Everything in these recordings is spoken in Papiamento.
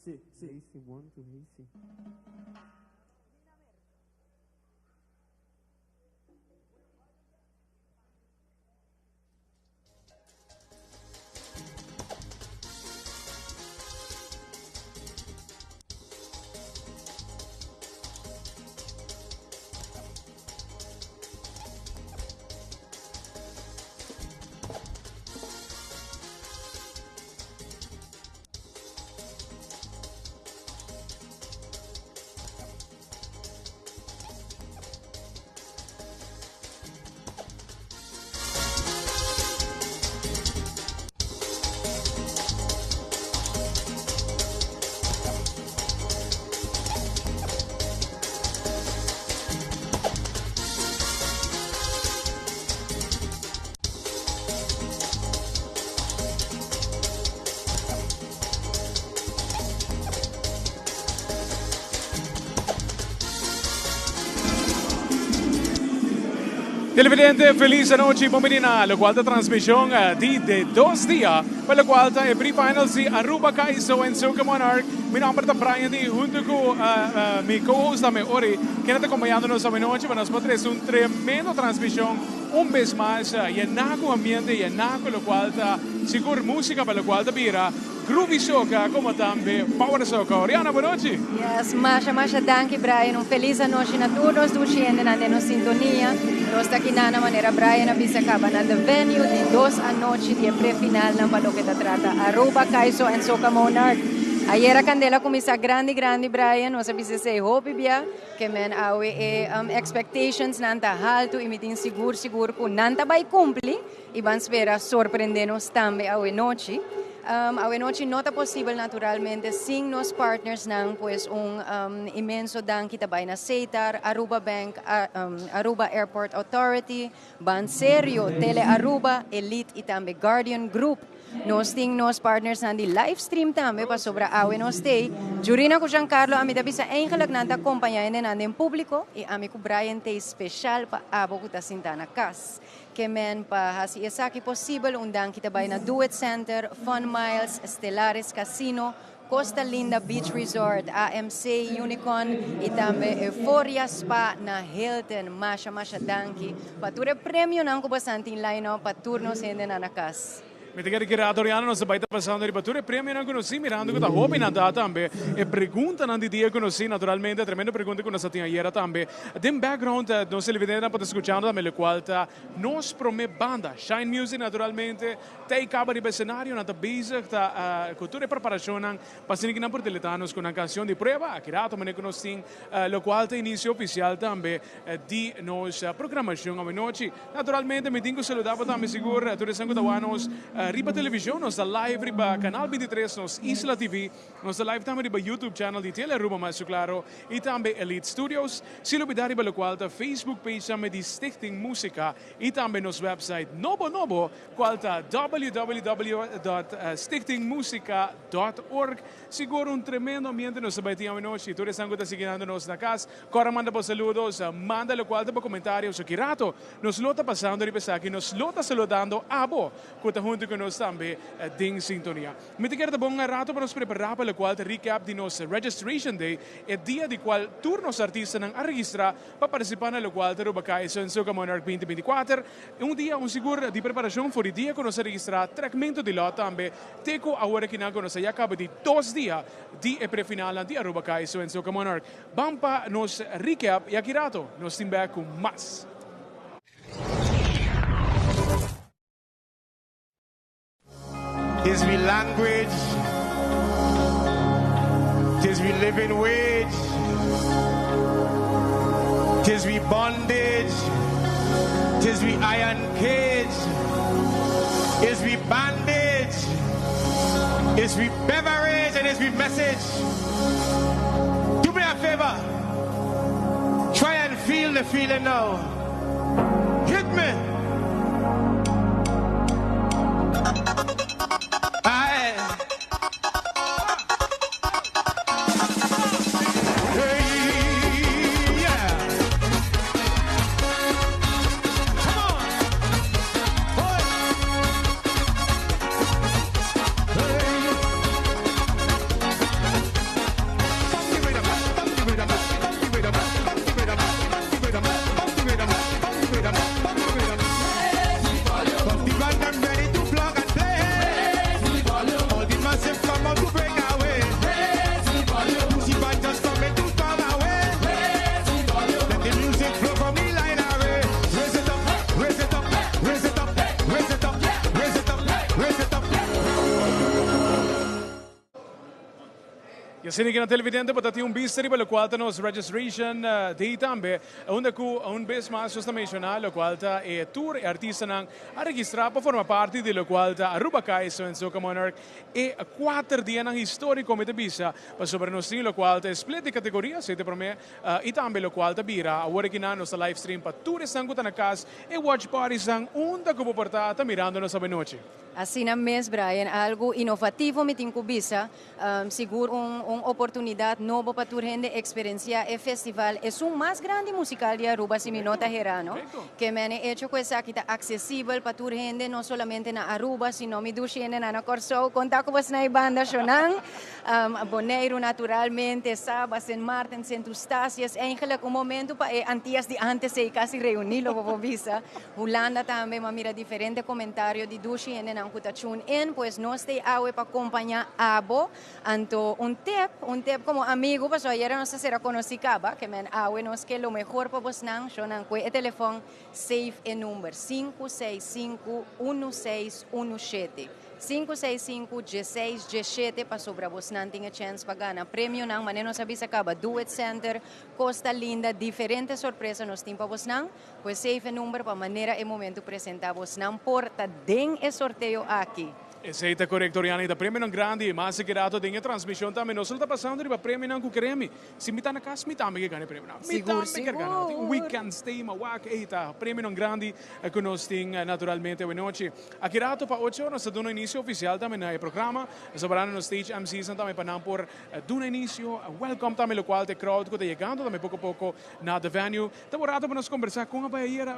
Si, si. Hazy, one, two, hazy. Televidente, feliz anochi, bon bini na locual ta transmision di de dos dia, pa locual ta e pre-finals di Aruba Kaiso en Soca Monarch. Mi nomber ta Brian D. Hunto cu mi co-host tambe Ori, kende ta acompañando nos anochi pa nos por trece un tremendo transmision un bes mas yena cu ambiente, yena cu locual ta sigur musica pa locual ta bira Groovy Soca como tambe Power Soca. Oriana, bon nochi. Yes, masha masha danki Brian, un feliz anochi na tur nos dushi hendenan den nos sintonia. Nos ta aki na manera Brian a bisa caba na The Venue di dos anochi di e pre-finalnan pa loke ta trata Aruba, Kaiso en Soca Monarch. Ayera candela cuminsa grandi grandi Brian, nos a bisa esey hopi bia ke men awe e expectations nan ta halto y mi tin sigur sigur cu nan ta bay cumpli. Y ban spera sorprende nos tambe awe nochi. Awe nochi no ta posibel naturalmente sin nos partnersnan, pues un inmenso danki ta bay na Setar, Aruba Bank, Aruba Airport Authority, Ban Serio, Tele Aruba, Elite y tambe Guardian Group. Nos tin nos partnersnan di livestream tambe pasobra awe nos t'ey. Jurina cu Giancarlo ami ta bisa eigenlijk nan ta acompaña hendenan den publico y ami cu Brian t'ey special pa abo cu ta sinta na cas. Ke men pa hasi esaki posibel un danki ta bai na Do It Center, Fun Miles, Stellaris Casino, Costa Linda Beach Resort, AMC, Unicorn y tambe Euphoria Spa na Hilton. Masha masha danki pa tur e premionan ku bosan tin line up pa tur nos hendenan na kas. Mi ta kere kere Adoriano nos a bai ta pasando riba tur e premionan ku nos tin mirando ku ta hopinan ta tambe e preguntanan di dia ku nos tin naturalmente tremendo pregunta ku nos a tin ayera tambe den background nos televidentenan por ta skuchando tambe lokual ta nos prome banda Shine Music naturalmente ta e kaba riba escenario nan ta bezig ta ku tur e preparashonnan pa asina ki nan por deleta nos ku nan kansion di prueba aki rato manera ku nos tin lokual ta inicio ofisial tambe di nos programashon awenochi. Naturalmente mi tin ku saluda bo tambe sigur tur esnan ku ta wak nos riba television. Nos ta live riba Canal 23, nos Isla TV. Nos ta live tambe riba YouTube channel di Tele Aruba mas su claro y tambe Elite Studios. Sin lubida riba locual ta Facebook page tambe di Stichting Musica y tambe nos website nobo nobo cual ta www dot stichtingmusica dot org. Sigur un tremendo ambiente nos ta bai tin awenochi. Tur esnan ku ta siguiendo nos na cas. Kora manda bo saludos, manda lokual ta bo komentario. So ki rato nos lo ta pasando riba esaki, nos lo ta saludando abo ku ta huntu ku nos tambe den sintonia. Mi ta kere ta bon rato pa nos prepará pa lokual ta recap di nos Registration Day, e dia di kual tur nos artistanan a registrá pa partisipá na lokual ta Aruba Kaiso en Soca Monarch 2024. Un dia un sigur di preparashon for di dia ku nos a registrá trekmentu di lòt tambe te ku awor akinan ku nos a ya kaba di dos dia di e prefinalnan di Aruba Kaiso en Soca Monarch. Ban pa nos recap y aki rato nos tin bek cu mas. Tis we language, tis we living wage, tis we bondage, tis we iron cage, is we bandage, is we beverage and is we message. Do me a favor. Try and feel the feeling now. Hit me. Aye. Hey, yeah. Come on. Hey. Hey. Y asina cu na televidente por tin un bista riba locual ta nos registration day tambe, unda cu un bes mas nos ta menciona locual ta e tur e artistanan a registra pa forma parti di locual ta Aruba Caiso en Soca Monarch e 4 dianan historico, mi ta bisa, pasobra nos tin locual ta split di categoria, sete prome y tambe locual ta bira awor aki nan nos ta live stream pa tur esnan cu ta na cas, e watch parties nan unda cu bo por ta mirando nos anochi. Asina mes, Brian, algo inovativo, mi tin cu bisa, sigur un oportunidad nobo pa tur hende experiencia e festival. E un mas grandi musical di Aruba, si mi no ta hera, no? Kiermen hecho cu esaki ta accesibel pa tur hende, no solamente na Aruba, sino mi dushi hende na Corsou, conta cu na banda shonan, Bonaire naturalmente, Saba, Sint Maarten, Sint Eustatius, eigenlijk un momento pa e Antillas di antes e casi reuni, lo bo bisa. Hulanda tambe, m'a mira diferente comentario di dushi hende nan cu ta tune in, pues nos t'ey awe pa acompaña abo. Anto un tip como amigo, paso ayera nos a sera conoci caba, kiermen awe nos ke lo mehor pa bosnan, shonan, coy e telefon, save e number 565 1617. 565 16 17 pasobra bosnan tin chance pa gana premio nan, manera nos a bisa caba, Do It Center, Costa Linda, diferente sorpresa nos tin pa bosnan, pues save e number pa manera e momento presenta bosnan por ta den e sorteo aki. Esey ta corecto, Oriana. E premio nan grandi, mas cu rato den transmision tambe. Nos ta pasando riba premio nan cu kere. Si mi ta na cas, mi tambe kier gana premio nan. Mi tambe kier gana. Un weekend stay, m'a wak, ey, premio nan grandi cu nos tin naturalmente anochi. Aki rato pa 8 or nos ta duna inicio oficial tambe na programa. Sobrando no stage MCs tambe pa nan por duna inicio. Welcome tambe locual e crowd cu ta yegando tambe poco poco na the venue. Ta un rato pa nos combersa cu ayera,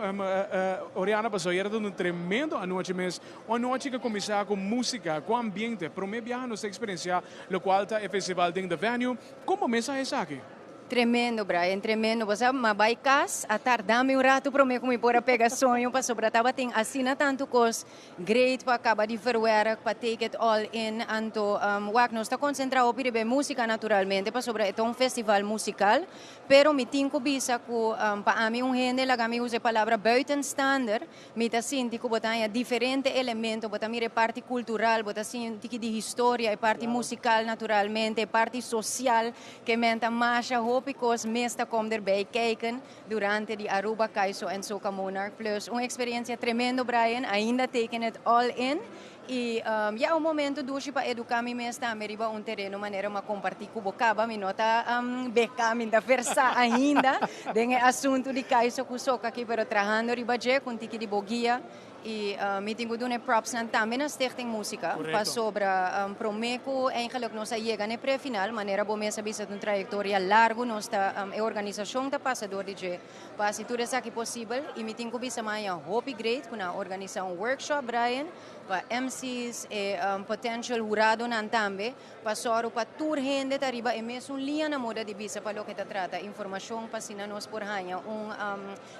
Oriana, paso ayera un tremendo anochi mes. Un anochi cu a cuminsa cu musica, cu ambiente, prome biaha nos a experiencia locual ta e festival den the venue. Con mes a esaki? Tremendo, Brian, tremendo. Bo m'a bay cas, a tarda mi un rato prome cu mi por a pega soño, pasobra tabatin asina tanto cos great pa caba di verwerk, pa take it all in. Anto, wak, nos ta concentra op riba musica naturalmente, pasobra e un festival musical, pero mi tin cu bisa cu pa ami un hende, laga mi usa palabra buitenstaander, mi ta sinti cu bo ta diferente elemento, bo ta mira parti cultural, bo ta sinti di historia, e parti musical naturalmente, parti social, kiermen ta masha hopi cos mes ta kom erbij kijken durante di Aruba Caiso en Soca Monarch Plus. Un experiencia tremendo, Brian, ainda taking it all in. Y ja, un momento dushi pa educa mi mes tambe riba un tereno manera m'a comparti cu bo caba, mi no ta beka, mi ta versa ainda den e asunto di Caiso cu Soca aki, pero trahando riba dje cu tiki di bo guia y mi tin cu duna props nan tambe na Stichting Musica pasobra prome cu eigenlijk nos a yega na pre-final, manera bo mes a bisa, un trayectoria largo nos ta e organisacion ta pasa door di dje pa haci tur esaki posibel, y mi tin cu bisa maya hopi great cu nan a organisa un workshop, Brian, pa MCs e potential hurado nan tambe, pa soro pa tur hende ta riba e mesun linea na moda di bisa pa loke ta trata informacion, pa asina nos por haña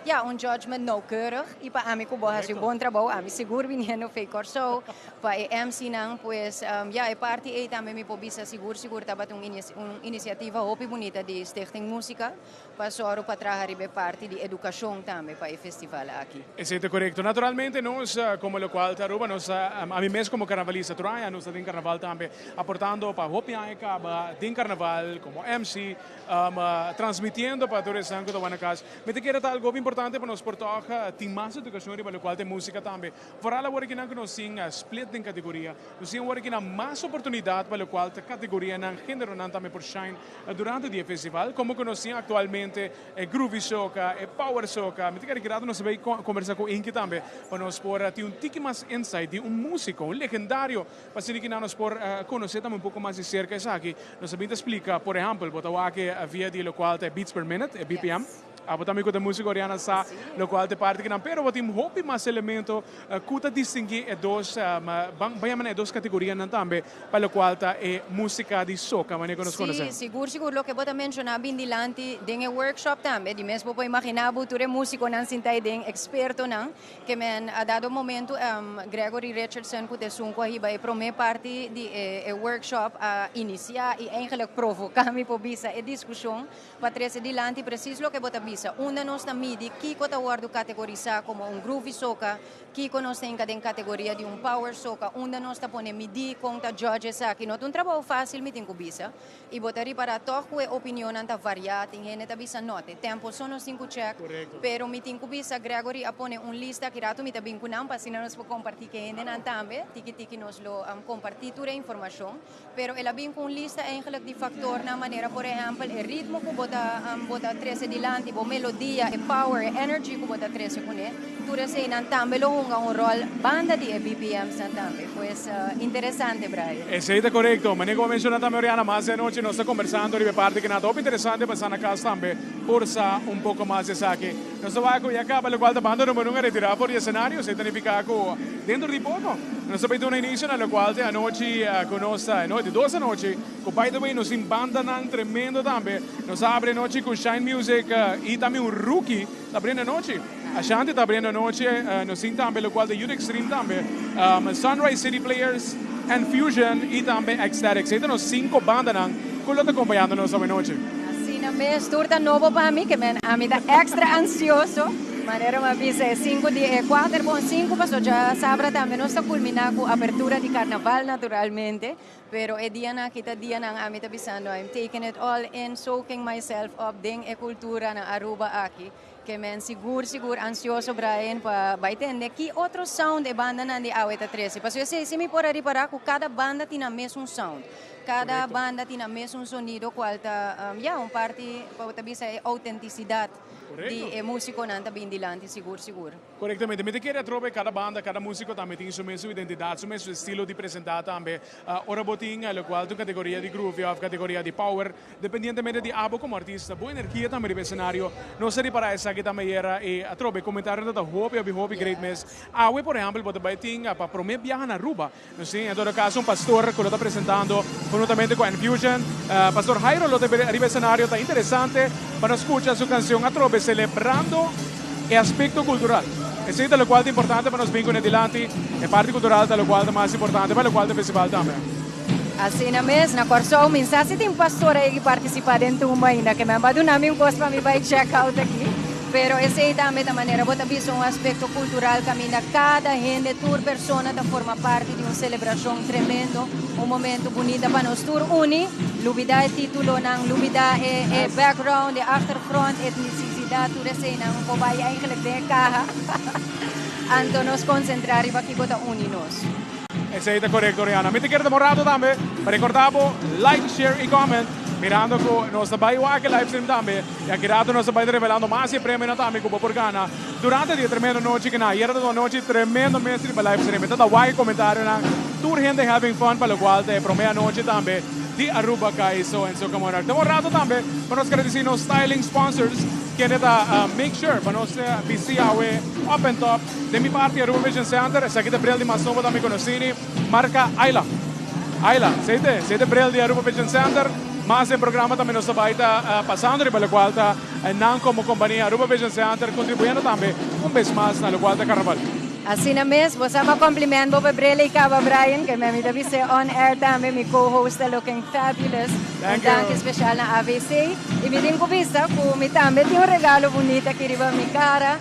ja, un judgment nauwkeurig y pa ami cu bo haci un bon trabou, ami sigur viniendo fo'i Corsou, pa e MC nan, pues ja, e parti ey tambe mi por bisa sigur sigur tabata un iniciativa hopi bunita di Stichting Musica pa soro pa traha riba parti di educacion tambe pa e festival aki. Esey ta corecto. Naturalmente, nos como locual ta Aruba, nos, ami mes como carnavalista, tur aña nos ta den carnaval tambe, aportando pa hopi aña caba den carnaval como MC, transmitiendo pa tur esnan cu ta na cas. Mi ta kere ta algo importante pa nos por toch tin mas educacion riba locual ta musica tambe. Vooral awor cu nos tin split den categoria, nos tin awor cu mas oportunidad pa locual ta categoria nan genero nan tambe por shine durante e festival, como cu nos tin actualmente e Groovy Soca, e Power Soca. Mi ta kere grado nos bay combersa cu Inky tambe, pa nos por tin un tiki mas insight di un musico, un legendario, pa asina cu nos por conoce tambe un poco mas di cerca esaki. Nos tambe ta splica, por ehempel, bo ta wak via di locual ta beats per minute, e BPM. Abo tambe cu ta musico, Oriana, sa locual ta parti cu nan, pero bo tin hopi mas elemento cu ta distingui e dos, ban yama e dos categoria nan tambe pa locual ta e musica di soca, manera cu nos conoce. Sigur, sigur. Loke bo ta menciona bin dilanti den e workshop tambe. Di mes bo imagina bo tur e musico nan sinta den experto nan, kiermen a dado momento Gregory Richardson, cu t'esun cu a hiba e prome parti di e workshop, a inicia y eigenlijk provoca, mi por bisa, e discusion pa trece dilanti precies loke bo ta bisa. bisa. Unda nos ta midi kiko ta wordo categorisa como un groovy soca, kiko nos ta hinca den categoria di un power soca, unda nos ta pone midi con ta judge esaki. No ta un trabou facil, mi tin cu bisa. Y bo ta ripara toch cu e opinionnan ta varia, tin hende ta bisa no, te tempo so nos tin cu check, pero mi tin cu bisa Gregory a pone un lista aki rato mi ta bin cu nan pa asina nos por comparti cu e hendenan tambe, tiki tiki nos lo comparti tur e informacion, pero el a bin cu un lista eigenlijk di factornan manera por ehempel e ritmo cu bo ta bo ta trece dilanti, bo melodia, e power, e energy cu bo ta trece cune, tur eseinan tambe lo hunga un rol banda di e BPMsnan tambe, pues interesante, Brian. Esei ta korekto. Manera ku bo a menshoná tambe, Oriana, mas di anochi nos ta kombersando riba e parti ku nan ta hopi interesante pa sa na kas tambe por sa un poko mas di esaki. Nos ta wak ku ya kaba lokual ta banda number un a retirá for di esenario. Esei ta nifiká ku dentro di poko nos ta bai duna inisio na lokual ta e anochi ku nos ta, e nochi, dos anochi, ku by the way nos tin bandanan tremendo tambe. Nos a habri anochi ku Shine Music i tambe un rookie ta abriendo anochi. Ashanti ta abriendo anochi, nos tin tambe locual ta Youth Extreme tambe, Sunrise City Players, and Fusion y tambe Ecstatics. Ey ta nos cinco bandanan cu lo ta acompañando nos awe nochi. Asina mes, tur ta nobo pa mi, ke men ami ta extra ansioso. Manera mi a bisa e cinco di e cuater, bon cinco paso dja sabra tambe nos ta culmina cu apertura di carnaval naturalmente, pero e dianan aki ta dianan ami ta bisando I'm taking it all in, soaking myself up den e cultura na Aruba aki. Ke men sigur sigur ansioso Brian pa bai tende ki otro sound e bandanan di awe ta trese. Pasobra esei si mi por a ripara ku kada banda tin nan mesun sound. Kada banda tin nan mesun sonido kual ta ya un parti pa bo ta bisa e outentisidat di e musikonan ta bin dilanti sigur sigur. Korektamente. Mi ta kere atrobe kada banda, kada musiko tambe tin su mesun identidat, su mesun estilo di presentá tambe. Ora bo tin lokual ta un kategoria di groovy òf kategoria di power, Dependientemente di abo como artista, bo energia tambe riba escenario. Nos a ripara esaki tambe ayera y atrobe comentarionan ta hopi hopi hopi great mes. Awe por ehempel bo ta bay tin pa prome biaha na Aruba. Nos tin en todo caso un pastor cu lo ta presentando conhuntamente cu Enfusion. Pastor Jairo lo ta riba escenario. Ta interesante pa nos scucha su cancion atrobe celebrando e aspecto cultural. Esey ta locual ta importante pa nos bin cune dilanti. E parti cultural ta locual ta mas importante pa locual ta festival tambe. Asina mes, na Kòrsou mi sa si tin pastor ei ki partisipá den tumba ainda, ke men ba duna mi un kos pa mi bai check out aki. Pero esei tambe ta manera bo ta bisa un aspekto kultural kaminda kada hende, tur persona ta forma parti di un selebrashon tremendo, un momento bunita pa nos tur uni, lubidá e titulonan, lubidá e e background, e achtergrond, etnisisidat, tur eseinan bo bai eigenlijk den e kaha. Anto nos konsentrá riba kiko ta uni nos. Esey ta corecto, Rihanna. Mi ta kere ta un rato tambe pa recorda bo like, share y comment mirando cu nos ta bay wak e live stream tambe y aki rato nos ta bay ta revelando mas di e premionan tambe cu bo por gana durante di e tremendo nochi cu na ayera ta un anochi tremendo mes riba live stream. Mi ta ta wak e comentarionan tur hende having fun pa locual ta e prome anochi tambe di Aruba Kaiso en Soca Monarch. Ta un rato tambe pa nos gradeci nos styling sponsors kende ta make sure pa nos bisti awe up and top. Den mi parti Aruba Vision Center, esaki ta bril di mas nobo ta mi conoci ni marca Ayla. Ayla, esey ta, esey ta bril di Aruba Vision Center. Mas den programa tambe nos ta bay ta pasando riba locual ta nan como compania Aruba Vision Center contribuyendo tambe un bes mas na locual ta Carnaval. Asina mes, bo sa ma compliment bo pa bril ey caba Brian, ke mi ta bis'e on air tambe, mi co-host ta looking fabulous. Un danki special na AVC. Y mi tin cu bisa cu mi tambe tin un regalo bunita aki riba mi cara.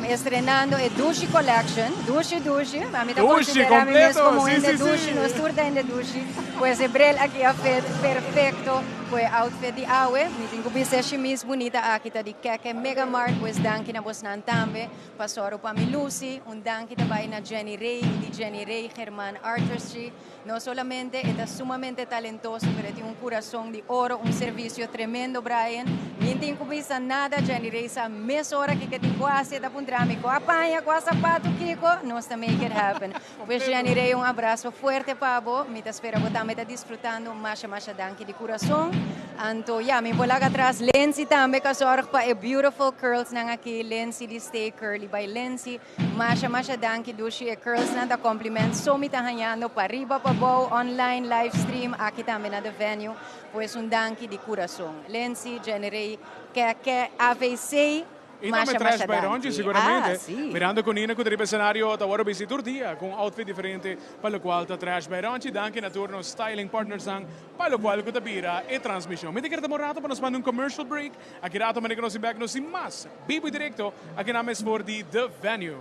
Estrenando e Dushi Collection. Dushi, dushi. Ami ta considera mi mes como un hende dushi. Nos tur ta hende dushi. Pues e bril aki a fit perfecto cu e outfit di awe. Mi tin cu bisa e shimis bunita aki ta di Keke Mega Mart. Pues danki na bosnan tambe pa soru pa mi luci. Un danki ta bay na Jenny Rey di Jenny Rey German Artistry. No solamente e ta sumamente talentoso, pero e tin un curason di oro, un servicio tremendo, Brian. Mi n'tin cu bisa nada, Jenny Rey sa mesora kico e tin cu haci, e ta puntra mi cua paña, cua zapato, kico, nos ta make it happen. Pues Jenny Rey, un abrazo fuerte pa bo, mi ta spera bo tambe ta disfrutando, masha masha danki di curason. Anto ya, mi por laga atras Lindsay tambe cu a zorg pa e beautiful curls nan aki, Lindsay di Stay Curly by Lindsay. Masha masha danki dushi e curls nan ta compliment so mi ta hañando pa riba pa bou online live stream aki tambe na the venue pues un danki di curason Lindsay Jenny Rey Keke AVC. Y tambe Masha, Trash masha by Ronchi danki. seguramente. Ah, si. Mirando cu Nina cu ta riba escenario ta worde bisti tur dia cu un outfit diferente pa locual ta Trash by Ronchi. Danki na tur nos styling partnersnan pa locual cu ta bira e transmision. Mi ta kere tuma un rato pa nos manda un commercial break. Aki rato manera cu nos tin bek nos tin mas bibo y directo aki na mes for di The Venue.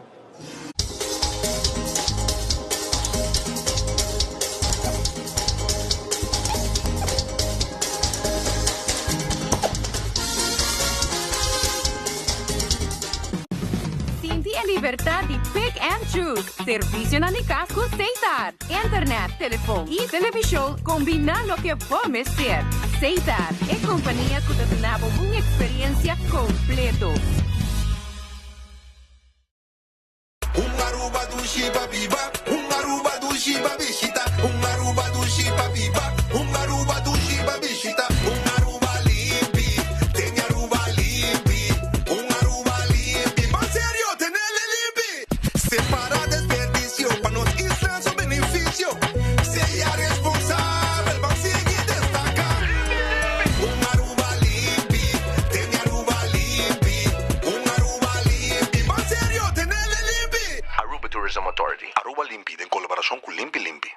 Sinti e libertad di pick and choose. Servicionan di cas cu Setar. Internet, telefon y television combina loke bo mester. Setar, e compania cu ta duna bo un experiencia completo. Un Aruba dushi pa biba, un Aruba dushi pa bishita, un Aruba dushi pa biba, un Aruba dushi pa bishita, un Aruba limpi, tene Aruba limpi, un Aruba limpi, ban serio, tenele limpi. Separa desperdicio pa nos isla su beneficio, sea responsabel, ban sigui destaca. Un Aruba limpi, tene Aruba limpi, un Aruba limpi, ban serio, tenele limpi. Aruba Tourism Authority, Aruba Limpi den colaboracion cu Limpi Limpi.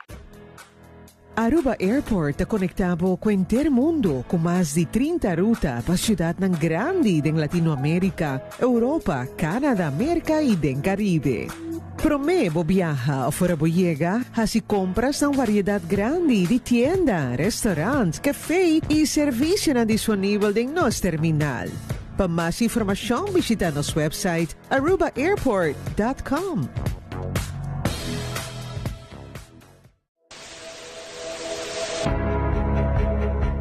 Aruba Airport ta conecta bo cu henter mundo cu mas di 30 ruta pa ciudadnan grandi den Latinoamerica, Europa, Canada, Merca y den Caribe. Prome bo biaha of ora bo yega, haci compras na un variedad grandi di tienda, restaurant, café y servicionan disponibel den nos terminal. Pa mas informacion bishita nos website arubaairport dot com.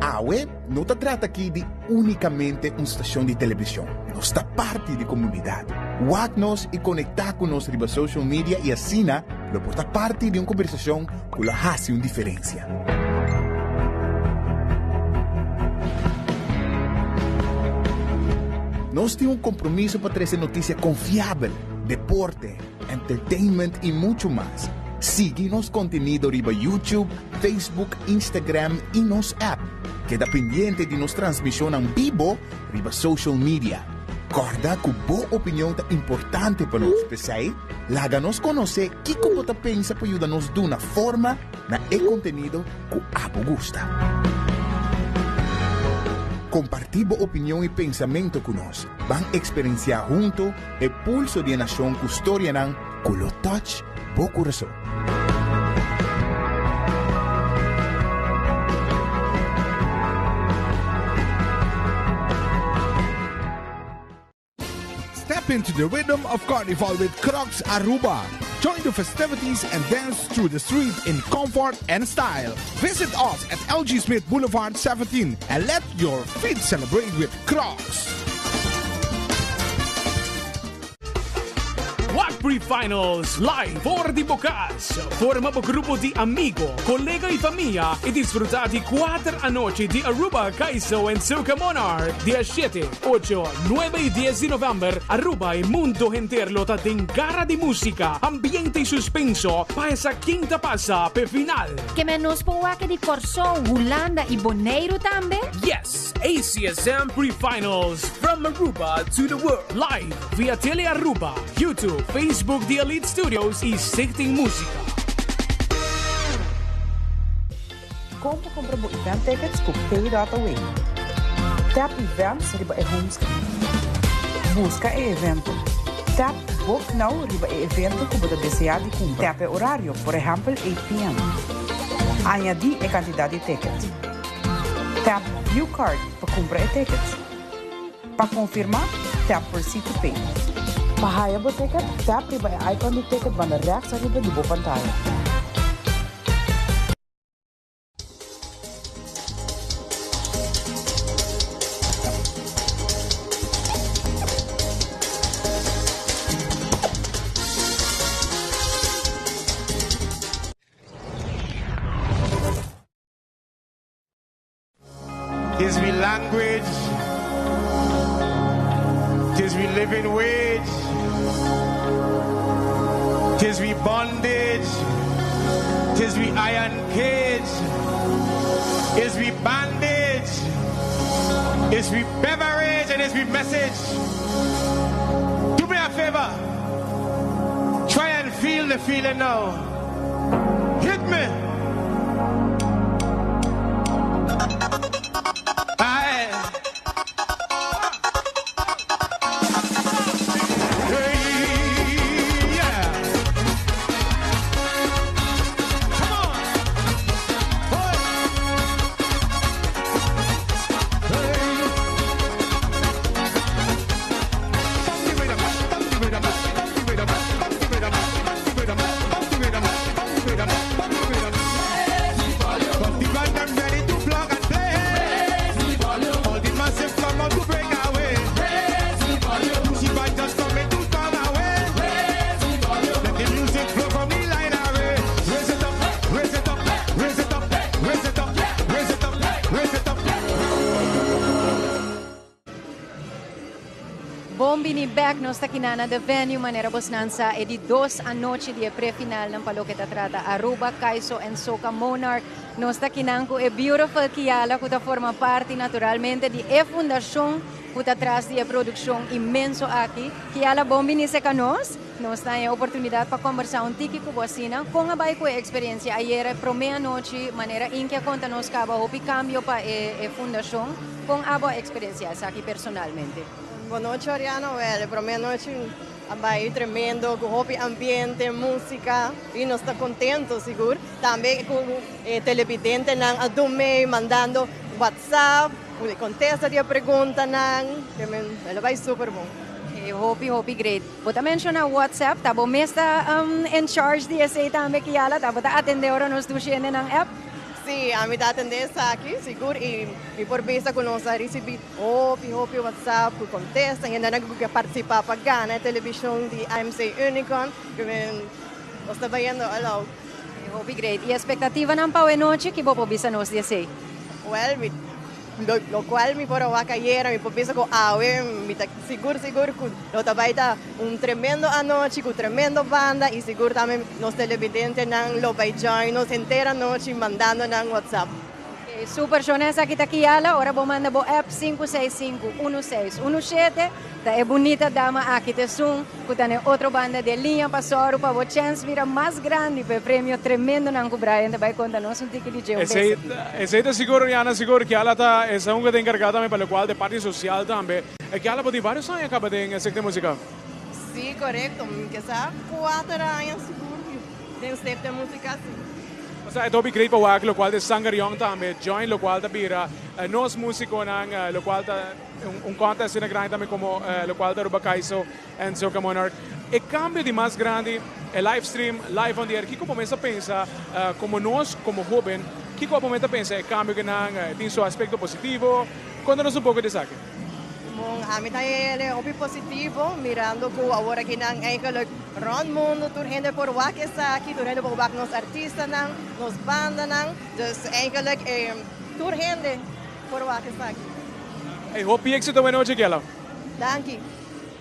Awe no ta trata aki di únikamente un stashon di televishon. Nos ta parti di komunidat. Wak nos i konektá ku nos riba social media i asina lo por ta parti di un kombersashon ku lo hasi un diferensia. Nos tin un kompromiso pa trese notisia konfiabel, deporte, entertainment i muchu mas. Sigui nos kontenido riba YouTube, Facebook, Instagram i nos app. Keda pendiente di nos transmishonnan bibo riba social media. Kòrda ku bo opinion ta importante pa nos, p'esei laga nos konosé kiko bo ta pensa pa yuda nos duna forma na e kontenido ku abo gusta. Kompartí bo opinion i pensamentu ku nos. Ban eksperensiá huntu E pulso di e nashon ku storianan ku lo touch bo kurason. Step into the rhythm of Carnival with Crocs Aruba. Join the festivities and dance through the street in comfort and style. Visit us at LG Smith Boulevard 17 and let your feet celebrate with Crocs. Wak Pre-Finals live for di bo cas. Forma bo grupo di amigo, colega y famia y disfruta di cuater anochi di Aruba Kaiso and Soca Monarch. Dia shete, ocho, nuebe y dies di november, Aruba y mundo henter lo ta den gara di musica, ambiente y suspenso pa esa ken ta pasa p'e final. Ke men nos por wak di Kòrsou, Hulanda y Boneiru tambe? Yes! ACSM Pre-Finals from Aruba to the world live via Tele Aruba, YouTube, Facebook di Elite Studios y Stichting Musica. Kon pa kumpra bo event tickets ku Pay dot Away. Tap Events riba e home screen. Buska e evento. Tap Book Now riba e evento ku bo ta deseá di kumpra. Tap e orario, por ehèmpel 8 pm. Añadí e kantidat di ticket. Tap View Cart pa kumpra e tickets. Pa konfirmá, tap Proceed to Pay. Pa haya bo ticket, tap riba e icon di ticket banda rechts ariba di bo pantaya. Tis we language, tis we living wage, tis we bondage, tis we iron cage, is we bandage, is we beverage, and is we message. favor. Try and feel the feeling now. Hit me. Aye. Hey, yeah. Come on. Hey. Hey. Cause the band them ready to plug and play. All the massive come out to break away. She band just coming to come away. Let the music flow from the line array. Raise it up, raise it up, raise it up, raise it up, raise it up, raise it up. Bon bini back nos ta aki na The Venue manera bosnan sa e di dos anochi di pre-final ng pa loke ta trata Aruba, Kaiso and Soca Monarch. Nos ta aki ku e beautiful Kiala ku ta forma parti naturalmente di e fundashon ku ta tras di e produkshon inmenso aki. Kiala, bon bini serka nos. Nos tin e oportunidat pa kombersá un tiki ku bo asina. Kon a bai ku e eksperensia ayera promé anochi manera Inke a konta nos kaba hopi kambio pa e fundashon kon abo a eksperensiá esaki personalmente. Bon nochi, Oriana. Well, promé anochi a bai tremendo, ku hopi ambiente, músika, i nos ta kontentu, sigur. Tambe ku eh, televidentenan a dome, mandando WhatsApp, kontesta di preguntanan, el a bai super bon. Hopi, hopi great. Bo ta menshoná WhatsApp, ta bo mes ta in charge di esei tambe, Kiala, ta bo ta atendé ora nos dushi nan app? Si, ami ta atendé esaki, sigur, i mi por bisa ku nos a risibí hopi, hopi WhatsApp, ku kontesta, i nan ku partisipá pa gana televishon di AMC Unicorn, ku nos ta bayendo all out. Hopi great. I ekspektativanan pa anochi, kiko bo por bisa nos di esei? Well, mi, lo kual mi por a wak ayera, mi por bisa ku awe, mi ta sigur sigur ku lo ta bai ta un tremendo anochi, ku tremendo banda i sigur tambe nos televidentenan lo bai join nos henter anochi mandando nan WhatsApp. Okay, super, Shona, esaki ta Kiala, ora bo manda bo app 5651617, ta e bunita dama aki ta esun, ku ta na otro banda di liña pa sòru pa bo chance bira mas grandi pa premio tremendo nan ku Brian ta bai konta nos un tiki di dje un Esei, esei ta sigur, Rihanna, sigur ku ela ta esun ku ta enkargá tambe pa lokual di parti sosial tambe. E ku ela por tin vários aña kaba den sektor músika. Si, korekto. Kisas 4 aña sigur den sektor músika, si. Osea, e ta great pa wak, lokual di Sanger Young tambe, join lokual ta bira nos músikonan, lokual ta un contest asina grandi tambe komo lokual ta Aruba Kaiso and Soca Monarch. E kambio di mas grandi, e live stream, live on the air, kiko bo ta pensa, komo nos, komo hóben, kiko bo ta pensa, e kambio ku nan tin su aspekto positivo, konta nos un poko di esaki. Bon, ami ta hay'é hopi positivo, mirando ku awor aki nan eigenlijk rond mundu, tur hende por wak esaki, tur hende por wak nos artistanan, nos bandanan, dus eigenlijk tur hende por wak esaki. Hey, hopi éksito bon nochi, Kiala. Danki.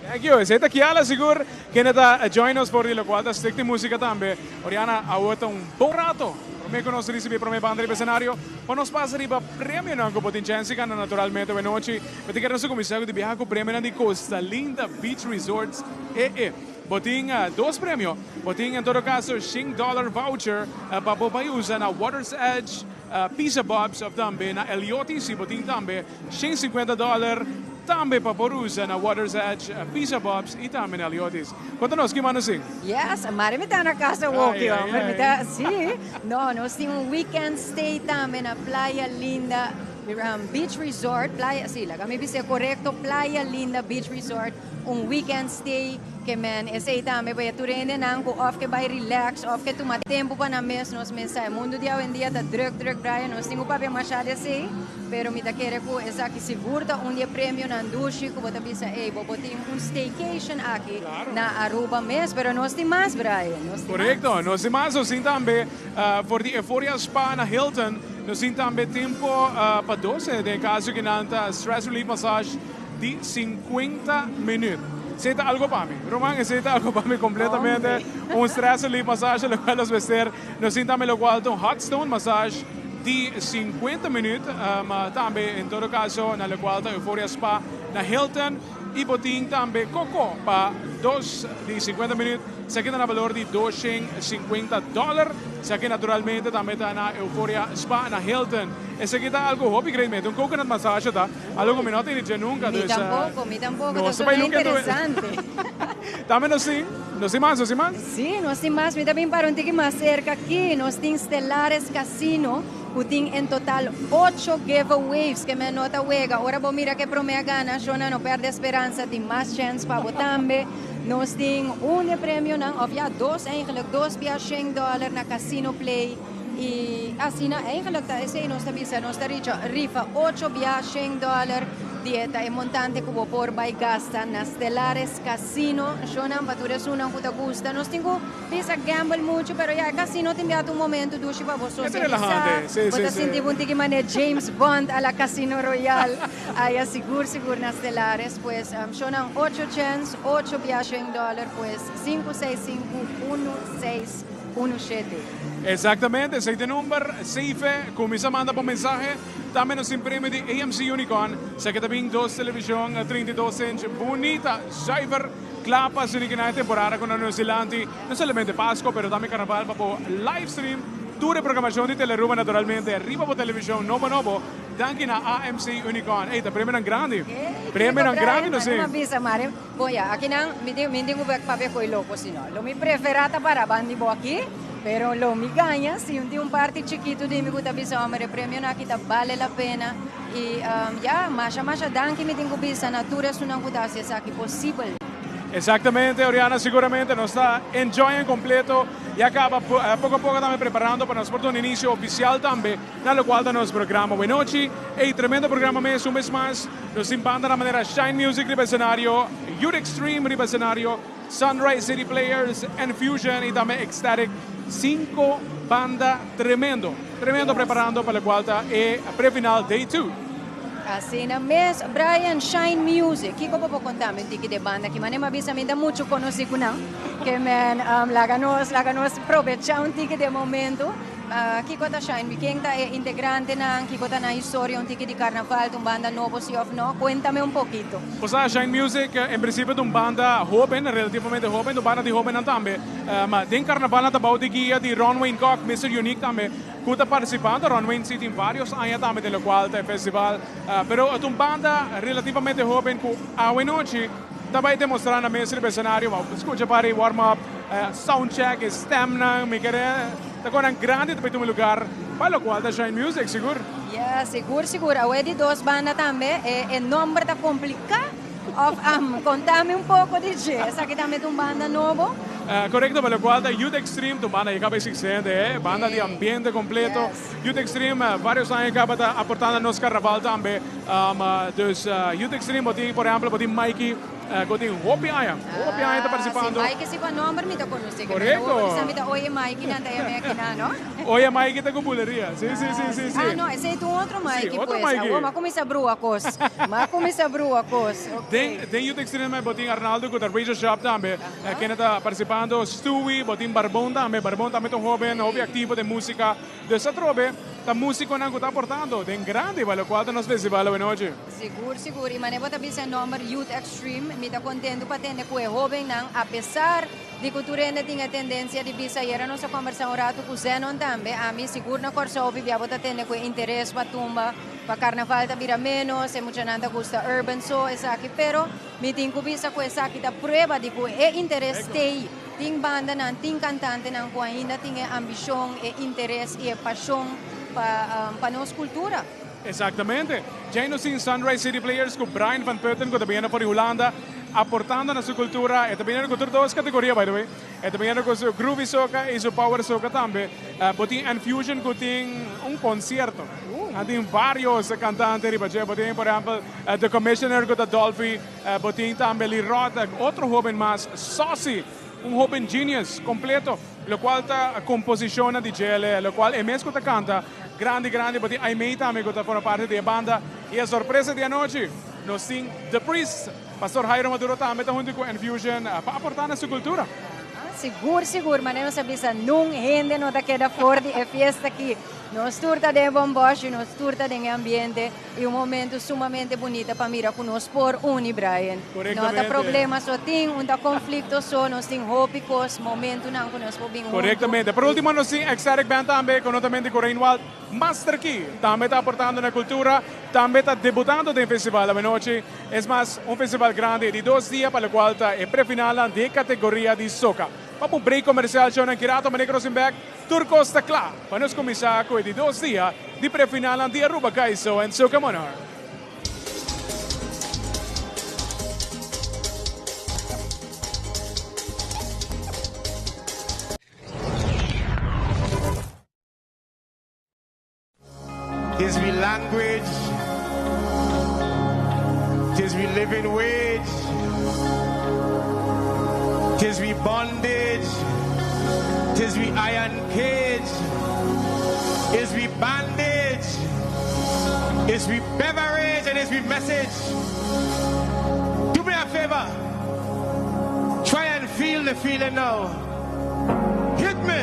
Thank you. Esei ta Kiala sigur, ku ta join us for di lokual ta stick di músika tambe. Oriana, awor un bon rato. Promé ku nos risibí promé banda di esenario, pa nos pasa riba premionan ku bo tin chèns gana naturalmente bon nochi. Mi ke nos kuminsá ku biaha ku premio di Costa Linda Beach Resorts. E. Bo tin dos premio. Bo tin en todo kaso $100 voucher pa bo usa na Water's Edge, Pizza Bob's òf tambe na Eliotti, i bo tin tambe $150 tambe pa por usa na Water's Edge, Pizza Bob's i tambe na Eliotti's. Konta nos, ki mas nos tin? Yes, mari mi ta na kas Ai, ai, mi ai. Ta, si. No, nos tin un weekend stay tambe na Playa Linda Beach Resort, Playa, si, laga mi bisa korekto, Playa Linda Beach Resort, un weekend stay ke men esei tambe bai tur hendenan ku òf ke bai relax òf ke tuma tempu pa nan mes. Nos mes sa mundu di awendia ta druk druk, Brian, nos tin ku papia masha di esei, pero mi ta kere ku esaki sigur ta un di e premionan dushi ku bo ta bisa, ei, bo tin un staycation aki na Aruba mes, pero nos tin mas, Brian, nos tin Korekto, nos tin mas, nos tin tambe for di Euphoria Spa na Hilton, nos tin tambe tempu pa 12, den kaso ku nan ta stress relief massage di 50 minüt. Esei ta algu pa mi. Roman, esei ta algu pa mi kompletamente. Un stress relief massage, lokual nos mester. Nos tin tambe lokual un hot stone massage di 50 minüt. Tambe, en todo kaso, na lokual ta Euphoria Spa na Hilton. Y bo tin tambe coco pa dos di 50 minuut. Esaki ta na valor di 250 dollar. Esaki naturalmente tambe ta na Euphoria Spa na Hilton. Esaki ta algo hopi great mes. Un coconut massage ta algo cu mi no a tene dje nunca. Mi Dus, tampoco, mi tampoco. nos Ta ta suena bay look into it. interesante. Tambe nos tin, nos tin mas, nos tin mas? Sí, nos tin mas. Mi ta bin para un tiki mas cerca aki. Nos tin Stellares Casino, cu tin en total ocho giveaways ke men no ta wega. Ora bo mira ke prome a gana, shona no perde speransa, tin mas chance pa bo tambe. Nos tin un de premionan, of ja, dos eigenlijk, dos bia shen dollar na Casino Play. Y asina eigenlijk ta esey nos ta bisa, nos ta richa rifa ocho bia shen dollar di e ta e montante cu bo por bay gasta na Stellares Casino. Shownan pa tur esunnan cu ta gusta. Nos tin cu bisa gamble mucho, pero ya e casino tin bia ta un momento dushi pa bo E ta socialisa. relahante, sí, Bo sí, ta sí. sinti bo un tiki mane James Bond a la Casino Royale. Aya sigur sigur na Stellares. Pues shownan ocho chens, ocho bia shen dollar, pues sinku seis sinku unu seis unu shete. Exactamente, esey ta e number. Safe, cuminsa manda bo mensahe. Tambe nos tin premio di AMC Unicorn. Esaki ta bin dos television 32 inch bunita, zuiver, cla pa asina na e temporada cu nos dilanti. No solamente Pasco, pero tambe Carnaval pa bo live stream tur e programacion di Telearuba naturalmente riba bo television nobo nobo. Danki na AMC Unicorn. Ey, ta premionan grandi. Ey, Premionan kiko grandi Brian, nos mane tin. m'a bisa mare. Bon ya, akinan mi tin mi tin ku papia koe loko si no. Lo mi preferá ta para bandi bo aki, pero lo mi gaña si un tin un parti chikitu di mi ku ta bisa homber e premionan aki ta bale la pena. I ya, masha masha danki mi tin ku bisa na tur esunnan ku ta hasi esaki posibel. Exactamente, Oriana, seguramente nos ta enjoy completo y acaba poco a poco tambe preparando pa nos por duna inicio oficial tambe na locual ta nos programa Wenochi. Ey, tremendo programa mes, un bes mas nos tin banda na manera Shine Music riba escenario, Youth Extreme riba escenario, Sunrise City Players, Enfusion y tambe Ecstatic. Cinco banda tremendo, tremendo preparando pa locual ta e pre-final day 2. Asina mes, Brian, Shine Music, kiko bo por conta mi un tiki de banda aki? Mane m'a bisa mi ta mucho conoci cu nan, ke men laga nos, laga nos probecha un tiki de momento. Kiko ta Shine? Mi ken ta e integrantenan? Kiko ta nan historia? Un tiki di carnaval, ta un banda nobo si of no? Cuéntame un poquito. Osea, Shine Music en principio ta un banda hoben, relativamente hoben, ta un banda di hobennan tambe. Ma den carnaval nan ta bao di guia di Ron Wayne Kock, Mister Unique tambe, cu ta participando. Ron Wayne si tin varios aña tambe den locual ta e festival. Pero ta un banda relativamente hoben cu awe nochi ta bay demostra nan mes riba escenario. Bo scucha par e warm up, sound check, e stemnan, mi kere. Ta konan grandi ta bay tuma lugar pa locual ta Shine Music, sigur. Yeah, sigur sigur. Awe di dos banda tambe. E e nomber ta complica of am contame un poco di dje. Esaki tambe ta un banda nobo? Correcto, pa locual ta Youth Extreme ta un banda yega bay existente, eh. Banda di ambiente completo. Youth Extreme varios aña caba ta aportando na nos carnaval tambe. Dus Youth Extreme bo tin por ehempel bo tin Mikey. Cu tin hopi aña, hopi aña ta participando. Ah, si Mikey si pa nomber mi ta conoce. Correcto. Mi ta oye Mikey nan ta yama aki nan, no? Oye Mikey ta cu buleria. Si, si, si, si, si. Ah, no, esey ta un otro Mikey, Si, otro pues. Mikey. Awor, m'a cuminsa brua cos. M'a cuminsa brua cos. Ok. Den, den Youth Extreme bo tin Arnaldo cu ta Radio Shop tambe, kende ta participando. Stewie, bo tin Barbon tambe. Barbon tambe ta un hoben hopi activo den musica. Dus atrobe ta musiconan cu ta aportando den grandi pa locual ta nos festival awenochi. Sigur, sigur. I manera bo ta bisa e nomber Youth Extreme, mi ta kontentu pa tende ku e hóbennan, apesar di ku tur hende tin e tendensia di bisa, ayera nos a kòmbersá un ratu ku Zenon tambe, ami sigur na Kòrsou bibia bo ta tende ku e interes pa tumba, pa karnaval ta bira ménos, e muchanan ta gusta urban so, esaki, pero mi tin ku bisa ku esaki ta prueba di ku e interes t'ei. Tin bandanan, tin kantantenan ku ainda tin e ambishon, e interes i e pashon pa pa nos kultura. Exactamente. Djei nos tin Sunrise City Players cu Brian van Putten cu ta biniendo for di Hulanda aportando na su cultura. E ta biniendo cu tur dos categoria by the way. E ta biniendo cu su groovy soca y su power soca tambe. Bo tin Enfusion cu tin un concierto. Nan tin varios cantante riba dje. Bo tin por ehempel The Commissioner cu ta Dolphy. Bo tin tambe Lee Roth, otro hoben mas, Saucy. Un hoben genius completo, locual ta composicionnan di djele, locual e mes cu ta canta grandi grandi, bo tin Aimee tambe cu ta forma parti di e banda. Y e sorpresa di anochi, nos tin The Priest, Pastor Jairo Maduro tambe ta hunto cu Enfusion pa aporta na su cultura. Sigur sigur, manera nos a bisa, nun hende no ta keda for di e fiesta aki. Nos tur ta den e bomboshi, nos tur ta den e ambiente y un momento sumamente bunita pa mira cu nos por uni, Brian. No ta Correctamente. problema so tin, un ta conflicto so, nos tin hopi cos, momentonan cu nos por bin hunto. Correctamente. Por ultimo nos tin Ecstatic Band tambe, conjuntamente cu Reinwald Master Key tambe ta aportando na cultura, tambe ta debutando den festival awenochi. Es mas, un festival grandi di dos dia pa locual ta e prefinalnan di e categoria di soca. Pa un break comercial shownan ki rato manera cu nos tin bek, tur cos ta cla pa nos cuminsa cu e di dos dia di prefinalnan di Aruba Kaiso and Soca Monarch. Tis we language, tis we living wage, tis we bondage, tis we iron cage, is we bandage, is we beverage, and is we message. Do me a favor, try and feel the feeling now. Hit me.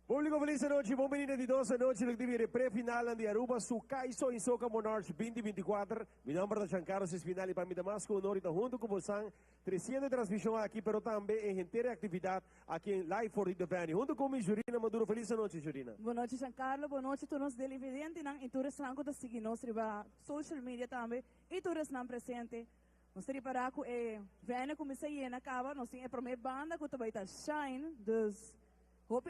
Público feliz anochi, bon bini na di dos anochi lo di pre-final di Aruba su Kaiso y Soca Monarch 2024. Mi nomber ta Giancarlo Espinal y pa mi ta mas cu honor y ta hunto cu bosan treciendo e transmision aki, pero tambe e henter actividad aki en live for the venue. Hunto cu mi Jurina Maduro. Feliz anochi, Jurina. Bon nochi, Giancarlo. Bon nochi tur nos televidentenan y tur esnan cu ta sigui nos riba social media tambe y tur esnan presente. Nos ta ripara cu e venue cuminsa yena caba. Nos tin e prome banda cu ta bay ta Shine. Dus hopi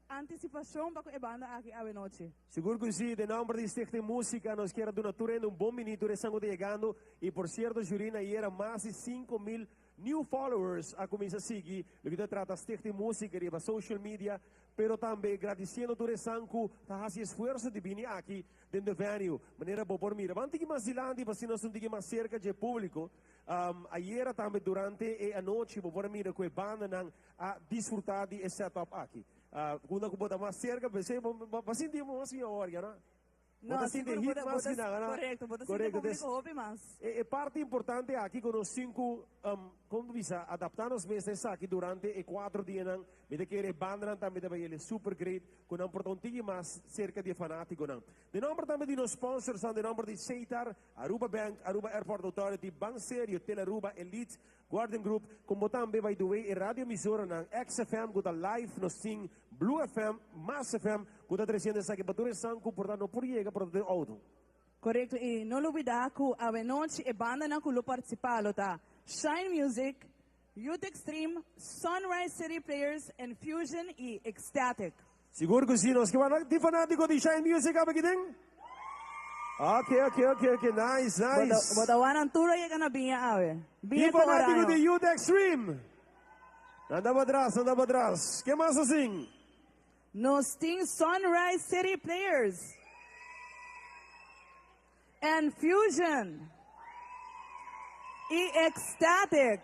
anticipacion pa cu e banda aki awe nochi. Sigur cu si, den nomber di Stichting Musica nos kier a duna tur hende un bon bini, tur esnan cu ta yegando y por cierto Jurina ayera mas di 5000 New followers a cuminsa sigui loke ta trata Stichting Musica riba social media, pero tambe gradiciendo tur esnan cu ta haci esfuerzo di bini aki den The Venue. Manera bo por mira, ban tiki mas dilanti pa asina nos un tiki mas cerca dje publico. Ayera tambe durante e anochi bo por a mira cu e bandanan a disfruta di e setup aki. Unda cu bo ta mas cerca, p'esey bo bo sinti mas mihor, ya no? No, Bo ta sinti sigur, hit bo ta, mas bo ta, final, no? correcto, bo ta sinti Correcto, público des, hopi mas. e, e parte importante aki ku nos tin ku, um, kon ta bisa, adaptá nos mes na esaki durante e kuatro dianan. Mi ta kere e bandanan tambe ta bai el super great, ku nan por ta un tiki mas serka di e fanátikonan. Den nomber tambe di nos sponsorsnan, den nomber di Setar, Aruba Bank, Aruba Airport Authority, Banserio, Telaruba, Elite, Guardian Group, como tambe by the way e radio emisoranan XFM cu ta live nos tin Blue FM, Mas FM cu ta treciendo esaki pa tur esnan cu por ta no por yega por ta den auto. Corecto y no lubida cu awenochi e bandanan cu lo participa lo ta Shine Music, Youth Extreme, Sunrise City Players and Fusion y Ecstatic. Sigur cu si, nos ke wak tin fanatico di Shine Music aba aki den? Ok, ok, ok, ok, nice, nice. Bo ta wak nan tur a yega na biña awe. Biña Tin cu fanatico oraño. di Youth Extreme? Nan ta patras, nan ta patras. Ke mas asin? Nos tin Sunrise City Players and Fusion y Ecstatic.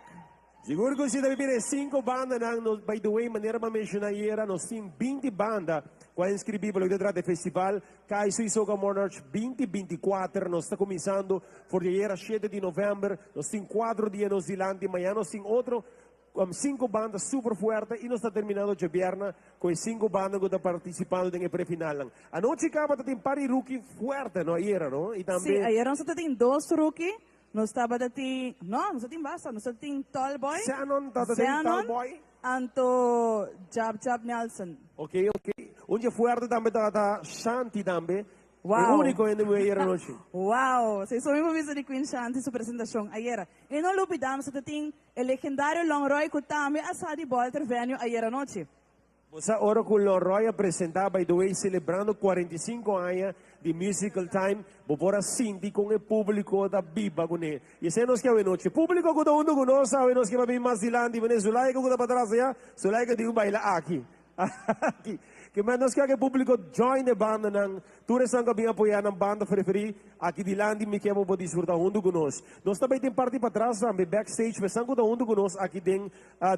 Sigur cu si ta bira e cinco bandanan, nos, by the way, manera mi a menciona ayera, nos tin binti banda cu a inscribi pa loke ta trata e festival Kaiso y Soca Monarch 2024. Nos ta cuminsando for di ayera shete di november, nos tin cuatro dia nos dilanti, mañana nos tin otro cinco banda super fuerte y nos ta terminando djabièrnè cu e cinco banda cu ta participando den e prefinalnan. Anochi caba ta tin par di rookie fuerte, no, ayera, no? Y Sí, tambe. ayera nos ta tin dos rookie. Nos tabata tin, no, nos a tin basta, nos a tin Tallboy, Zenon tabata den Zenon, Tallboy. anto Jab Jab Nelson. Ok, ok. Un dje fuerte tambe tabata Shanti tambe. E Wow. unico hende muhe ayera nochi. Wow! Si so mi por bisa di Queen Shanti su presentacion ayera. Y no lubida nos ta tin e legendario Longroy cu tambe a sa di Bolter Venue ayera nochi. Bo sa ora cu Lonroy a presenta by the way celebrando 45 aña di Musical Time, bo por a sinti con e publico ta biba cune. Y esey nos ke awe nochi. Publico cu ta hunto cu nos awe nos ke pa bin mas dilanti, mane Zulaika cu ta patras aya, Zulaika tin un baila aki. Aki. Ke men nos ke ku e publico join e bandanan, tur esnan ku a bin apoya nan banda preferi aki dilanti mi ke bo por disfruta hunto cu nos. Nos ta bay tin parti patras tambe backstage pa esnan cu ta hunto cu nos aki den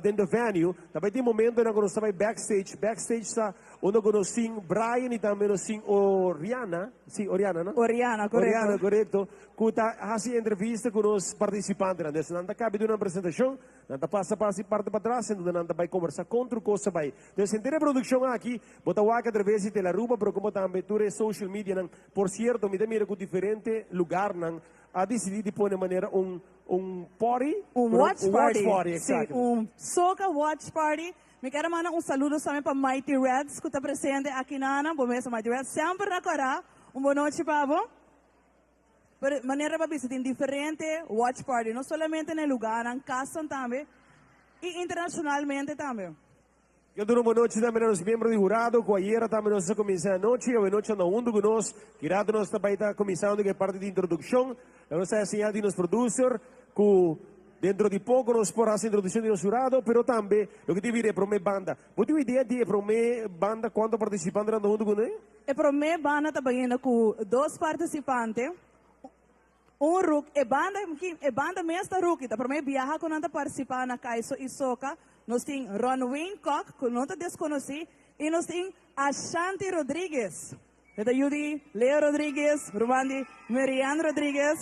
den the venue. Ta bay tin momentonan ku nos ta bay backstage. Backstage ta unda ku nos tin Brian y tambe nos tin Oriana, si Oriana no? Oriana, korekto. Oriana, korekto, ku ta hasi entrevista ku nos partisipantenan. Des nan ta kabi duna nan presentashon. Nan ta pasa pasa e parti patras en donde nan ta bai kombersa kon tur kos ta bai. Entonces henter e produkshon aki bo ta wak atraves di Telaruba pero komo tambe tur e social medianan. Por sierto mi ta mira ku diferente lugarnan a disidí di pone manera un un party, Un watch un watch party. party, Sí, exactly. un soca watch party. Mi kier a manda un saludo tambe pa Mighty Reds ku ta presente aki nan. Bo mesa Mighty Reds semper na kora. Un bonochi pa bo. Pero manera bo a bisa tin diferente watch party, no solamente na e lugarnan, kasnan tambe y internacionalmente tambe. Yo duna un bonochi tambe na nos miembro di hurado cu ayera tambe nos a cuminsa e anochi, awe nochi anda hunto cu nos. Ki rato nos ta bay ta cuminsando cu e parti di introduccion. Lo nos ta señal di nos producer cu dentro di poco nos por haci introduccion di nos hurado, pero tambe loke tin bira e prome banda. Bo tin un idea di e prome banda cuanto participante nan ta hunto cu ne? E promé banda ta bayendo ku dos partisipante, un ruk, e banda e banda mes ta ruki, ta promé biaha ku nan ta partisipá na Kaiso i Soka. Nos tin Ron Wayne Kock, ku no ta deskonosí, i nos tin Ashanti Rodriguez. E ta yu di Leo Rodriguez, ruman di Marianne Rodriguez.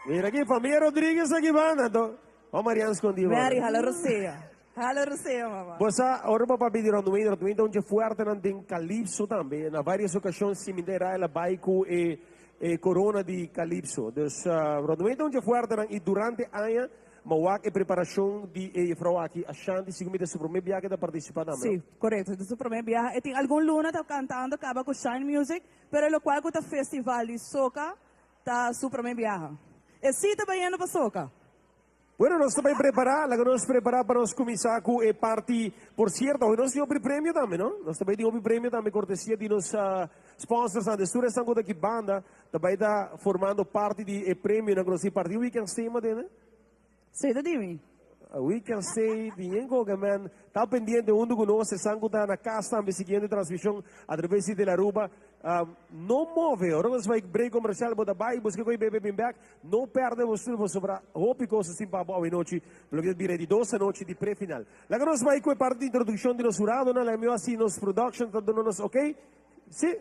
Mira aki, famia Rodriguez aki banda anto. Oh Marianne skondí banda. Mary, hala rosea. Hala rosea, mama. Bo sa, ora bo papia di Ron Wayne, Ron Wayne ta un dje fuertenan den Calypso tambe. Na varios ocasion si mi ta era el a bai cu e e corona di Calypso. Dus Ron Wayne ta un dje fuertenan y durante aña mi a wak e preparacion di e jefrouw aki, Ashanti, sigur mi ta su prome biaha ke ta participa tambe, no? Si, corecto. Ta su prome biaha. E tin algun luna ta cantando caba cu Shine Music, pero locual cu ta festival di soca ta su prome biaha. E si ta bayendo pa soca. Bueno, nos ta bai prepará, laga nos prepará pa nos kuminsá ku e parti. Por sierto, awe nos tin hopi premio tambe, no? Nos ta bai tin hopi premio tambe kortesia di nos sponsorsnan. Des tur esnan ku ta aki banda ta bai ta formando parti di e premionan ku nos tin parti. We can stay maten, eh? Sí, ta dimi. We can stay di yen koke, man. Ta pendiente huntu ku nos, esnan ku ta na kas tambe siguiendo e transmishon atraves di Telaruba. No move, ora nos bai break komersial bo ta bai buska koe bebe bin bek. No perde bo stoel pasobra hopi cos ta sin pa bo awenochi, loke ta bira e di dos anochi di pre-final. Laga nos bai cu e parti di introduccion di nos huradonan, laga mi wak si nos production ta duna nos ok. Si,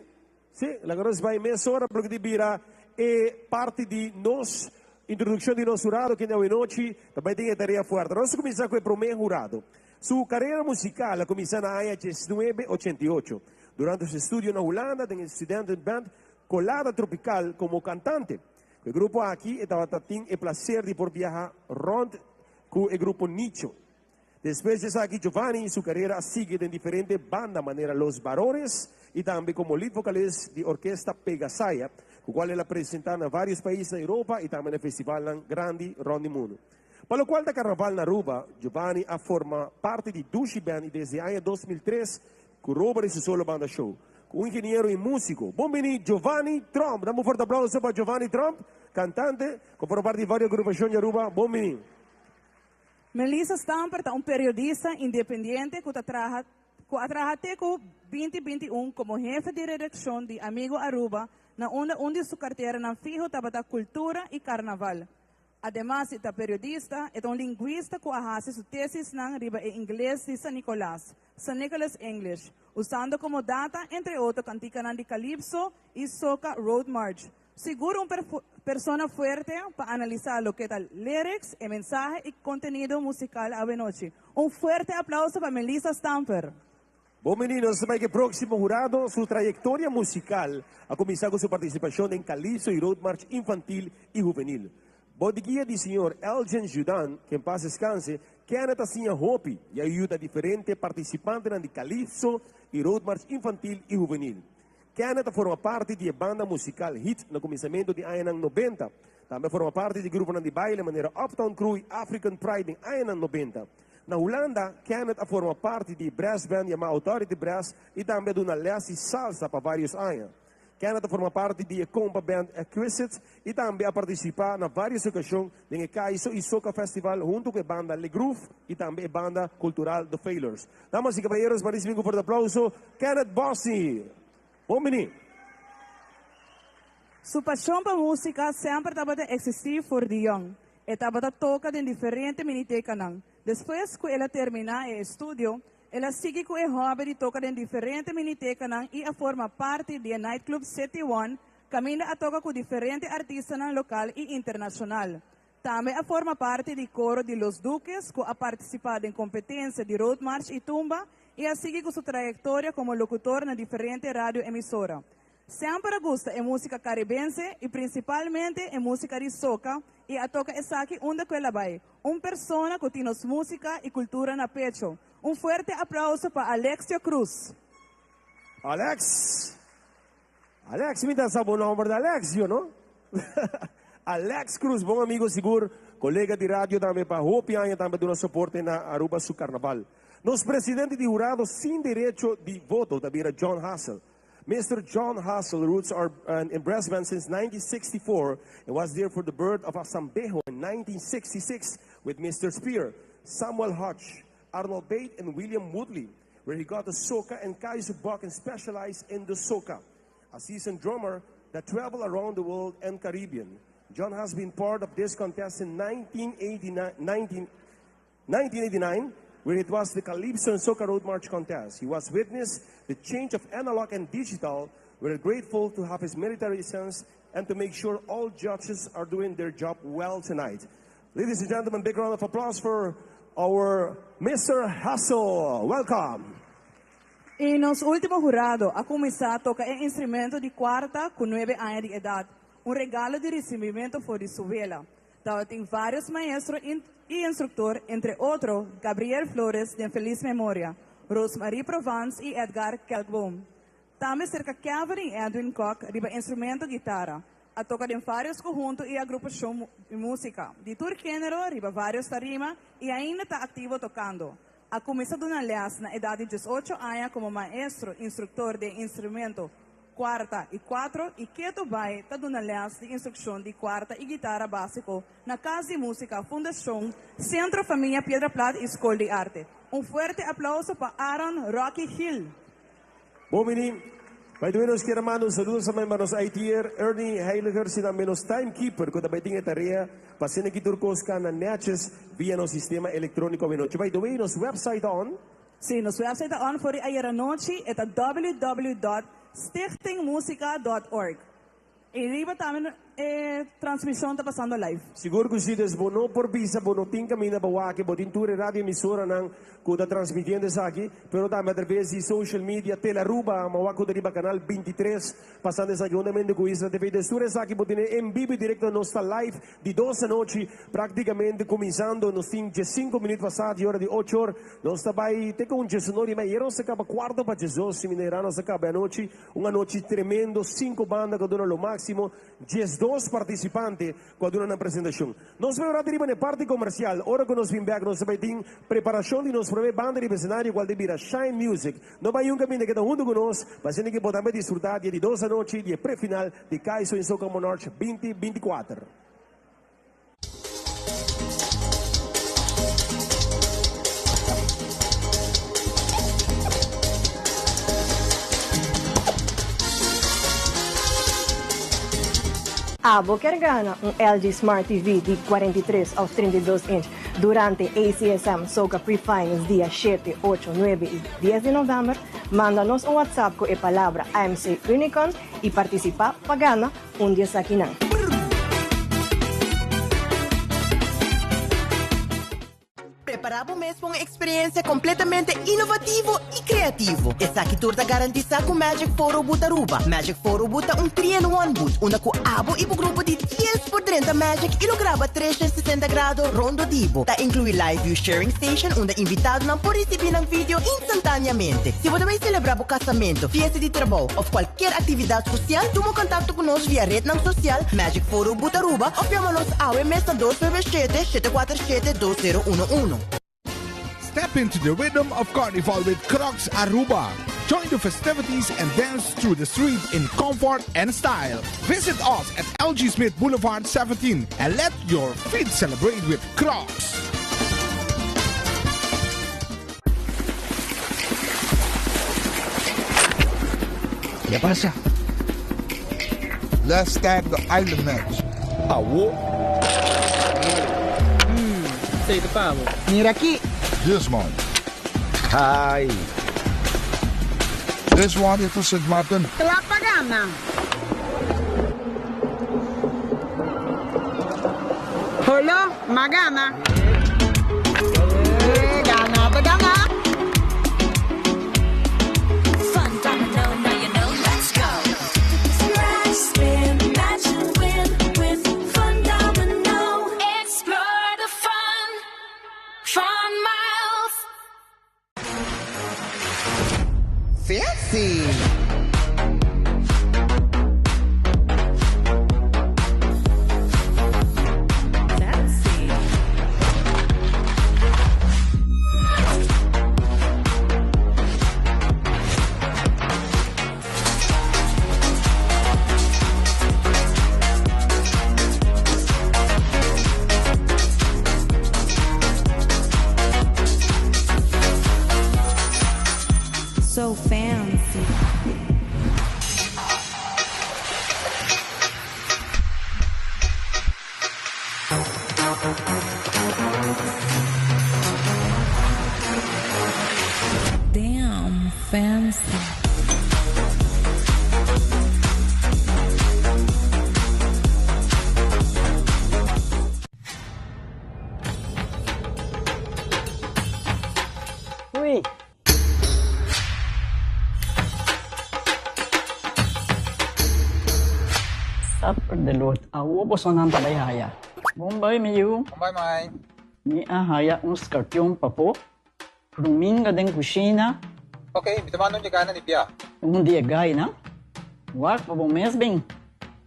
si, laga nos bai mesora pa loke ta bira e parti di nos introduccion di nos hurado kende awenochi ta bai tin e tarea fuerte. Nos ta cuminsa cu e prome hurado. Su carera musical a cuminsa na aña diesnuebe ochenta i ocho, durante su estudio na Hulanda den e studentenband Colada Tropical como cantante. Ku e grupo aki e tabata tin e placer di por biaha rond ku e grupo Nicho. Despues di esaki Giovanni su carera a sigui den diferente banda manera Los Barones y tambe como lead vocalist di orkesta Pegasaya ku cual el a presenta na varios pais na Europa y tambe na festivalnan grandi rond di mundo. Pa locual ta carnaval na Aruba, Giovanni a forma parti di Dushi Band y desde aña 2003 Cu Robert y su solo banda show. Cu un ingeniero y musico. Bon bini Giovanni Tromp. Dame un fuerte aplauso pa Giovanni Tromp, cantante, cu forma parti di varios agrupacion di Aruba. Bon bini. Melissa Stamper ta un periodista independiente cu ta traha cu a traha te cu 2021 como hefe di redaccion di Amigo Aruba na unda un di su carteranan fiho tabata cultura y carnaval. Ademas di ta periodista, e ta un lingwista cu a haci su tesisnan riba e ingles di San Nicolas, San Nicholas English, usando como data entre otro canticanan di Calypso y Soca Road March. Sigur un persona fuerte pa analisa loke ta lyrics, e mensahe y contenido musical awenochi. Un fuerte aplauso pa Melissa Stamper. Bon bini nos ta bai ku e próksimo hurado. Su trayektoria musikal a kuminsá ku su partisipashon den Calypso i Road March Infantil i Huvenil. Bou di guia di señor Elgin Judan, ke en pas deskanse, Kenneth a siña hopi i a yuda diferente partisipantenan di Calypso i Roadmarch Infantil i Huvenil. Kenneth a forma parti di e banda musikal Hit na kuminsamentu di añanan nobenta. Tambe a forma parti di gruponan di baile manera Uptown Crew i African Pride den añanan nobenta. Na Hulanda, Kenneth a forma parti di e brassband yamá Authority Brass i tambe a duna lès di salsa pa vários aña. Kenneth a forma parti di e kompa band Exquisite i tambe a partisipá na vários okashon den e Kaiso i Soca Festival huntu ku e banda Le Groove i tambe e banda kultural The Failures. Damas i kabayeros, pa risibí ku fuerte aplauso Kenneth Bossi! Bon bini! Su pashon pa músika semper tabata eksistí for di yòn. E tabata toka den diferente minitekanan. Despues ku el a terminá e estudio, el a sigui ku e hòbi di toka den diferente minitekanan i a forma parti di e nightclub City One, kaminda a toka ku diferente artistanan lokal i internashonal. Tambe a forma parti di koro di Los Duques ku a partisipá den kompetensia di roadmarch i tumba i a sigui ku su trayektoria komo lokutor na diferente radioemisora. Semper a gusta e músika karibense i prinsipalmente e músika di soka i a toka esaki unda ku el a bai. Un persona ku tin nos músika i kultura na pecho. Un fuerte aplauso pa Alexio Cruz. Alex! Alex, mi ta sa bo nomber ta Alexio, no? Alex Cruz, bon amigo sigur, colega di radio tambe pa hopi aña tambe duna soporte na Aruba su carnaval. Nos presidente di hurado sin derecho di voto ta bira John Hassell. Mister John Hassell roots are in brass band since 1964 and was there for the birth of Asambeho in 1966 with Mister Spear, Samuel Hodge, Arnold Bate and William Woodley, where he got the soca and Kaiser Buck and specialized in the soca. A seasoned drummer that traveled around the world and Caribbean. John has been part of this contest in 1989, 19, 1989, where it was the Calypso and Soca Road March contest. He was witness the change of analog and digital. We're grateful to have his military sense and to make sure all judges are doing their job well tonight. Ladies and gentlemen, big round of applause for our Mr. Hassel. Welcome. I nos último hurado a kuminsá toka e instrumento di kuarta ku nuebe aña di edat, un regalo di risibimentu for di su wela. Tabatin vários maestro i instruktor, entre otro Gabriel Flores den felis memoria, Rosemarie Provence i Edgar Kelkboom. Tambe serka Kevin i Edwin Kok riba instrumento gitara. A toka den vários kohunto i agrupashon di músika di tur género riba vários tarima i ainda ta aktivo tokando. A kuminsá duna lès na edat di diesocho aña komo maestro instruktor den instrumento kuarta i kuatro i ketu bai ta duna lès di instrukshon di kuarta i gitara básiko na Kas di Músika, Fundashon Sentro Famia Piedra Plat i Skol di Arte. Un fuerte aplauso pa Aaron Rocky Gil. Bon bini. By the way nos kier a manda un saludo tambe pa nos IT'er Ernie Heiliger si tambe nos timekeeper cu ta bay tin e tarea pa asina ki tur cos cana netjes via nos sistema electronico awenochi. By the way nos website ta on. Si, nos website ta on for di ayer anochi, e ta www dot stichtingmusica dot org. I riba tambe e transmision ta pasando live. Sigur cu si, dus bo no por bisa bo no tin caminda pa wak, bo tin tur e radio emisoranan cu ta transmitiendo esaki, pero tambe a traves di social media, Telaruba, ma wak cu ta riba canal 23 pasando esaki juntamente cu Isla TV. Dus tur esaki bo tene en bibo y directo, nos ta live di dos anochi practicamente cuminsando, nos tin diescinco minuut pasa di ora di ocho or, nos ta bay te con diesunor y media, nos ta caba cuarto pa diesdos, si mi no era nos ta caba e anochi. Un anochi tremendo, sinku banda ku a duna lo máksimo, 12 partisipante ku a duna nan presentashon. Nos bai ora riba na e parti komersial, ora ku nos bin bèk nos ta bai tin preparashon di nos promé banda riba esenario kual ta bira Shine Music. No bai un kaminda keda huntu ku nos pa asina ki bo tambe disfrutá di e di dos anochi di e pre-final di Kaiso en Soca Monarch 2024. Abo kier gana un LG Smart TV di 43 of 32 inch durante ACSM Soca Pre-Finals dia shete, ocho, nuebe y dies di november? Manda nos un WhatsApp cu e palabra AMC Unicorn y participa pa gana un di esakinan. Prepara bo mes pa un experiencia completamente innovativo y creativo. Esaki tur ta garantisa cu Magic Photo Booth Aruba. Magic Photo Booth ta un 3-in-1 booth, unda cu abo y bo grupo di dies por drenta Magic y lo graba 360 grado rondo di bo. Ta inclui live view sharing station unda invitadonan por ricibi nan video instantaneamente. Si bo ta bay celebra bo casamento, fiesta di trabou of cualkier actividad social, tuma contacto cu nos via rednan social Magic Photo Booth Aruba of yama nos awe mes na 297 747 2011. Step into the rhythm of carnival with Crocs Aruba. Join the festivities and dance through the street in comfort and style. Visit us at LG Smith Boulevard 17 and let your feet celebrate with Crocs. ¿Qué pasa? Let's start the island match. Awo. Mira aki. This one. Hi. This one is for St. Martin. Kla pa gana. Holo, m'a gana. Gana ta gana. Fun domino, now you know, let's go. Scratch, spin, match and win with Fun Domino. Explore the fun, fun miles. Fancy! Fancy. So fancy. Damn, fancy. Ui. Supper the Lord. Awo bosonan ta bai haya. Bon bai mi yu. Bon bai mai. Mi a haya un skarpion papo. Ruminga den kushina. Ok, mi ta manda un di gai na di bia. Un di e gainan. Wak pa bo mes bin.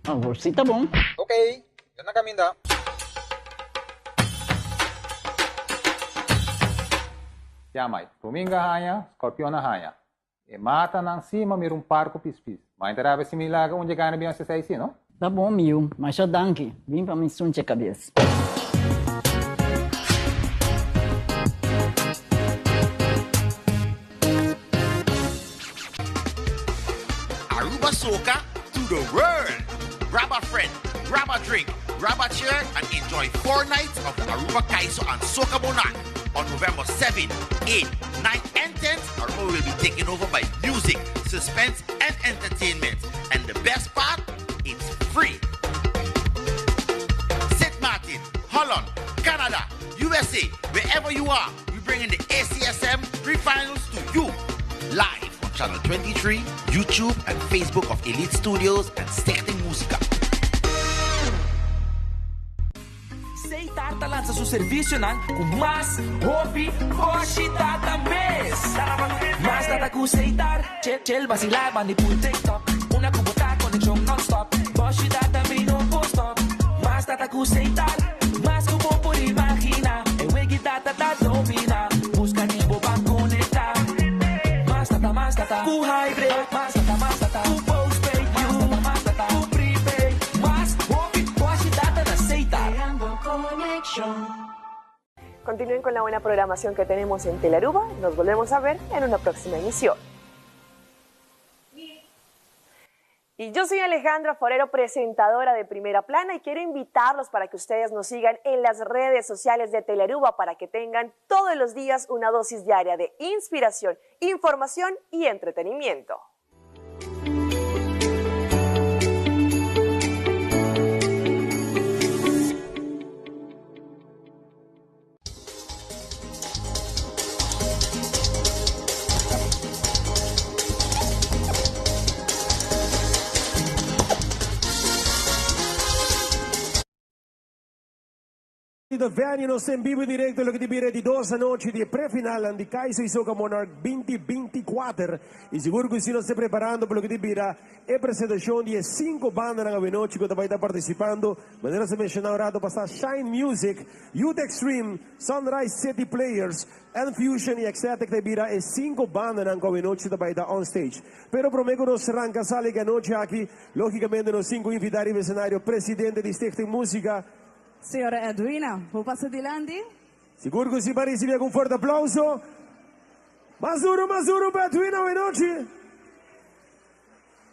Awor si ta bon. Ok, mi ta na kaminda. Ya mai, Ruminga haña, scorpion a haña. E matanan si ma mira un par ku pispis. Ma e ta rabia si mi laga un dje gana bin hasi esei si, no? Ta bon mi yu, masha danki. Bin pa mi sunche kabes. Aruba Soca to the world! Grab a friend, grab a drink, grab a chair and enjoy four nights of the Aruba Kaiso and Soca Monarch. On November 7, 8, 9 and 10th, Aruba will be taken over by music, suspense and entertainment. And the best part, it's free. St. Martin, Holland, Canada, USA, wherever you are, we bring in the ACSM pre-finals to you live on Channel 23, YouTube, and Facebook of Elite Studios and Stichting Musica. Setar ta lansa su servicionan cu mas hopi boshi data mes. Mas data cu Setar, chill chill vacila bandi pul TikTok. Una cu bo ta conexion non-stop. Boshi data mi no por stop. Mas data cu Setar, mas cu bo por imagina. E wegi data ta domina. Busca di bo ban conecta. Mas data, mas data cu hybrid. Mas data, mas data cu postpaid. Mas data, mas data cu prepaid. Mas hopi boshi data na Setar. Creando conexión. Continúen con la buena programación que tenemos en Telaruba. Nos volvemos a ver en una próxima emisión. Y yo soy Alejandra Forero, presentadora de Primera Plana, y quiero invitarlos para que ustedes nos sigan en las redes sociales de Telearuba para que tengan todos los días una dosis diaria de inspiración, información y entretenimiento. The Venue nos en bibo directo loke ta bira di dos anochi di e pre-finalnan di Kaiso y Soca Monarch 2024 y sigur cu si nos ta preparando pa loke ta bira e presentacion di e cinco bandanan awenochi cu ta bay ta participando manera nos a menciona un rato pasa Shine Music, Youth Extreme, Sunrise City Players, N-Fusion y Ecstatic ta bira e cinco bandanan cu awenochi ta bay ta on stage. Pero prome cu nos ranca sali e anochi aki logicamente nos tin cu invita riba escenario presidente di Stichting Musica, Señora Edwina, bo pasa dilanti. Sigur cu si pa ricibi cu un fuerte aplauso. Mas duro, mas duro pa Edwina awe nochi.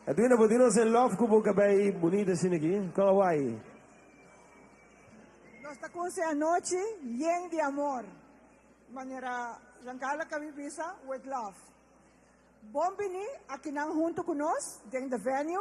Edwina, bo tin nos en love cu bo cabey bunita asina aki. Con Hawaii. Nos ta cunse anochi yen di amor. Manera Giancarlo a bisa, with love. Bon bini akinan hunto cu nos den The Venue.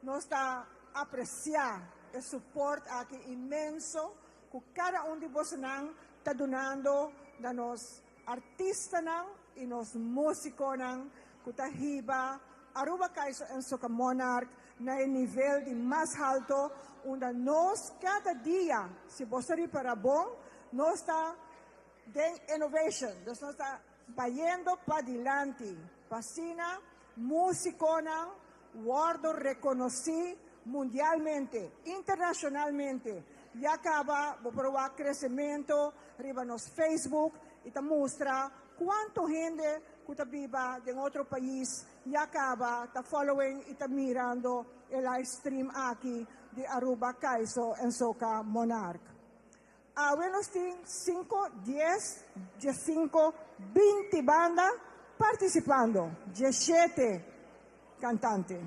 Nos ta aprecia e support aki inmenso cu cada un di bosonan ta dunando na nos artistanan y nos musiconan cu ta hiba Aruba Kaiso en Soca Monarch na e nivel di mas halto unda nos cada dia, si boso ripara bon, nos ta den innovation, dus nos ta Bayendo padilanti p'asina musiconan wordo reconoci mundialmente, internacionalmente. Ya caba bo por wak crecemento riba nos Facebook y ta mustra cuanto hende cu ta biba den otro pais ya caba ta following y ta mirando e live stream aki di Aruba Kaiso en Soca Monarch. Awe nos tin sinku, dies, diesinku, 20 banda partisipando, 17 kantante.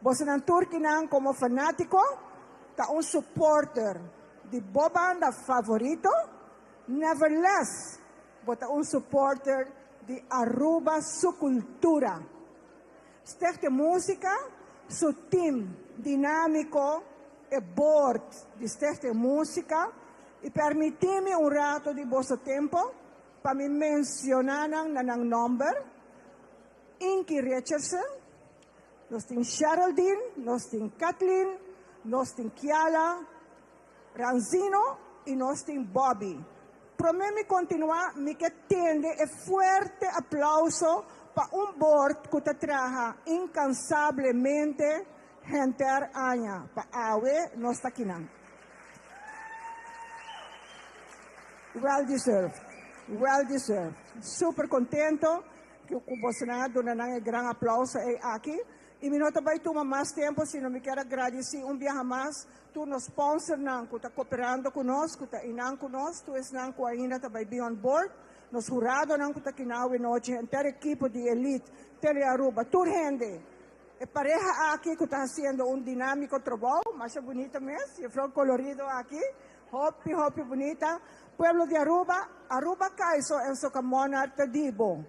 Bosonan tur kinan komo fanátiko ta un supporter di bo banda favorito, neverless bo ta un supporter di Aruba su kultura. Stichting Musica su team dinámiko, e board di Stichting Musica, i permití mi un rato di boso tempo pa mi mencioná nan na nan nomber, Inky Richardson, nos tin Geraldine, nos tin Kathleen, nos tin Kiala Ranzino i nos tin Bobby. Promé mi kontinuá, mi ke tende e fuerte aplauso pa un board ku ta traha inkansablemente henter aña pa awe nos ta kinan. Well deserved, well deserved. Super kontento ku bosonan a duna nan e gran aplauso ei aki. I mi no ta bai tuma mas tempu, sino mi kier a gradisí un biaha mas Tur nos sponsornan cu ta cooperando cu nos, cu ta einan cu nos, tur esnan cu ainda ta bay bin on board, nos huradonan cu ta kina awe nochi, henter ekipo di Elite, Tele Aruba, tur hende. E pareha aki cu ta haciendo un dinamico trabou, masha bunita mes, juffrouw colorido aki, hopi hopi bunita. Pueblo di Aruba, Aruba Kaiso en Soca Monarch ta di bo.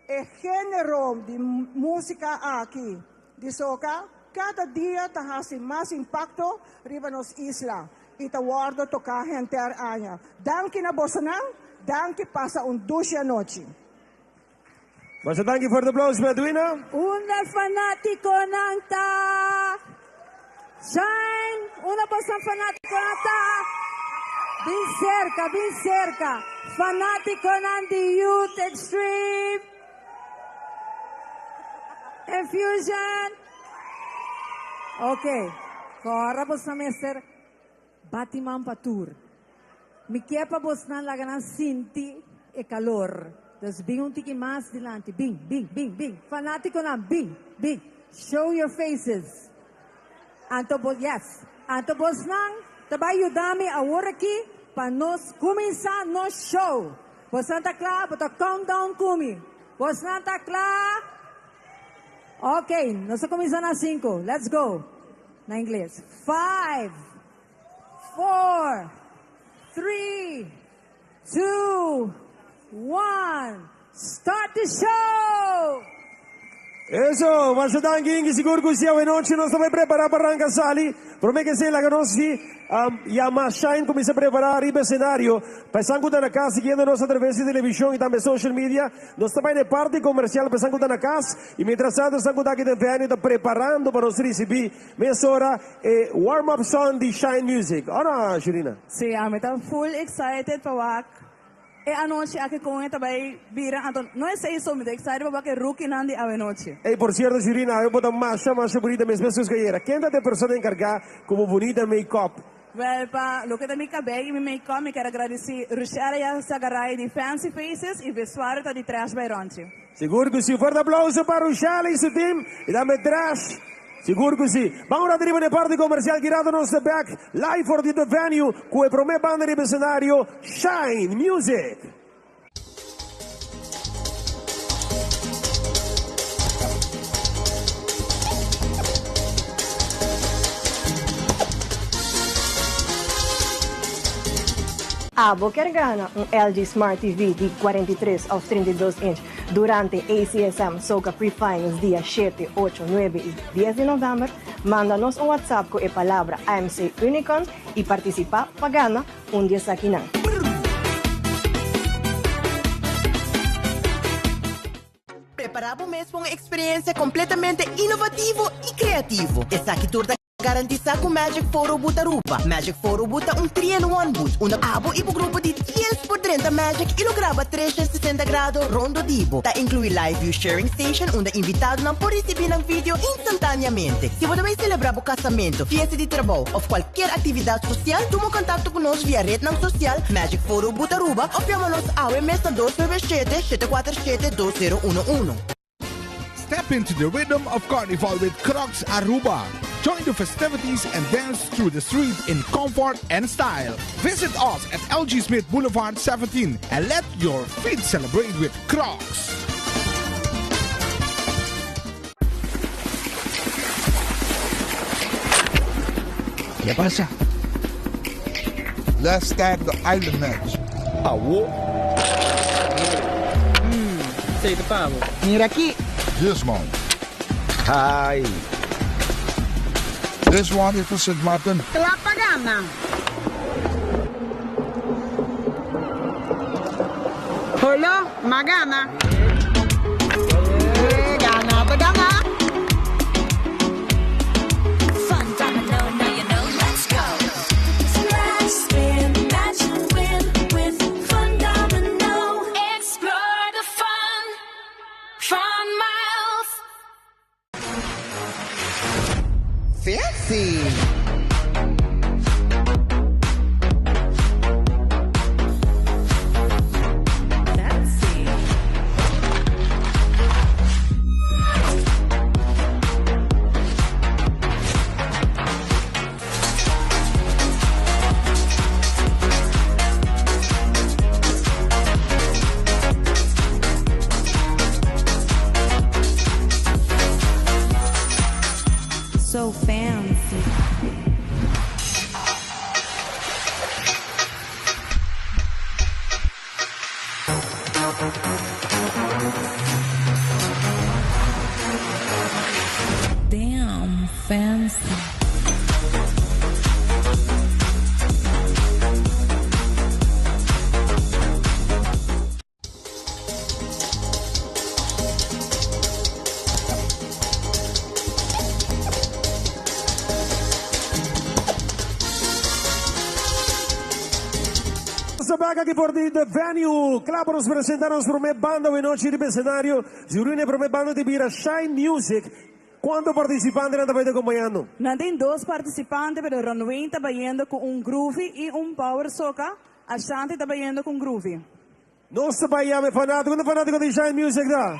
E genero di musica aki di soca cada dia ta haci mas impacto riba nos isla y ta wordo toca henter aña. Danki na bosonan, danki pasa un dushi anochi. Masha danki fuerte aplauso pa Edwina. Unda e fanaticonan ta? Shine! Unda boso fanaticonan ta? Bin cerca, bin cerca. Fanaticonan di Youth Extreme Infusion. Ok, cora boso mester bati man pa tur. Mi kier pa bosnan laga nan sinti e calor. Dus bin un tiki mas dilanti. Bin, bin, bin, bin. Fanaticonan, bin, bin. Show your faces. Anto bo, yes. Anto bosnan ta bay yuda mi awor aki pa nos cuminsa nos show. Bosnan ta cla? Bo ta count down cu mi. Bosnan ta cla? Ok, nos ta cuminsa na cinco. Let's go. Na ingles. Five. Four, three, two, one, start the show! Eso, masha danki Ingi, sigur ku si awenochi nos ta bai prepará pa ranka sali. Promé ke esei laga nos si yama Shine kuminsá prepará riba esenario. Pa esan ku ta na kas siguiendo nos atraves di televishon i tambe social media, nos ta bai na e parti komersial pa esan ku ta na kas i mientras tanto esan ku ta aki den venue ta preparando pa nos risibí mesora e warm up song di Shine Music. Ora, Shurina. Sí, ami ta full excited pa wak E anochi aki kon e ta bai bira anto no esei so mi ta excited pa wak e rookie-nan di awenochi. Ey por cierto Shirina awe bo ta masha masha bunita mes mescos cu ayera. Ken ta e persona encarga cu bo bunita make up? Wel pa loke ta mi cabey y mi make up mi kier a gradici Rushella Yazagaray di Fancy Faces y vestuario ta di Trash by Ronchi. Sigur cu si. Un fuerte aplauso pa Rushella y su team y tambe Trash. Sigur cu si. Ban un rato riba n'e parti comercial ki rato nos ta bek live for di The Venue cu e prome banda riba escenario Shine Music. Abo kier gana un LG Smart TV di 43 of 32 inch Durante ACSM Soca Pre-Finals dia shete, ocho, nuebe i dies di novèmber, manda nos un WhatsApp ku e palabra AMC Unicorn i partisipá pa gana un di esakinan. Prepará bo mes pa un eksperensia kompletamente inovativo i kreativo. Esaki tur ta. Garantisa cu Magic Photo Booth Aruba. Magic Photo Booth ta un 3 in 1 booth unda abo y bo grupo di dies por drenta Magic y lo graba 360 grado rondo di bo. Ta inclui live view sharing station unda invitadonan por ricibi nan video instantaneamente. Si bo ta bay celebra bo casamento, fiesta di trabou of cualkier actividad social, tuma contacto cu nos via rednan social Magic Photo Booth Aruba of yama nos awe mes na 297 747 2011. Step into the rhythm of carnival with Crocs Aruba. Join the festivities and dance through the street in comfort and style. Visit us at LG Smith Boulevard 17 and let your feet celebrate with Crocs. ¿Qué pasa? Let's start the island match. Awo. Esey ta pa bo. Mira aki. This one. Hi. This one is for Sint Maarten. Kla pa gana. Holo, m'a gana. Gana bo gana. Fun domino, now you know, let's go. Scratch, spin, match and win with Fun Domino. Explore the fun, fun miles. Fancy! So fancy. Damn fancy. Nos ta bek aki for di The Venue. Kla pa nos presenta nos prome banda awe nochi riba escenario. Jurina e prome banda di bira Shine Music. Cuanto participantenan ta bay ta acompañando? Nan tin dos participante pero Ronwayne ta bayendo cu un groovy y un power soca. Ashanti ta bayendo cu un groovy. Nos ta bay yama e fanatico. Unda fanatico di Shine Music ta?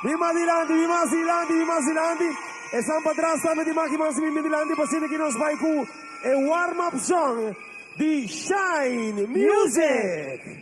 Bin mas dilanti, bin mas dilanti, bin mas dilanti. Esnan patras tambe di maki mas bin dilanti pa asina ki nos bay cu e warm up song di Shine Music.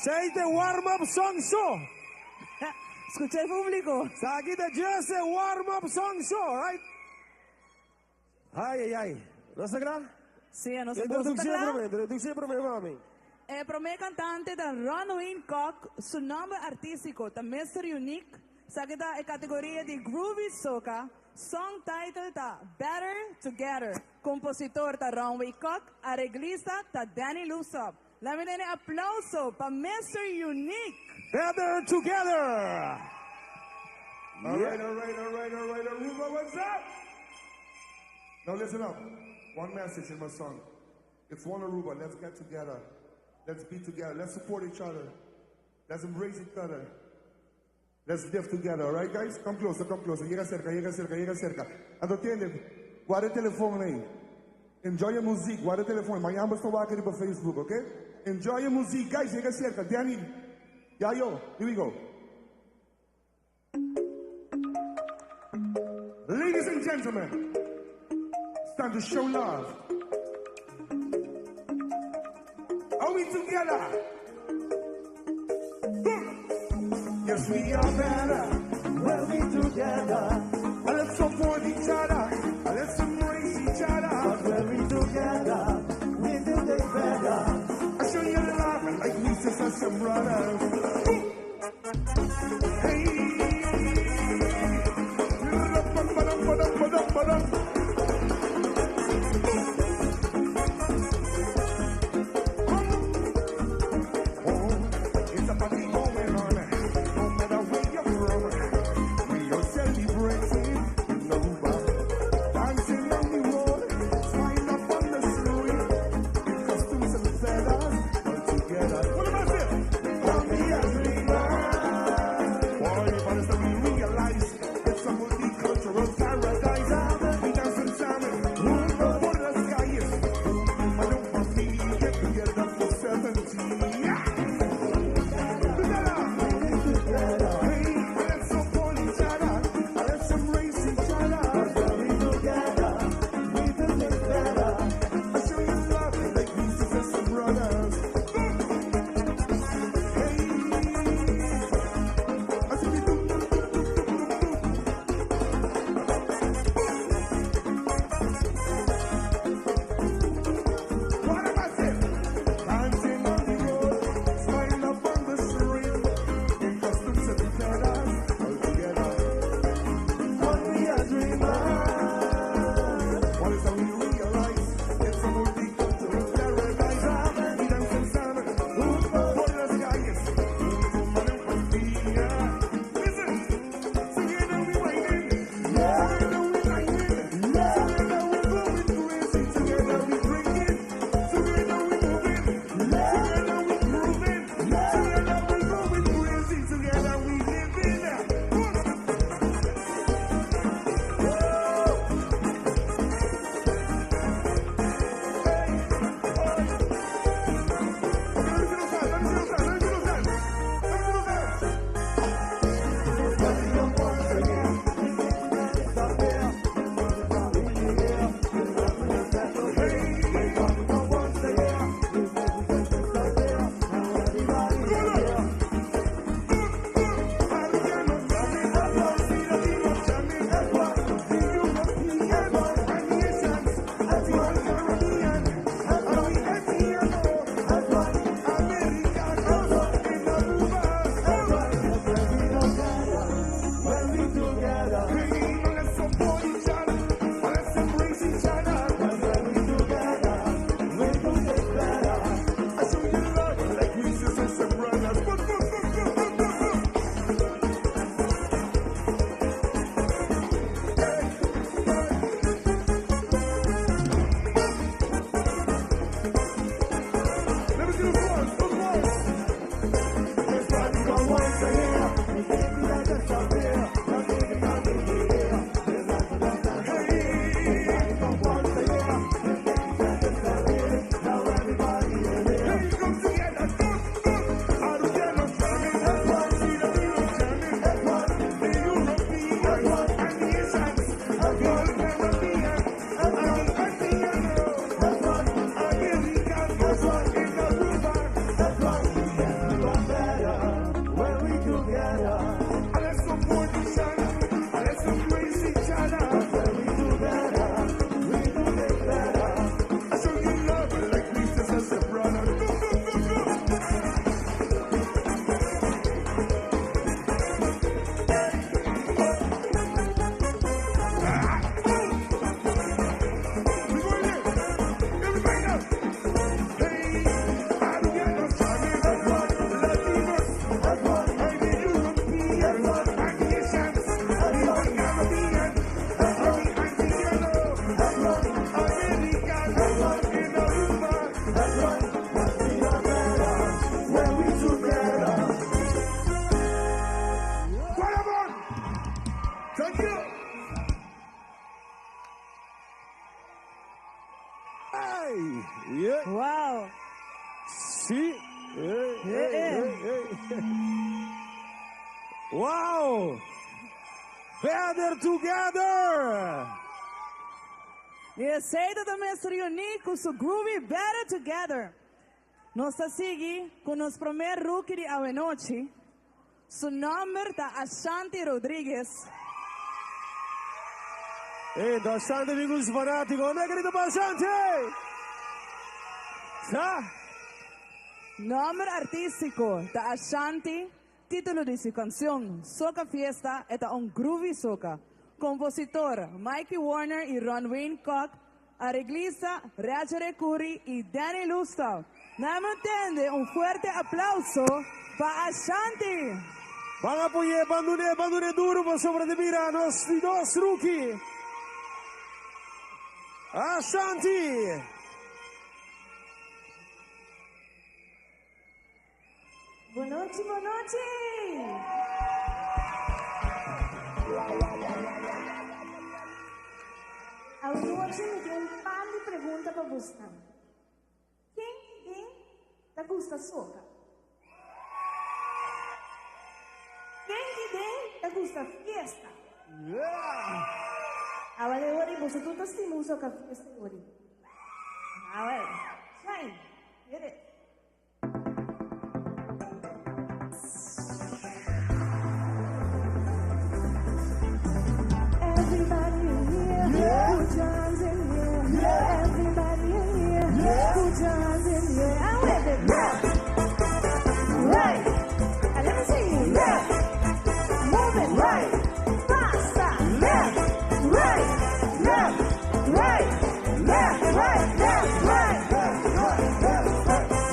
Esey ta warm-up song so. Scucha e publico. Esaki ta just a warm-up song so, right? Ay, ay, ay. Nos ta cla? Si, nos Introduccion ta cla. prome, introduccion prome, mami. E prome cantante ta Ronwin Kock, su nomber artistico ta Mr. Unique, esaki ta e categoria di Groovy Soca, song title ta Better Together, compositor ta Ronwin Kock, areglista ta Danny Lusop. Laga mi tene aplauso pa Mr. Unique. Better Together! All right, all right, all right, all right, Aruba, what's up? Now listen up. One message in my song. It's one Aruba. Let's get together. Let's be together. Let's support each other. Let's embrace each other. Let's live together, all right, guys? Come closer, come closer. Yega cerca, yega cerca, yega cerca. Anto tende, warda e telefon ey. Enjoy your music, warda e telefon. Mañan bo ta wak riba Facebook, okay? Enjoy your music, guys. Yega cerca. Danny, Yayo, here we go. Ladies and gentlemen, it's time to show love. Are we together? Yes, we are better when we together. And let's support each other. And let's embrace each other. But when we together, we do it better. I show you love like we sisters and brothers. Hey. Ba-dum-ba-dum-ba-dum-ba-dum. Oh, it's a party going on. No matter where you're from, we are celebrating in Aruba. Dancing on the road, smile up on the street, in costumes and feathers, all together. What am I saying? Come here, dreamer. Si. Hey, hey, hey, hey. Wow! Better Together! I esei ta Mr. Unique ku su groovy Better Together. Nos ta sigui ku nos promé rookie di awenochi. Su nòmber ta Ashanti Rodriguez. Hey, Ashanti amigos fanáticos. Un grito pa Ashanti! Sa? Nòmber artístiko ta Ashanti. Título di su kanshon Soca Fiesta e ta un groovy soca. Kompositor Mikey Warner i Ron Wayne Kock, areglista Roger Curry i Danny Lustau. Laga mi tende un fuerte aplouso pa Ashanti. Ban apoy'é, ban dun'é, ban dun'é duru pasobra di mira nos di dos rookie. Ashanti! Bon nochi, bon nochi! Awanochi mi tin un par di pregunta pa bosnan. Ken ki den ta gusta soca? Ken ki den ta gusta fiesta? Awal e ora boso tur ta stima un soca fiesta e ora. Awal, shine, hit it. Everybody in here, put your hands in the air. Everybody in here, put your hands in the air. And wave it left, right. And let me see you left. Move it right, faster. Left, right, left, right, left, right, left, right, left, right, left, right.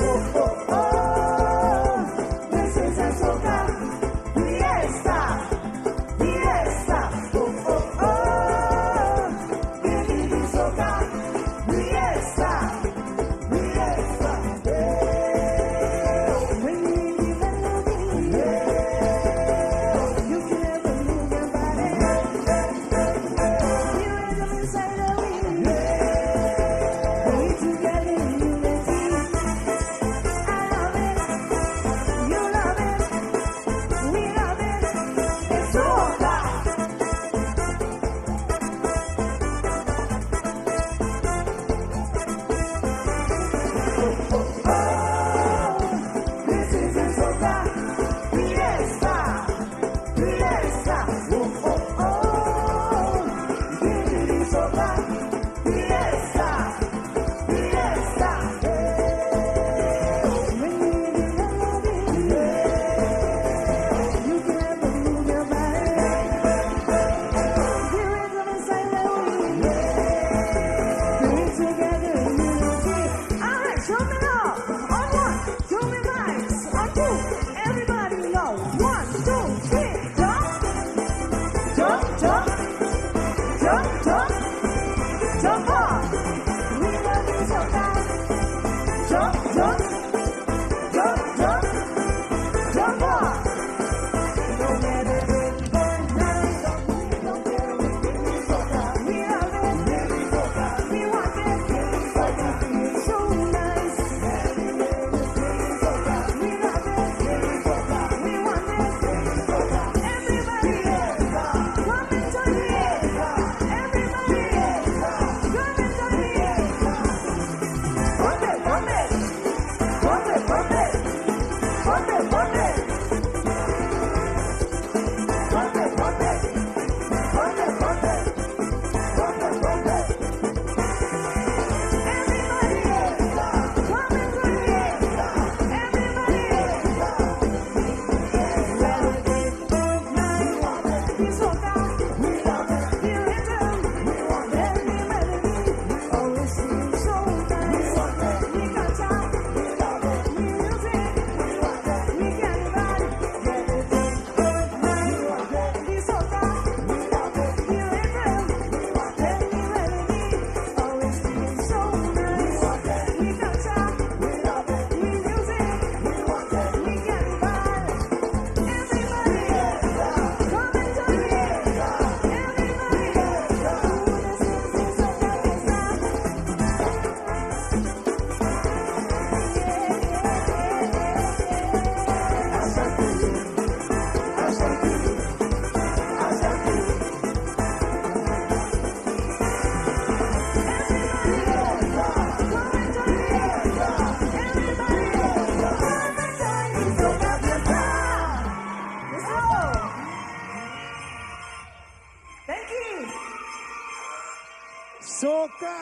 Soca!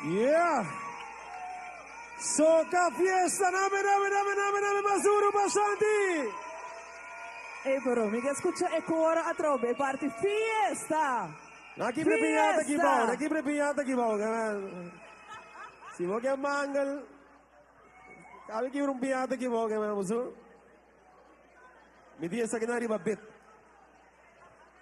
Yeah! Soca fiesta! Name, name, name, name, name, mas duro pa Shanti! Ey, pero mi ke scucha e coro atrobe, e parti fiesta! Na kibra piñata aki Fiesta! bou, na kibra piñata aki bou. Si bo ke mangel, cabe kibra un piñata aki bou, ke men Mi di esaki nan riba bit.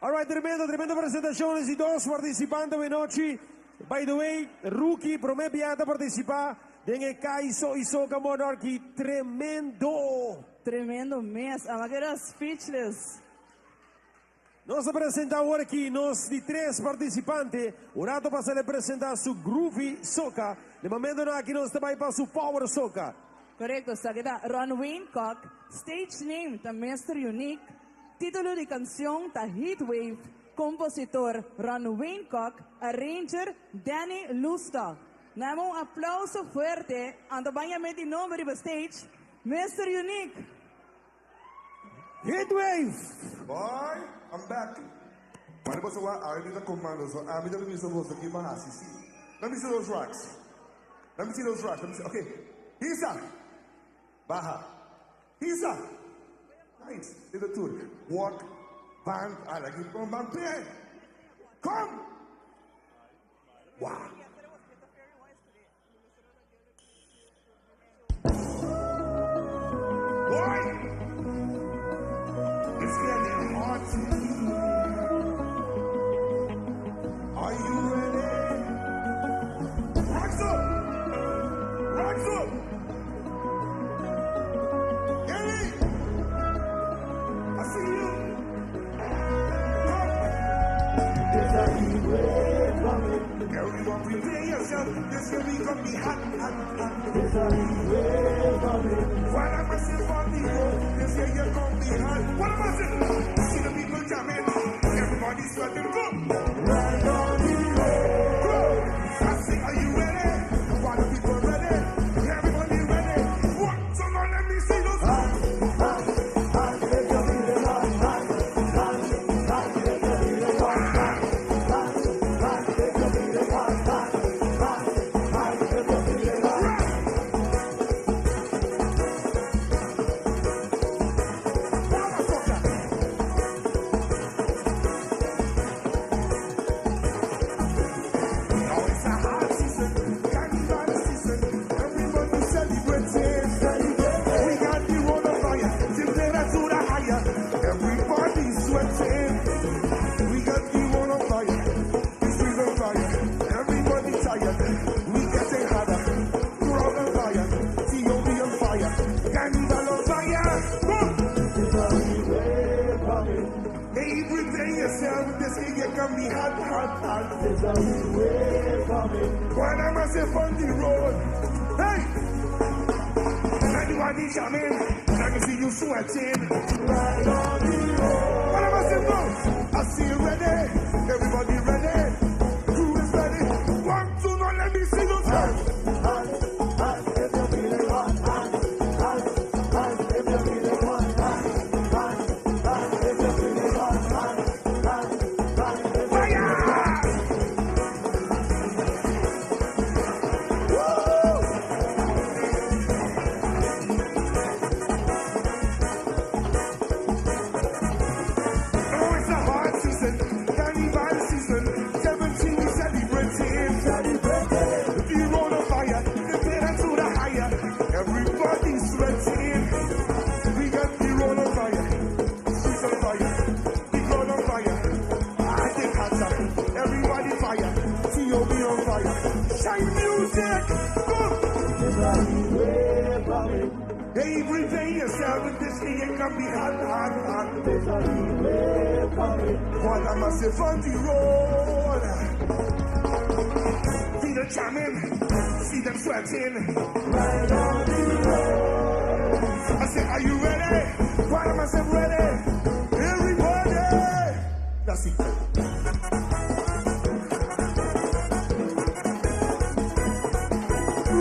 Alright, tremendo, tremendo presentaciones di dos participante awe nochi. By the way, Rookie prome bia ta participa den e Kaiso y Soca Monarchy. Tremendo! Tremendo mes, ama keda speechless. Nos ta presenta awor aki nos di tres participante. Un rato pasa el a presenta su Groovy Soca. Den momentonan aki nos ta bay pa su Power Soca. Correcto, esaki ta Ron Wayne Kock, stage name ta Mister Unique, titulo di cancion ta Heat Wave, compositor Ron Wayne Kock, arranger Danny Loustau. Nan un aplauso fuerte, anto ban yam'e di nomber riba stage, Mister Unique! Heat Wave! Boy, I'm back. Mari boso wak ami ta comando so ami ta bisa boso ki pa hasi si. Let me see those rocks. Let me see those rocks. Let me see. Okay. Hisa. Baha. Hisa. Nice. Little tour. Walk. Band. I like it. Bam, bam, Come. Wow. Boy, it's getting hot. Are you ready? Rocks up! Rocks up! Ellie! I see you. Come. There's a heat wave coming. Everyone prepare yourself. This year we gonna be hot, hot, hot. There's a heat wave coming. What am I saying on the road? This year you're gonna be hot. What am I saying? See the people jamming. Everybody sweating. Go! Right on the road. Go! I say, are you ready? Why the people ready? Everybody ready? What? So now let me see those. Hot, hot, hot. Let your feeling hot, hot, hot, hot. Let your feeling hot, hot, hot, hot. Let your feeling hot, hot, hot, hot. Let your feeling hot. Now it's a hot season, carnival season. Everybody celebrating. We got the road on fire, temperature higher. Everybody sweating. We got the road on fire, the streets on fire. Everybody tired. We getting hotter. Crowd on fire, T.O.B. on fire, carnival on fire. Boom! Hey, prepare yourself. This year can be hot, hot, hot. There's a wave coming. When I'm a safe on the road. Hey! Everybody jamming. I can see you sweating. Right on the road. What am I saying? Go. I see you ready. Everybody ready. Crew is ready. One, two, now let me see those hands. Hot, hot, if you're feeling hot, hot, hot, hot, if you're feeling hot, hot, hot, hot, if you're feeling hot, hot, hot, hot, if you're feeling hot. Woo! Oh, it's a hot season, carnival season. 17 we celebrating. The road on fire, the pedal to the higher. Everybody's sweating. We got the road on fire, streets on fire, the ground on fire. I think hotter, everybody fire. T.O.B. on fire. Shine music, go! Hey, prepare yourself. This year can be hot, hot, hot. There's a heat wave coming. What am I say on the road? See the jamming, see them sweating. Right on the road. I say, are you ready? What am I say ready? Everybody! That's it.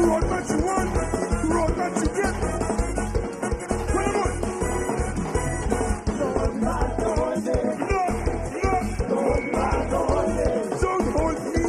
Road that you want, road that you get. Put 'em on. No, no, don't hold me.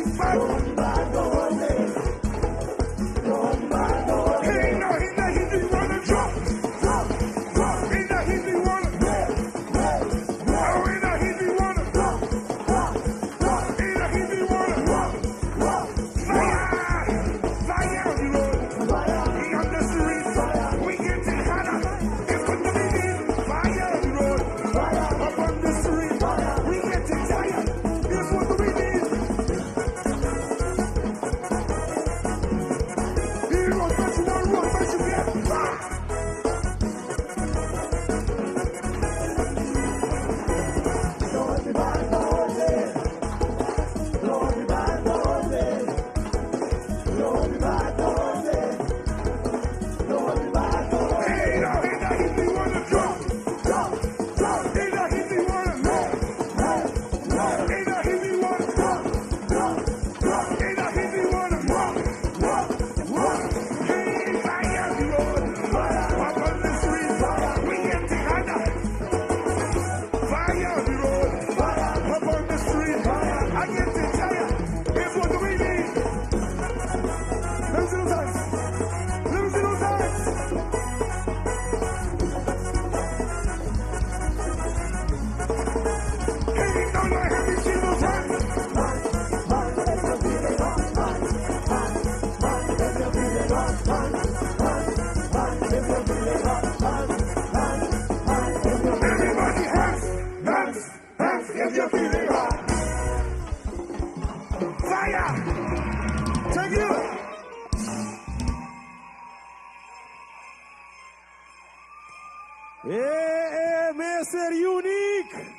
Unique!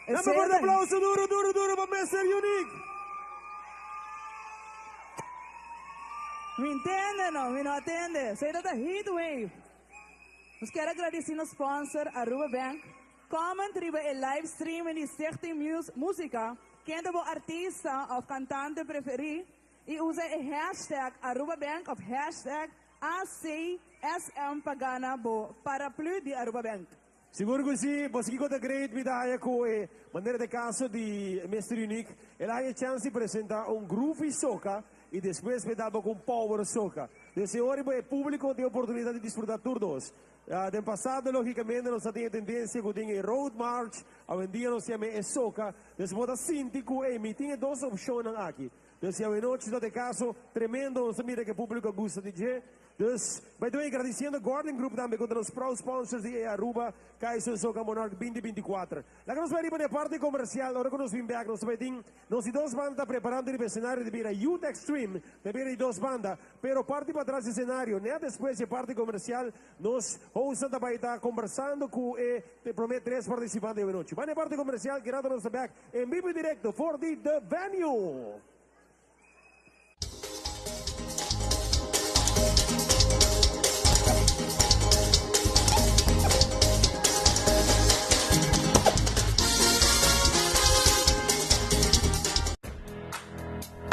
Dame un fuerte aplauso duro, duro, duro pa Mr. Unique! Mi ntende no, mi no a tende. Esei ta ta heat wave. Nos kier a gradici nos sponsor Aruba Bank. Comment riba e live streaming di Stichting Musica ken ta bo artista of cantante preferi y usa e hashtag ArubaBank of hashtag ACSM pa gana bo paraplu di Aruba Bank. Sigur cu si, bo si kico ta great mi ta haya cu e manera ta e caso di Mister Unique, el a haya e chance di presenta un groovy soca y despues mi daba cu un power soca. Dus e ora bo e publico tin oportunidad di disfruta tur dos. Den pasado logicamente nos ta tin e tendencia cu tin e road march, awendia nos yama e soca, dus bo ta sinti cu ey mi tin e dos opcionnan aki. Dus si awenochi ta e caso, tremendo, nos ta mira cu e publico a gusta di dje. Dus, by the way, gradiciendo Gordon Group tambe cu ta nos proud sponsors di e Aruba Kaiso Soca Monarch 2024. Laga nos bai riba di e parti comercial, ora cu nos bin bek nos ta bai tin nos di dos banda ta preparando riba e escenario di bira Youth Extreme, ta bira di dos banda, pero parti patras di escenario, net despues di e parti comercial, nos hostnan ta bai ta conversando cu e prome tres participante di awenochi. Banda e parti comercial, keda nos ta bek en bibo y directo for di The Venue.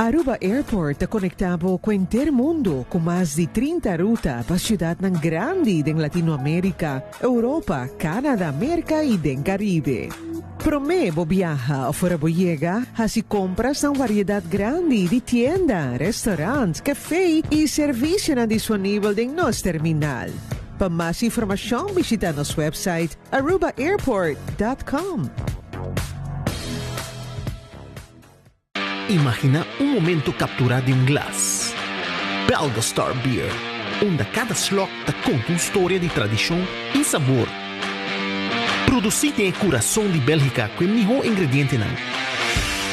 Aruba Airport ta conecta bo cu henter mundo cu mas di 30 ruta pa ciudadnan grandi den Latinoamerica, Europa, Canada, Merca y den Caribe. Promé bo biaha of ora bo yega, hasi kompras na un variedat grandi di tienda, restaurant, kafé i servisionan disponibel den nos terminal. Pa mas informashon bishita nos website arubaairport dot com. Imaginá un momento kapturá den un glas. Belga Star Beer, unda kada slòk ta konta un storia di tradishon i sabor. Produsí den e kurason di Bélgika ku e mihó ingredientenan,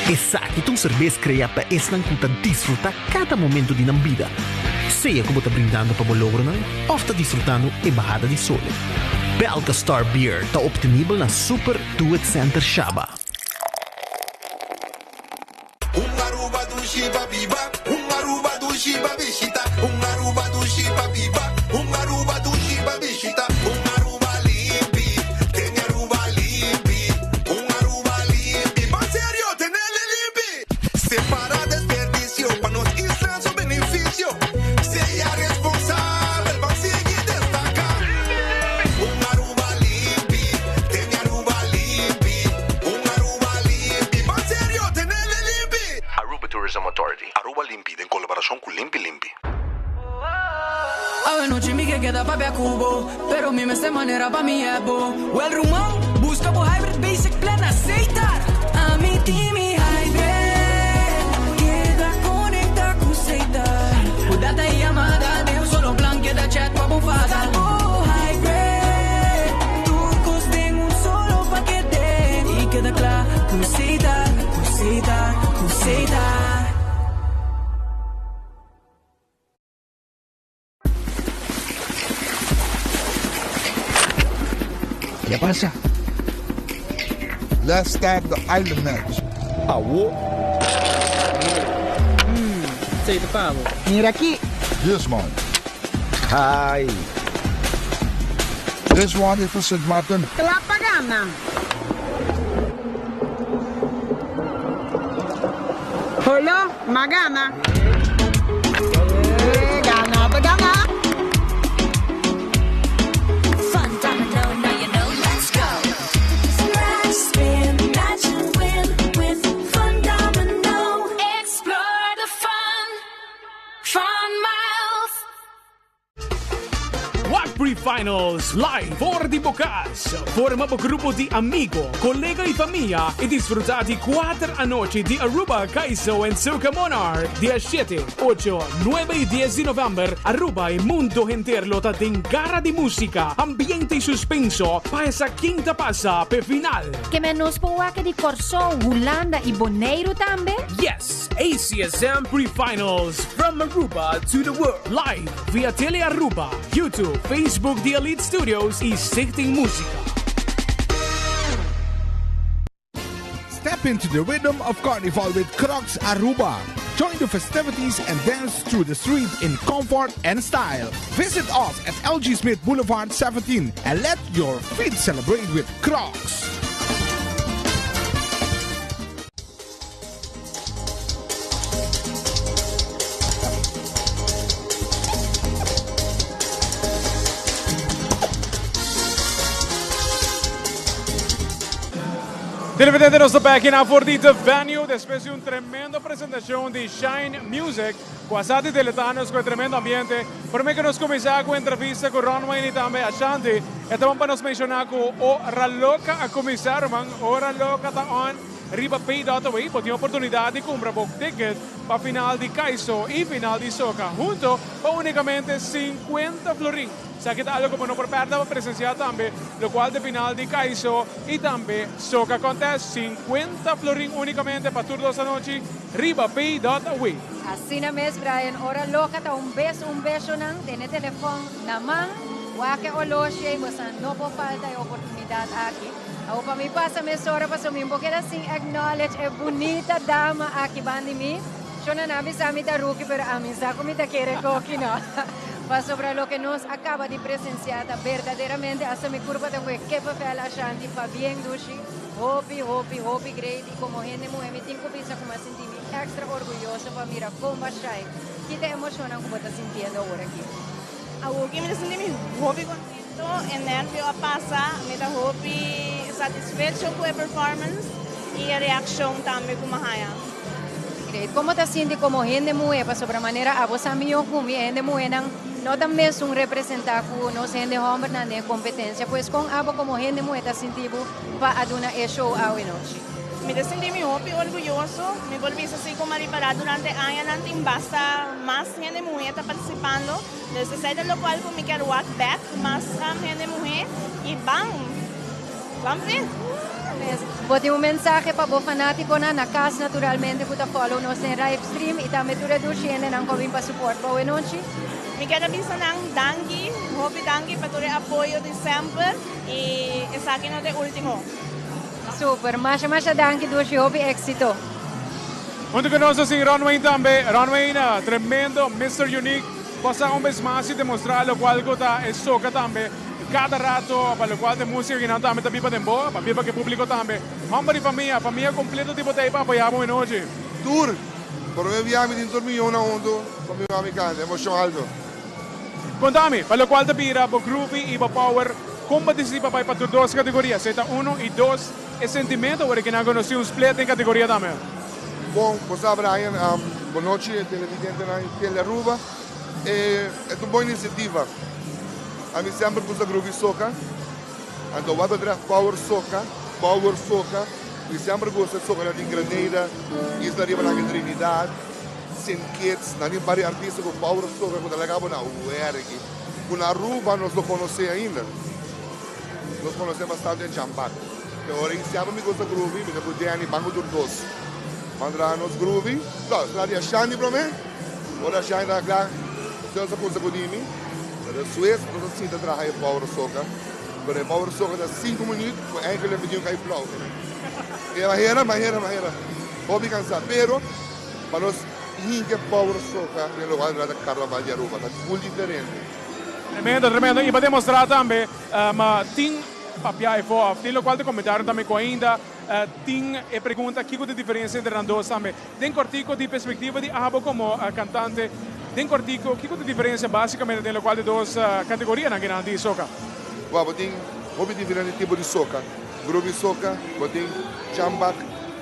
esaki ta un serbes kreá pa esnan ku ta disfrutá kada momento di nan bida, sea ku bo ta brindando pa bo logronan òf ta disfrutando e bahada di sole. Belga Star Beer ta optenibel na Super Do It Center Shaba. Un Aruba dushi pa biba, un Aruba dushi pa bishita, un Aruba dushi pa biba, un Aruba dushi pa bishita, un Aruba limpi, tene Aruba limpi, un Aruba limpi, ban serio, tenele limpi. Separa desperdicio pa nos isla su beneficio, sea responsabel, ban sigui destaca. Un Aruba limpi, tene Aruba limpi, un Aruba limpi, ban serio, tenele limpi. Aruba Tourism Authority, Aruba Limpi den colaboracion cu Limpi Limpi. Awe nochi mi ke keda papia ku bo Pero mi mester manera pa mi ebo Wel ruman, buska bo hybrid basic plan na Setar Ami tin mi hybrid Keda konekta ku Setar Ku data i yamada den un solo plan Keda chat pa bo fada Bo hybrid Tur kos den un solo pakete I keda kla ku Setar Ku Setar, ku Setar. ¿Qué pasa? Let's start the island match. Awo. Esey ta pa bo. Mira aki. This one. Hi. This one is for Sint Maarten. Kla pa gana. Holo, m'a gana. Eh, gana ta gana. Fun domino, now you know, let's go. Scratch, spin, match and win with Fun Domino. Explore the fun, fun miles. Wak Pre-Finals live for di bo cas. Forma bo grupo di amigo, colega y famia y disfruta di cuater anochi di Aruba Kaiso and Soca Monarch dia shete, ocho, nuebe y dies di november. Aruba y mundo henter lo ta den gara di musica, ambiente y suspenso pa esa ken ta pasa p'e final. Ke men nos por wak di Kòrsou, Hulanda y Boneiru tambe? Yes! ACSM Pre-Finals from Aruba to the world live via Tele Aruba, YouTube, Facebook di Elite Studios y Stichting Musica. Step into the rhythm of Carnival with Crocs Aruba. Join the festivities and dance through the street in comfort and style. Visit us at LG Smith Boulevard 17 and let your feet celebrate with Crocs. Televidente nos ta back in for di The Venue despues di un tremendo presentacion di Shine Music cu a sa di deleta nos cu e tremendo ambiente. Prome cu nos cuminsa cu entrevista cu Ron Wayne y tambe Ashanti, e ta bon pa nos menciona cu Ora Loca a cuminsa ruman, Ora Loca ta on riba Pay.away. Bo tin oportunidad di cumpra bo ticket pa final di Kaiso y final di Soca hunto pa unicamente 50 florin. Esaki ta algo ku bo no por pèrdè pa presensiá tambe, lokual ta e final di Kaiso i tambe Soca Contest, 50 florin únikamente pa tur dos anochi riba Pay dot Away. Asina mes Brian, ora loka ta un bes un beshonan, tene telefòn na man, wak e oloshi ei, bosan no por falta e oportunidat aki. Awor pa mi pasa mesora pasobra mi no por keda sin acknowledge e bunita dama aki ban di mi. Shona nan a bisa mi ta rookie pero ami sa ku mi ta kere koki no. Pasobra loke nos a kaba di presensiá ta berdaderamente hasta mi kurpa ta kue kippenvel Ashanti pabien dushi hopi hopi hopi great i komo hende muhé mi tin ku bisa ku mi a sinti mi extra orguyoso pa mira kon bo a shine. Ki ta e emoshonnan ku bo ta sintiendo awor aki? Awor ki mi ta sinti mi hopi kontento, e nervio a pasa, mi ta hopi satisfecho ku e performance i e reakshon tambe ku mi a haña. Great. Como ta sinti como hende muhe pasobra manera abo sa mijo cu mi e hende muhenan no ta mesun representa cu nos hende hombernan den e competencia pues con abo como hende muhe ta sinti bo pa a duna e show awe nochi? Mi ta sinti mi hopi orguyoso, mi por bisa si como a ripara durante añanan tin basta mas hende muhe ta participando, dus esey ta locual cu mi kier wak bek mas hende muhe y ban. Ban p'e. Bo tin un mensahe pa bo fanátikonan na kas naturalmente ku ta follow nos den live stream i tambe tur e dushi hendenan ku a bin pa support bo awenochi. Mi kier a bisa nan danki, hopi danki pa tur e apoyo di semper i esaki no ta e ultimo. Super, masha masha danki dushi, hopi éxito. Hunto ku nos asin Ron Wayne tambe. Ron Wayne, tremendo Mister Unique. Bo a sa un bes mas i demostrá lokual ku ta e soka tambe. Cada rato pa locual ta e musica ki nan tambe ta biba den bo, pa biba cu e publico tambe. Homber di famia, famia completo di bo ta ey pa apoya bo anochi. Tur, por mi bia mi tin tur mi yonan hunto pa mi mami canta, emocion alto. Conta mi, pa locual ta bira bo groovy y bo power, con bo dicidi pa bay pa tur dos categoria, sea ta uno y dos, e sentimento awor ki nan conoci un split den categoria tambe? Bon, bo sa Brian, bo nochi televidentenan y Tele Aruba. E ta un bon iniciativa. Ami semper gusta groovy soca. Anto wat betreft power soca, power soca, mi semper gusta soca nan di Grenada, Isla Riba nan di Trinidad, Saint Kitts, nan tin par di artista cu power soca cu ta laga bo na werki. Cu na Aruba nos no conoce ainda. Nos conoce bastante en Chambak. Pero ora semper mi gusta groovy, mi ta cu Danny ban cu tur dos. Ban traha nos groovy. No, traha di Ashanti prome. Ora Shine ta kla, Dios a cuminsa cu dimi, pero despues nos a sinta traha e power soca, pero e power soca ta cinco minuut cu enkele mi tin cu cay flauw. E mahera, mahera, mahera, hopi cansa, pero pa nos hinca e power soca den locual ta trata Carnaval di Aruba ta full diferente. Tremendo, tremendo. Y pa demostra tambe, ma tin papia efo of tin locual ta comentario tambe cu ainda Tin e pregunta kiko ta e diferensia entre nan dos tambe. Den kortiko di perspektiva di abo komo kantante, den kortiko kiko ta e diferensia basikamente den lokual di dos kategorianan kinan di soka? Bo tin hopi diferente tipo di soka. Grobi soka, bo tin chambak,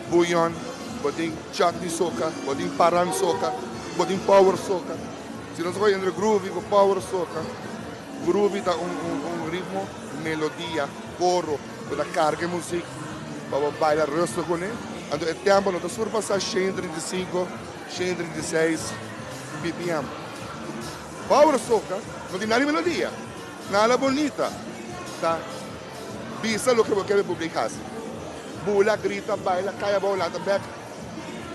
buyon, bo tin chutney soka, bo tin parang soka, bo tin power soka. Si nos a entre groovy ku power soka, groovy ta un ritmo, melodia, koro. Bo ta karga e muzik pa bo baila rustig kuné. Anto e tempo no ta surpasá 135, 136 bpm. Power soca no tin nada di melodia, nada bonita. Ta bisa loke bo kier pa e publik hasi. Bula, grita, baila, kai abou, lanta bek.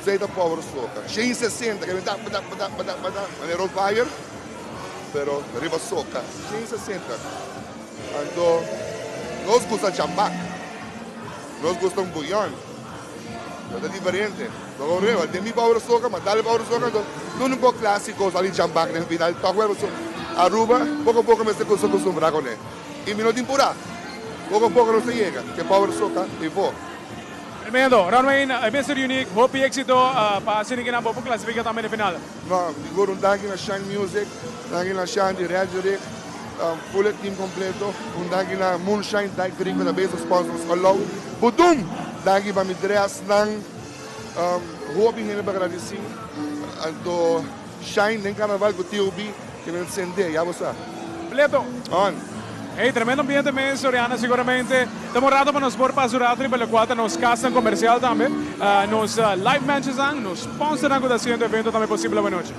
Esei ta power soca. 160, ke ta bada bada bada bada, manera un fire, pero riba soca. 160. Anto nos gusta chambak, nos gusta un buyon. Ta diferente. No reba, den mi power soca, ma dale power soca, anto tur un poco clasico sali chambak den final, toch wel so Aruba poco poco mester acostumbra con e. Y mi no tin pura. Poco poco nos ta yega, ke power soca y fo. Tremendo. Ron Wayne, e Mister Unique, hopi exito pa asina ki nan bo por clasifica tambe den final. No, sigur un danki na Shine Music, danki na Shandy, Regerick, full e team completo, un danki na Moonshine Daiquiri cu ta bezig sponsor nos Olou. Budum! Danki pa mi dressnan, hopi hende pa gradeci, anto Shine den carnaval cu TOB ke men sende, ya bo sa. Completo. On. Hey, tremendo ambiente mes, Oriana, siguramente ta un rato pa nos por pasa un rato riba locual ta nos casnan comercial tambe, nos live matchesnan, nos sponsornan cu ta haciendo evento tambe posibel awanochi.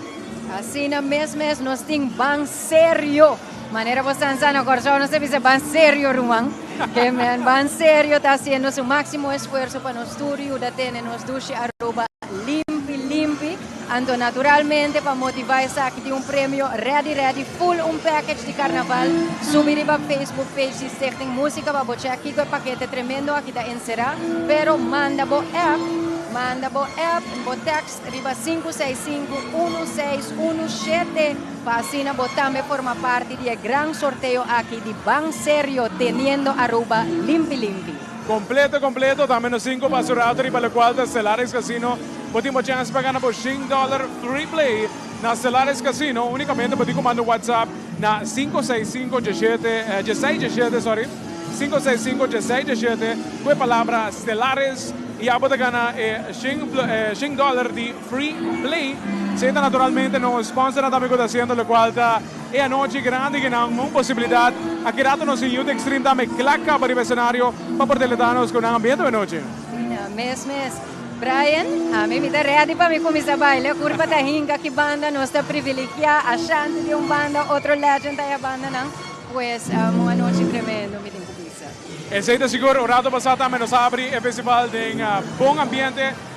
Asina mes mes nos tin ban serio. Manera bo san sa na Kòrsou nos ta bisa ban serio ruman. Ke men ban serio ta haciendo su maximo esfuerzo pa nos tur yuda tene nos dushi Aruba limpi limpi. Anto naturalmente pa motiva esaki tin un premio ready ready full un package di carnaval. Subi riba Facebook page di Stichting Musica pa bo check kiko e pakete tremendo aki ta encera. Pero manda bo app, manda bo app, bo text riba 565 1617 pa asina bo tambe forma parti di e gran sorteo aki di Ban Serio teniendo Aruba limpi limpi. Completo completo tambe nos tin cu pasa un rato riba locual ta Stellaris Casino. Bo tin bo chance pa gana bo $100 free play na Stellaris Casino. Unicamente bo tin cu manda un WhatsApp na 565 17 16 17 sorry 565 16 17 cu e palabra Stellaris y ya bo ta gana e $100 di free play. Esey ta naturalmente nos sponsornan tambe cu ta haciendo locual ta e anochi grandi cu nan un posibilidad. Aki rato nos tin Youth Extreme tambe cla caba riba escenario pa por deleta nos cu nan ambiente anochi. Asina mes mes. Brian, ami mi ta ready pa mi cuminsa baile. Curpa ta hinca ki banda, nos ta privilegia Ashanti di un banda, otro legend ta e bandanan. Pues un anochi tremendo mi tin cu bisa. Esey ta sigur. Un rato pasa tambe nos a abri e festival den bon ambiente.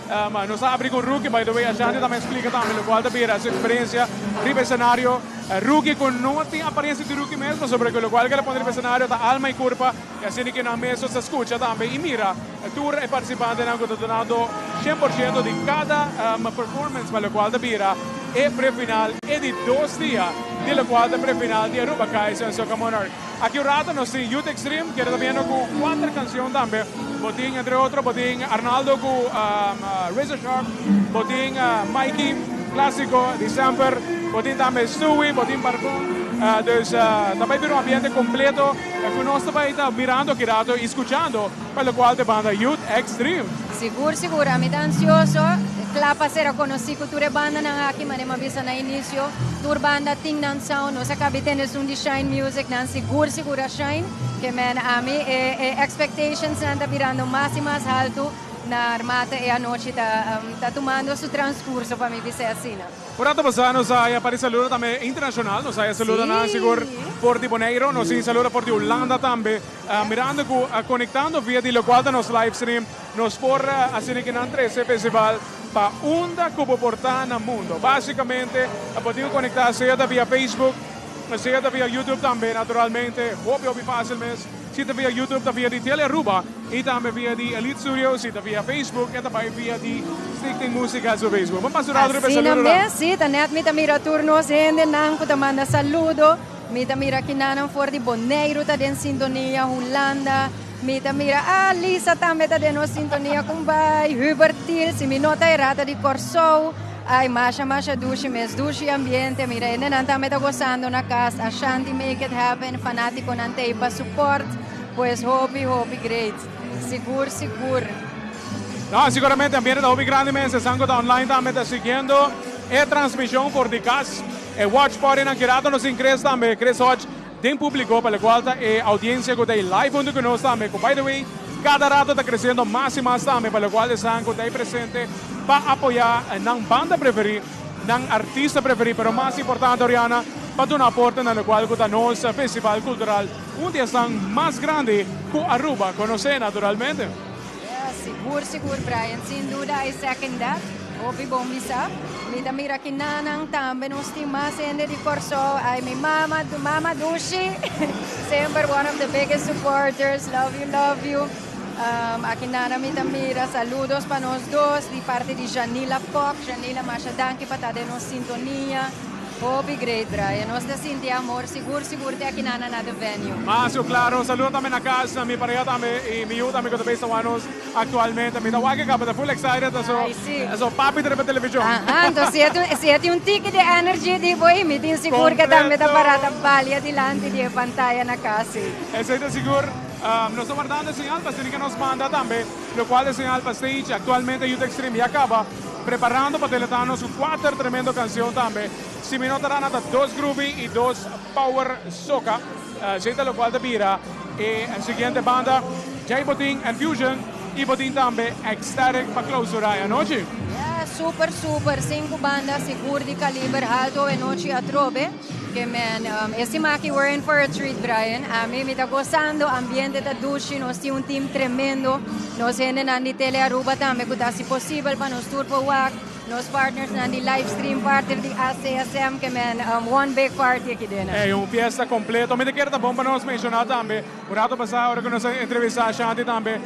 Nos a abri cu Rookie, by the way Ashanti tambe a splica tambe locual ta bira su experiencia riba escenario. Rookie cu no tin apariencia di Rookie mes pasobra cu locual cu el a pone riba escenario ta alma y curpa y asina cu nan mes nos ta scucha tambe y mira tur e participantenan cu ta dunando 100% di cada performance pa locual ta bira e pre-final e di dos dia di locual ta pre-final di Aruba Kaiso en Soca Monarch. Aki un rato nos tin Youth Extreme kere ta biendo cu cuater cancion tambe. Bo tin entre otro bo tin Arnaldo cu Razor Sharp, bo tin Mikey clasico di semper, bo tin tambe Stewie, bo tin Barbon. Dus ta bay bira un ambiente completo cu nos ta bay ta mirando aki rato y scuchando pa locual ta e banda Youth Extreme. Sigur sigur ami ta ansioso kla pa sera konosí ku tur e bandanan aki manera mi a bisa na inisio tur banda tin nan sound nos a kabi tende esun di Shine Music nan sigur sigur a shine ke men ami e e expectationsnan ta birando mas i mas haltu na armata e anochi ta ta tumando su transcurso pa mi bis'é asina. Un rato pasá nos a haya par di saludo tambe internacional nos a haya saludonan sigur for di Boneiro nos tin saludo for di Hulanda tambe. Mirando cu conectando via di locual ta nos live stream, nos por asina ki nan trece festival pa unda cu bo por ta na mundo. Basicamente bo tin cu conecta sea ta via Facebook, sea ta via YouTube tambe naturalmente, hopi hopi facil mes. Si ta via YouTube ta via di Tele Aruba y tambe via di Elite Studio, si ta via Facebook e ta bay via di Stichting Musica su Facebook. Bon pasa un rato riba e Asina saludonan. mes, si, ta net mi ta mira tur nos hendenan cu ta manda saludo. Mi ta mira kinanan for di Boneiru ta den sintonia, Hulanda, mi ta mira, ah, Lisa tambe ta den nos sintonia, kumbai, Hubert Thiel, si mi no ta erá ta di Kòrsou, ai, masha, masha dushi mes, dushi ambiente, mira hendenan tambe ta gosando na kas, Ashanti make it happen, fanátikonan ta ei pa support, pues hopi, hopi great, sigur, sigur. No, siguramente ambiente ta hopi grandi mes, esnan ku ta online tambe ta siguiendo e transmishon for di kas. E watch partynan ki rato nos tin Chris tambe, Chris Hodge den publico pa locual ta e audiencia cu ta ey live hunto cu nos tambe cu by the way cada rato ta creciendo mas y mas tambe pa locual esnan cu ta ey presente pa apoya nan banda preferi, nan artista preferi pero mas importante Oriana pa duna aporte na locual cu ta nos festival cultural un di esnan mas grandi cu Aruba conoce naturalmente. Yes, sigur sigur Brian, sin duda I second that. Hopi bon bisa. Mi ta mira ki nanan tambe nos tin mas hende di Kòrsou. Ai mi mama, mama dushi. Semper one of the biggest supporters. Love you, love you. Aki nana mi ta mira saludos pa nos dos di parti di Janila Kok. Janila, masha danki pa ta den nos sintonia. Hopi great, Brian. Nos ta sinti amor sigur sigur te aki nana na the venue. Mas cu claro, saludo tambe na cas, na mi pareha tambe y mi yu tambe cu ta bezig wak nos actualmente. Mi ta wak e caba, ta full excited, aso, Ay, si. aso papi ta riba television. Aha, anto si e tu, si e tin un tiki di energy di bo y mi tin sigur cu tambe ta Completo. para ta balia dilanti di e pantaya na cas, si. Esey ta sigur. Nos ta wardando e señal pa asina ke nos manda tambe locual e señal pa stage. Actualmente Youth Extreme ya caba preparando pa delata nos cu cuater tremendo cancion tambe. Si mi no ta rana ta dos groovy y dos power soca. Esey ta locual ta bira e siguiente banda Jay Botin and Fusion y Botin tambe Ecstatic pa clausura e anochi. Yeah, super super, cinco banda sigur di caliber halto e nochi atrobe. Ke men, e siman aki we're in for a treat, Brian. Ami, mi ta gozando, ambiente ta dushi, nos tin un team tremendo. Nos hendenan di Tele Aruba tambe ku ta hasi posibel pa nos tur por wak. Nos partnersnan di livestream, partner di ACSM, ke men, one big party aki dena. Ey, un fiesta completo. Mi ta kere ta bon pa nos menciona tambe, un rato pasa ora ku nos a entrevista Shanti tambe,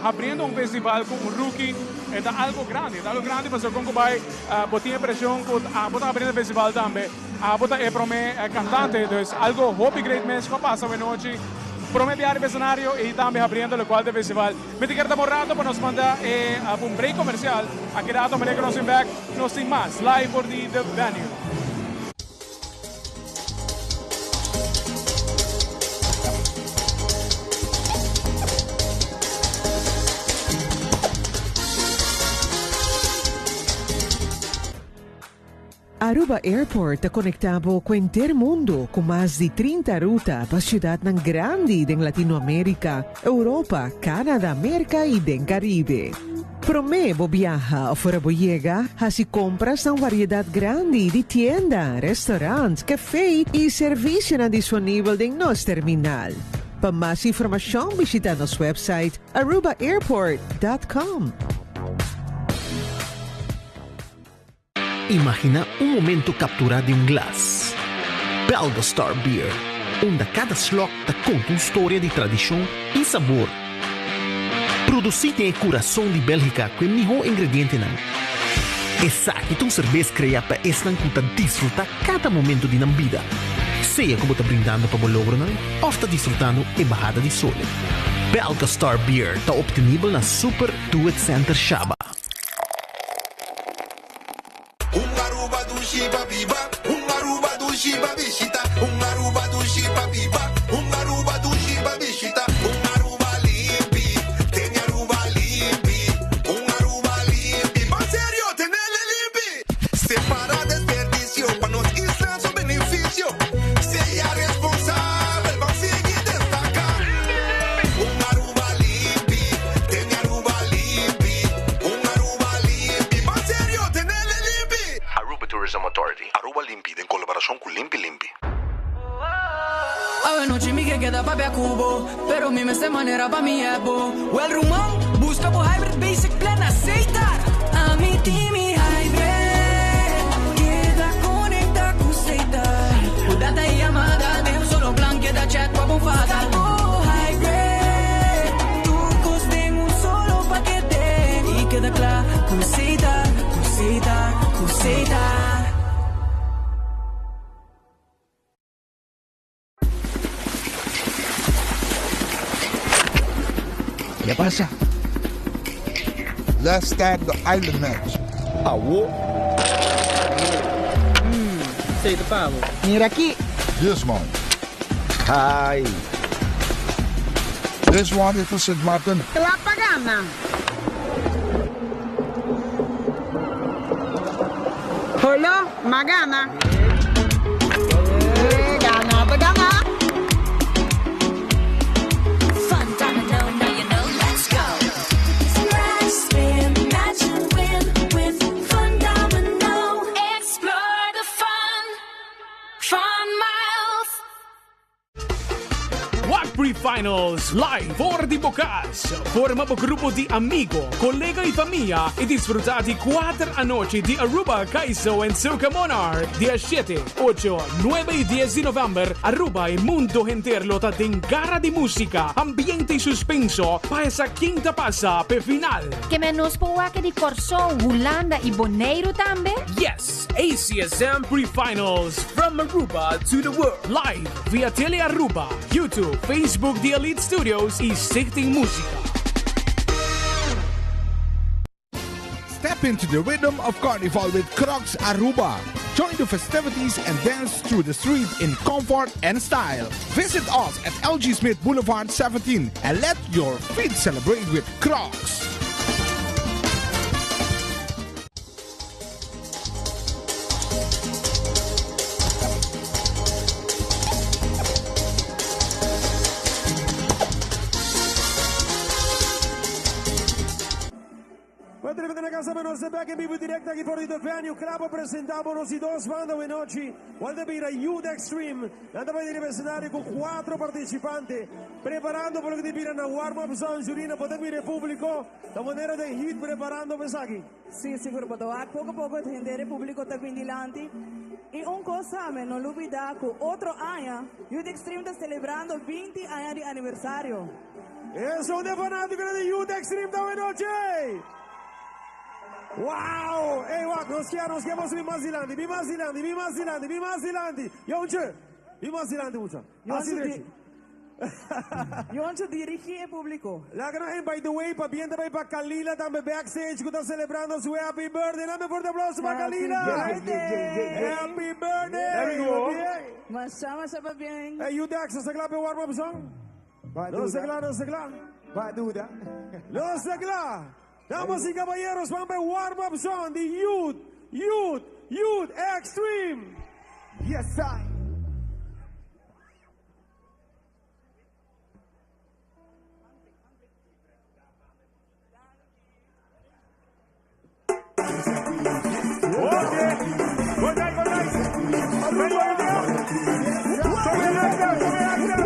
habriendo un festival ku un rookie, e ta algo grandi, e ta algo grandi pasobra kon ku bai bo tin e presion ku abo ta habriendo e festival tambe. Abo ta e prome cantante, dus algo hopi great mes cu a pasa awenochi. Prome biaha riba escenario y tambe habriendo locual ta e festival. Mi ta kier ta un rato pa nos manda e un break comercial. Aki rato manera cu nos bin bek nos tin mas live for di The Venue. Aruba Airport ta conecta bo cu henter mundo cu mas di 30 ruta pa ciudadnan grandi den Latinoamerica, Europa, Canada, Merca y den Caribe. Prome bo biaha of ora bo yega, haci compras na un variedad grandi di tienda, restaurant, cafe y servicionan disponibel den nos terminal. Pa mas informacion bishita nos website arubaairport.com. Imaginá un momento kapturá den un glas. Belga Star Beer, unda kada slòk ta konta un storia di tradishon i sabor. Produsí den e kurason di Bèlgika ku e mihó ingredientenan, esaki ta un serbes kreá pa esnan ku ta disfrutá kada momento di nan bida, sea ku bo ta brindando pa bo logronan òf ta disfrutando e bahada di sole. Belga Star Beer ta optenibel na Super Do It Center Shaba. Un Aruba dushi pa biba, un Aruba dushi pa bishita, un Aruba dushi pa biba, un Aruba dushi pa bishita, un Aruba limpi, tene Aruba limpi, un Aruba limpi, ban serio, tenele limpi. Separa desperdicio pa nos isla su beneficio, sea responsabel, ban sigui destaca. Un Aruba limpi, tene Aruba limpi, un Aruba limpi, ban serio, tenele limpi. Aruba Tourism Authority, Aruba Limpi den colaboracion cu Limpi Limpi. Awe nochi mi ke keda papia ku bo, pero mi mester manera pa mi hep bo. Well ruman, buska bo hybrid basic plan na Setar. Ami tin mi hybrid, keda konekta ku Setar. Ku data i yamada den un solo plan, keda chat pa bo fada. Buska bo hybrid, tur kos den un solo pakete. I keda kla ku Setar, ku Setar, ku Setar. ¿Qué pasa? Let's start the island match. Awo. Sei ta pa bo. Mira aki. This one. Hi. This one is for Sint Maarten. Kla pa gana. Holo, m'a gana. Eh, gana ta gana. Fun domino, now you know, let's go. Scratch, spin, match and win with Fun Domino. Explore the fun, fun miles. Wak pre-final. Pre-Finals live for di bo cas. Forma bo grupo di amigo, colega y famia y disfruta di cuater anochi di Aruba Caiso and Soca Monarch. Dia shete, ocho, nuebe y dies di november, Aruba y mundo henter lo ta den gara di musica, ambiente y suspenso pa esa ken ta pasa p'e final. Ke men nos por wak di Kòrsou, Hulanda i Boneiru tambe? Yes! ACSM Pre-Finals from Aruba to the world live via Tele Aruba, YouTube, Facebook di Elite Studios y Stichting Musica. Step into the rhythm of Carnival with Crocs Aruba. Join the festivities and dance through the street in comfort and style. Visit us at LG Smith Boulevard 17 and let your feet celebrate with Crocs. Bueno, na casa nos back en vivo directo aki for di The Venue. Claro, presentamos nos dos banda nochi. Cual bira Youth Extreme. Nan ta bay riba escenario cu cuater participante. Preparando pa loke ta bira na warm-up zone. Jurina, por mira publico. Di manera di hit preparando pa esaki. Si, sigur, pato. Poco poco hende publico ta bin dilanti. Y un cos, no lubida cu otro aña, Youth Extreme ta celebrando 20 aña di aniversario. Eso di fanatico di Youth Extreme di anochi. Wow! Hey, wak, nos kier bin mas dilanti, bin mas dilanti, bin mas dilanti, bin mas dilanti. Yontje, bin mas dilanti, mucha. Asina Yontje, Yontje dirigi e publico. Laga and by the way, pabien tambe pa Kalila tambe backstage cu ta celebrando su happy birthday. Dame un fuerte aplauso pa Kalila. Birthday. Happy birthday. There we go. Masha, masha pabien. Hey, Udex, ta cla pa warm up song? No ta cla, no ta cla. Ba duda. No ta cla. Damas y caballeros, ban pa warm up song di Youth, Youth, Youth Extreme. Yes, I. Okay. Good night, good night. Ready, ready, Sube el acta, sube el acta.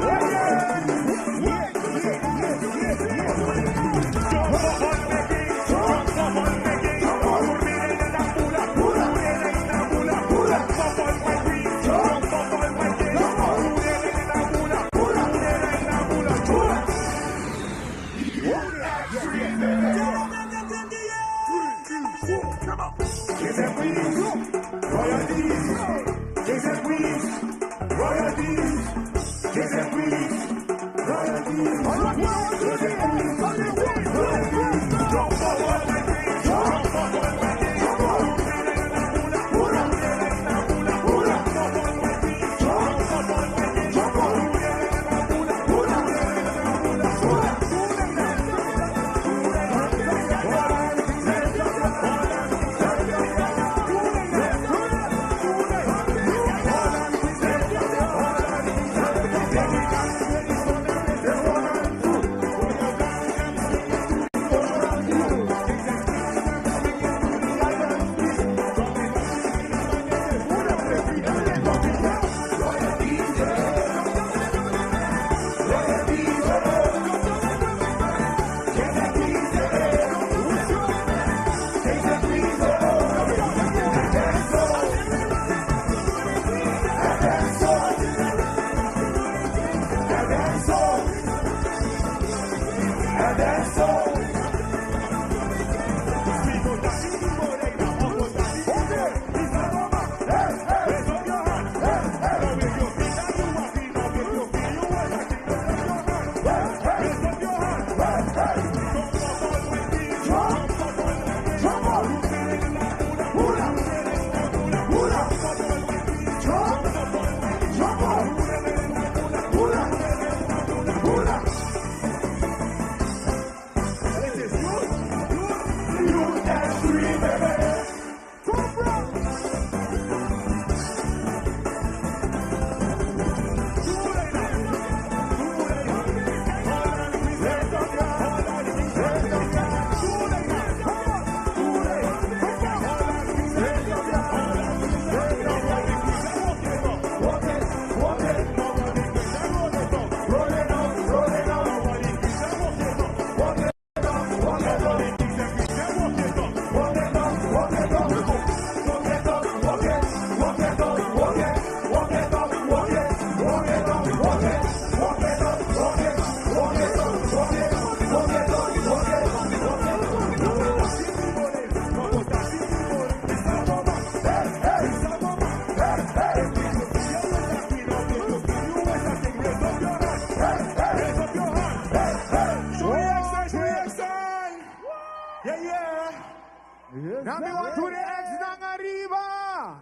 Nami wa tur e ex nan ariba!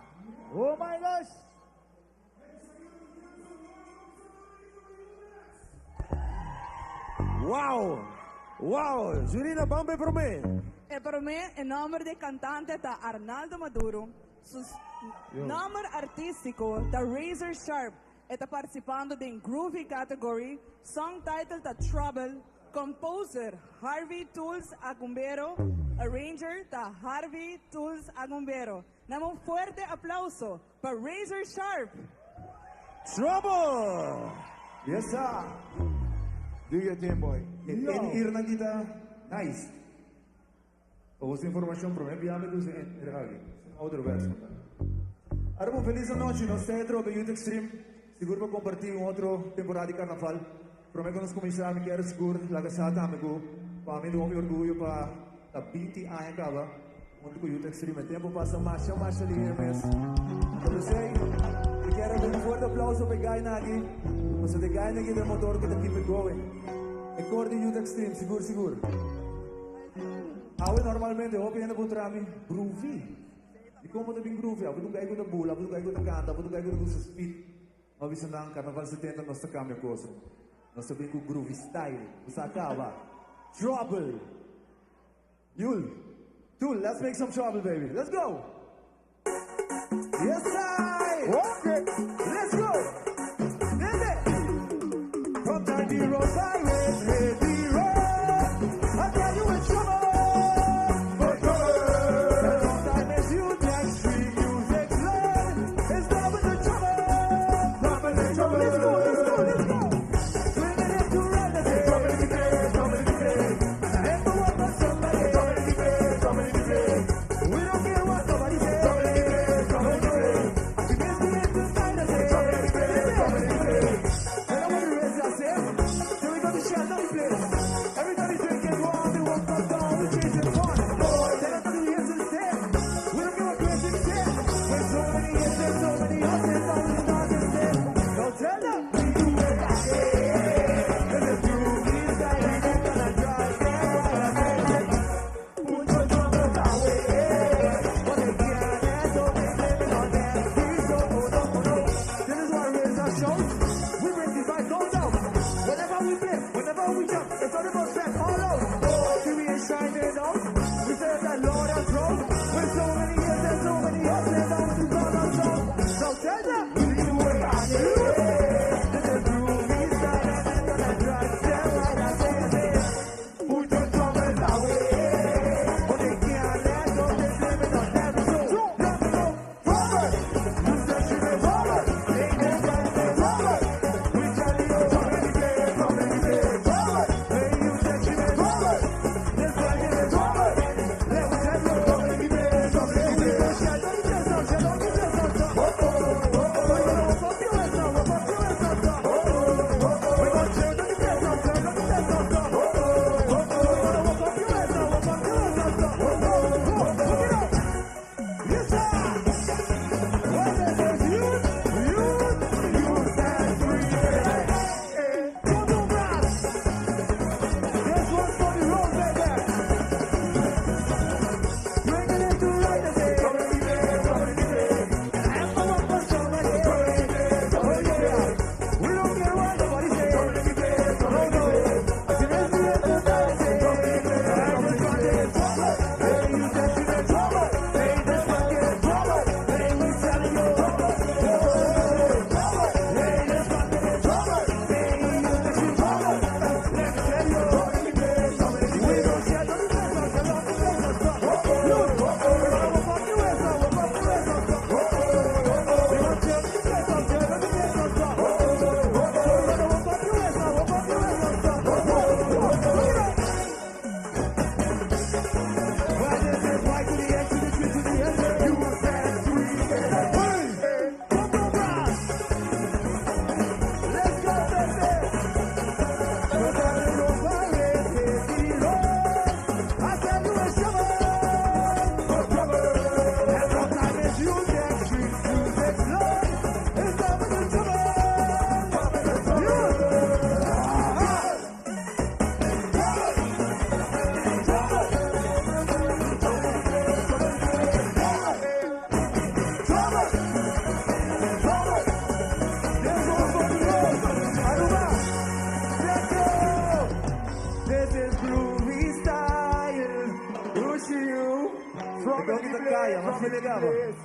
Oh my gosh! Wow! Wow! Jurina, ban pa e promé. E promé, e nòmber di e kantante ta Arnaldo Maduro. Su nòmber artístiko ta Razor Sharp. E ta partisipando den Groovy category. Song title ta Trouble. Composer, Harvey Tools Agumbero. Arranger ta Harvey Tools Agumbero. Nan un fuerte aplauso pa Razor Sharp! Trouble! Yes sir! Do your thing boy. E irnan ki ta nice. Pa boso informacion prome bia mi usa e aki. Ouderwets conta. Aruba un feliz anochi. Nos ta atrobe Youth Extreme. Sigur pa comparti un otro temporada di Carnaval. Prome cu nos cuminsa mi kier sigur laga sa tambe cu pa mi ta hopi orguyo pa ta binti aña caba hunto cu Youth Extreme. E tempo pasa masha masha liher mes. Anto p'esey mi kier a un fuerte aplauso pa e guynan aki pasobra e guynan aki ta e motor cu ta keep it going. E cor di Youth Extreme sigur sigur. Awe normalmente hopi hende puntra mi, Groovy? Di kon bo ta bin groovy? Abo ta un guy ku ta bula, abo ta un guy ku ta kanta, abo ta un guy ku ta gusta speed. Mi a bisa nan, Karnaval 70 nos ta kambia kos. Nos ta bin ku groovy style. Bo sa kaba. Trouble! Yul, Tul, let's make some trouble baby. Let's go! Yes I! Okay! Let's go! Dende! From 30 road highway, heavy road, I tell you it's trouble! For trouble! And long time as you next street music learn, it's double the trouble! Double the trouble! Let's go, let's go, let's go! Swinging it to run, let's say, trouble in the day, trouble in the day. And the one for somebody, trouble in the day, trouble in the day. We don't care what nobody says, trouble in the day, trouble in the day. Trouble in the Kaya, place, mas trouble in the legal. place.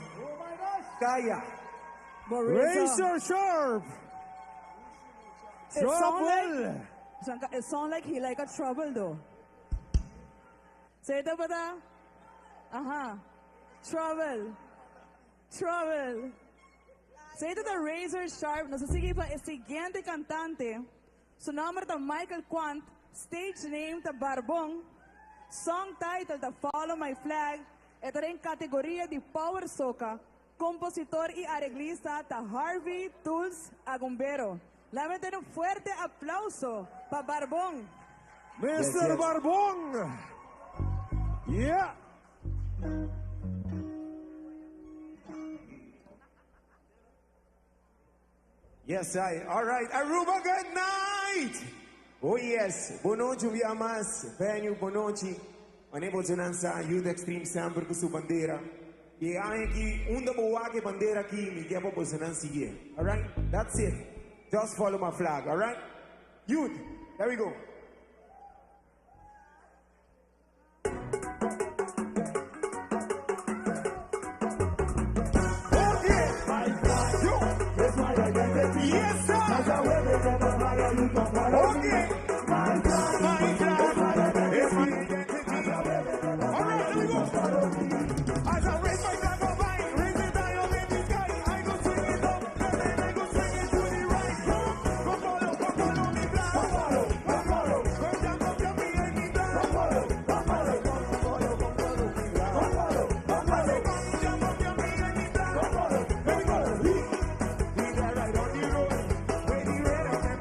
Kaya. Razor Sharp. It sound Trouble. like, it sound like he like a trouble though. Say it ba Aha. Trouble. Trouble. Say it the Razor Sharp. Nos sigue pa e siguiente cantante. Su nomber ta Michael Quant. Stage name ta Barbon. Song title ta Follow My Flag. E ta den categoria di Power Soca. Compositor y arreglista ta Harvey Tools Agumbero. Laga un fuerte aplauso pa Barbon. Mr. Yes. Barbon. Yeah. Yes, I. All right. Aruba, good night. Oh, yes. Bon nochi, via mas. Venue, bon nochi. Manebo Jonansa, Youth Extreme semper cu su bandera. Y aki, unda bo wak e bandera aki, mi kier pa boso sigui. All right? That's it. Just follow my flag, all right? Youth, there we go. Yes, sir. Okay. My flag is my identity. All right, here we go. As I raise my flag up high, raise it high up in the sky. I go swing it up, and then I go swing it to the right. Go, go follow, go follow me flag. Go follow, go follow. Go jump up, jump behind me flag. Go follow, go follow. Go follow, go follow me flag. Go follow, go follow. Go jump up, jump behind me flag. Go follow, here we go. We there right on the road. With the red on them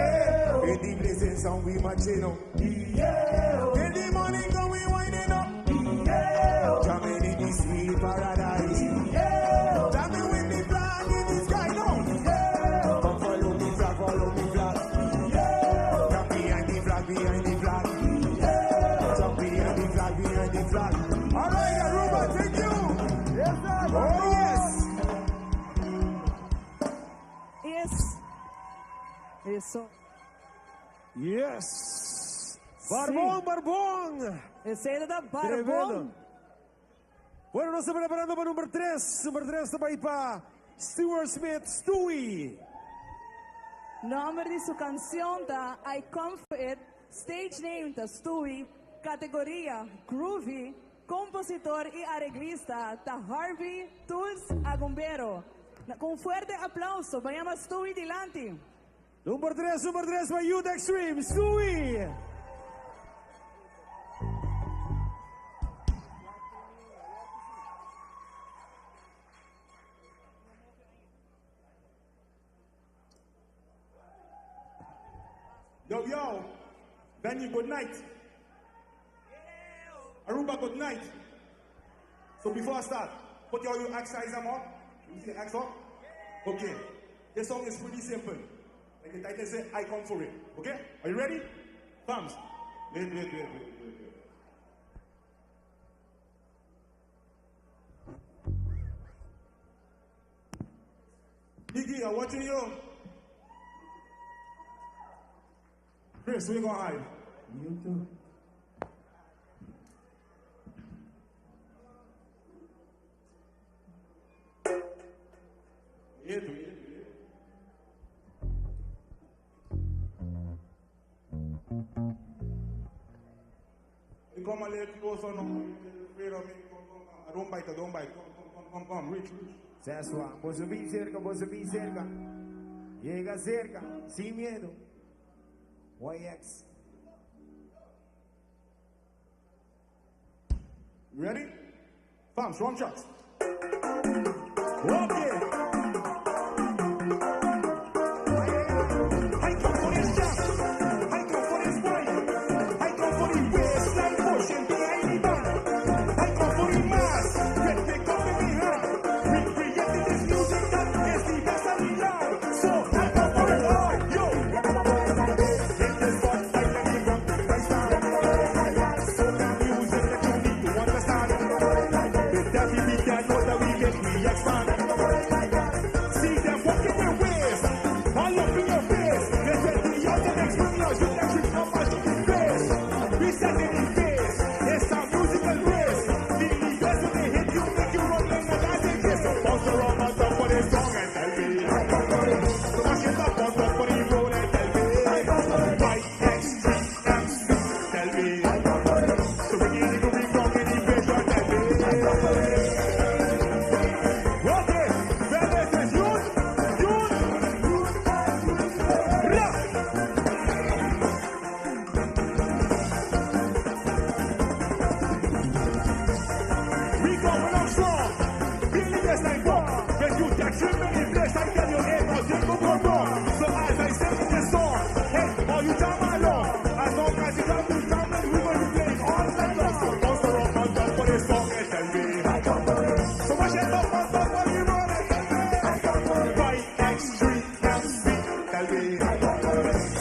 Yeah. In the blessings and we marching up. Yeah. In the morning and we winding up. Yeah. Jamming in the sweet paradise. Yeah. Jamming with the flag in the sky now. Yeah. Come follow me flag, follow me flag. Yeah. Jump behind the flag, behind the flag. Yeah. Jump behind the flag, behind the flag. All right, Aruba, thank you. Yes, sir. Oh, yes. Yes. Eso. Yes. Barbón, Barbón. Esey ta Barbón. Tremendo. Bueno, nos ta preparando pa number 3. Number 3 ta pa Stuart Smith, Stewie. Nomber di su cancion ta I Come For It, stage name ta Stewie, categoria Groovy, compositor y areglista ta Harvey Tools Agumbero. Cu un fuerte aplauso, ban yama Stewie dilanti. Number 3, number 3 pa Youth Extreme, Stewie. Yo, yo. Benny, good night. Aruba, good night. So before I start, put all your X eyes up. You see the X up? Okay. This song is pretty simple. Like the title says, I come for it. Okay? Are you ready? Thumbs. Wait, wait, wait, wait, wait, wait. Nikki, I'm watching you. Chris, where you gonna hide? You too. Yeah, yeah, yeah. You come a little closer now. You're afraid of me. Come, come, come. I don't bite, I don't bite. Come, come, come, come, come. Reach, reach. Sesua, bo bin cerca, bo bin cerca. Yega cerca, sin miedo. YX. You ready? Fam, strong shots. Okay. I come for this jam. I come for this wine. I come for the waistline pushing behind the band. I come for the mass. Get pick up in the hand. We created this music that is the best of the land. So I come for it all. Yo. In this spot, I let me rock my style. So that music that you need to understand. With every beat that note that we make, we expand. See them walking their ways, all up in your face. They get the other next million, you can treat how much you face. We set in the face, it's a musical race. The leaders when they hit you, make you run like a dance in case. So bounce around on top of this song and tell me. So mash it up on top of the road and tell me. Y X 3 M C, tell me. So bring it in the ring, rock in the bass, and tell me. Okay, well, this is youth, youth, rock. We going on strong, really just like rock. When you get driven in place, I tell you, ain't nothing go go wrong. So as I sing in this song, hey, all you jam along. As long as you jam, you jam, and we gonna be playing all night long. So bounce around on top of this song and tell me. So mash it up on top of the road and tell me. Y X 3 M C, tell me.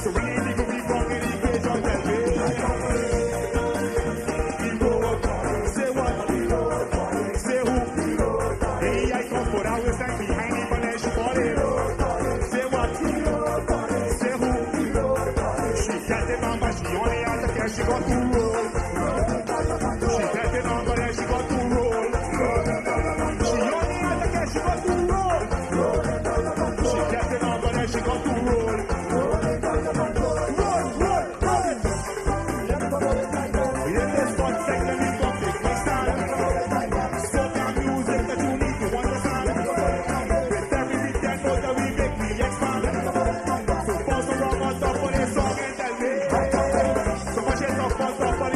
So really go be wrong in the page, tell me. We roll, say what? Say who? Hey, I come for our waistline behind the banana, she bought it. Say what? Say who? She got the number, she only has the cash, she got to roll. She got the number and she got to roll. She only has the cash, she got to roll. She got the number and she got to roll. Roll, roll, roll it. In this one second, we gon' take my stand. Soca music that you need to understand. With every beat that note that we make, we expand. So bounce around on top of this song and tell me. So mash it up on top of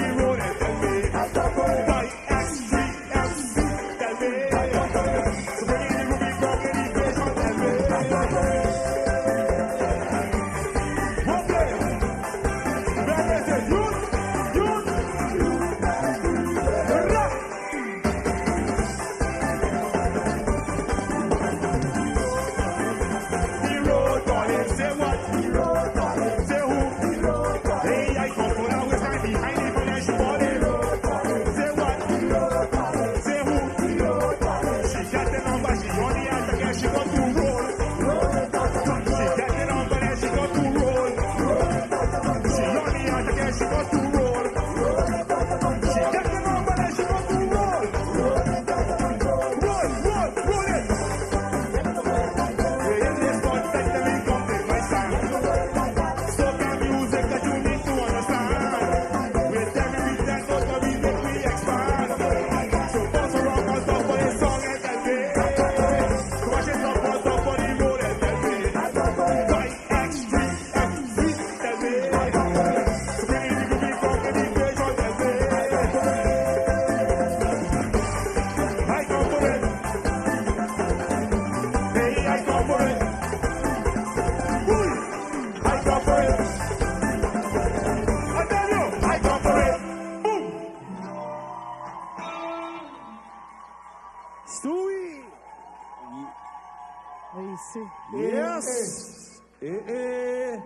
mas. Eh, eh.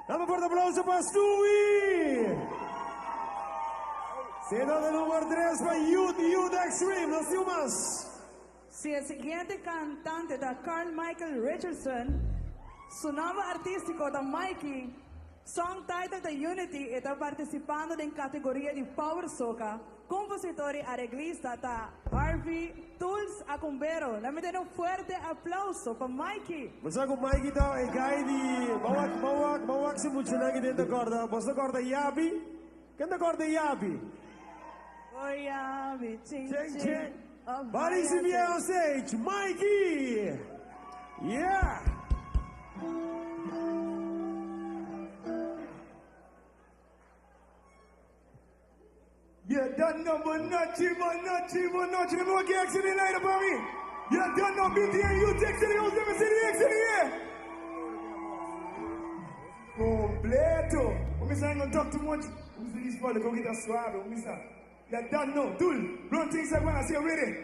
Dame un fuerte aplauso para Stewie. Senda de número 3 para Youth, Youth Extreme. Nos tin mas. Si e siguiente cantante ta Carl Michael Richardson, su nomber artistico ta Mikey, song title ta Unity y ta participando den categoria di Power Soca. Compositor y areglista ta Harvey Tools Acumbero. Laat me un fuerte aplauso pa Mikey. Bo sa cu Mikey ta e guy di Bawak, Bawak, Bawak si muchanan aki den ta corda. Bo ta corda Yabi? Ken ta corda Yabi? Oh Yabi, ching Ching, ching. ching. Oh, Bari si vaya, on stage, Mikey! Yeah! You don't know, but not you, but not you, but not you. Let me get accident later, baby. You don't know, BTN, you take city, you never city, X in the air. Completo. Vamos a not talk too much. Vamos a this go get a suave. Vamos a. You don't know, dude. Run things like when I say ready.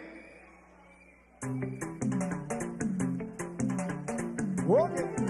Okay.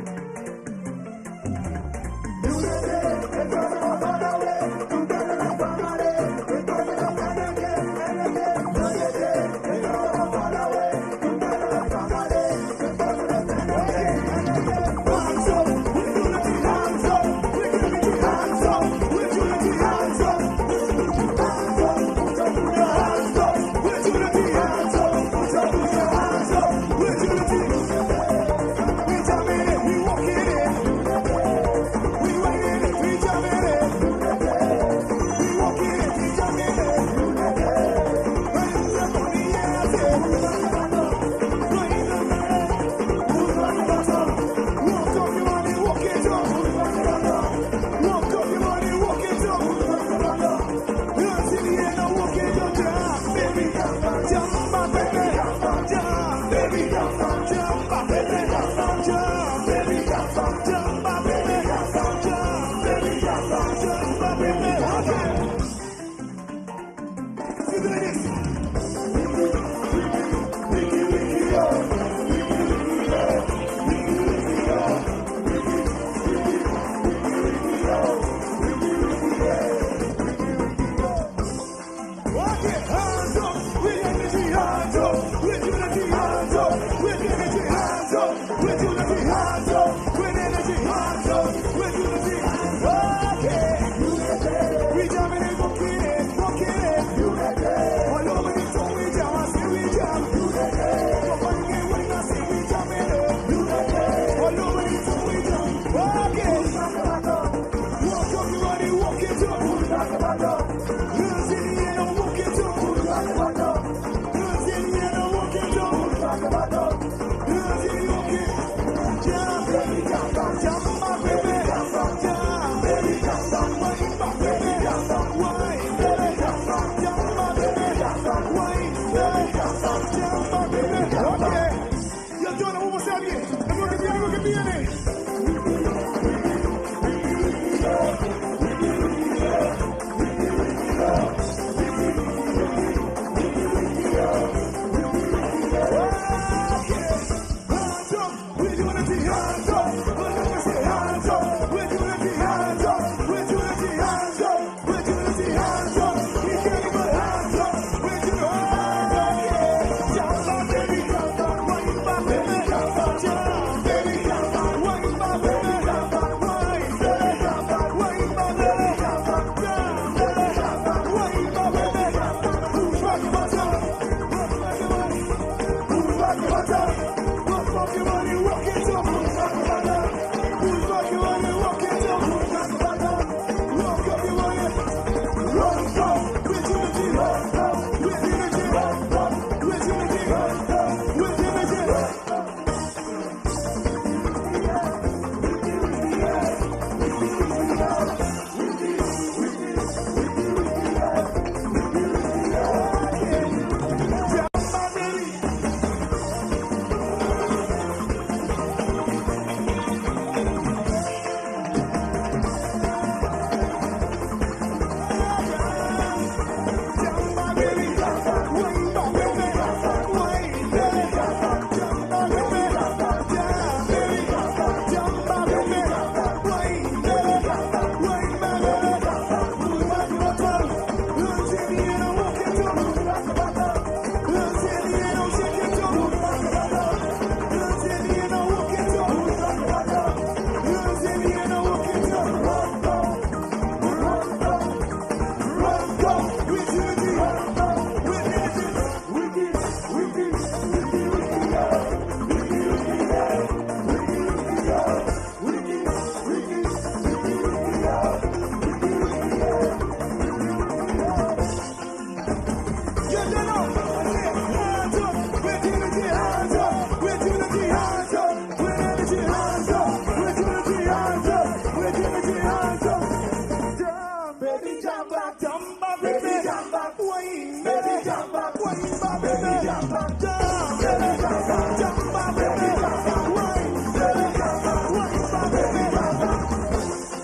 Baby, jump back, jump back, baby, jump back, wine, baby, jump back, wine, back, baby, jump back, jump, baby, jump back, jump back, baby, jump back, wine, baby, jump back, wine, back, baby, jump back.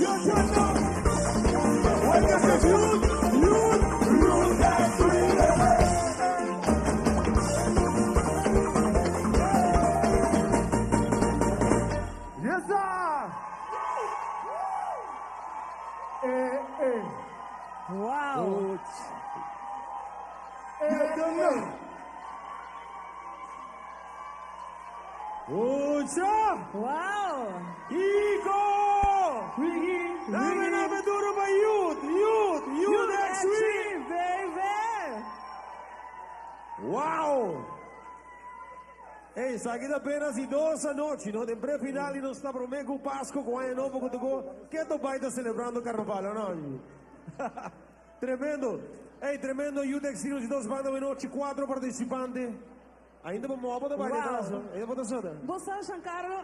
You turn up. When you say youth, youth, youth, extreme. Yes, sir! Eh, eh. Wow. You don't know. Ocho! Wow! Ico! Wiggy! Dame nome duro pa youth! Youth! Youth Extreme! baby! Wow! Ei, esaki ta apenas di dos anochi, no? Den pre-final y nos ta prome cu Pasco cu Aña Nobo cu tocó. Keto bay ta celebrando carnaval, o no? Tremendo! Ei, tremendo Youth Extreme di dos banda anochi, cuatro participante. Ainda bo mobo ta baila Wow. atras, no? Ainda bo ta soda. Bo sa, Giancarlo,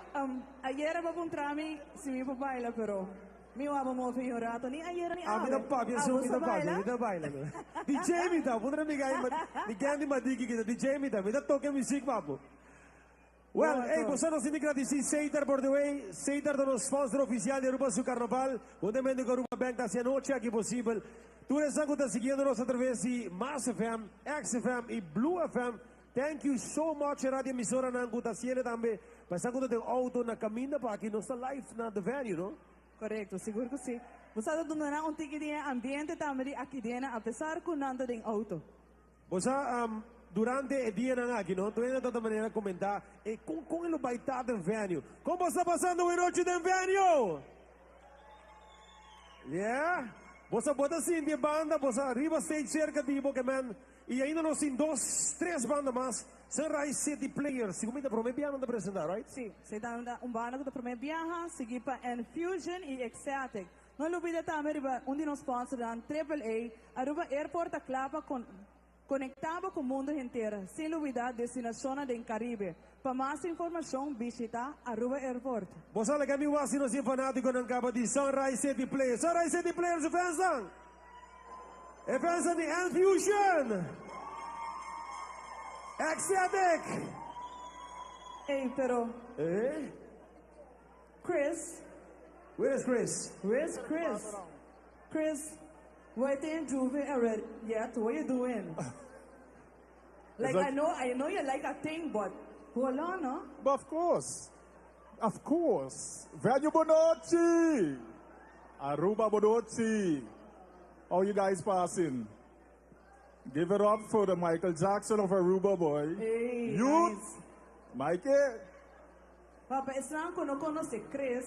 ayera bo puntra mi si mi por baila, pero mi wou a move un rato, ni ayera ni Ah, mi ta awe. papia Ah, so, bo mi sa ta papia, baila? mi ta baila. no. DJ mi ta, puntra mi gai, mi Candy Madiki kita, DJ mi ta, mi ta toca muziek, papo. Well, Boa, hey, Tom. boso nos tin di gradici Setar por the way. Setar ta nos sponsor oficial di Aruba su Carnaval. Huntamente cu Aruba Bank ta haci anochi aki posibel. Tur esnan cu ta siguiendo nos a traves di Mas FM, XFM y Blue FM. Thank you so much radio emisoranan cu ta haciele tambe. Pa esnan cu ta den auto na caminda pa aki, nos ta live na the venue, no? Corecto, sigur cu si. Bo sa ta duna nan un tiki di e ambiente tambe di aki den, apesar cu nan ta den auto. Bo sa, durante e dianan aki, no, tur hende ta ta manera comenta e con con e lo bay ta den venue. Con bo sta pasando un nochi den venue? Yeah? Bo sa bo ta sinti e banda, bo sa riba stage cerca di bo ke men, y ainda nos tin dos, tres banda mas, Sunrise City Players, si cu mi ta prome biaha nan ta presenta, right? Si, si ta un banda cu ta prome biaha, sigui pa Enfusion y Ecstatic. No lubida tambe riba un di nos sponsornan Triple A, Aruba Airport ta kla pa conecta bo cu mundo henter, sin lubida destinacionnan den Caribe. Pa mas informacion bishita Aruba Airport. Bo sa laga mi wak si nos tin fanaticonan caba di Sunrise City Players. Sunrise City Players su fansnan! E fansnan di Enfusion! Ecstatic! Ey, pero. Eh? Chris. Where is Chris? Where's Chris? Chris, why didn't Juve already yet? What you doing? Like, like- I know you like a thing, but hold on, no? But of course, of course. Venue bon nochi. Aruba bon nochi. How you guys passing? Give it up for the Michael Jackson of Aruba, boy. Hey, Youth. nice. Mikey. Papa, esnan cu no conoce Chris,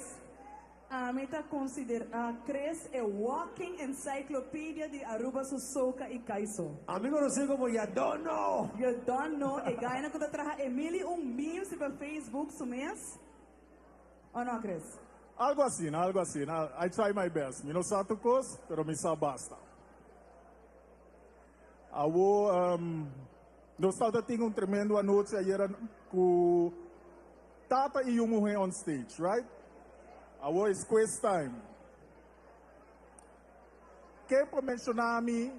ami ta considera Chris e walking encyclopedia di Aruba su soca y caiso. Ami conoce como Ya Don't Know. You don't know. E guynan cu ta traha e mil y un memes riba Facebook su mes. O no, Chris? Algo asina, algo asina. I try my best. Mi no sa tur cos, pero mi sa basta. Awo, nos tabata tin un tremendo anochi ayera cu tata y yu muhe on stage, right? Awo is quiz time. Ken por menciona mi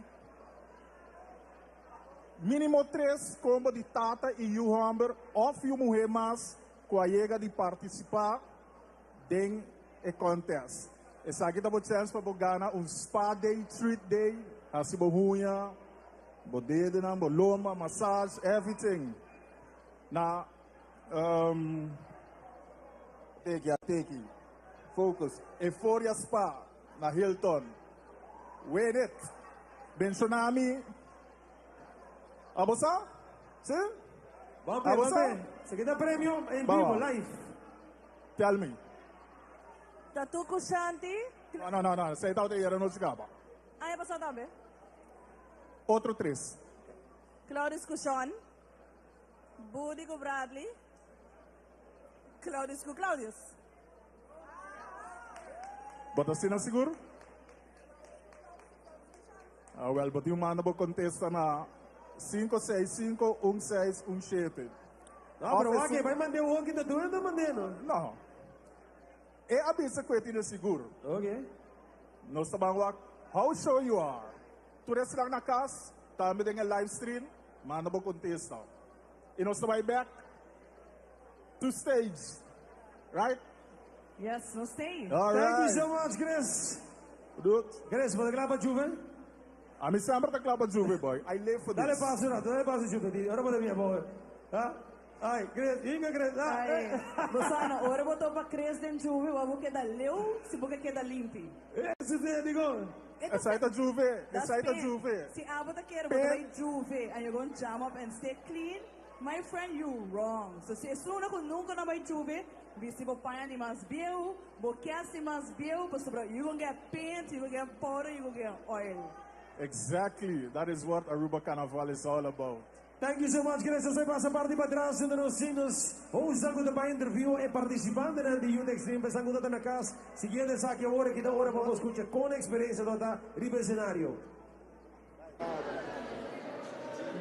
minimo tres combo di tata y yu homber of yu muhe mas cu a yega di participa den e contest? Esaki ta bo chance pa bo gana un spa day, treat day, haci bo huña, bo dedenan, bo lomba, massage, everything. Na, teki, teki, focus, Euphoria Spa na Hilton. Win it. Menciona mi. Abo sa? Si? Vamos, Abo sa? vamos. Se queda premio en Vamos. vivo, live. Tell me. Tatu Shanti. No, no, no, no. Esey ta era no scapa. Aña pasa tambe. Otro tres. Claudius cu Sean. Budi cu Bradley. Claudius cu Claudius. Bo ta asina sigur? Ah, well, bo tin manda bo contesta na 565 1617. No, pero wak, bay manda un hoki, ta duro no manda, no? No. E a bisa cu e tin sigur. Ok. Nos ta ban wak. How sure you are? Tur esnan na cas, tambe den e live stream, manda bo contesta. Y nos ta bay back to stage, right? Yes, nos stay. All Thank you right. so much, Chris. Doet. Chris, bo ta kla pa Juve? Ami semper ta kla pa Juve, boy. I live for Dale this. paso un rato, dale paso Juve. Di, ora bo ta bia, boy. Ha? Ay, Chris, inga Chris. Ah, Ay, eh. bo sa no, ora bo topa Chris den Juve, bo keda leu si bo ke keda limpi. Eso te digo. Esai ta Juve, That's esai ta pain. Juve. Si abo ta kere bo ta bai Juve and you're gonna jam up and stay clean, my friend you wrong. So si esun ku nunca no bai Juve, bisti bo paña di mas bieu, bo kes di mas bieu, pasobra you gonna get paint, you gonna get powder, you gonna get oil. Exactly, that is what Aruba Carnaval is all about. Thank you so much, Chris. Nos a pasa parti patras unda nos tin nos hostnan cu ta bay interview e participantenan di Youth Extreme. Pensan cu ta ta na cas siguiendo esaki awor aki ta ora pa bo scucha con experiencia ta ta riba escenario.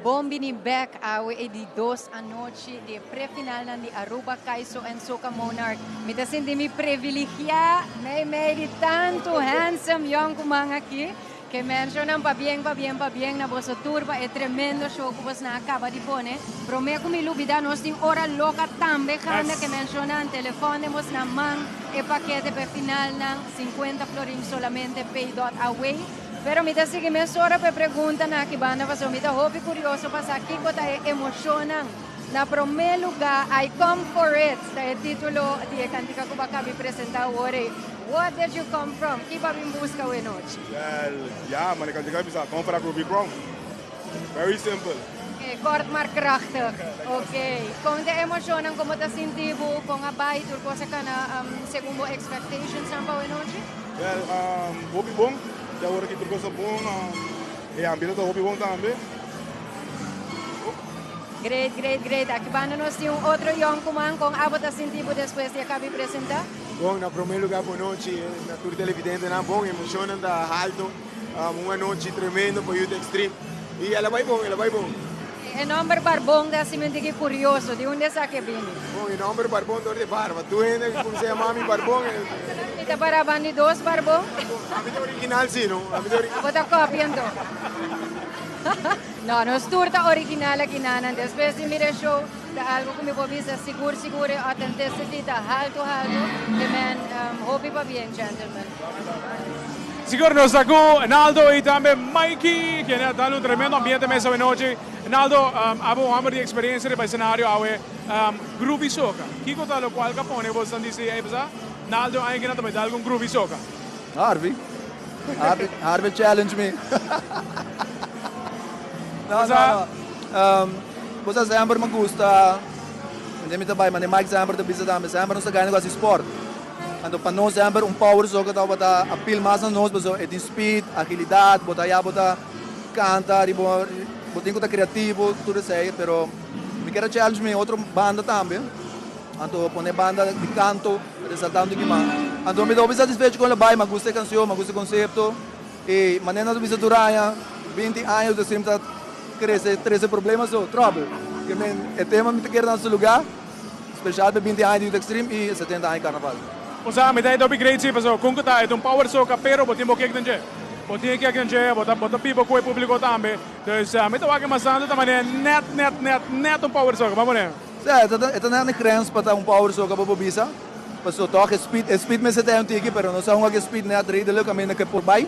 Bon bini bek awe e di dos anochi di e pre-finalnan di Aruba Kaiso en Soca Monarch. Mi ta sinti mi privilegia mei mei di tanto handsome yoncuman aki. Ke menshonan pabien pabien pabien na boso tur pa e tremendo show ku bosnan a kaba di pone. Prome ku mi lubida nos tin ora loka tambe ganda ke menshonan telefon den bosnan man e pakete pa e finalnan 50 florin solamente pay dot away. Pero mi ta sigui mesora pa e preguntanan aki banda pasobra mi ta hopi kurioso pa sa kiko ta e emoshonnan. Na prome luga I come for it ta e titulo di e kantika ku bo a kabi presenta awor ei. What did you come from? Ki bo a bin buska awe nochi? Well, ya, man e kantika bisa come for a groovy crown. Very simple. Ok, kort maar krachtig. Ok, kon ta e emoshonnan kon bo ta sinti bo, kon a bai tur kos a kana segun bo expectationsnan pa awe nochi? Well, hopi bon. Te awor aki tur kos ta bon. E ambiente ta hopi bon tambe. Great, great, great. Aki banda nos tin un otro yonkuman. Kon abo ta sinti bo despues di a kabi presenta? Bon, na prome lugar bon nochi na tur televidentenan. Bon, emocionnan ta halto. Un anochi tremendo pa Youth Extreme. Y el a bay bon, el a bay bon. E nomber Barbon ta hasi mi un tiki curioso. Di unda esaki a bini? Bon, e nomber Barbon dor di barba. Tur hende cu cuminsa yama mi Barbon. Mi ta para banda di dos Barbon. Ami ta original si, no? Ami ta original. Abo ta copia anto. No, nos tur ta original aki nanan. Despues di mira e show, ta algo cu mi por bisa sigur sigur e authenticity ta halto halto. Ke men hopi pabien gentlemen. Sigur nos ta cu Naldo y tambe Mikey, kende a dal un tremendo ambiente mes awe nochi. Naldo, abo un homber di experiencia riba e scenario awe. Groovy Soca, kico ta locual ca pone bo esnan dici, ey pasa, Naldo aña kina ta bay dal cu un Groovy Soca? Harvey. Harvey, Harvey challenge me. No, no, no. Um, bo sa semper me gusta, mende mi ta bai, mande Mike semper ta bisa tambe, semper nos ta gana ku hasi sport. Anto pa nos semper un power soca tabata appeal mas na nos, pasobra e tin speed, agilidad, bo ta ya bo ta canta, riba, bo tin ku ta creativo, tur esei, pero mi kier a challenge mi otro banda tambe. Anto pone banda di canto resaltando ki man. Anto mi ta hopi satisfecho con lo bay, mi a gusta e cancion, mi a gusta e concepto y manera nos a bisa tur aña, binti aña nos ta crece, trece problema so, trouble. Ke men e tema mi ta kere na su lugar, special pa e binti aña di Youth Extreme y e setenta aña di Carnaval. Osea, mi ta e hopi great si, pasobra con cu ta e ta un power soca, pero bo tin bo kick den dje. Bo tin e kick den dje, bo ta bo ta biba cu e publico tambe. Dus mi ta wak e mas tanto ta manera net net net net un power soca, bo pone. Sí, e ta net na grens pa ta un power soca pa bo bisa. Paso tòg e speed, e speed mester ta un tiki, pero no sa hunga ku e speed net redelijk kaminda ku e por bai.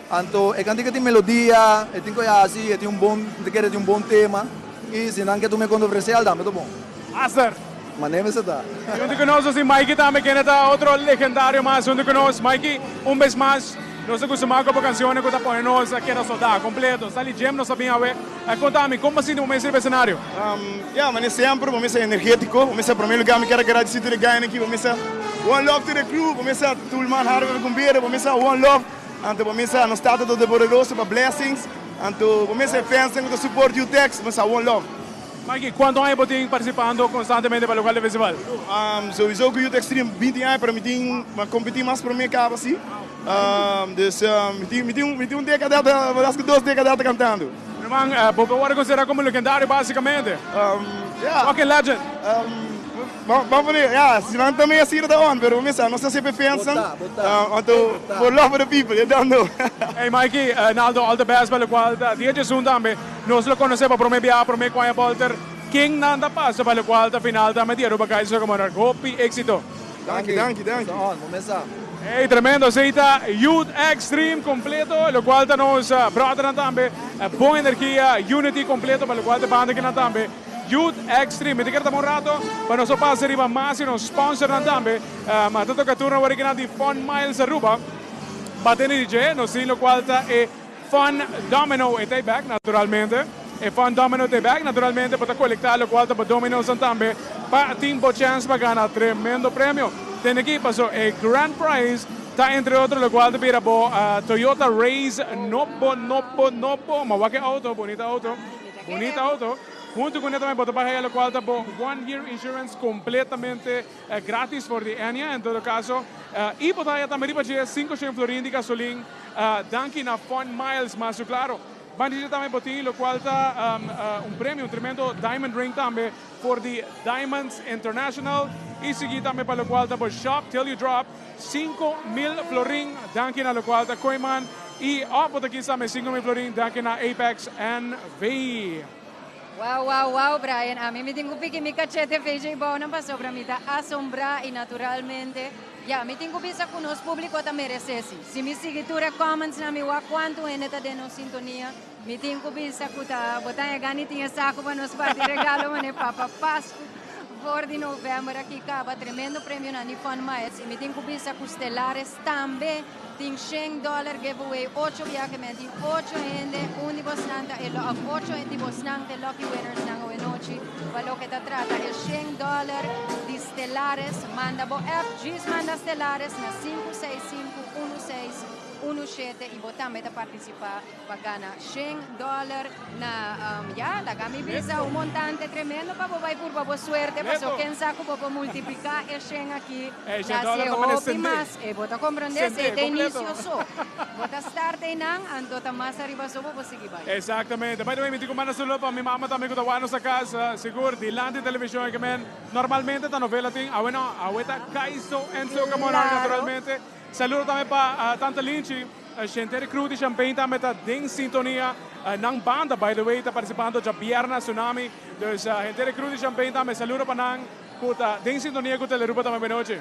Anto e kantika tin melodia, e tin ku e hasi, e tin un bon, mi ta kere e tin un bon tema. I si nan ke tuma e kontroversial tambe ta bon. Aster! Manera mester ta. I huntu ku nos nos tin Mikey tambe, kende ta otro legendario mas huntu ku nos. Mikey, un bes mas nos ta kustumá ku bo kanshonnan ku ta pone nos a keda soldá kompleto. Sali gym nos ta bin awe. Konta mi, kon bo sinti bo mes riba esenario? Ya, mane semper bo mester energetico, bo mester prome lugar mi kier a gradeci tur e guynan aki, bo mester one love to the crew, bo mester Tulman Harvey Gumbere, bo mester one love, anto bo mester nos Tata Todopoderoso pa blessings, anto bo mester e fansnan cu ta support Utex, bo mester one love. Mikey, cuanto aña bo tin participando constantemente pa local di festival? Sowieso cu Youth Extreme 20 aña, pero mi tin, mi a competi mas prome caba si, dus mi tin, mi tin, mi tin un decada, mas cu dos decada ta cantando. Herman, bo por worde considera como legendario basicamente. Yeah. Walking legend. Ban ban pone, ya, si nan ta medio asina ta on, pero mi sa, nos ta siempre fans nan. Anto, for love of the people, you don't know. Hey Mikey, Naldo, all the best pa locual ta dia djesun tambe. Nos lo conoce pa prome biaha, prome cu aña bolter ken nan ta pasa pa locual ta final tambe di Aruba Kaiser Soccer Monarch. Hopi exito. Danki, danki, danki. Sa on, bo mes sa. Hey, tremendo, esey ta Youth Extreme completo, locual ta nos brothernan tambe. Bon energia, unity completo pa locual ta e banda kinan tambe. Youth Extreme. Mi ta kier tuma un rato pa nos por pasa riba mas di nos sponsornan tambe. Ma ta toca turno awor kinan di Fun Miles Aruba. Batende di dje, nos tin locual ta e Fun Domino. E ta e bek naturalmente. E Fun Domino ta e bek naturalmente. Bo ta colecta locual ta bo dominosnan tambe pa tin bo chance pa gana tremendo premio. Tende aki paso e grand prize ta entre otro locual ta bira bo Toyota Raize nobo nobo nobo. Ma wak e auto, bonita auto. Bunita auto. Hunto cu ne tambe bo ta bay haya locual ta bo one year insurance completamente gratis for di aña en todo caso. Y bo ta haya tambe riba dje 500 florin di gasolin danki na Fun Miles. Mas su claro, ban di dje tambe bo tin locual ta un premio, un tremendo diamond ring tambe for di Diamonds International. Y sigui tambe pa locual ta bo shop till you drop 5000 florin danki na locual ta Kooyman. Y oh bo ta kisa me 5000 florin danki na Apex NV. Wow wow wow Brian ami mi tin ku piki mi kachete VJ Bouwnan pasobra mi ta asombrá y naturalmente ya mi tin ku bisa ku nos publico ta merece si. Si mi sigui tur e comments nan mi wak kuantu hende ta den nos sintonia mi tin ku bisa ku ta bo ta yega ni tin e saku pa nos parti regalo mane papa Pascu for di november aki kaba tremendo premionan di Fun Miles y mi tin ku bisa ku Stellaris tambe Tin shen dollar giveaway ocho biaha men tin ocho hende un di bosnan ta e of ocho di bosnan ta e lucky winners nan awe nochi pa loke ta trata e shen dollar di Stellaris manda bo app djis manda Stellaris na sinku seis sinku unu seis unu shete y bo tambe ta participa Pa gana shen dollar na ya laga mi bisa un montante tremendo pa bo bai purba bo suerte paso ken sa ku bo por multipliká e shen aki na hasi hopi mas e bo ta komprondé si e ta inicio so bo ta start einan anto ta mas ariba so bo por sigui bai. Exactamente. By the way mi tin ku manda saludo pa mi mama tambe ku ta wak nos a kas sigur dilanti televishon e men normalmente ta novela tin awe no awe ta Kaiso en Soca Monarch naturalmente. Saludo tambe pa tanta Linchi. Shenter Crew di Champagne tambe ta den sintonia. Nan banda by the way ta participando djabièrnè Tsunami. Dus henter e crew di Champagne tambe saludo pa nan ku ta den sintonia ku Telearuba tambe buenochi.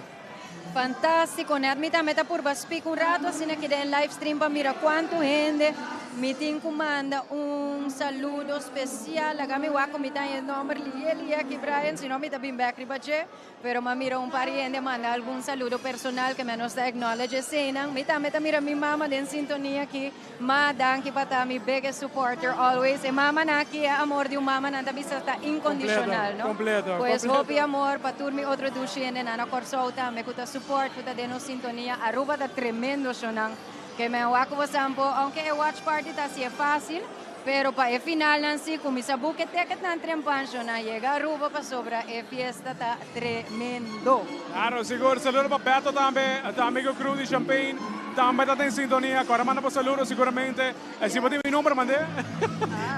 Fantastico, net mi tambe ta purba speak un rato asina aki den live stream pa mira cuanto hende mi tin cu manda un saludo special. Laga mi wak cu mi ta e nomber lie lie aki Brian, si no mi ta bin bek riba dje. Pero m'a mira un par hende manda algun saludo personal ke menos ta acknowledge eseinan. Mi tambe ta mira mi mama den sintonia aki. Ma, danki pa ta mi biggest supporter always. E mamanan aki, e amor di un mamanan ta bisa ta incondicional, no? Completo, Pues completo. hopi amor pa tur mi otro dushi hendenan na Kòrsou tambe ku ta support, ku ta den nos sintonia. Aruba ta tremendo shownan. Ke men wak ku bo sampo, aunke e watch party ta hasié fácil, Pero pa e finalnan si cuminsa book e ticketnan trempancho nan yega Aruba pasobra e fiesta ta tremendo. Claro, sigur. Saludo pa Beto tambe, ta amigo crew di Champagne tambe ta den sintonia. Cu ora manda bo saludo siguramente. Si bo tin mi number mande.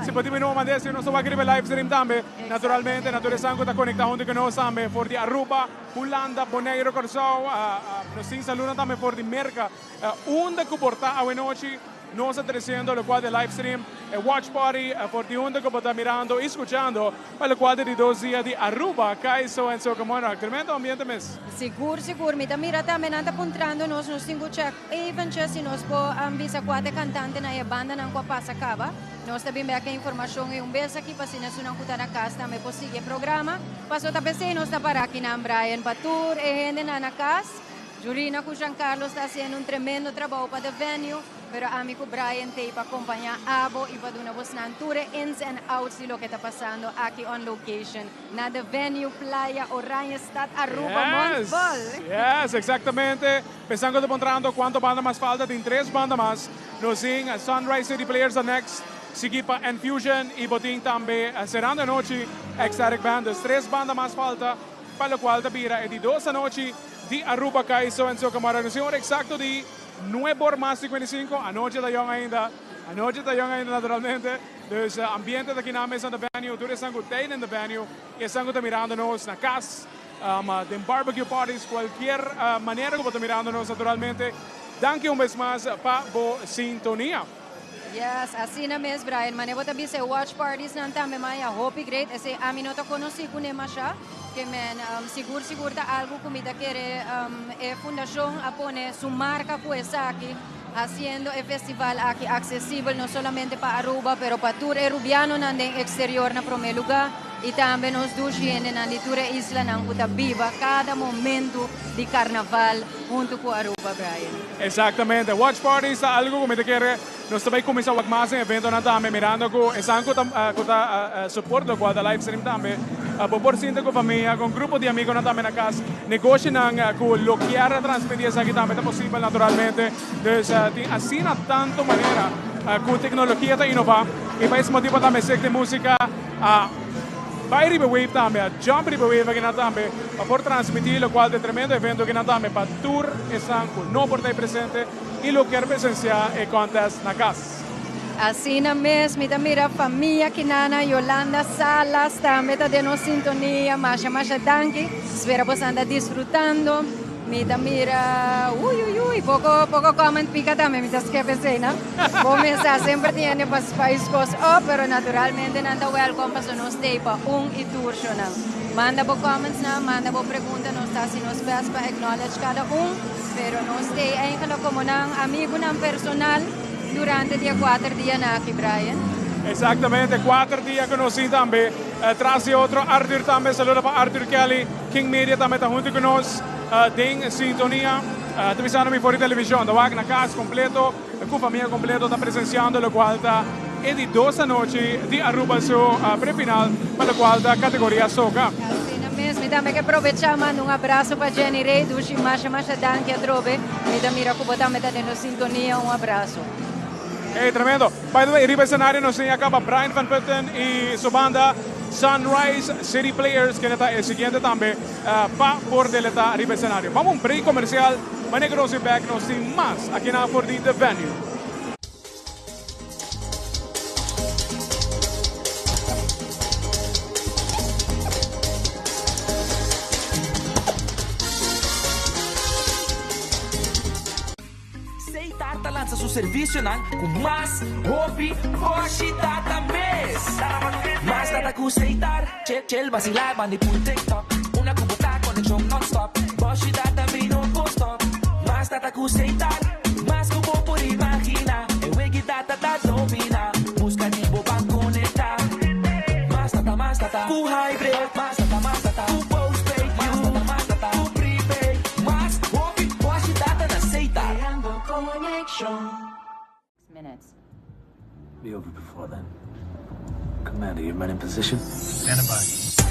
Si bo tin mi number mande, si nos ta wak riba e live stream tambe. Naturalmente, na tur esan cu ta conecta hunto cu nos tambe for di Aruba, Hulanda, Bonaire, Corsou. Nos tin saludonan tambe for di Merca. Unda cu por ta awenochi. Nos ta treciendo locual di live stream e watch party for di unda cu bo ta mirando y scuchando pa locual ta di dos dia di Aruba, Kaiso en Soca Monarch. Tremendo ambiente mes. Sigur sigur, mi ta mira tambe nan ta puntrando nos, nos tin cu check eventjes si nos por bisa cua ta e cantantenan y e bandanan cu a pasa caba. Nos ta bin bek e informacion y un bes aki pa asina esunnan cu ta na cas tambe por sigui e programa. Paso ta pesey nos ta para akinan Brian pa tur e hendenan na cas. Jurina cu Jean Carlos ta haciendo un tremendo trabou pa The Venue, pero ami cu Brian t'ey pa acompaña abo y pa duna bosnan tur e ins and outs di loke ta pasando aki on location na The Venue, Playa Oranjestad, Aruba, Yes! Montbol! Yes, exactamente. Pensando cu ta puntrando cuanto banda mas falta, tin tres banda mas. Nos tin Sunrise City Players ta next, sigui pa Enfusion y bo tin tambe cerrando e nochi Ecstatic Band. Dus tres banda mas falta pa locual ta bira e di dos anochi. Di Aruba Kaiso en Soca Mara. Nos tin ora exacto di nuebe or mas 55. Anochi ta yong ainda. Anochi ta yong ainda naturalmente. Dus ambiente ta kina mes na the venue. Tur esnan cu ta in the venue y esnan cu ta mirando nos na cas. Den barbecue parties, cualkier manera cu bo ta mirando nos naturalmente. Danki un bes mas pa bo sintonia. Yes, asina mes Brian. Mane bo ta bisa e watch parties nan tambe maya hopi great. Esey ami no ta conoci cune masha. Ke men sigur sigur ta algo cu mi ta kere e fundacion a pone su marca cu esaki haciendo e festival aki accesibel no solamente pa Aruba pero pa tur e Rubianonan den exterior na prome lugar y tambe nos dushi hendenan di tur e islanan cu ta biba cada momento di carnaval hunto cu Aruba, Brian. Exactamente. Watch parties ta algo cu mi ta kere nos ta bay cuminsa wak mas den eventonan tambe mirando cu esan cu ta cu ta support locual ta live stream tambe bo por sinta cu famia cu un grupo di amigonan tambe na cas negoshinan cu lo kier a transmiti esaki tambe ta posibel naturalmente dus tin asina tanto manera cu tecnologia ta inova y pa es motibo tambe Stichting Musica a Bai riba e wave tambe, a jump riba e wave akinan tambe pa por transmiti locual ta e tremendo evento akinan tambe pa tur esnan cu no por ta presente y lo kier presencia e contest na cas. Asina mes mi ta mira famia Kinana, Yolanda Salas tambe ta den nos sintonia, masha masha danki, spera boso anda disfrutando. Mi ta mira uy uy uy poco poco comment pica tambe mi ta skep esey no bo mesa semper tin hende pa spice cos up pero naturalmente nan ta welcome paso nos stay pa un y tur shonan manda bo comments nan manda bo pregunta nos ta haci nos best pa acknowledge cada un pero nos stay eigenlijk como nan amigunan personal durante di e cuater dianan aki Brian. Exactamente cuater dia cu nos tin tambe tras di otro Arthur tambe saludo pa Arthur Kelly. King Media tambe ta hunto cu nos den sintonia. Ta bisando mi for di television. Ta wak na cas completo cu famia completo ta presenciando locual ta e di dos anochi di Aruba su pre-final pa locual ta categoria soca. Asina mes, mi tambe ke probecha manda un abraso pa Jenny Rey, dushi masha masha danki atrobe, mi ta mira cu bo tambe ta den nos sintonia, un abraso. Hey, tremendo. By the way, riba escenario nos tin acaba Brian van Putten y su banda Sunrise City Players, kende ta e siguiente tambe pa por deleta riba escenario. Vamos un break comercial, wanneer cu nos bin back nos tin mas aki na for di The Venue. Seitar ta lansa su servisionan ku mas hopi boshi data mes. Mas data ku Seitar, chel basilá banda i pul TikTok. Una ku bo ta konekshon nònstòp, boshi data mi no por stòp. Mas data ku Seitar, mas ku bo por imaginá. E wegi data ta dominá, buska di bo ban konektá. Mas data, mas data ku Hybrid, mas data, mas data ku postpaid, mas data, mas data ku prepaid. Mas hopi boshi data na Seitar. Creando conexion. Minutes. Be over before then. Commander, your men in position? Stand by.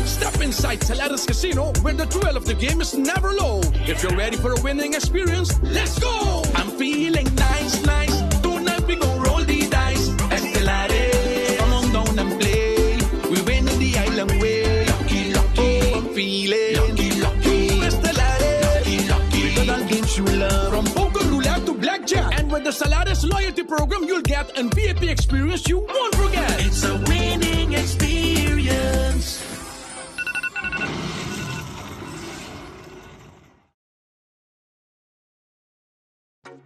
Step inside Celeris Casino where the thrill of the game is never low. If you're ready for a winning experience, let's go! I'm feeling nice, nice. Tonight we gon' roll the dice. Estelares, come on down and play. We win in the island way. Lucky, lucky. Oh, I'm feeling lucky, lucky. Estelares, lucky, lucky. We got all games you love. From poker roulette to blackjack. And with the Salares loyalty program, you'll get an VIP experience you won't forget. It's a winning experience.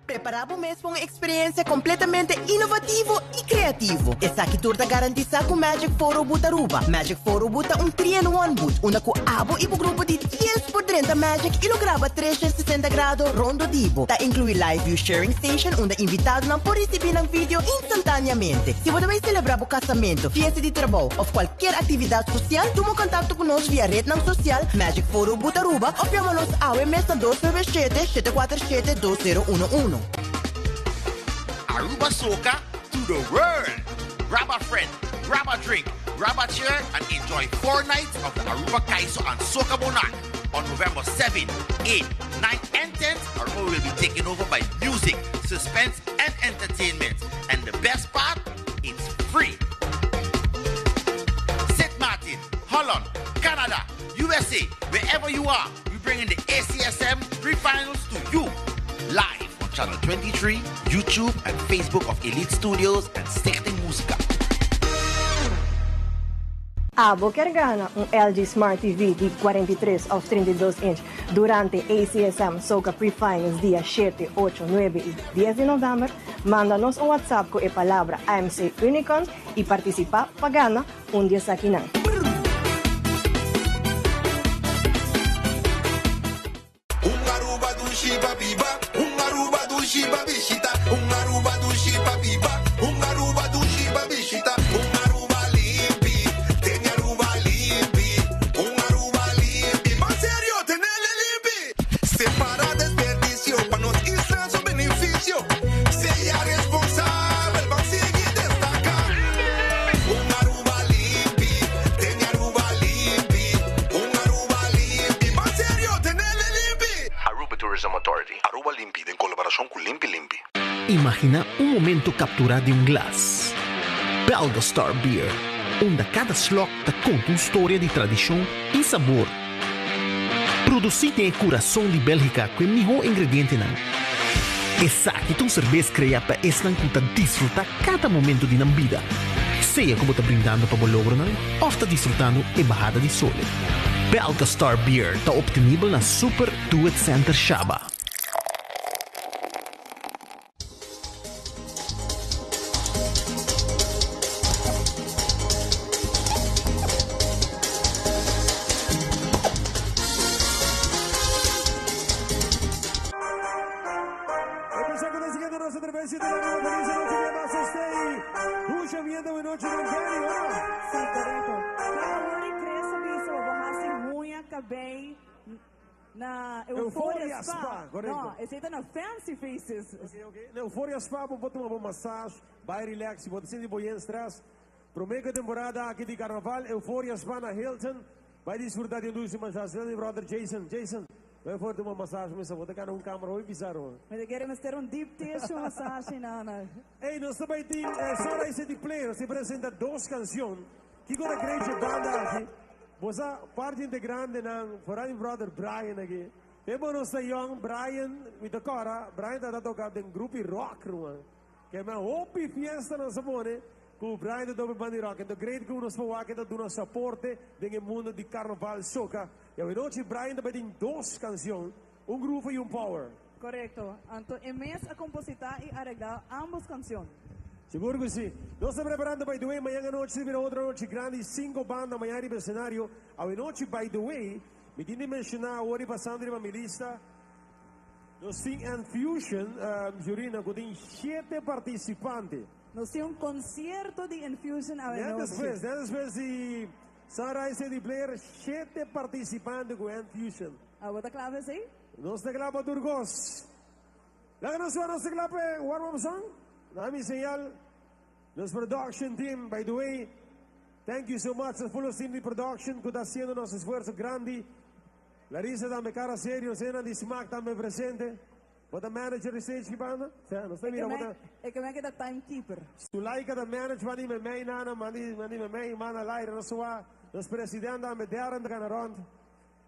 Prepará bo mes pa un eksperensia kompletamente inovativo i kreativo. Esaki tur ta garantisá ku Magic Photo Booth Aruba. Magic Photo Booth ta un three in one booth, unda ku abo i bo grupo di dies por drenta Magic i lo graba 360 grado rondo di bo. Ta inkluí live view sharing station unda invitadonan por risibí nan video instantaneamente. Si bo ta bai selebrá bo kasamentu, fiesta di trabou òf kualkier aktividat sosial, tuma kontakto ku nos via retnan sosial Magic Photo Booth Aruba òf yama nos awe mes na 297 747 2011. Aruba Soca to the world! Grab a friend, grab a drink, grab a chair and enjoy four nights of the Aruba Kaiso and Soca Monarch. On November 7, 8, 9 and 10th, Aruba will be taken over by music, suspense and entertainment. And the best part, it's free. St. Martin, Holland, Canada, USA, wherever you are, we bring in the ACSM pre-finals to you live on Channel 23, YouTube, and Facebook of Elite Studios and Stichting Musica. Abo kier gana un LG Smart TV di 43 of 32 inch durante ACSM Soca Pre-Finals dia 7, 8, 9 y 10 di november? Manda nos un WhatsApp cu e palabra AMC Unicorn y participa pa gana un di esakinan. Un Aruba dushi pa biba, un Aruba dushi pa bishita, un Aruba dushi pa biba, un Aruba dushi pa bishita, un Aruba limpi, tene Aruba limpi, un Aruba limpi, ban serio, tenele limpi. Separa desperdicio pa nos isla su beneficio, sea responsabel, ban sigui destaca. Un Aruba limpi, tene Aruba limpi, un Aruba limpi, ban serio, tenele limpi. Aruba Tourism Authority, Aruba Limpi den colaboracion cu Limpi Limpi. Imagina un momento captura den un glas. Belga Star Beer, unda cada slok ta conta un storia di tradicion y sabor. Produci den e curason di Belgica cu e miho ingredientenan. Esaki ta un cerbes crea pa esnan cu ta disfruta cada momento di nan bida, sea cu bo ta brindando pa bo logronan of ta disfrutando e bahada di sole. Belga Star Beer ta obtenibel na Super Do It Center Shaba. Empezar con el siguiente nos otra vez y te la feliz noche de más stay. Mucha viento de noche con Kenny, ¿no? Si, correcto. Awor e Chris a bisa bo hasi huña, cabey na Euphoria Euphoria Spa. Spa, correcto. No, esey ta na Fancy Faces. Na Euphoria Spa bo por tuma bo massage, bai relax, si bo ta sinti bo yen stress. Prome cu e temporada aki di Carnaval, Euphoria Spa na Hilton. Bai disfruta di un dushi massage. Sila di brother Jason. Jason, bai for tuma massage mesa. Bo ta gana un camera hopi bizarro. Mi ta kere mester un deep tissue massage nana. Ey, nos ta bai tin Sunrise City Play. Nos tin presenta dos cancion. Kiko ta cree dje banda aki? Bo sa parti integrantenan, foral mi brother Brian aki. Tempo nos ta yong, Brian, mi ta cora, Brian tabata toca den grupi rock, ruman. Ke men hopi fiesta nos a pone cu Brian ta toca banda di rock. Ento great cu nos por wak e ta duna soporte den e mundo di carnaval soca. Y awenochi Brian ta bai tin dos cancion, un groove y un power. Corecto. Anto e mes a composita y aregla ambos cancion. Sigur cu si. Nos ta preparando by the way, mañan anochi ta bira otro anochi grandi, cinco banda mañan riba escenario. Awenochi by the way, mi tin di menciona awor y pasando riba mi lista, Nos tin Enfusion, Jurina, cu tin shete participante. Nos tin un concierto di Enfusion awe Net nochi. despues, net despues di Sunrise City Player, shete participante cu Enfusion. Abo ta cla pa esey? Nos ta cla pa tur cos. Laga nos wak, nos ta cla pa e warm up song? Na mi señal, nos production team, by the way, thank you so much, nos full team di production cu ta haciendo nos esfuerzo grandi. Larissa tambe cara serio, esena di smaak tambe presente. Bo ta manager di stage ki banda? Sea, nos ta mira bo ta. E ke men ke ta timekeeper. Sulaika ta manage mandi me mei nana, mandi mandi me mei mana al aire nos sua. Nos president tambe Darren ta gana rond.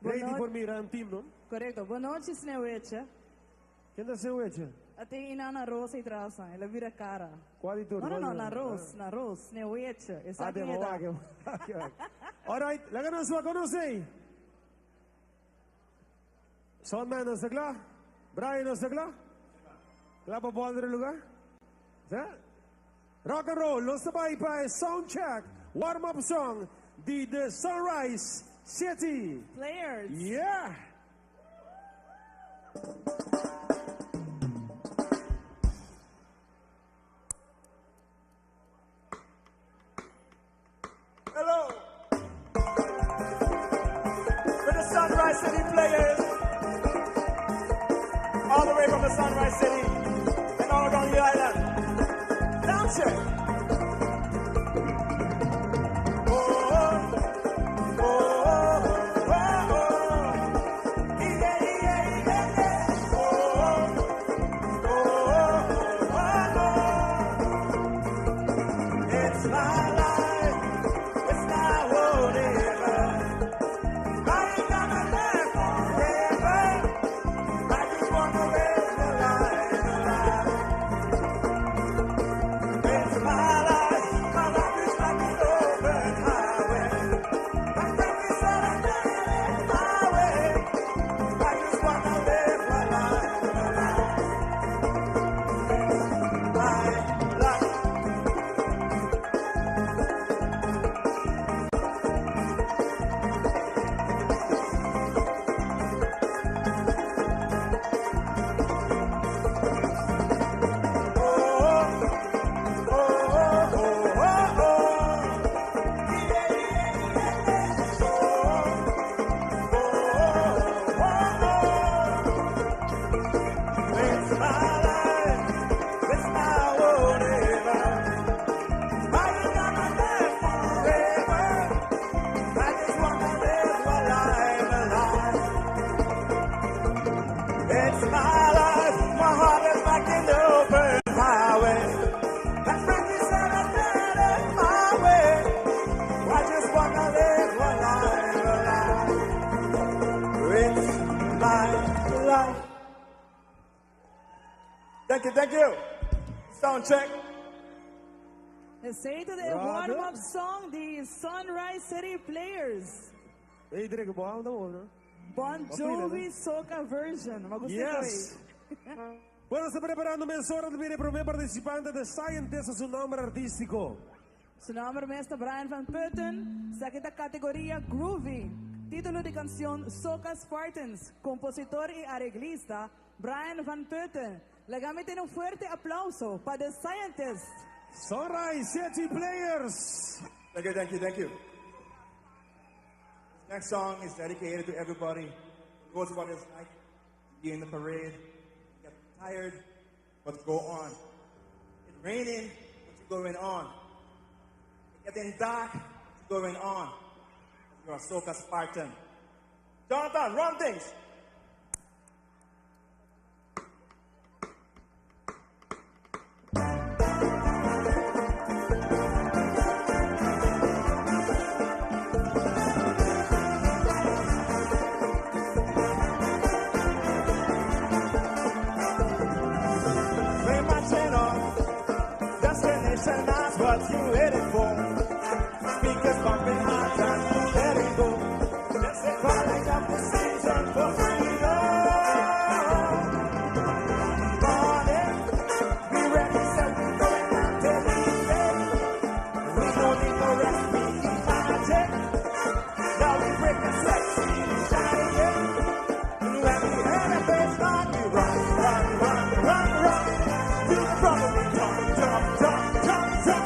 Great di por mira un team no. Correcto. Bo nochi Sneeuwwitje. Ken ta Sneeuwwitje? A tin ina na Roos ei tras nan. El a bira cara. Cual di tur? No no no, na Roos, na Roos. Sneeuwwitje. Esaki Ah, e ta. wak, wak, wak. Alright, laga nos wak conoce. Soundman nos ta kla? Brian nos ta kla? Kla pa bolder e lugar? Sa? Rock and roll, nos ta bai pa e sound check, warm up song di The Sunrise City. Players. Yeah! Hello. For the Sunrise City players, all the way from the Sunrise City and all around the island. Sound check. Oh, oh, oh, oh, oh. Yeah, yeah, yeah, yeah. Oh, oh, oh, oh, oh. It's my life. It's now or never. I ain't gonna live forever. I just wanna live the life alive. It's my life. My life is like an open highway. Thank you, thank you. Sound check. Esey ta e warm-up song di Sunrise City Players. Hey, Drake, bo anda bo, no? Bon Jovi Soca version. Ma gusta Yes. Bueno, sta preparando mesora di bira e prome participante The Scientist su nomber artistico. Su nomber mes ta Brian van Putten. Esaki ta categoria Groovy. Titulo di cancion Soca Spartans. Compositor y areglista Brian van Putten. Laga mi tene un fuerte aplauso pa The Scientist. Sunrise City Players. Thank you, thank you, thank you. This next song is dedicated to everybody who knows what it's like to be in the parade. You get tired, but go on. It's raining, but you're going on. It's getting dark, but you're going on. You're a soca Spartan. Jonathan, run things. We're marching on. Destination, that's what you waited for. Speakers bumping hard and let it go. That's the calling of the season for freedom. Morning, we ready, so we going out till evening. We don't need no rest, we keep marching. Now we break the sweat, see the shining. And when we hear the bass line, we run, run, run, run, run. To the front, we jump, jump, jump, jump, jump.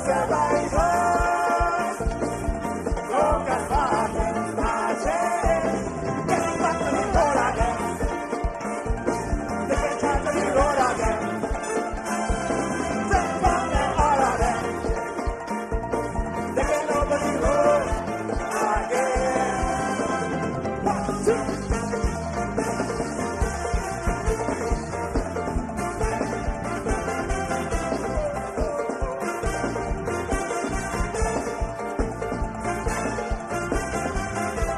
Survivors. Soca Spartans, again. Get back to the road again. They can try to the road again. Take back them all of them. They can open the road again. One, two.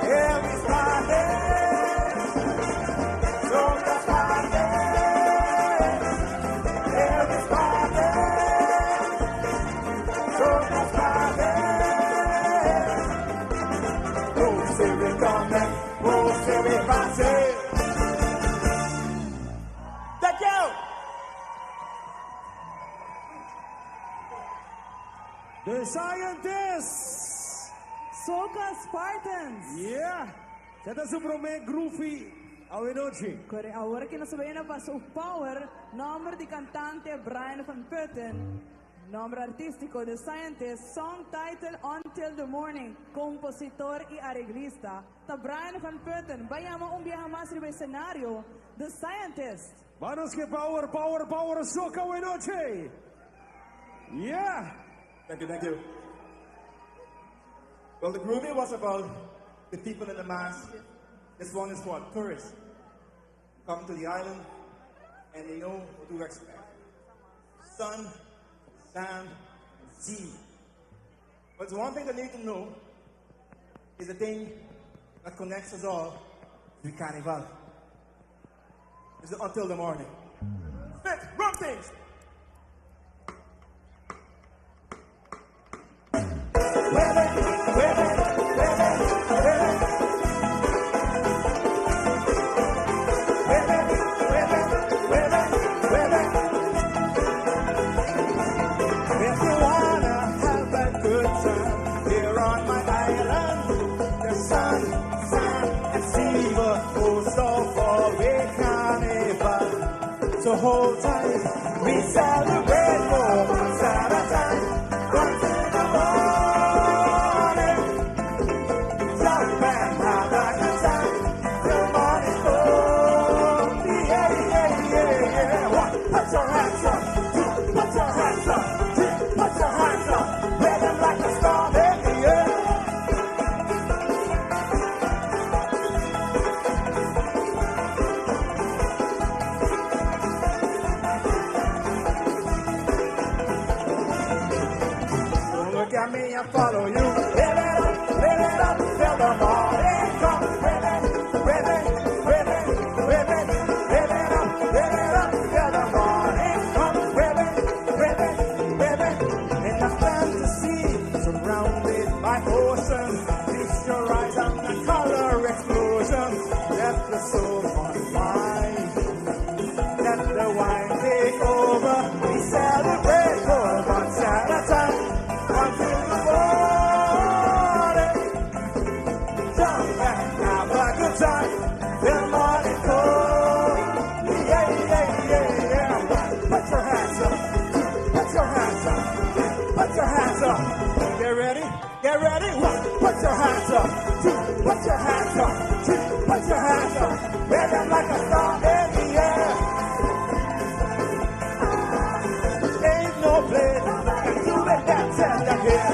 Yeah, we started. Soca started. Yeah, we started. Soca started. Oh, say we come, oh, say we pass it. Thank you. The Scientists! Soca Spartans! Yeah! Esaki ta su prome groovy anochi. Correcto. Awor cu nos ta bay pasa e power, nomber di cantante Brian van Putten, nomber artistico The Scientist, song title Until the Morning, compositor y areglista. Ta Brian van Putten, bay un biaha mas riba escenario, The Scientist. Vamos cu power, power, power, soca anochi. Yeah! Thank you, thank you. Well, the groovy was about the people in the mask. This one is for tourists. Come to the island and they know what to expect. Sun, sand, and sea. But the one thing they need to know is the thing that connects us all to the carnival. It's the until the morning. Spit, run things! If you wanna have a good time here on my island, the sun, sand, and sea, but most of all we carnival. So hold tight, we celebrate for Saturday until the morning. Jump and have a good time till morning comes. Yeah. One, put your hands up. Two, put your hands up. Three, put your hands up. Rhythm like a storm in the air. Don't look at me, I follow you. Live it up till the morning comes. Rhythm, rhythm, rhythm, rhythm. Live it up till the morning comes. Rhythm, rhythm, rhythm. In the fantasy, surrounded by ocean. Feast your eyes on the color explosion. Let the soul unwind. Let the wine take over. We celebrate for one Saturday until the morning. Jump and have a good time. The morning comes. Yeah. One, put your hands up. Two, put your hands up. Three, put your hands up. Get ready. Get ready. One, put your hands up. Two, put your hands up. Three, put your hands up. Rhythm like a star in the air. Ain't no place can do it better than here.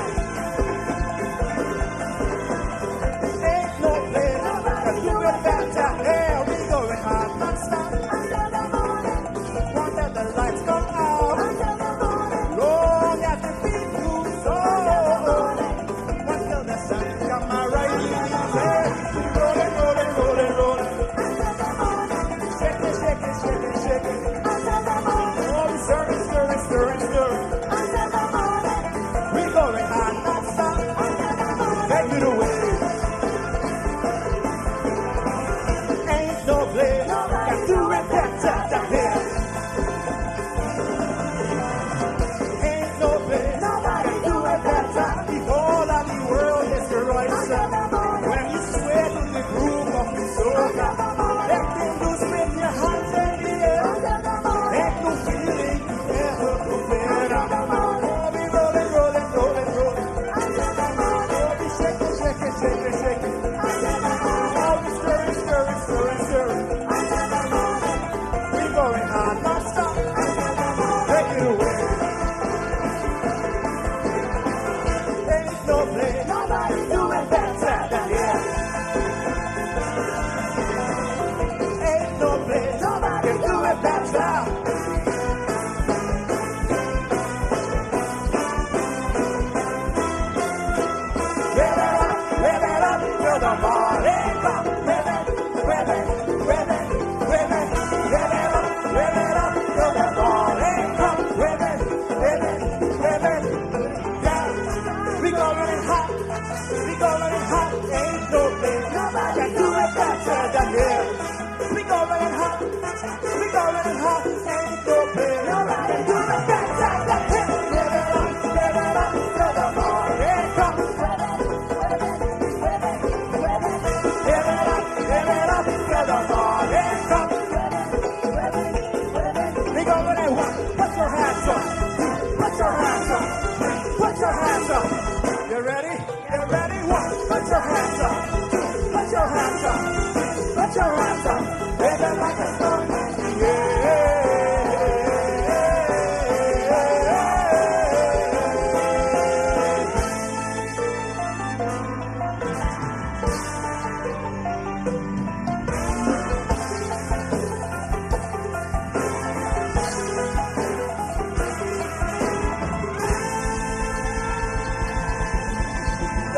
Ain't no place can do it better here. We going hard non-stop. Until the lights come out. Long as the beat moves on. Until the sun come a rising. Rolling, rolling, rolling, rolling. Shake it, shake it, shake it, shake it. Oh, we stirring, stirring, stirring, stirring. We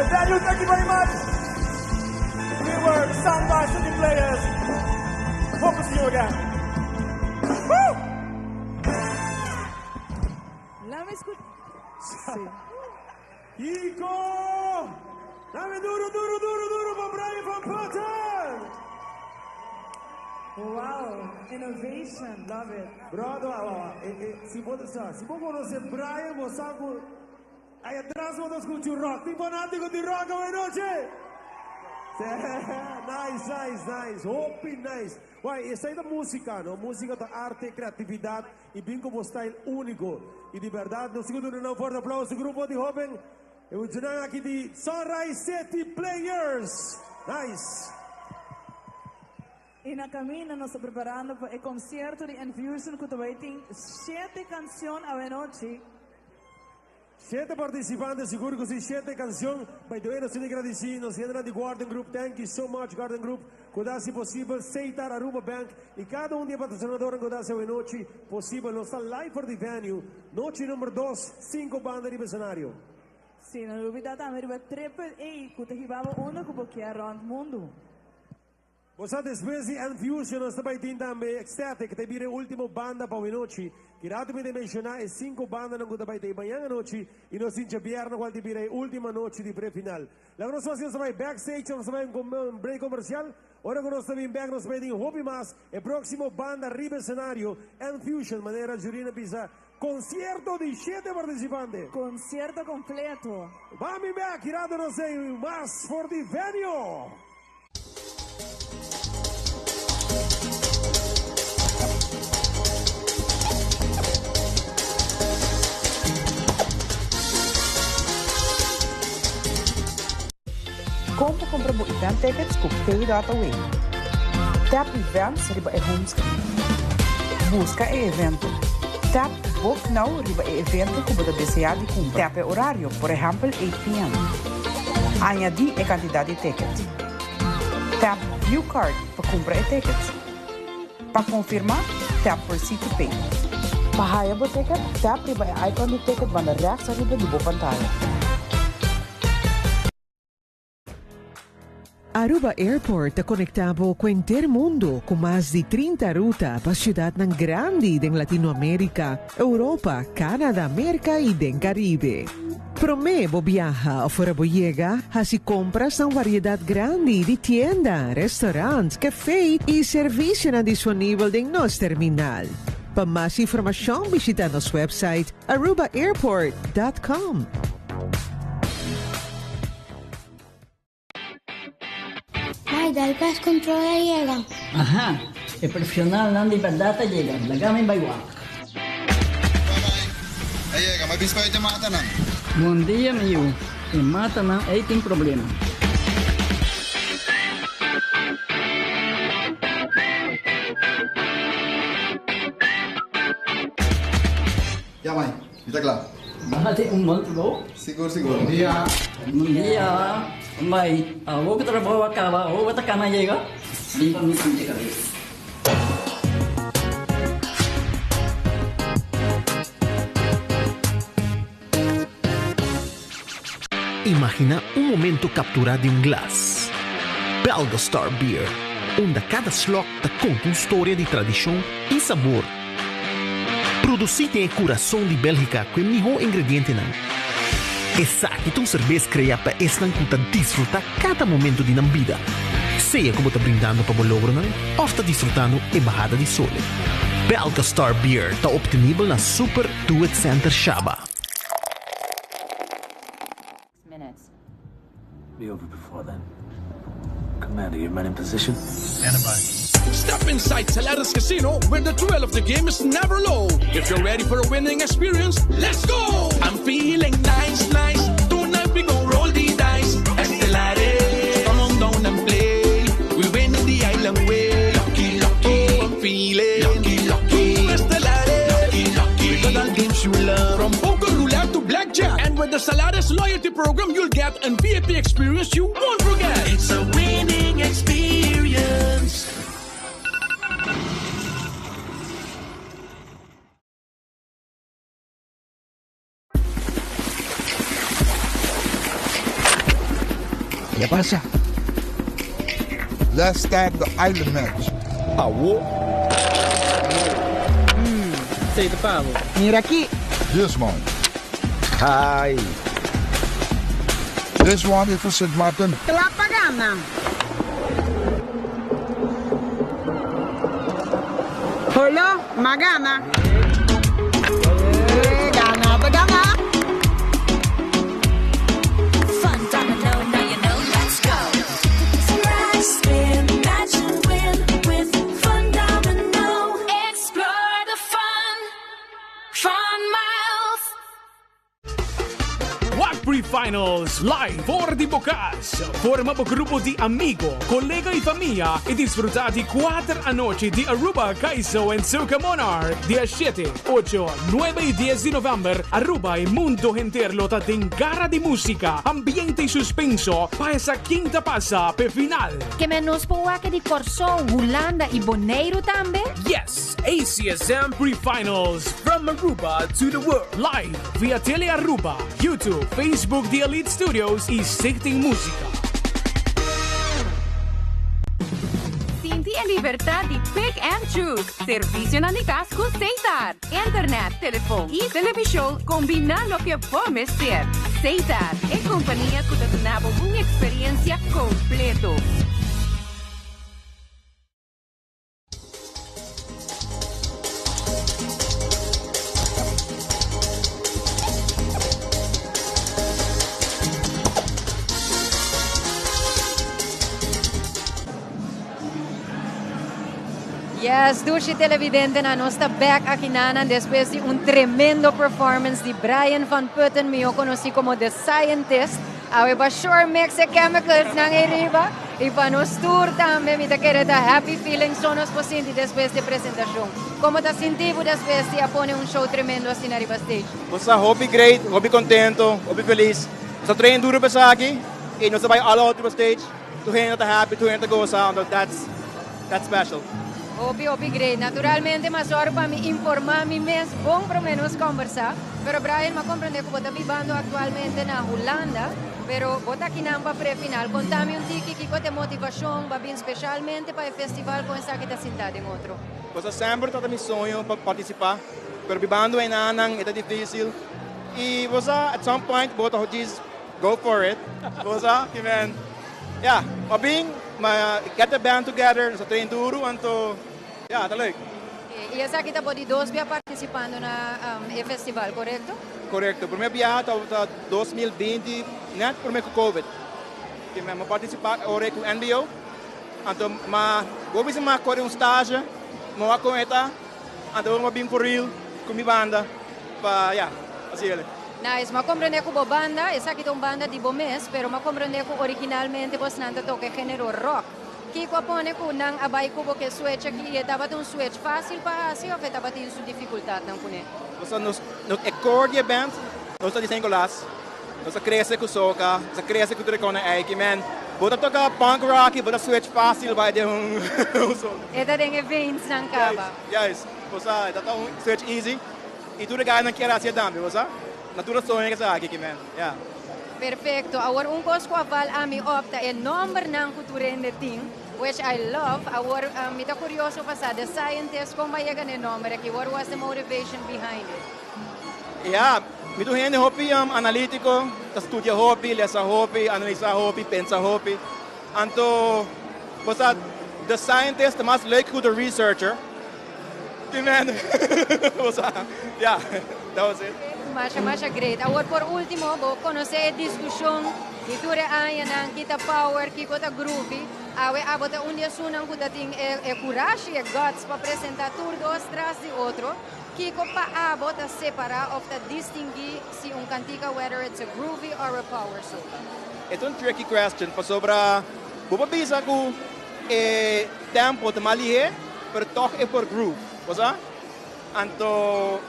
venue, thank you very much. We were Sunrise City Players. Hope to see you again. Woo! Laat me scu- Si. Kiko! Dame duro, duro, duro, duro pa Brian van Putten! Wow, innovation, love it. Brother, ah, si bo conoce Brian, bo sa cu ey atras bo ta scucha rock. Tin fanatico di rock awe nochi? Nice, nice, nice. Hopi nice. Why, esey ta musica, no? Musica ta arte, creatividad y bin cu style unico. Y di berdad, nos ta duna un fuerte aplauso grupo di hoben. Y aki di Sunrise City Players. Nice. Y na caminda nos ta preparando pa e concierto di Enfusion cu tambe tin siete cancion awe nochi. Siete participante, sigur cu si, siete cancion. By the way, nos tin gradici nos hendenan di Garden Group. Thank you so much, Garden Group. Cu ta haci posibel, Setar, Aruba Bank y cada un di e patrocinadornan cu ta haci awe nochi posibel. Nos ta live for the venue. Nochi number 2, cinco banda di scenario. Si, no lubida tambe riba Triple A, cu ta hiba bo unda cu bo kier rond mundo. Bo despues di Enfusion, nos tambe tin tambe Ecstatic, ta bira ultimo banda pa awe nochi. Cu rato mi menciona e cinco bandanan cu tambe tin mañan anochi y nos tin diabierna cual ta bira ultimo anochi di pre-final. Laga nos nos tambe backstage, nos tambe un break comercial. Ora cu nos tambe back, nos tambe tin hopi mas. E proximo banda riba scenario, Enfusion, manera Jurina a bisa, concierto di siete participante. Concierto completo. Ban back, rato nos tin mas for the venue. Con pa cumpra bo event tickets cu Pay.away. Tap Events riba e home screen. Busca e evento. Tap Book Now riba e evento cu bo ta desea di cumpra. Tap e horario, por ehempel 8 p.m. Añadi e cantidad di ticket. Tap View Cart pa cumpra e ticket. Pa confirma, tap Proceed to Pay. Pa haya bo ticket, tap riba e icon di ticket banda rechts ariba di bo pantaya. Aruba Airport ta conecta bo cu henter mundo cu mas di 30 ruta pa ciudadnan grandi den Latinoamerica, Europa, Canada, Merca y den Caribe. Prome bo biaha of ora bo yega, haci compras na un variedad grandi di tienda, restaurant, cafe y servicionan disponibel den nos terminal. Pa mas informacion bishita nos website arubaairport.com. Ay, dal pest control a yega. Aha, e profesionalnan di berdad a yega, laga mi bay wak. A yega, m'a bisa pa e matanan. Bon dia, mi yu. E matanan ey tin problema. Ja, mai, mi ta cla. Bate un bon trabou. Sigur, sigur. Bon dia. Bon dia. Mai, awo cu trabou a caba, awo bo ta cana yega? Bin pa mi sinti cabes. Imagina un momento captura di un glas. Belga Star Beer, unda cada slok ta conta un storia di tradicion y sabor. Produci den e curason di Belgica cu e miho ingredientenan. Esaki ta un cerbes crea pa esnan cu ta disfruta cada momento di nan bida, sea cu bo ta brindando pa bo logronan of ta disfrutando e bahada di sole. Belga Star Beer ta obtenibel na Super Do It Center Shaba. Minutes. Be over before then. Commander, your men in position? Stand by. Step inside Celeris Casino, where the thrill of the game is never low. If you're ready for a winning experience, let's go! I'm feeling nice, nice. Tonight we gon' roll the dice. Estelares, come on down and play. We win in the island way. Lucky, lucky, oh, I'm feeling lucky, lucky. Estelares, lucky, lucky. We got all games you love. From poker roulette to blackjack. And with the Salares loyalty program, you'll get an VIP experience you won't forget. It's a winning experience. Ki a pasa? Let's start the island match. Awo. Hmm, esey ta pa bo. Mira aki. This one. Hi. This one is for Sint Maarten. Kla pa gana. Holo, m'a gana. Eh, gana ta gana. Fun domino, now you know, let's go. Scratch, spin, match and win with Fun Domino. Explore the fun, fun miles. Wak Pre-Finals live for di bo cas. Forma bo grupo di amigo, colega y famia y disfruta di cuater anochi di Aruba Kaiso and Soca Monarch dia shete, ocho, nuebe y dies di november. Aruba y mundo henter lo ta den gara di musica, ambiente y suspenso pa esa ken ta pasa p'e final. Ke men nos por wak di Kòrsou, Hulanda i Boneiru tambe? Yes! ACSM Pre-Finals from Aruba to the world live via Tele Aruba, YouTube, Facebook di Elite Studios y Stichting Musica. Sinti e libertad di pick and choose. Servicionan di cas cu Setar. Internet, telefon y television combina loke bo mester. Setar, e compania cu ta duna bo un experiencia completo. Yes, dushi televidentenan, nos ta back aki nanan despues di un tremendo performance di Brian van Putten, mihó konosí komo The Scientist. Awe ba sure mix e chemicals nan ei riba y pa nos tur tambe mi ta kere ta happy feeling so nos por sinti despues di e presentacion. Como ta sinti bo despues di a pone un show tremendo asina riba stage? Nos ta hopi great, hopi contento, hopi feliz. Nos ta train duro pa esaki y nos ta bay all out riba stage. Tur hende ta happy, tur hende ta goza, anto that's that's special. Hopi hopi great. Naturalmente mas ora pa mi informa mi mes bon prome nos combersa. Pero Brian m'a comprende cu bo ta bibando actualmente na Hulanda, pero bo ta akinan pa pre-final. Conta mi un tiki kico ta e motivacion ba bin specialmente pa e festival con esaki ta sinta den otro. Cosa semper tabata mi soño pa participa, pero bibando enanan e ta dificil y bo sa at some point bo ta djis Go for it. Bo sa ki men ya, ma bin, ma get the band together, nos a train duru anto ya, ta leuk. Y esaki ta bo di dos bia participando na e festival, corecto? Corecto. Prome biaha tabata 2020, net prome cu covid. Ki men, mi a participa ora cu NBO, anto ma bo bisa mi a core un stage, mi a wak con e ta, anto mi a bin for real cu mi banda pa ya, asina. Nice, m'a comprende cu bo banda, esaki ta un banda di bo mes, pero m'a comprende cu originalmente bosnan ta toca e genero rock. Kico a pone cu nan a bay cu bo ke switch aki y e tabata un switch facil pa haci of e tabatin su dificultadnan cune? Nos nos e core di e band nos ta di San Nicolas, nos a crece cu soca, nos a crece cu Trecona Eiki, man, bo ta toca punk rock y bo ta switch facil bay den un soca. E ta den e veins nan caba. Juist, juist, bo sa, e ta un switch easy. Y tur e gainan kier haci e tambe, bo sa? Na tur a soña ke sa aki, ki men, ya. Perfecto. Awor un cos cu a val ami op ta e nombernan cu tur hende tin, which I love. Awor mi ta curioso pa sa, The Scientist, con bo a yega na e nomber aki? What was the motivation behind it? Ya, mi ta un hende hopi analitico, ta studia hopi, lesa hopi, analisa hopi, pensa hopi. Anto, bo sa, The Scientist ta mas leuk cu The Researcher. Tin men bo sa ya that was it. Masha masha great. Awor por ultimo bo conoce e discusion di tur e añanan ki ta power kiko ta groovy. Awe abo ta un di esunnan cu ta tin e e curashi e guts pa presenta tur dos tras di otro. Kiko pa abo ta separa of ta distingui si un cantica whether it's a groovy or a power soca? E ta un tricky question pasobra bo por bisa cu e tempo ta mas lihé pero tog e por groove, bo sa? Anto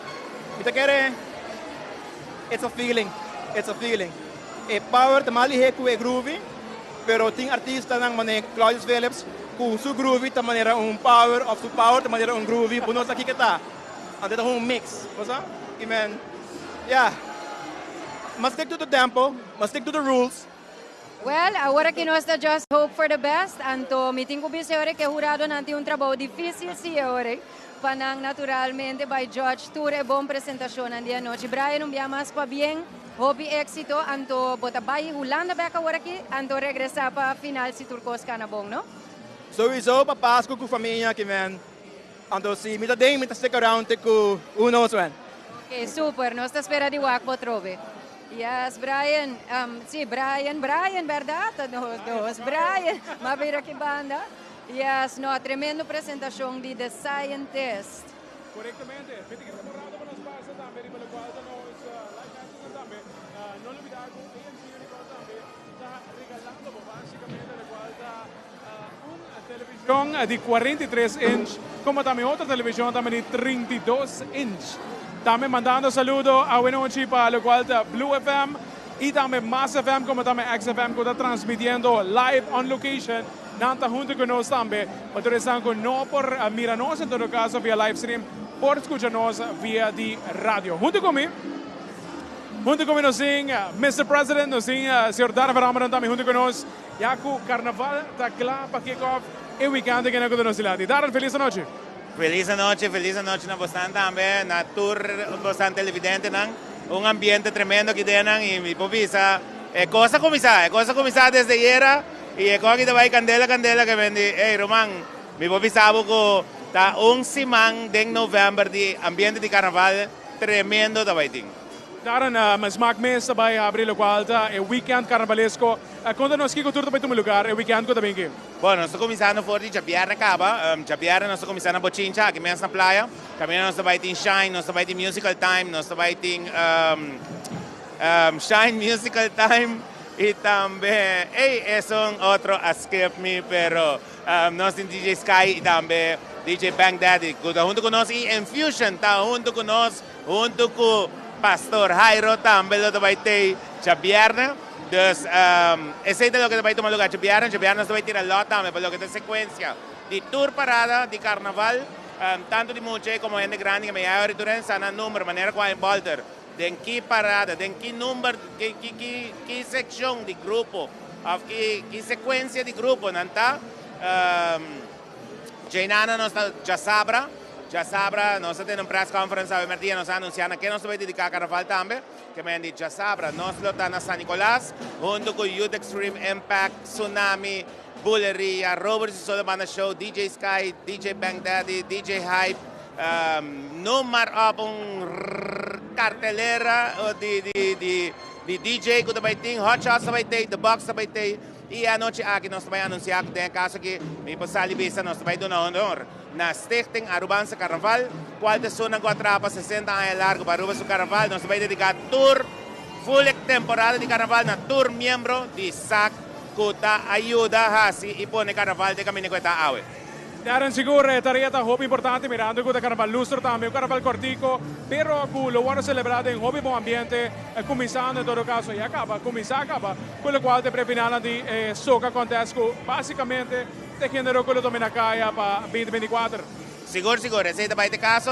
mi ta kere it's a feeling, it's a feeling. E power ta mas lihé ku e groovy, pero tin artistanan manera Claudius Philips ku su groovy ta manera un power of su power ta manera un groovy, bo no sa kiko ta. Anto e ta un mix, bo sa? I men, yeah, m'a stick to the tempo, m'a stick to the rules. Well, awor aki nos ta just hope for the best, anto mi tin ku bisa e ora ku e huradonan tin un trabou difísil si e ora ei, pa nan naturalmente bai judge tur e bon presentashonnan di anochi. Brian, un bia mas pabien, hopi éksito, anto bo ta bai Hulanda bèk awor aki, anto regresá pa final si tur kos kana bon, no? Sowieso pa Pasku ku famia aki men, anto si mi ta den mi ta stick around te ku who knows when. Ok, super, nos ta spera di wak bo atrobe. Yes, Brian. Um, sí, Brian, Brian, berdad? Nos dos, Brian. Ma mira ki banda. Yes, no, tremendo presentacion di The Scientist. Correctamente. Mi ta kere temporada pa nos pasa tambe riba locual ta nos live messages tambe. No lubida cu AMC Unicorn tambe ta regalando bo basicamente locual ta un television di 43 inch como tambe otro television tambe di 32 inch. Tambe mandando saludo awenochi pa locual ta Blue FM y tambe Mas FM como tambe XFM cu ta transmitiendo live on location. Nan ta hunto cu nos tambe. Pa tur esnan cu no por mira nos en todo caso via live stream por scucha nos via di radio. Hunto cu mi. Hunto cu mi nos tin Mister President, nos tin señor Darren Van Ommeren tambe hunto cu nos. Ya cu carnaval ta cla pa kick off e weekend aki na cu ta nos dilanti. Darren, feliz anochi. Feliz anochi, feliz anochi na bosnan tambe, na tur bosnan televidentenan. Un ambiente tremendo aki dennan y mi por bisa e cos a cuminsa, e cos a cuminsa desde ayera y e cos aki ta bay candela candela ke men di, ey ruman, mi por bisa bo cu ta un siman den november di ambiente di carnaval tremendo ta bay tin. Darren, Smaak mes ta bay habri locual ta e weekend carnavalesco. Konta nos kiko tur ta bai tuma lugar e weekend ku ta bin aki? Bon, nos ta kuminsando for di djabièrnè kaba. Djabièrnè nos ta kuminsá na Bochincha, aki mes na playa. Kaminda nos ta bai tin Shine, nos ta bai tin Musical Time, nos ta bai tin Shine Musical Time i tambe, ey, esun otro a skip mi, pero nos tin DJ Sky i tambe DJ Bank Daddy ku ta huntu ku nos i Enfusion ta huntu ku nos. Huntu ku Pastor Jairo tambe lo ta bai tei djabièrnè. Dus esei ta loke ta bai tuma lugá djabièrnè. Djabièrnè nos ta bai tira lòt tambe pa loke ta sekuensia di tur parada di karnaval, tantu di mucha komo hende grandi ke mei ayori tur hende sa nan number manera ku a bolter den ki parada, den ki number, ki ki sekshon di grupo òf ki ki sekuensia di grupo nan ta. Djainana nos ta djasabra. Djasabra nos ta tene un press conference awe merdia nos a anuncia na ken nos ta bay dedica carnaval tambe. Ke men di djasabra nos lo ta na San Nicolas hunto cu Youth Extreme Impact, Tsunami, Buleria, Robert y su Solo Banda Show, DJ Sky, DJ Bank Daddy, DJ Hype, no mar op un cartelera di di di DJ cu ta bay tin, Hot Shots ta bay tey, The Box ta bay tey. I e anochi aki nos ta bai anunsiá ku den e kaso aki mi por sali bisa nos ta bai duna honor na Stichting Arubaanse Carnaval, kual ta esunnan ku a traha pa sesenta aña largu pa Aruba su karnaval. Nos ta bai dediká tur full e temporada di karnaval na tur miembro di sac ku ta ayuda hasi i pone karnaval den kaminda ku e ta awe. Darren, Sigur e tarea ta hopi importante mirando cu ta Carnaval Lustro tambe, un Carnaval cortico, pero cu lo wordo celebra den hopi bon ambiente, cuminsando en todo caso ya caba, cuminsa caba cu locual ta e prefinalnan di e Soca Contest cu basicamente ta e genero cu lo domina caya pa binti binti kuater. Sigur sigur, esey ta bay ta e caso,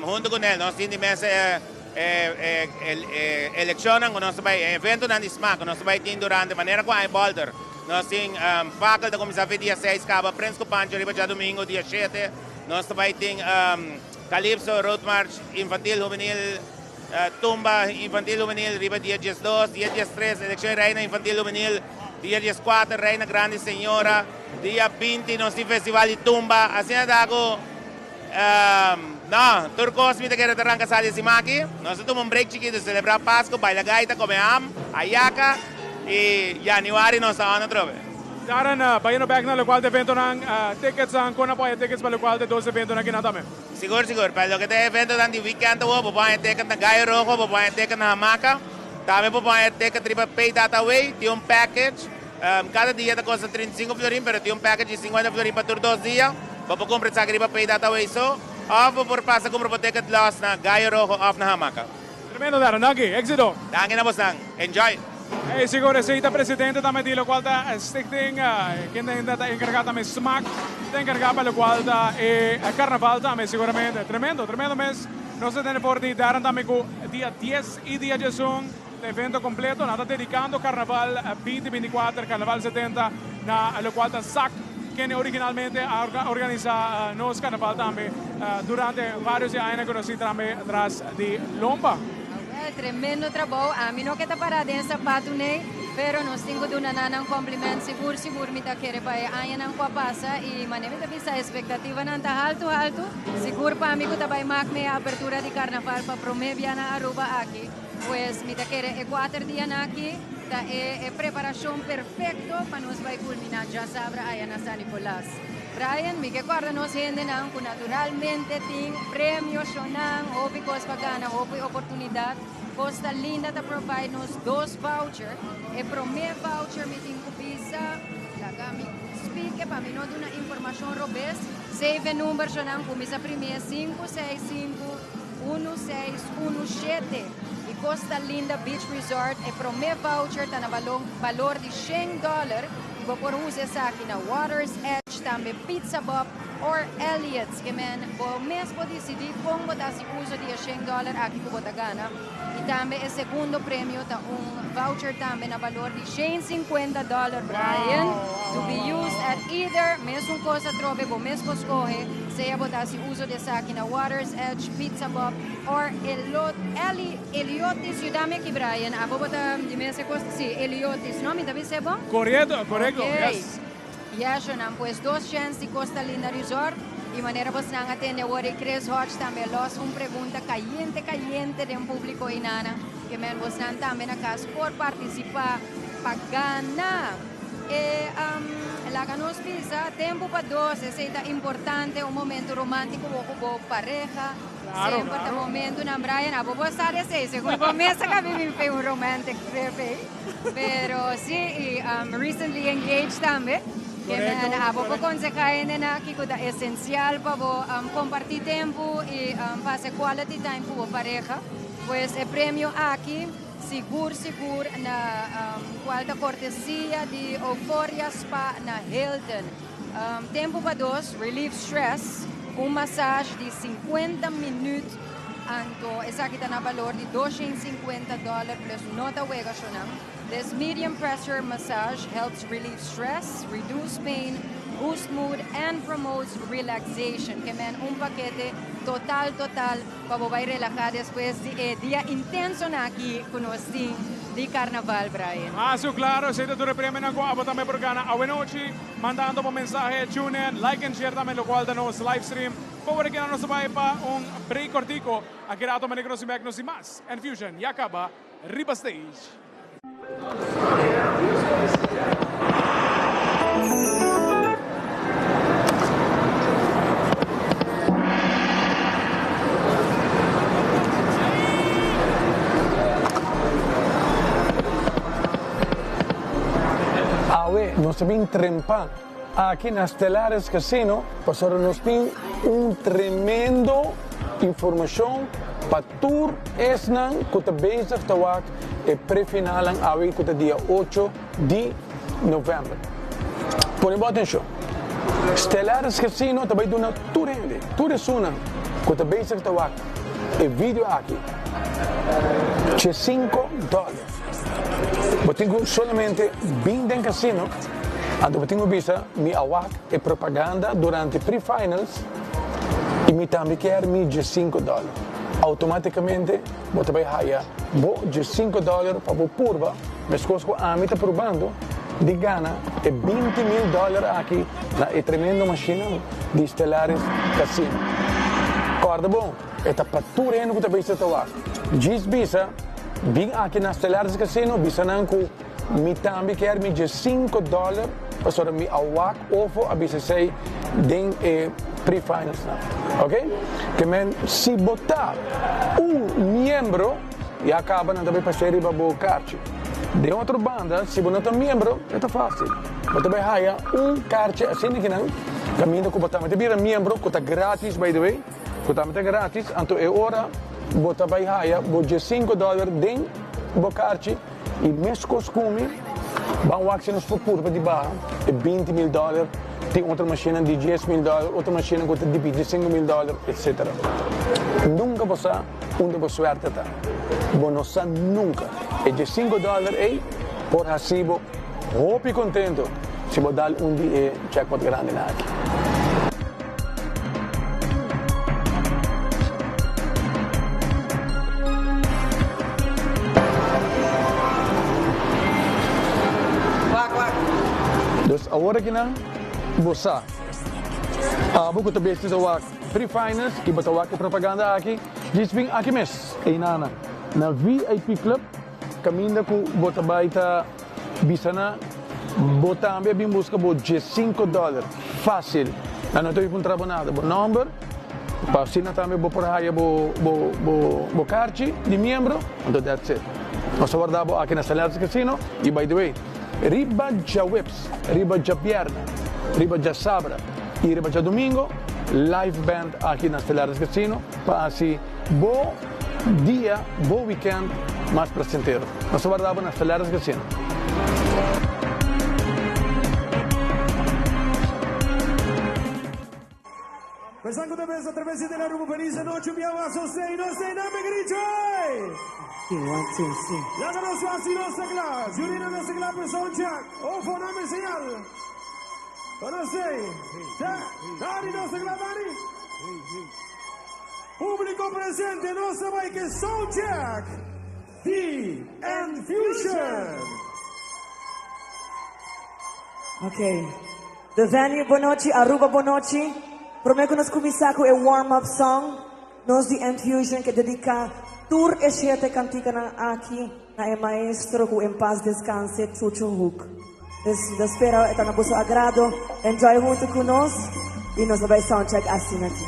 hunto cu nel nos tin di mes e e eleccionnan cu nos ta bay, e eventonan di smaak cu nos ta bay tin durante manera cu a bolter. Nos tin Fakkel ta kuminsá fe dia seis kaba, Prins ku Pancho riba djadumingu dia shete. Nos ta bai tin Calypso, Road March Infantil Hubenil, Tumba Infantil Hubenil riba dia diesdos, dia diestres Elekshon Reina Infantil Hubenil, dia dieskuater Reina Grandi Señora, dia binti nos tin Festival di Tumba. Asina ta ku no, tur kos mi ta kere ta ranka sali esima aki. Nos ta tuma un break chikitu, selebrá Pasku, baila gaita, kome ham, ayaka. Y januari nos ta on atrobe. Darren, bayendo bek na locual ta eventonan, tickets-nan, con a por haya tickets pa locual ta e dos eventonan kinan tambe? Sigur, sigur. Pa loke ta e eventonan di weekend awor, bo por haya ticket na Gallo Rojo, bo por haya ticket na Hamaca. Tambe bo por haya ticket riba Pay Data Way. Tin un package, cada dia ta costa 35 florin, pero tin un package di 50 florin pa tur dos dia. Bo por cumpra esaki riba Pay Data Way so, of bo por pasa cumpra bo ticket los na Gallo Rojo of na Hamaca. Tremendo Darren, danki, éxito! Danki na bosnan, enjoy! Ey sigur esey ta presidente tambe di locual ta stichting, kende ta encarga tambe smaak ta encarga pa locual ta e carnaval tambe siguramente. Tremendo, tremendo mes. Nos ta tene for di Darren tambe cu dia dies y dia diesun. Ta evento completo, nan ta dedicando Carnaval 2024, Carnaval 70 na locual ta SAC, kende originalmente a organisa nos Carnaval tambe durante varios di añanan cu nos tin tambe tras di lomba. Awel, tremendo trabou. Ami no ke ta para den sapatu nei, pero nos tin cu duna nan nan compliment. Sigur, sigur mi ta kere pa e añanan cu a pasa y manera mi ta bisa expectativanan ta haltu haltu. Sigur pa mi cu ta bay mak mi e apertura di Carnaval pa prome bia na Aruba aki. Pues mi ta kere e kuater dianan aki ta e e preparashon perfekto pa nos bai kulminá djasabra aya na San Nicolas. Brian, mi ke kòrda nos hendenan ku naturalmente tin premio, shownan, hopi kos pa gana, hopi oportunidat. Costa Linda ta provide nos dos voucher. E promé voucher mi tin ku bisa, laga mi spike pa mi no duna informashon robes. Save e number, shownan, kuminsá primé sinku seis sinku. 1617 y Costa Linda Beach Resort e prome voucher ta na balor di shen dollar y bo por usa esaki na Water's Edge, tambe Pizza Bob or Elliot's. Ke men bo mes por dicidi con bo ta haci uso di e shen dollar aki cu bo ta gana. Y tambe e segundo premio ta un voucher tambe na balor di shen sinkuenta dollar, Brian, to be used at either mesun cos atrobe bo mes por scoge. Sea bo ta hasi uso di esaki na Water's Edge, Pizza Bob or Elot, Eli, Eliotis, yuda mi aki Brian, abo bo ta di mes e kos, si, Eliotis, no? Mi ta bis'é bon? Korekto, korekto, yes. Ok, yes, pues dos chèns di Costa Linda Resort i manera bosnan a tende awor i Chris Hodge tambe a lòs un pregunta kayente kayente den públiko inana ke men bosnan tambe na kas por partisipá pa gana. E laga nos bisa, tempu pa dos, esei ta importante, un momento romántico bo cu bo pareha, semper ta momentonan, Brian, abo bo sa di esei, segun bo mes a cabi bin fe un romantic trip ei, pero si, y recently engaged tambe, ke men abo por conseha hendenan kico ta esencial pa bo comparti tempu y pasa quality time cu bo pareha, pues e premio aki. Sigur sigur na cual ta cortesia di Euphoria Spa na Hilton. Tempo pa dos, relieve stress, un massage di 50 minuut, anto esaki ta na balor di 250 dollar plus no ta wega shonan. This medium pressure massage helps relieve stress, reduce pain, boost mood and promotes relaxation. Ke men un pakete total total. Pa bo bai relahá despues di e dia intensonan aki ku nos tin di Karnaval, Brian. Asu klaro, esei ta tur e premionan ku abo tambe por gana awenochi. Mandando bo mensahe, tune in, like en share tambe lokual ta nos live stream. Pa wor aki nan nos ta bai pa un break kortiko. Aki rato manera ku nos tin bek nos tin mas Enfusion ya kaba riba stage. Awe nos ta bin trempa aki na Stellaris Casino pasobra nos tin un tremendo informacion pa Tur esnan ku ta bezig ta wak e prefinalnan awe ku ta dia ocho di novèmber. Pone bo atenshon. Stellaris Casino ta bai duna tur hende, tur esunnan ku ta bezig ta wak e video aki, diesinko dòler. Bo tin ku solamente bin den casino, anto bo tin ku bisa mi a wak e propaganda durante pre-finals i mi tambe kier mi diesinko dòler. Automaticamente bo ta bai haya bo diesinko dòler pa bo purba, meskos ku ami ta purbando di gana e 20.000 dòler aki na e tremendo mashinnan di Stellaris Casino. Kòrda bon, e ta pa tur hende ku ta bisa ta wak. Djis bisa, bin aki na Stellaris Casino, bisa nan ku mi tambe kier mi diesinko dòler pasobra mi a wak ofo a bisa esei den e pre-finals nan. Ok? Ke men si bo ta un miembro ya kaba nan ta bai pas'é riba bo karchi. Den otro banda si bo no ta miembro e ta fásil. Bo ta bai haya un karchi asina kinan kaminda ku bo tambe ta bira miembro ku ta gratis by the way. Ku tambe ta gratis, anto e ora bo ta bai haya bo diesinko dòler den bo karchi i meskos ku mi, ban wak si nos por purba di baha e 20.000 dòler. Tin otro mashinnan di 10,000 dòler, otro mashinnan ku ta di 25,000 dòler, etsetera. Nunka bo sa unda bo suerte ta. Bo no sa nunka. E diesinko dòler ei por hasi bo hopi kontentu si bo dal un di e jackpot grandinan aki. Dus awor akinan bo sa. Abo ku ta besti ta wak pre-finals i bo ta wak e propaganda aki, djis bin aki mes, einana, na VIP Club, kaminda ku bo ta bai ta bisa nan bo tambe a bin buska bo diesinko dòler. Fásil. Nan no ta bin puntra bo nada. Bo nòmber, pa asina tambe bo por haya bo bo bo bo karchi di miembro, anto that's it. Nos ta warda bo aki na Stellaris Casino i by the way, riba djaweps, riba djabièrnè, riba djasabra i riba djadumingo live band aki na Stellaris Casino pa hasi bo dia, bo weekend mas placentero. Nos ta warda bo na Stellaris Casino. Pensando de vez a través de la rumbo feliz noche, un viaje a no sé, no me grito. One, two, three. Láganos así no se cla, Jurina no se cla, pues son check. Ofo no me señal. No sé. Dani no se cla, Dani. Público presente, no se va que sound check. The Enfusion. Ok. The venue bon nochi, Aruba bon nochi. Prome ku nos kuminsá ku e warm up song, nos di Enfusion ke dediká tur e shete kantikanan aki na e maestro ku en paz descanse Chucho Hoek. Dus mi ta spera e ta na boso agrado. Enjoy huntu ku nos i nos ta bai sound check asina aki.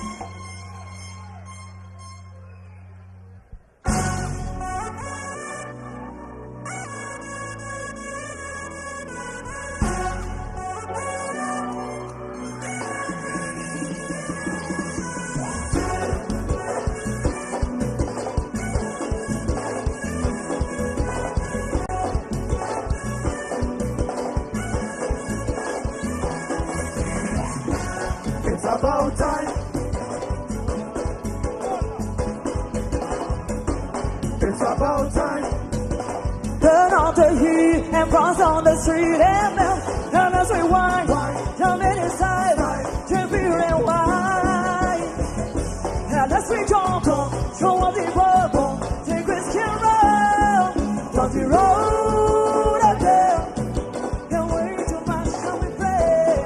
It's about time. It's about time. Turn on the heat and cross on the street and then turn us rewind. Jump in inside, to be rewind. And let's we jump on, show up the bubble, take risk and roll. Don't you roll again. Can't wait to mash how we play.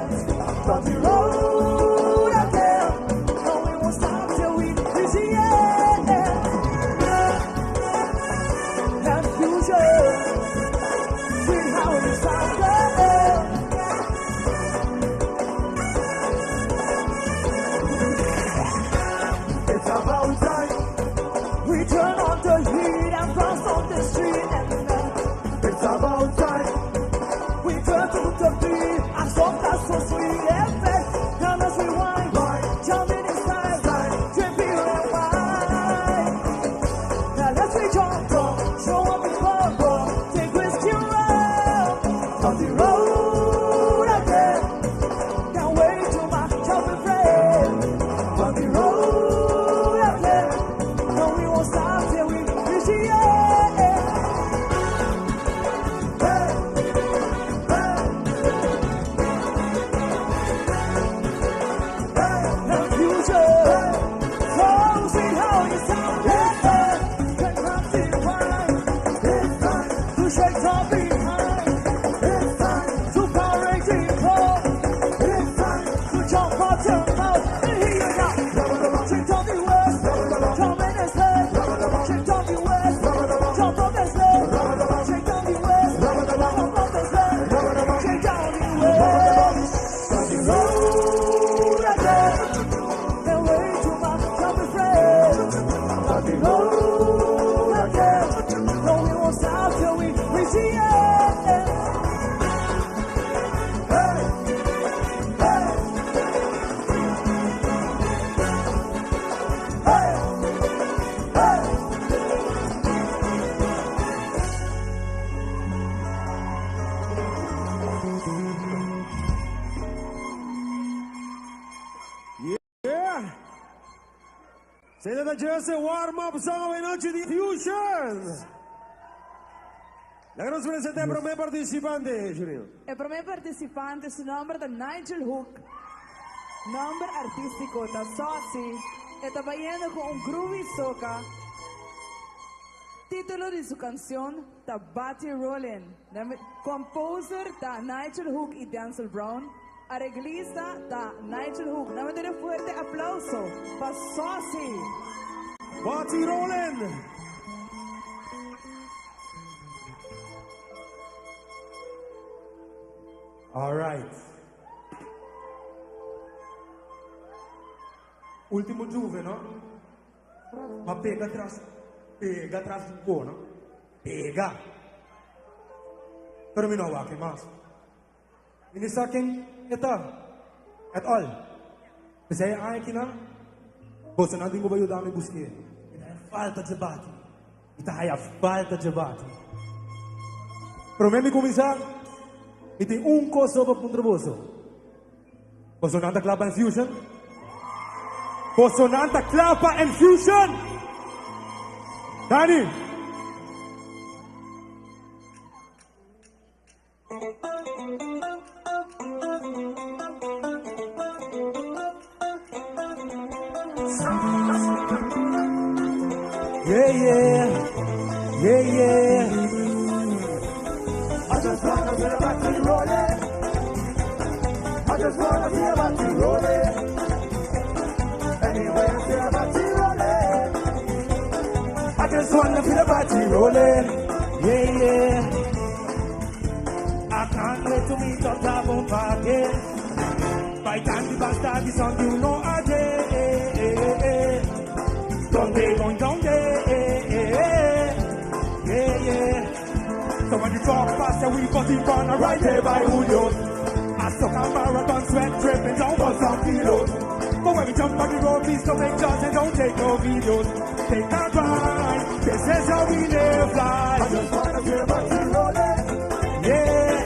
Don't you roll again. No, we won't stop till we reach the end. And future, see how it sounds. Esey ta just e warm up song awe nochi di Fusion. Laga nos presenta e prome participante, Jurino. E prome participante su nomber ta Nigel Hoek. Nomber artistico ta Saucy. E ta bayendo cu un groovy soca. Titulo di su cancion ta Bati Rollin. Composer ta Nigel Hoek y Denzel Brown. Areglista ta Nigel Hoek. Nan mester un fuerte aplauso pa Saucy. Bati Rollin. Alright. Ultimo Juve, no? Ma pega tras, pega tras di bo, no? Pega. Pero mi no wak e mas. Mi no sa ken e ta. At all. P'esei e aña akinan, bosonan tin ku bai yuda mi busk'é. Mi ta haya falta dje bati. Mi ta haya falta dje bati. Promé mi kuminsá, mi tin un kos so pa puntra boso. Bosonan ta kla pa Enfusion? Bosonan ta kla pa Enfusion? Dani! Yeah, yeah, yeah, yeah. I just wanna feel a body rolling. I just wanna feel a body rolling. Anywhere I feel a body rolling. I just wanna feel a body rolling. Yeah, yeah. I can't wait to meet up top on party. By time the bastard is on, you know I did. Don't they going down there? Yeah, yeah. So when you talk fast, we got it on right there by Julio. I suck a marathon, sweat dripping down for some kilos. But when we jump on the road, please don't make judge and don't take no videos. Take a ride, this is how we live life. I just wanna feel body rolling. Yeah,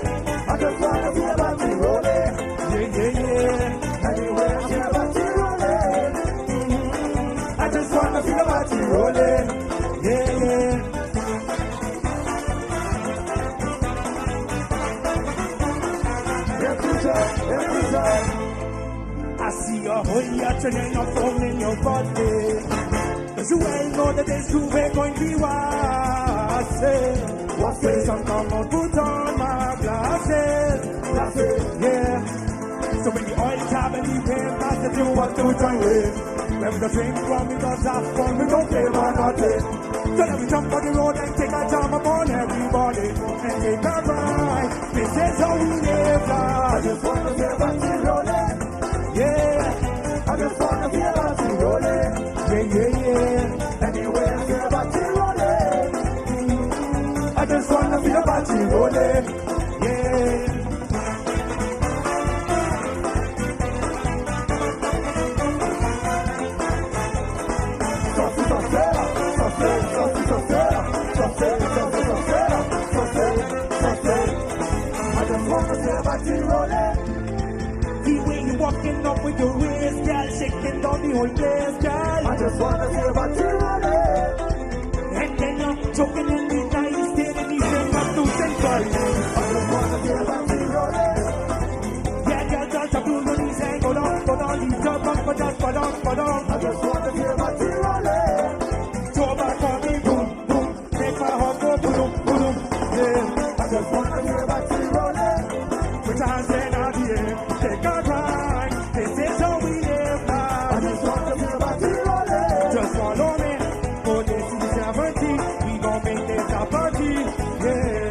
I just wanna feel body rolling. Yeah, yeah, yeah. Anywhere I feel body rolling. I just wanna feel body rolling. Yeah, yeah. I see your whole yacht and your phone in your body. Cause you well know that this groove ain't going to be wise. When sun come out, put on my glasses. Glasses, yeah. So when the oil tab and the pain pass the do what to join with. When we drink rum, we got have fun, we don't care about nothing. So let me jump on the road and take a jam upon everybody and take a ride. This is how we live life. I just wanna feel body rolling. Yeah. I just wanna feel body rolling. Yeah, yeah, yeah. Anywhere I feel body rolling. I just wanna feel body rolling. Yeah. I just wanna feel body rolling. The way you walking up with your waist, girl, shaking down the whole place, girl. I just wanna feel body rolling. And then you're choking in the night, staring the finger to central. I just wanna feel body rolling. Yeah, girl, just drop to your knees and go down, go down, leave your bumper just go down, go down. I just wanna feel body rolling. Throw back for me, boom, boom, make my heart go boom, boom, yeah. I just wanna feel body rolling. Put your hands in the air, take a ride. This is how we live life. I just wanna feel body rolling. Just follow me. For this is 70, we gon' make this a party, yeah.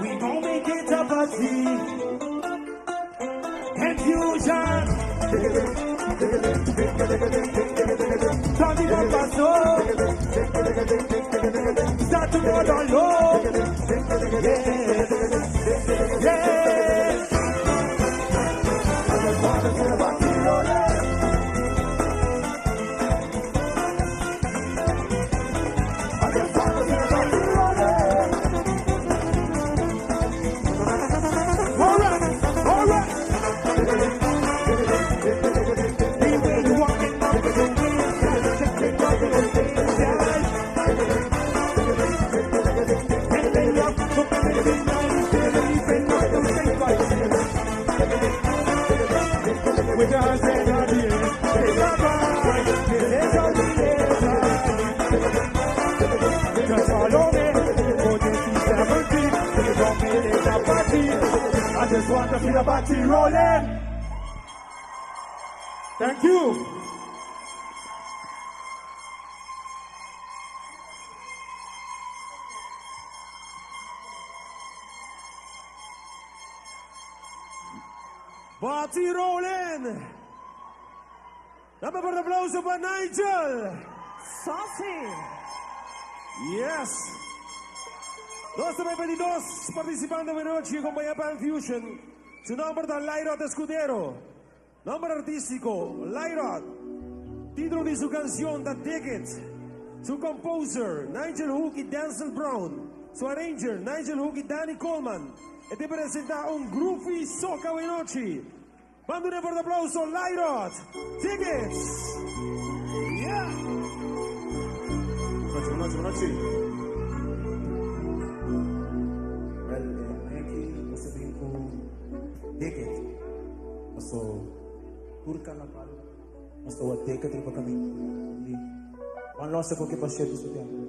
We gon' make it a party. Confusion. Turn the bumper so. Start to go down low. Yeah, yeah. I just wanna feel body rolling. I just wanna feel body rolling. All right, all right. The way you walking up with your just want to feel a body rolling. Thank you. Body rolling. Dame un aplauso para Nigel. Saucy. Yes. 222 participantes de noche compañía Pan Fusion. Su nombre es Lairot Escudero. Nombre artístico, Lairot. Título de su canción, The Ticket. Su composer, Nigel Hook y Denzel Brown. Su arranger, Nigel Hook y Danny Coleman. E te presenta un groovy soca de noche. Mando un fuerte aplauso, Lairot. Tickets. Yeah. Noche, noche, noche. Well, aqui você vem com ticket. Passou por carnaval, passou a ticket para caminho. E one loss porque passei do tempo.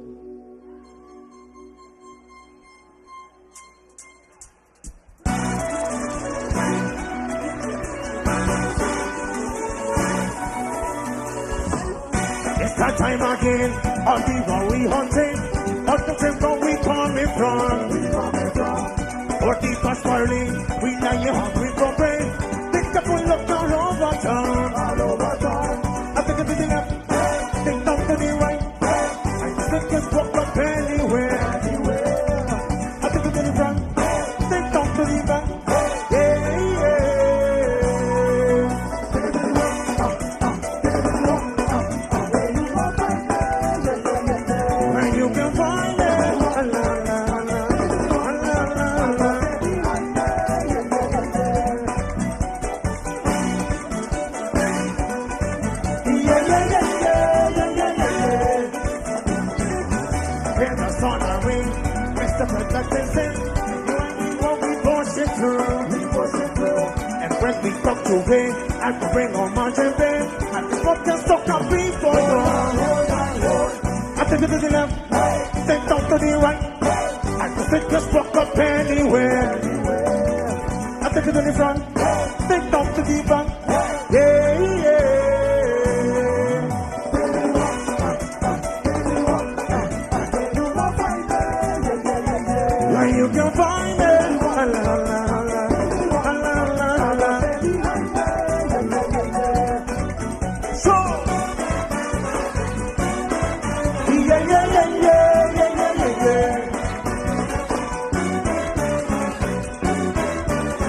It's that time again, all the one we hunting, all the temple we coming from. Or the pastoring, we now you hungry for bread. Think the full of all over town, all over town. I think it's the left, think down to the right. I think it's walk up anywhere. I think it's to the front, think down to the back. Yeah, yeah. Where you can find it. La, la, la, la, la, la, la. Yeah, yeah, yeah, yeah, yeah, yeah, yeah, yeah. Hear the sun a ring, Mr. Protecting sin. You and me, what we push it through, we push it through. And when we talk to him, I can bring on my champagne. And the fucking stock up before you. I take it to the left, take down to the right. I can take this fuck up anywhere. I take it to the front, take down to the back. Yeah, yeah. Where you can find it. La, la, la, la, la, la, la, la. So. Yeah, yeah, yeah, yeah, yeah, yeah, yeah, yeah.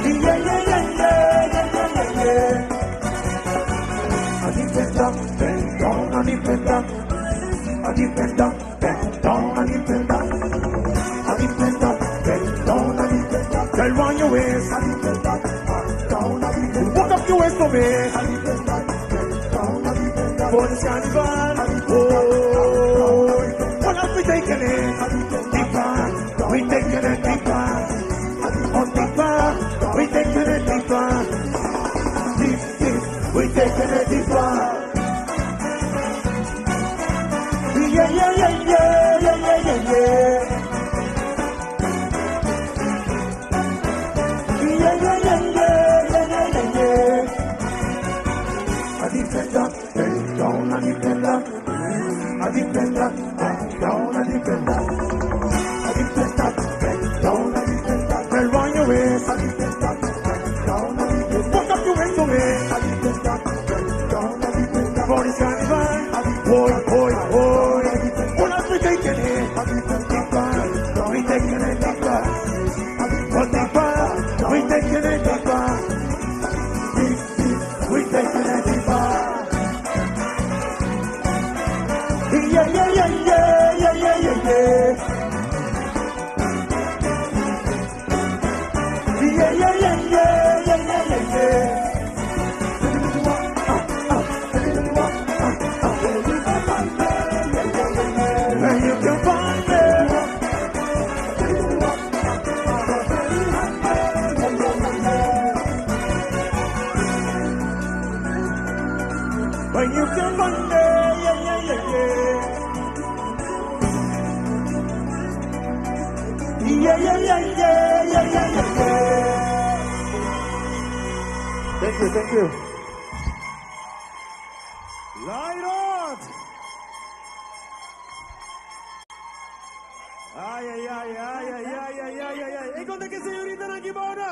Yeah, yeah, yeah, yeah, yeah, yeah, yeah, yeah. Adipenda, bend down, adipenda. Adipenda, bend down, adipenda. Adipenda, bend down, adipenda. Girl, round your waist. Adipenda, down, adipenda. Walk up your waist for me. Adipenda, bend down, adipenda. For this carnival, oh, what have we taken it? Deeper, we taking it deeper. On deeper, we taking it deeper. Deep, deep, we taking it deeper. Yeah, yeah, yeah, yeah, yeah, yeah, yeah, yeah. Yeah, yeah, yeah, yeah, yeah, yeah, yeah, yeah. Adipenda, bend down, adipenda. Adipenda, bend down, adipenda. Adipenda, bend down, adipenda. Girl, round your waist. Adipenda, bend down, adipenda. Walk up your waist for me. Adipenda, bend down, adipenda. For this carnival, boy, boy, boy. What else we taking it? Deeper, we taking it deeper. Oh, deeper, we taking it deeper. Deep, deep, we taking it deeper. Yeah, yeah, yeah, yeah, yeah, yeah, yeah, yeah. Yeah, yeah, yeah, yeah, yeah, yeah, yeah, yeah. Where you can find it. When you can find it, yeah, yeah, yeah, yeah. Yeah, yeah, yeah, yeah, yeah, yeah, yeah, yeah. Thank you, thank you. Lairot! Ay, ay, ay, ay, ay, ay, ay, ay, ay, ay. E conta que señorita aquí, Bona?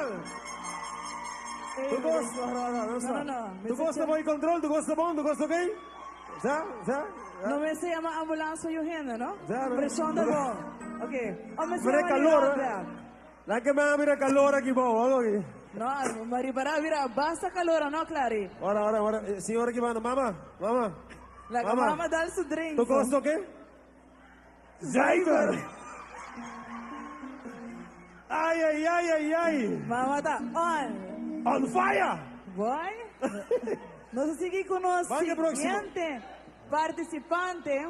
Tu gosta? No, no, no, No, no, no. Tu gosta boy control? Tu gosta bom? Tu gosta ok? Sa? Sa? No me se llama ambulancia Eugenio, no? Ya, no. Presión de bom. Ok. O me se Mira llama calor, Lirot, eh. La que me mira calor aquí, bom. Algo aquí. No, Maribara, mira, basta calor, no, Clary? Ahora, ahora, ahora. Señora aquí, mano. Mama, mama. La Mama. mama dá su drink. Tu gosta ok? Zeker! Ay, ay, ay, ay, ay. Mama tá on. On fire! Boy. Nos sigue con o Vai que próximo. siguiente participante,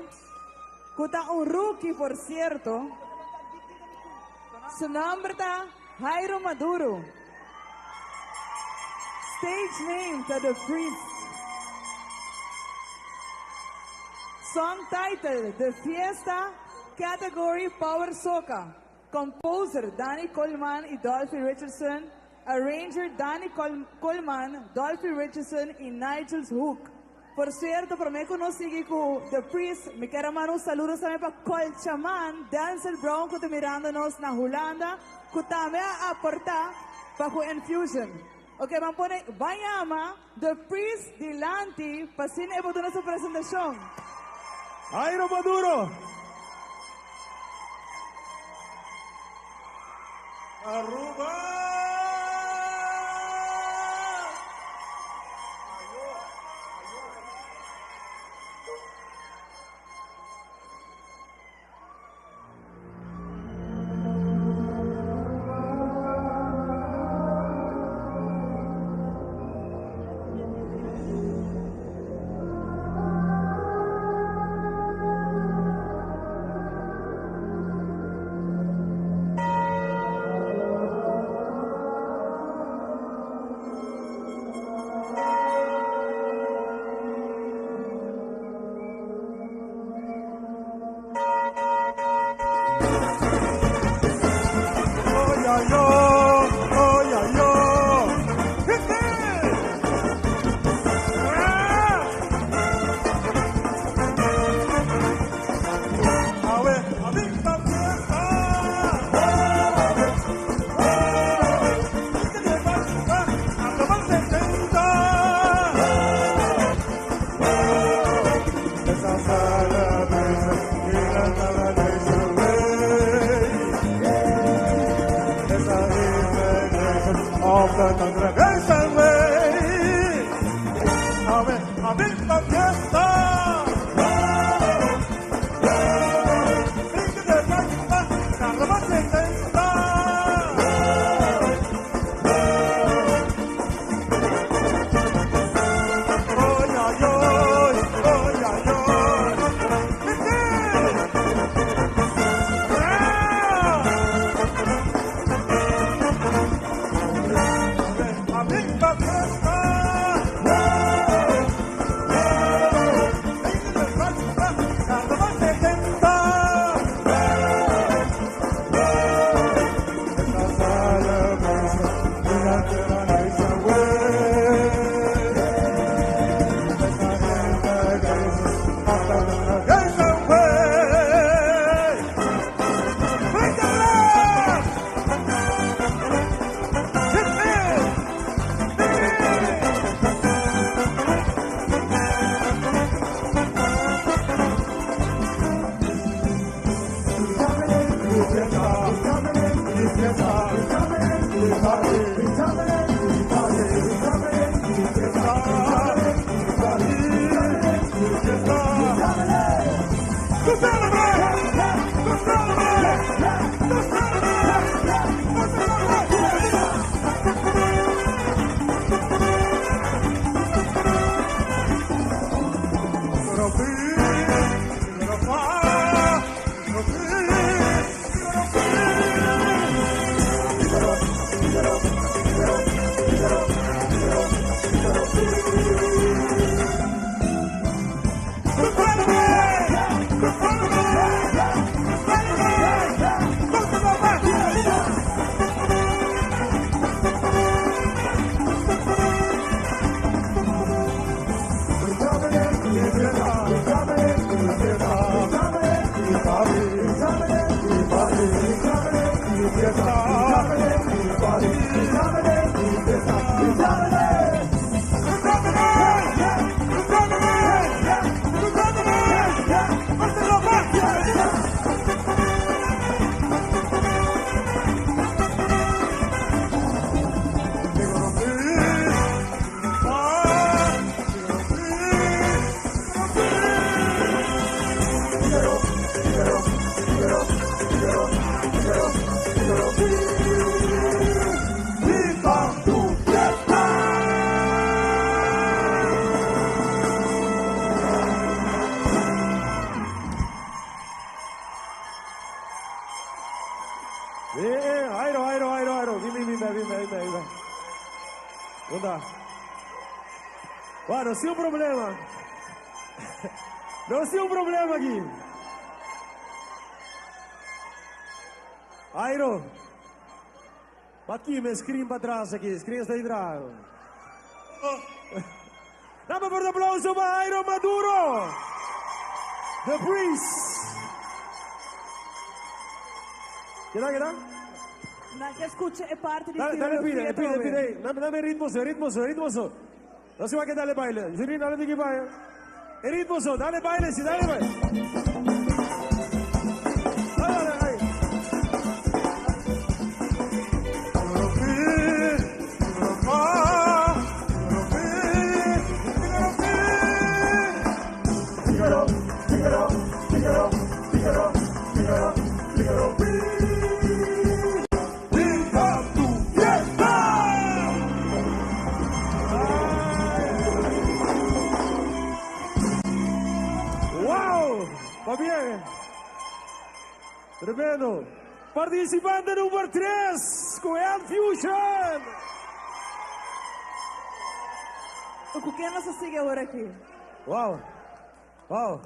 que tá un rookie, por cierto. Su nombre tá Jairo Maduro. Stage name tá The Priest. Song title, The Fiesta, Category Power Soca. Composer, Danny Coleman y Dolphy Richardson. Arranger, Danny Coleman, Dolphy Richardson y Nigel Hook. Por cierto, por mí conocí con The Priest. Me quiero mandar un saludo también para Colchaman, Denzel Brown, que está mirándonos na Holanda, que también aporta para Infusion. Ok, vamos a poner, vayama, The Priest Dilanti, para sin su presentación. Jairo Maduro. Aruba. Ay, ay, ay, ay, ay, ay. A ver, a ver, esta fiesta. Esa celebration, in a celebration way. It's a integration of the congregation way. A ver, esta fiesta. Eh, Airo, Airo, Airo, Airo. Bin, bin, bin, bin, bin, bin, bin. Unda? Bueno, sin problema. No sin problema aki. Airo. Aki, mi screen patras aki. Screen ta atras. Dame un aplauso pa Airo Maduro. The Priest. Keda, keda? Nan ke skucha e parti di Dale, dale, pide, pide, pide. Dame, dame ritmo, ritmo, ritmo. No se va a quedar baile. Sí, dale, dale, baile. Ritmo, dale baile, sí, dale baile. Dale, dale, ahí. ¡Viva tu fiesta! ¡Wow! Va bien. Tremendo. Participante number 3, ku Fusion. Ku ken nos ta sigui awor aki? Wow. Wow.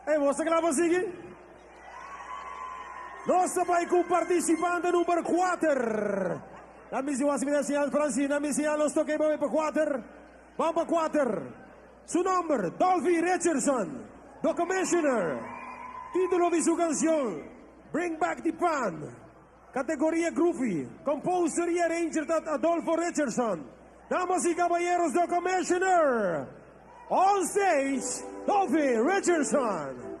Ei, bo kla pa sigui? Nos ta bai ku participante number 4. La misión señal Francina, misión los toque vamos pa 4. Vamos pa 4. Su nomber, Dolphy Richardson, The Commissioner. Título di su canción, Bring Back the Pan. Categoría Groovy. Composer y arranger Adolfo Richardson. Damas y caballeros, The Commissioner. On stage, Dolphy Richardson.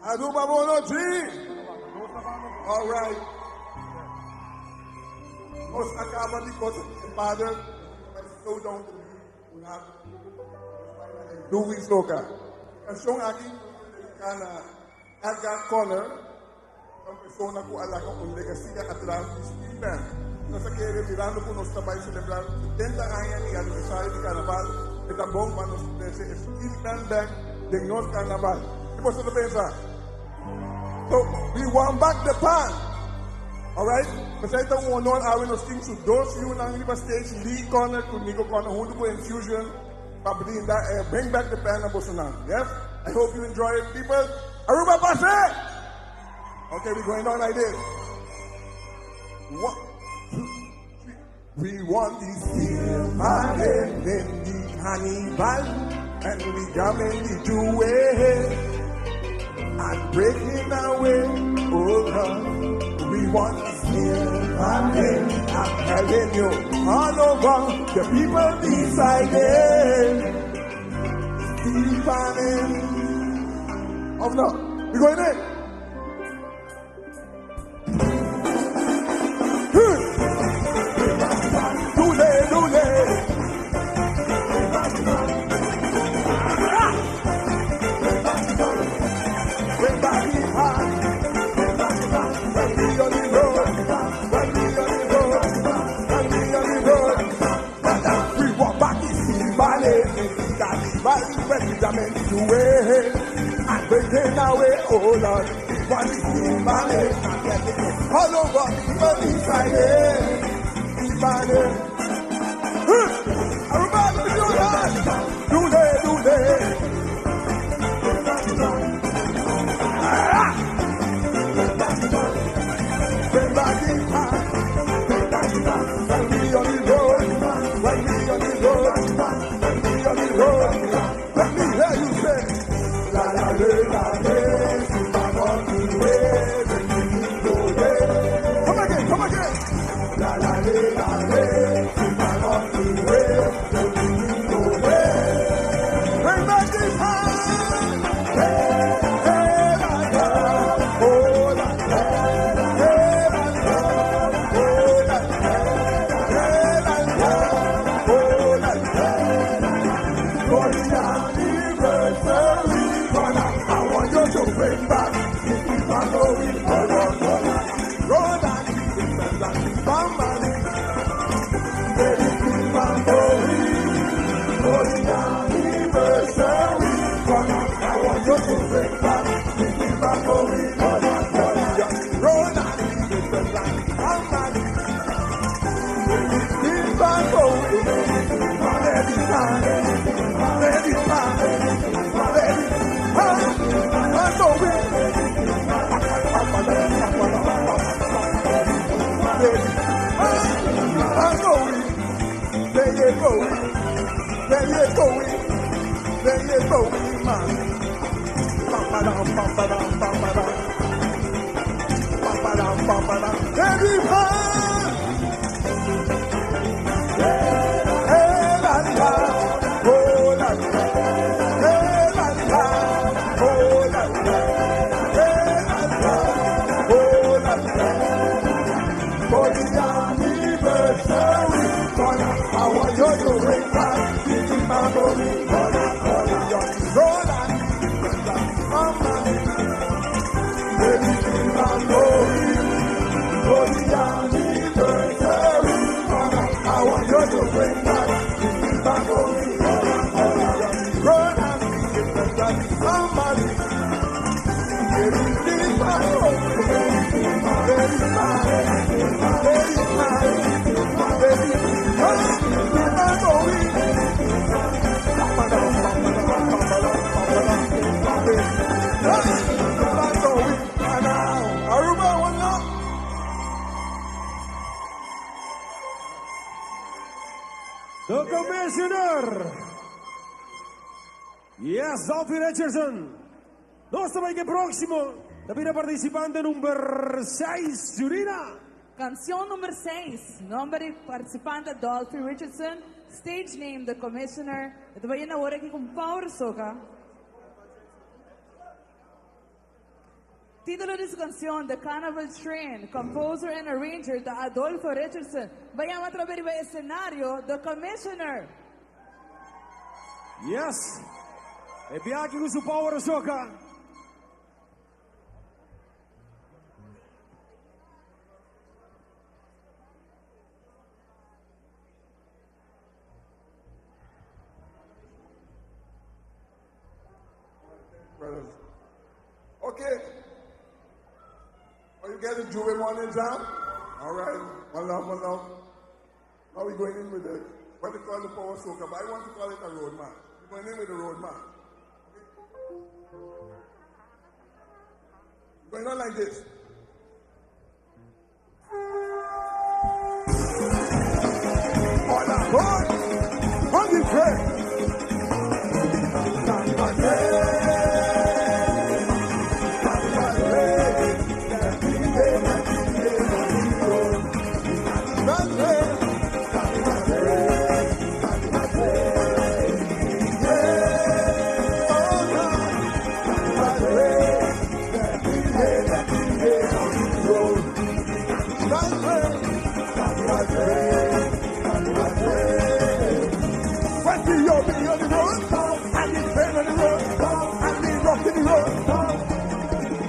Aruba bon nochi. All right. Nos a kaba di Father, slow down the beat. Louis Loca. Kansion aki dediká na Edgar Connor, un persona ku a laga un legacy atras di Steel Band. Nos ke mirando ku nos tambe selebrá 70 aña di aniversario di karnaval, ta bon pa nos trese Steel Band back di nos karnaval. Kiko bo ta pensa? So, we want back the pan. Alright? Pesei ta un honor awe nos tin su dos yunan riba stage, Lee Connor ku Nico Connor huntu ku Infusion pa brinda bring back the pan na bosonan. Yes? I hope you enjoy it, people. Aruba pase! Okay, we're going on like this. One, two, three. We want the steel pan in the carnival and we come in the jewel and breaking away. Oh God, we want the steel pan. I'm telling you, all over the people decided. Steel pan. Of no, we going in. Dule, dule. Bring back the pan. When we on the road, when we on the road, when we on the road. We want back the steel ballet, carnival when we jam in the way. And breaking away, oh Lord. Want the steel ballet, all over the people decided. Steel ballet. Everybody, do that. Dule, dule. Ah! Bring back the pan. Bring back the pan. When we you going? Where you going? Where you going, man? Pam-pa-dam, pam-pa-dam, pam-pa-dam. Pam-pa-dam, pam-pa-dam. Everybody! Hey, la, la, oh, la, la. Hey, la, la, oh, la, la. Hey, la, la, oh, la, la. For the anniversary, gonna, I want you to bring back this is my body. Gonna, gonna, Roland, Baby, my glory. For the anniversary, gonna, I want you to bring back this is my glory. Gonna, gonna, Roland, somebody. Baby, my glory. Baby, my, baby, my glory. Aruba, one love. The Commissioner. Yes, Dolphy Richardson. Nos ta bay proximo. Tambe participante number 6, Jurina. Cancion number 6. Nomber di participante Dolphy Richardson. Stage name The Commissioner. Ta bay awor aki cu Power Soca. Titulo di e cancion The Carnival Train. Composer and arranger ta Adolfo Richardson. Bay atrabes di scenario The Commissioner. Yes. E bin aki cu su Power Soca. Brothers. Okay. Are you guys enjoying morning jam? All right. One love, one love. Now we're going in with the, what they call the power soca, but I want to call it a road march. We're going in with the road march. Okay? Going on like this. On a road, on the train.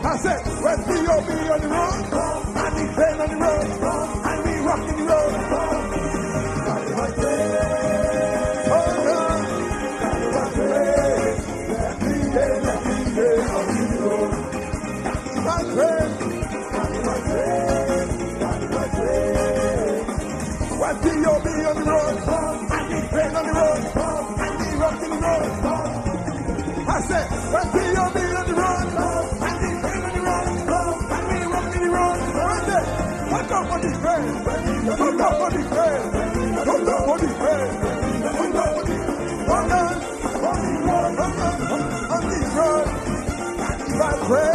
I said, when B.O.B. on the road, and the train on the road, and we rocking the road. Oh, no. When B.O.B. on the road, and the train on the road, and we rocking the road. I said, when B.O.B. on the road, and the train on the road, and we rocking the road. Put up on the train, put up on the train, put up on the train, put up on the on the on the on the road, and the train.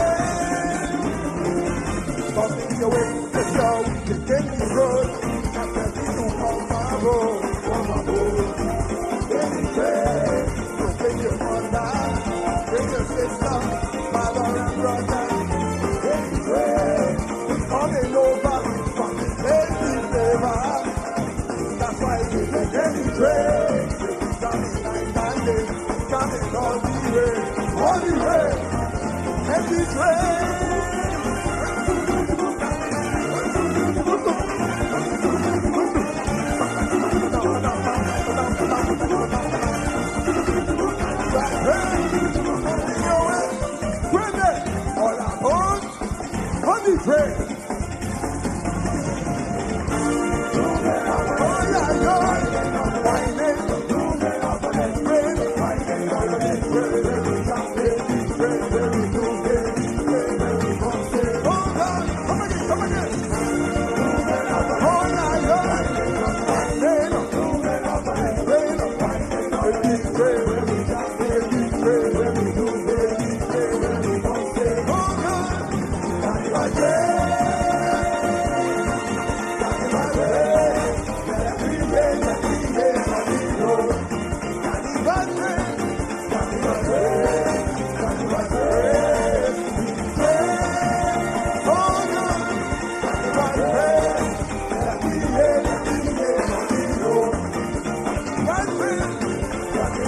Something your way, let's go, get in the road, and then we do on my road, on my road. Any train, so bring your mother, bring your sister, father and brother. Any train, it's coming over from the lady never. That's why we take any train. It's coming night and day, coming all the way, all the way. Every train. On the train.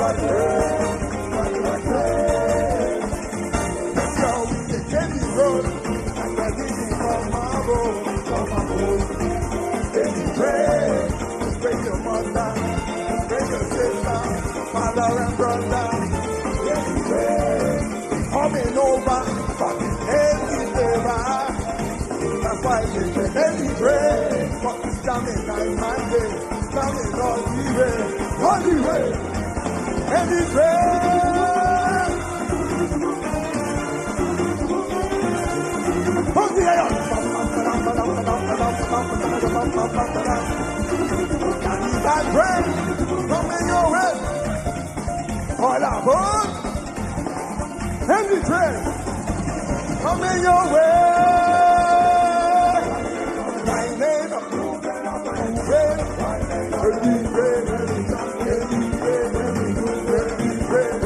Carnival Train, Carnival Train. Let's go with the candy road. I'm ready for my road, for my road. Candy train, bring your mother, bring your sister, father and brother. Candy train, coming over, fucking empty favor. That's why you can any train. But it's coming like Monday, coming all the way, all the way. Any train. Hold the air. Carnival train, coming your way. All aboard. Any train, coming your way.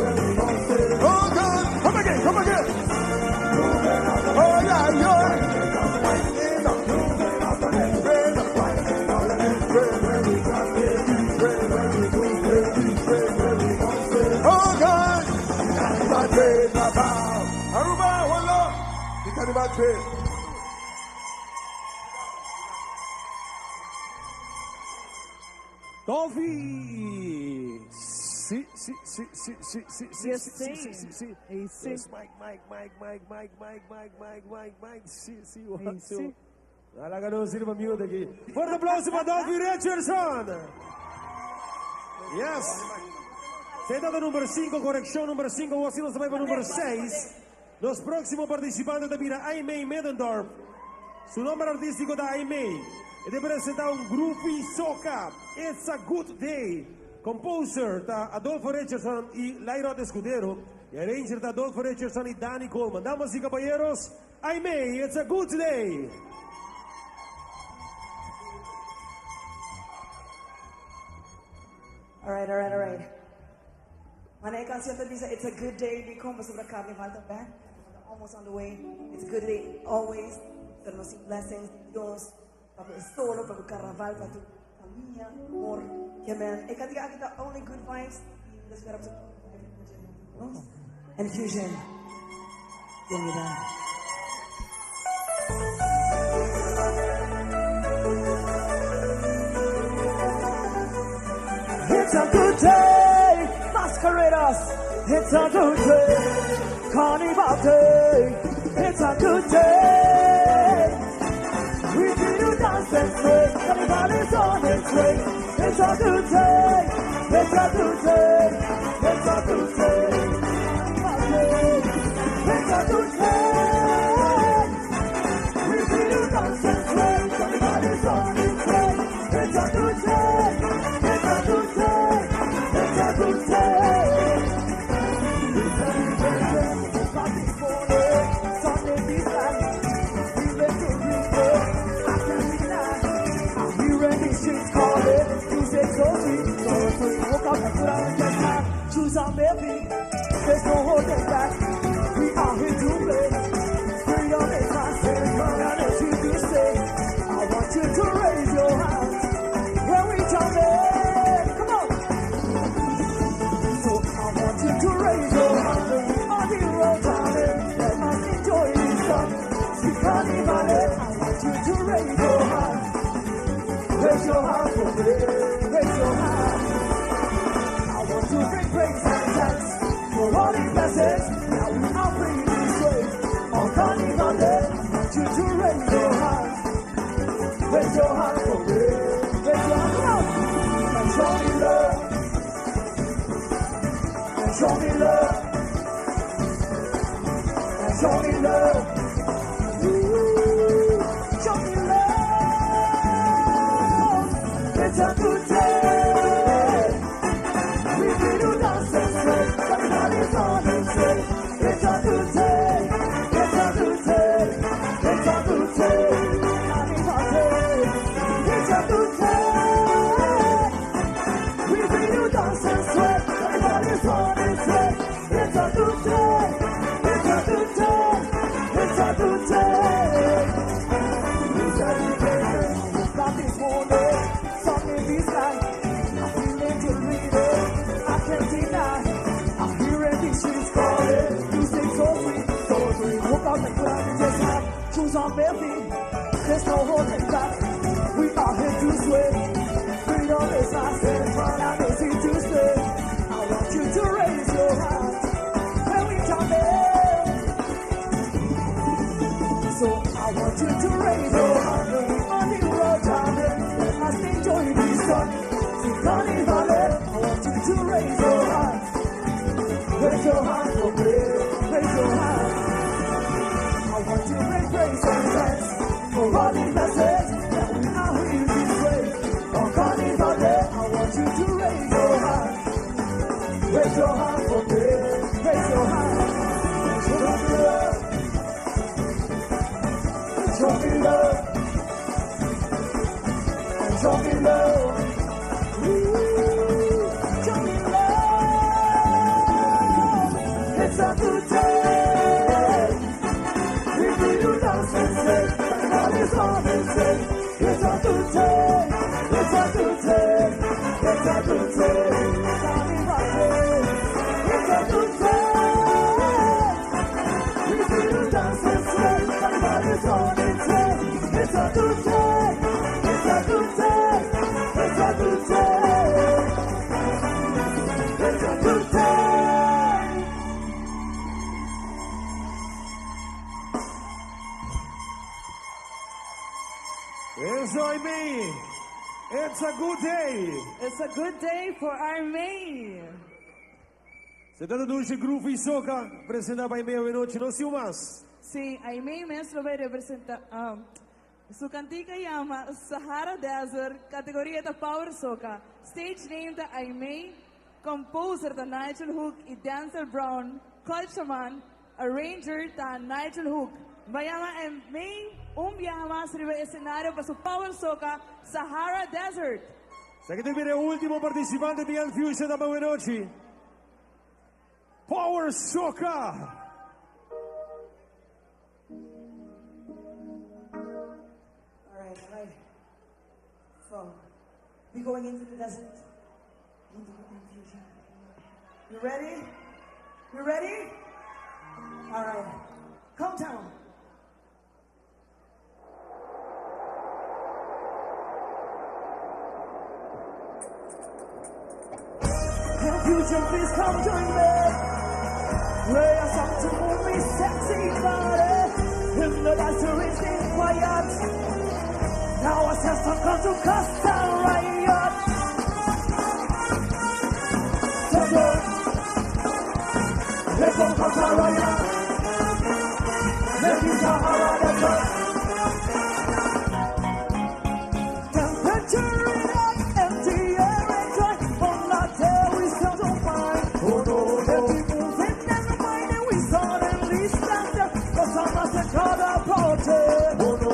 Oh God, come again, come again. Oh yeah, yeah. Oh God, Carnival train, Baba. Aruba, one love. The Carnival train. Dolphy! Si, si, si, si, si, si, si, Yes, si, si, si, si. Hey, si. Yes, Mike, Mike, Mike, Mike, Mike, Mike, Mike, Mike, Mike, Mike, si, si, one, Hey, two. si. Laga nos sirva mute aki. Fuerte aplauso pa Dolphy Richardson. Yes. Senta number 5, coreccion number 5, asina nos ta bay pa number 6. Nos proximo participante ta bira Aimee Medendorp. Su nomber artistico ta Aimee. E ta presenta un groovy soca. It's a Good Day. Composer ta Adolfo Richardson y Lairot Escudero. Y arranger ta Adolfo Richardson y Danny Coleman. Damas y caballeros, Aimee, It's a Good Day. All right, all right, all right. Manera e cancion ta bisa It's a Good Day, di como sobre carnaval tambe. Almost on the way. It's a good day always. Pero nos blessings, Dios, pa e solo, pa e carnaval, pa tur famia, amor. Yeah, man. E cantica aki ta only good vibes. Y nos spera And fusion. Bienvenida. It's a good day, masqueraders. It's a good day, carnival day. It's a good day. We do dance and sway, carnival is on its way. It's a good day, it's a good day, it's a good day. Carnival day. It's a good day. We do dance and sway, carnival is on its way. It's a good day, it's a good day, it's a good day. It's a good day. Party for it, Sunday be black. We let the river, I can't deny. I'm hearing these streets calling, music so sweet, so sweet. Woke up and put on the time, choose our baby. There's no holding back. We are here to play. Freedom is my sin, and to say. I want you to raise your hands when we jump in. Come on. So I want you to raise your hands when we are the road darling. Let us enjoy this song. Sweet carnival. I want you to raise your hands. Raise your hands for me. Raise your hands. I want to bring praise and thanks for all the blessings. Now we are free this way. On Carnival Day, I want you to raise your hands. Raise your hands for me. Raise your hands. Come on. And show me love. And show me love. And show me love. Ooh, show me love. It's a good day. We do dance and sway. Everybody's on its way. It's a good day. It's a good day. It's a good day. Carnival day. It's a good day. We do dance and sway. Everybody's on its way. It's a good day. It's a good day. It's a good day. We celebrate. Start this morning. Sunday this night. bare feet. There's no holding back. We are here to sway. Freedom is ours, and it's here to stay. I want you to raise your hands when we jump in. So I want you to raise your hand when we on the road jamming. Let us enjoy the sun. See Carnival, I want you to raise your hands. Raise your hands for me. Raise your hands. I want you to make praise and thanks for all the blessings that we are here to pray. On Carnival Day, I want you to raise your hands. Raise your hands for me. Raise your hands. Show me love. Show me love. Show me love. Ooh, show me love. It's a good day. We do dance and sing, and all is on and sing. It's a good day. It's a good day. It's a good day. Carnival day. It's a good day. We do dance and sing, everybody's on and sing. It's a good day. It's a good day. It's a good day. It's a good day. It's me. It's a good day. It's a good day for Armei. Se trata di Groovy Soca, presenta pa Aimee anochi, no sin mas. Si, Aimee mes lo bay representa. Su cantica yama Sahara Desert, categoria ta Power Soca. Stage name ta Aimee, composer ta Nigel Hook y Denzel Brown, Cultureman, arranger ta Nigel Hook. Bay yama Aimee un biaha mas riba escenario pa su Power Soca Sahara Desert. Esaki ta e ultimo participante di El Fusion anochi. Power Soca. All right. So, we're going into the desert. Into the confusion. You ready? You ready? All right. Come down. Confusion, please come join me. Play a song to move me sexy body. In the desert is in quiet. Now I said some come to cause a riot. Desert. Let's go cause a riot. Let me Sahara Desert. Temperature is up, empty air and dry. On that day we still don't find. Oh no, every moving and reminding we suddenly stand up. 'Cause I must have got a party. Oh no,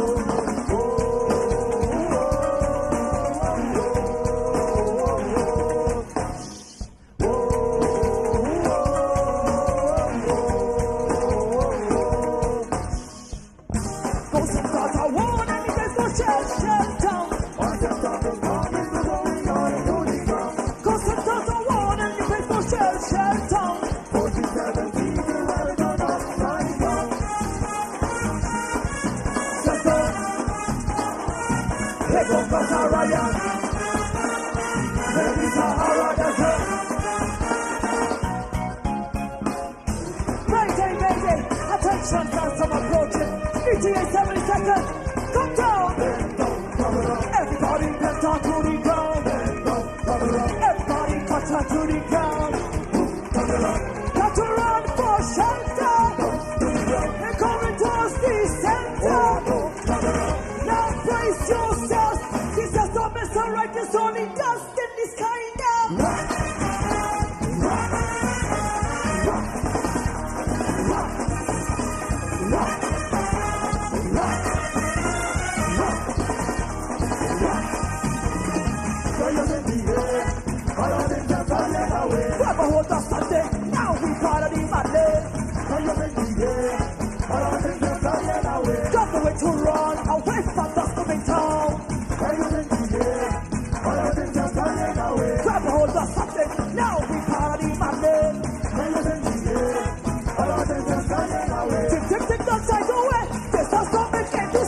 Go some start a war and you guys go shell, shell down. Go some start a war and you guys go shell, shell down. Sister, here goes the riot. There is Sahara Desert. Mayday, mayday, attention, ransom approaching. ETA 70 seconds, come down. Everybody bent down to the ground. Everybody touch down to the ground. Got to run for shelter. They're coming towards the center. Now brace yourselves. This is not Mr. Right, there's only dust in the sky now. Grab a hold of something, now we part of the madness. Got the way to run away from the coming town. Grab a hold of something, now we part of the madness. Tick, tick, tick, don't say go away. This has something came to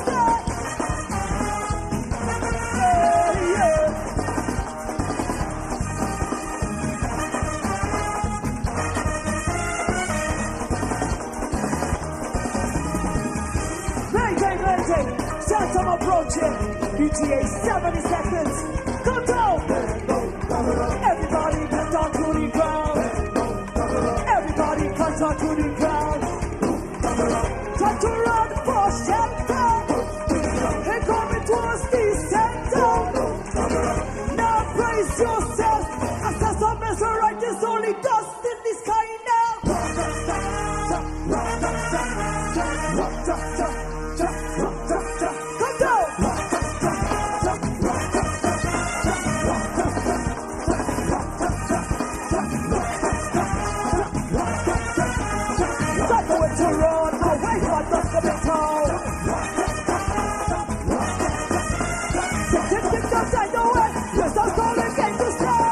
Sound check. ETA 70 seconds. Come down. Everybody bend down to the ground. Everybody touch down to the ground. Try to run for shelter. Here coming towards the center. Now brace yourself. As the sun right, there's only dust in the sky now. Come down. Stop going to run away from the coming town. Tick, tick, tock, I know it. Yes, I'm calling came to stay.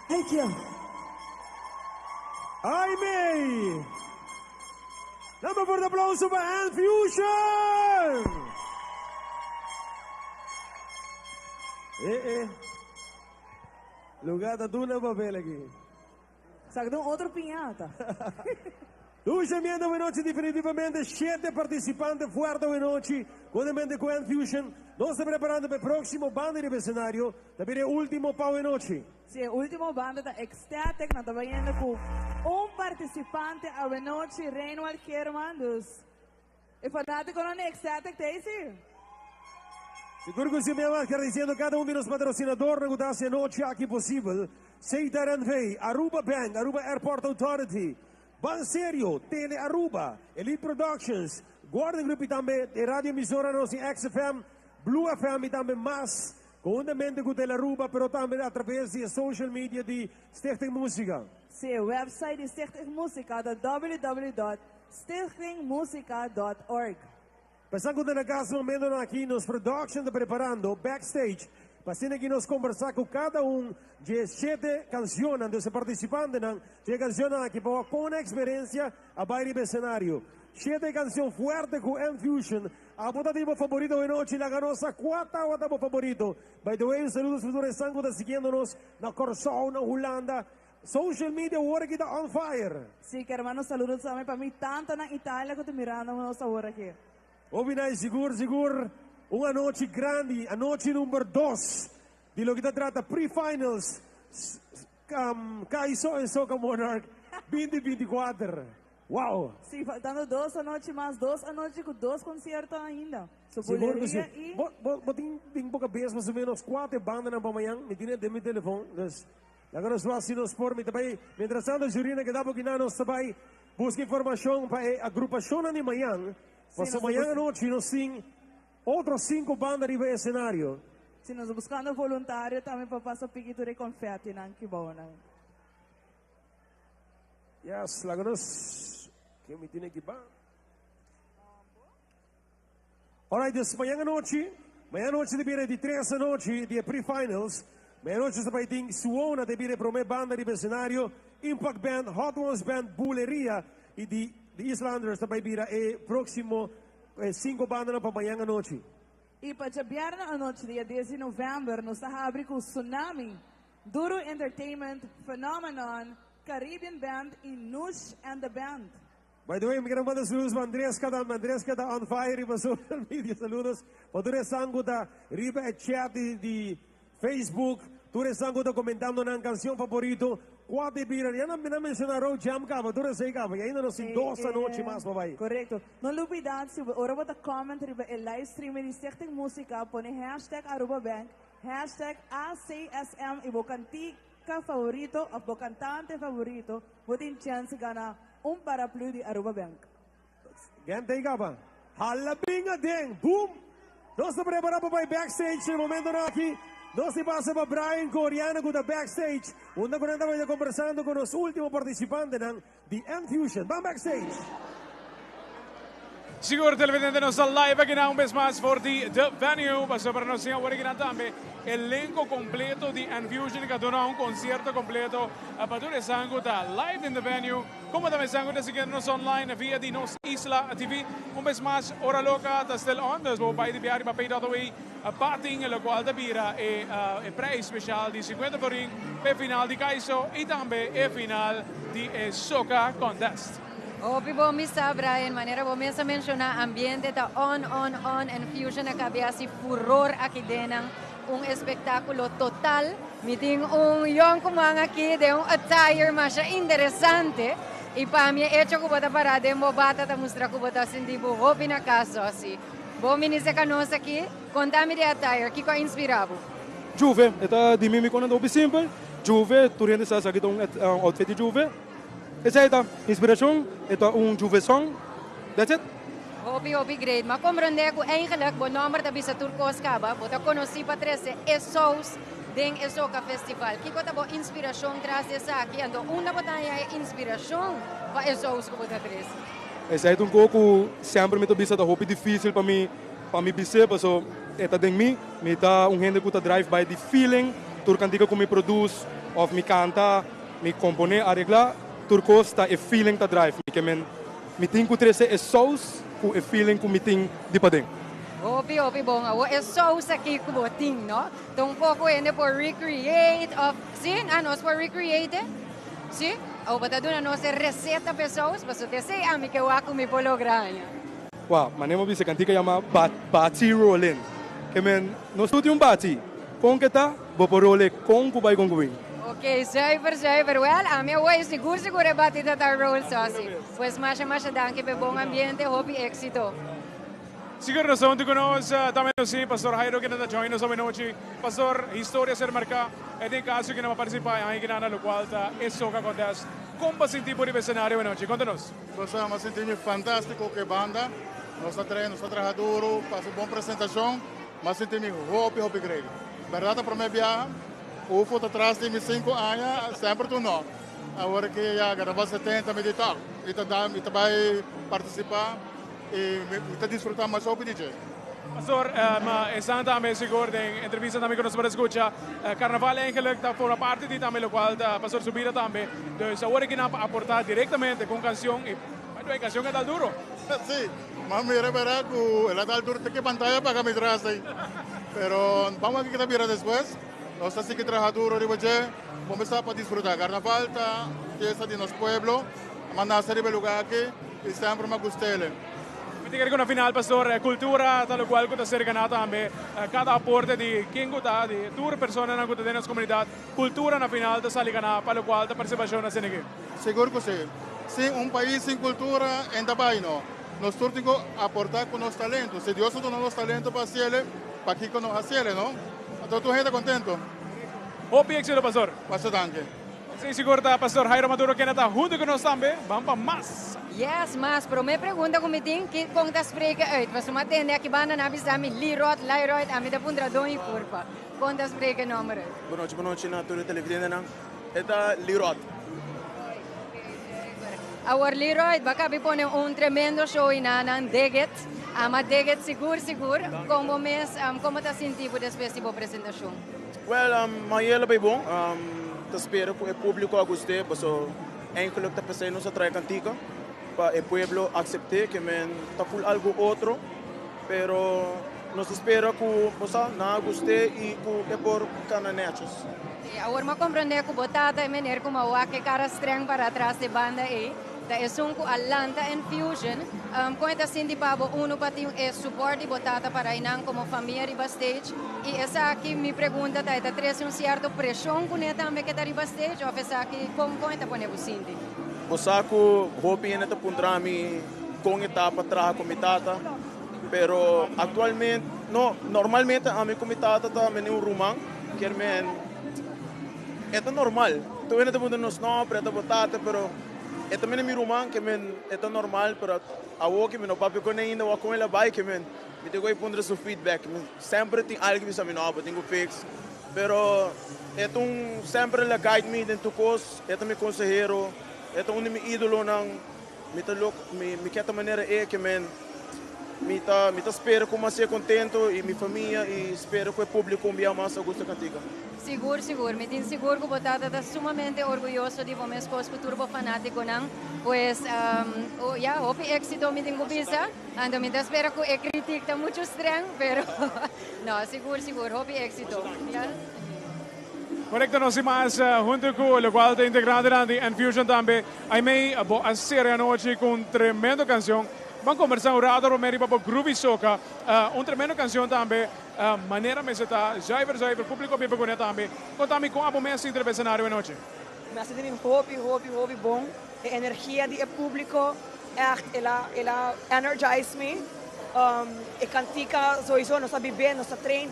Thank you. Aimee! Dame un fuerte aplauso pa Fusion! Eh, eh. Lugá ta duna papel aki. Saca un otro piñata. Dushi ambiente anochi, definitivamente shete participante fuerte anochi. Conhuntamente cu Fusion, nos ta preparando pa e proximo banda di escenario, tambe e ultimo pa anochi. Si, e ultimo banda ta Ecstatic, nos ta bayendo cu un participante anochi, Reynold Kerman, dus e fanaticonan Ecstatic, Daisy. Sigur cu si, mi agradeciendo cada un di nos patrocinadornan cu ta haci e anochi aki posibel. Setar NV, Aruba Bank, Aruba Airport Authority, Ban Serio, Tele Aruba, Elite Productions, Guardian Group y tambe Radio Emisora Nos XFM, Blue FM y tambe mas, conhuntamente cu Tele Aruba, pero tambe a traves di social media di Stichting Musica. Si, website di Stichting Musica ta www.stichtingmusica.org. Pensando na cas momento aki, nos production ta preparando backstage, pa aki nos combersa cu cada un di shete cancion, di participantenan, di cancion aki pa cu experiencia a bay escenario. Shete cancion fuerte cu M-Fusion. Abo ta bo favorito anochi, laga nos sa cua ta bo favorito. By the way, saludos pa tur esnan ta siguiendo nos na Corsou, na Hulanda. Social media awor aki ta on fire. Si, kier manda saludo tambe pa mi tanta na Italia cu ta mirando nos awor aki. Hopi sigur, sigur, un anochi grandi, anochi number 2 di loke ta trata pre-finals, Caiso en Soca Monarch 2024. Wow! Si, faltando dos anochi mas, dos anochi cu dos concierto ainda. So, Sigur cu si. Buleria y Bo, bo, bo tin poco bes mas o menos cuater bandanan pa mañan, mi tin den mi telefon, dus awor si nos por mi tambe, mientras tanto, Jurina, keda poco nos tambe busca informacion pa e agrupacion di mañan. Si, Mas nos mañan anochi nos tin otro cinco banda riba escenario. Si, nos ta buscando voluntario tambe pa pasa piki tur e confeti nan cu bon. Yes, laga nos cu mi tin aki ba. Alright, dus mañan anochi, mañan anochi ta bira di 3 anochi, di pre-finals. Mañan anochi tambe tin Suona ta bira prome banda di escenario, Impact Band, Hot Ones Band, Buleria y di di Islanders tambe bira e proximo cinco banda pa mañan anochi. Y pa diabierna anochi, dia 10 di november, nos ta habri cu Tsunami, Duro Entertainment, Phenomenon, Caribbean Band y Nush and the Band. By the way, mi kier manda saludos pa Andresca, ta Andresca ta on fire riba social media. Saludos. Pa tur esnan ta riba e chat di Facebook. Tur esnan ta comentando nan cancion favorito. Cua ta bira. Ya nan a menciona Road Jam caba. Tur esey caba. Y ainda nos tin dos anochi mas, bye. Correcto. No lubida, si ora bo comment riba e live stream di Stichting Musica, pone #ArubaBank, #ACSM y bo cantica favorito of bo cantante favorito, bo tin chance gana un paraplu di Aruba Bank. Gente caba. Hala binga den. Boom. Nos ta prepara pa backstage na momento aki. Nos ta pasa pa Brian cu Oriana cu ta backstage. Unda cu nan ta combersando cu nos ultimo participantenan di M-Fusion. Ban backstage. Sigur televidente nos ta live aki na un bes mas for di The Venue pasobra nos tin awor aki nan tambe elenco completo di Enfusion ka duna un concierto completo pa tur esnan cu ta live den The Venue como tambe esnan cu ta siguiendo nos online via di Nos Isla TV. Un bes mas Ora Loca ta still on dus bo bay di bia riba pay.away batin locual ta bira e e prijs special di 50 florin p'e final di Kaiso y tambe e final di e Soca Contest. Hopi bon bisa Brian, manera bo mes a menciona ambiente ta on on on en Fusion a cabia haci furor aki dennan, un espectaculo total. Mi tin un yoncuman aki den un attire masha interesante y pa mi e hecho cu bo ta para den bo bata ta mustra cu bo ta sinti bo hopi na cas Zossi. Bo minister ca nos aki, conta mi di e attire, kico a inspira bo? Juve, e ta di mi mi cono ta hopi simpel, Juve, tur hende sa esaki ta un outfit di Juve. Esei ta inspiracion, e ta un Juve song, that's it. Hopi hopi great. M'a comprende cu eigenlijk bo nomber ta bisa tur cos caba. Bo ta conoci pa trece e saus den e Soca Festival. Kico ta bo inspiracion tras di esaki? Anto unda bo ta haña e inspiracion pa e saus cu bo ta trece? Esei ta un co cu semper mi ta bisa ta hopi dificil pa mi pa mi bis'é paso e ta den mi. Mi ta un hende cu ta drive by di feeling. Tur cantica cu mi produce of mi canta. Mi komponé, areglá, tur kos ta e feeling ta drive mi ke men mi tin ku trese e sous ku e feeling ku mi tin di paden. Hopi hopi bon awor e sous aki ku bo tin no ta un poko hende por recreate of si ah nos por recreate e si awor bo ta duna nos e receta pa e sous pasobra ta esei ami ke wak ku mi por logra haña. Wou, manera bo bisa kantika yama bati rolling ke men nos tur tin un bati kon ke ta bo por role kon ku bai kon ku bin. Ok, zuiver, zuiver. Wel, ami a wou sigur sigur e bati ta ta roll sosi. Pues masha masha danki p'e bon ambiente, hopi exito. Sigur nos ta huntu ku nos tambe nos tin Pastor Jairo kende ta join nos awenochi. Pastor, historia a ser marká e den kaso kende a partisipá e aña kinan na lokual ta e Soca Contest. Kon bo a sinti bo riba e senario awenochi? Konta nos. Pastor, mi a sinti mi fantástiko ku e banda. Nos ta train, nos ta traha duru pa hasi bon presentashon. Mi a sinti mi hopi hopi great. Bèrdat ta promé biaha. Ufo ta tras di mi sinku aña, semper tu no. Awor ki ya graba 70 mi di tok. Mi ta da, mi ta bai participa y mi ta disfruta masha hopi di dje. Pastor, ma esnan tambe sigur den entrevista tambe ku nos por a skucha, Carnaval eigenlijk ta forma parti di tambe lokual ta Pastor su bida tambe. Dus awor aki nan pa aporta direktamente ku un kansion y by the way kansion a dal duro. Si, m'a mira bera ku el a dal duro te ke pantaya paga mi tras ei. Pero bam wak ke ta bira despues. Nos ta sigui traha duro riba dje. Bo mester pa disfruta. Carnaval ta fiesta di nos pueblo. A nase riba e lugar aki y semper mi a gust'ele. Mi ta kere ku na final, Pastor, kultura ta lokual ku ta ser ganá tambe. Kada aporte di ken ku ta, di tur personanan ku ta den nos komunidat, kultura na final ta sali ganá pa lokual ta partisipashon na Senegé. Sigur ku si. Sin un pais sin kultura en ta bai no. Nos tur tin ku aportá ku nos talento. Si Dios a duna nos talento pa hasiele, pakiko no hasiele no? Anto tur hende contento. Hopi éxito pastor. Pastor danki. Esey sigur ta pastor Jairo Maduro kende ta hunto cu nos tambe. Ban pa mas. Yes, mas prome pregunta cu mi tin, ki con ta spreken uit? Pasobra mi a tende aki banda nan a bisa mi Leroy, Leroy, ami ta puntra don y curpa. Con ta spreken nomber uit? Bon nochi, bon nochi na tur e televidentenan. E ta Leroy. Awor Leroy, bo a cabi pone un tremendo show y nan nan dig it. Ama dig it sigur sigur. Con bo mes, como ta sinti bo despues di bo presentacion? Well, mayoria bay bon. Ta spera cu e publico a gust'e, paso eigenlijk ta pesey nos a trae cantica pa e pueblo acept'e, ke men ta ful algo otro, pero nos ta spera cu bo sa, nan a gust'e y cu e por cana netjes. Sí, awor m'a comprende cu bo tata e meneer cu m'a wak e cara streng para atras di banda ey, ta esun cu a lanta Enfusion. Con e ta sinti pa bo uno pa tin e support di bo tata para eynan como famia riba stage? Y esaki mi pregunta ta, e ta trece un cierto presion cune tambe ke ta riba stage of esaki con con e ta pone bo sinti? Bo sa cu hopi hende ta puntra mi con e ta pa traha cu mi tata, pero actualmente, no, normalmente ami cu mi tata ta mene un ruman, kier men e ta normal. Tur hende ta puntra nos, no, pero e ta bo tata, pero e ta mene mi ruman, kier men e ta normal, pero awo ki mi no papia cune ainda, wak con el a bay, kier men mi tin cu bay puntra su feedback. Mi semper tin algo bisa mi, no, bo tin cu fix, pero e ta un, semper el a guide mi den tur cos, e ta mi consehero, e ta un di mi idolonan, mi ta lok, mi, mi kier ta manera e, kier men. Mi ta mi ta spera ku mi a ser kontento i mi famia i spera ku e públiko un bia mas a gusta e kantika. Sigur, sigur. Mi tin sigur ku bo tata ta sumamente orguyoso di bo meskos ku tur bo fanátikonan. Pues, ya, hopi éksito mi tin ku bisa. Anto mi ta spera ku e kritik ta muchu streng, pero no, sigur, sigur, hopi éksito. Korekto, nos tin mas huntu ku lokual ta integrantenan di Enfusion tambe. Aimee, bo a sera e anochi ku un tremendo kanshon. Ban kombersá un rato promé riba bo Groovy Soca. Un tremendo kanshon tambe. Manera mester ta zuiver zuiver. Públiko biba kuné tambe. Konta mi kon abo mes sinti riba e senario anochi. Mi a sinti mi hopi hopi hopi bon. E energia di e públiko ègt el a el a energize mi. E kantika sowiso nos a bib'é, nos a train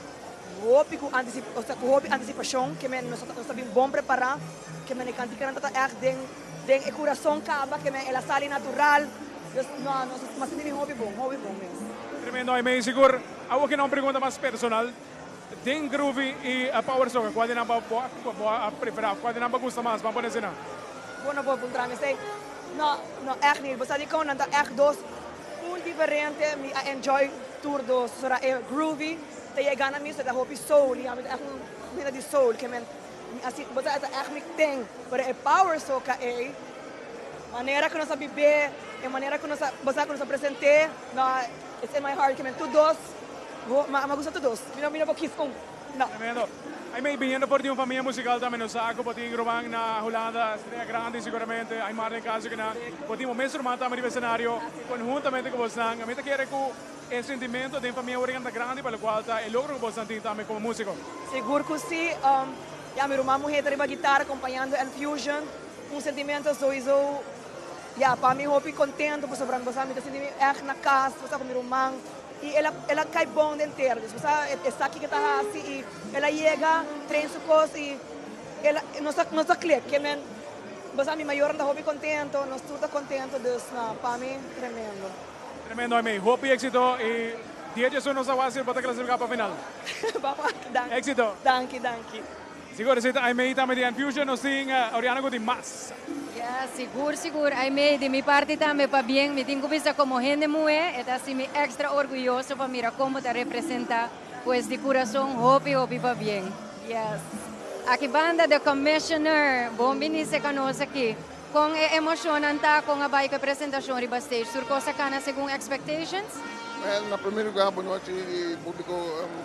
hopi ku antisip osea ku hopi antisipashon ke men nos a bin bon prepará ke men e kantikanan ta ta ègt den Den e kurason kaba ke men el a sali natural. Dus no, nos a sinti mi hopi bon, hopi bon mes. Tremendo Aimee, sigur. Awor ki nan un pregunta mas personal. Den Groovy i Power Soca, cual di nan bo bo a prefera of cual di nan bo gusta mas? Ban pone asina. Bo no por puntra mi esei. No, no ègt niet. Bo sa dikon nan ta ègt dos full diferente. Mi a enjoy tur dos. Sora e Groovy ta yega na mi, so e ta hopi soul i ami ta ègt un hende di soul ke men. Mi a sinti, bo sa e ta ègt mi ten, pero e power soca ei, manera ku nos a bib'é, e manera ku nos a, bo sa ku nos a present'é, no, it's in my heart, ke men tur dos, mi a gusta tur dos, mi no, mi no por kis un, no. Tremendo. Aimee, biniendo for di un famia musical tambe nos sa ku bo tin ruman na Hulanda, strea grandi siguramente, Aymar den caso kinan, bo tin bo mes ruman tambe riba escenario conhuntamente ku bosnan. Mi ta kere ku E sentimento den famia Oregan ta grandi pa locual ta e logro cu bosnan tin tambe como musico. Sigur cu si. Ya, mi ruman muhe ta riba guitar acompañando Enfusion. Un sentimento souiso, ya, pa mi hopi contento pasobra bo sa mi ta sinti mi echt na cas, bo sa, cu mi ruman. Y el a, el a cay bon den tera. Dus bo sa, e sa kico e ta haci y el a yega, train su cos y el a, nos a, nos a click. Ke men, bo sa, mi mayornan ta hopi contento, nos tur ta contento, dus, no, pa mi tremendo. Tremendo Aimee, hopi exito y dia djesun nos a wak bo ta clasifica pa final. Danki. Exito. Danki, danki. Sigur esey ta Aimee tambe di Enfusion, nos tin Oriana cu tin mas. Ya, sigur sigur Aimee, di mi parti tambe pabien, mi tin cu bisa como hende muhe e ta haci mi extra orguyoso pa mira con bo ta representa, pues di curason hopi hopi pabien. Yes. Aki banda The Commissioner, bon bini seca nos aki. Kon e emoshonnan ta kon a bai ku e presentashon riba stage? Tur kos a kana segun expectations? Well, na prome lugar bo nochi di publico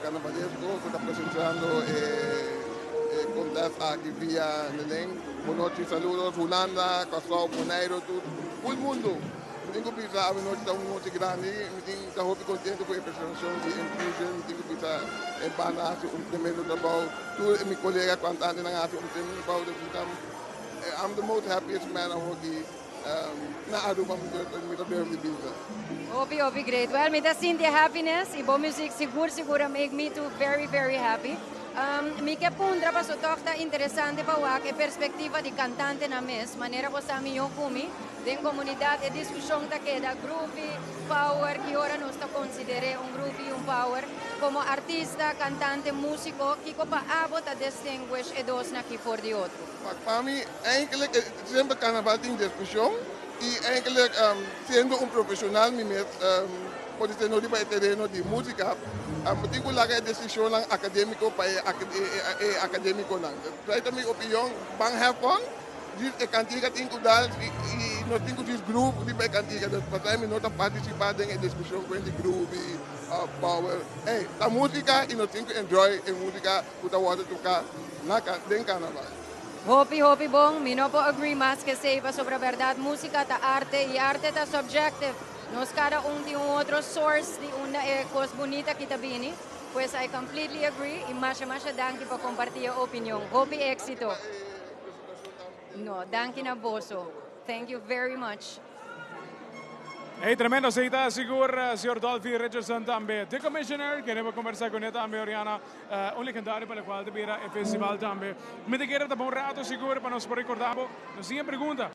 carnavalesco cu ta presenciando e contest aki via Nelen. Bo nochi, saludos Hulanda, Kòrsou, Boneiru, tur full mundo. Mi tin cu bisa awe nochi ta un nochi grandi, mi tin ta hopi contento cu e presentacion di Infusion, mi tin cu bisa e banda a haci un tremendo trabou, tur mi colega cantantenan a haci un tremendo trabou, dus mi ta. I'm the most happiest man awoki na Aruba mi ta durf di bisa. Hopi hopi great. Well mi ta sinti e happiness y bo music sigur sigur a make me too very very happy. Mi ke puntra paso tog ta interesante pa wak e perspectiva di cantantenan mes. Manera bo sa miyo cu mi den comunidad e discusion ta keda groovy, power, ki ora nos ta considere un groovy y un power. Como artista, cantante, musico, kico pa abo ta distinguish e dosnan aki for di otro? Pa mi eigenlijk semper carnaval tin discusion y eigenlijk siendo un profesional mi mes por esey no riba e tereno di musica mi tin cu laga e decisionnan academico pa e academiconan. Esey ta mi opinion, ban have fun, djis e cantica tin cu dal y nos tin cu djis groove riba e cantica, dus pasai mi no ta participa den e discusion cu hende groove y power, ey ta musica y nos tin cu enjoy e musica. Cu ta wordo toca na den carnaval. Hopi hopi bon, mi no por agree mas ke esey pasobra berdad musica ta arte y arte ta subjective, nos cada un tin un otro source di unda e cos bunita aki ta bini, pues I completely agree y masha masha danki pa comparti e opinion, hopi exito. No, danki na boso, thank you very much. Hey, tremendo cita, sigur, señor Dolphy Richardson tambe. The Commissioner, queremos conversar con él tambe, Oriana, un legendario para el cual te bira el festival tambe. Mi te quiero un rato, sigur, pa nos por recordar, nos siguen pregunta,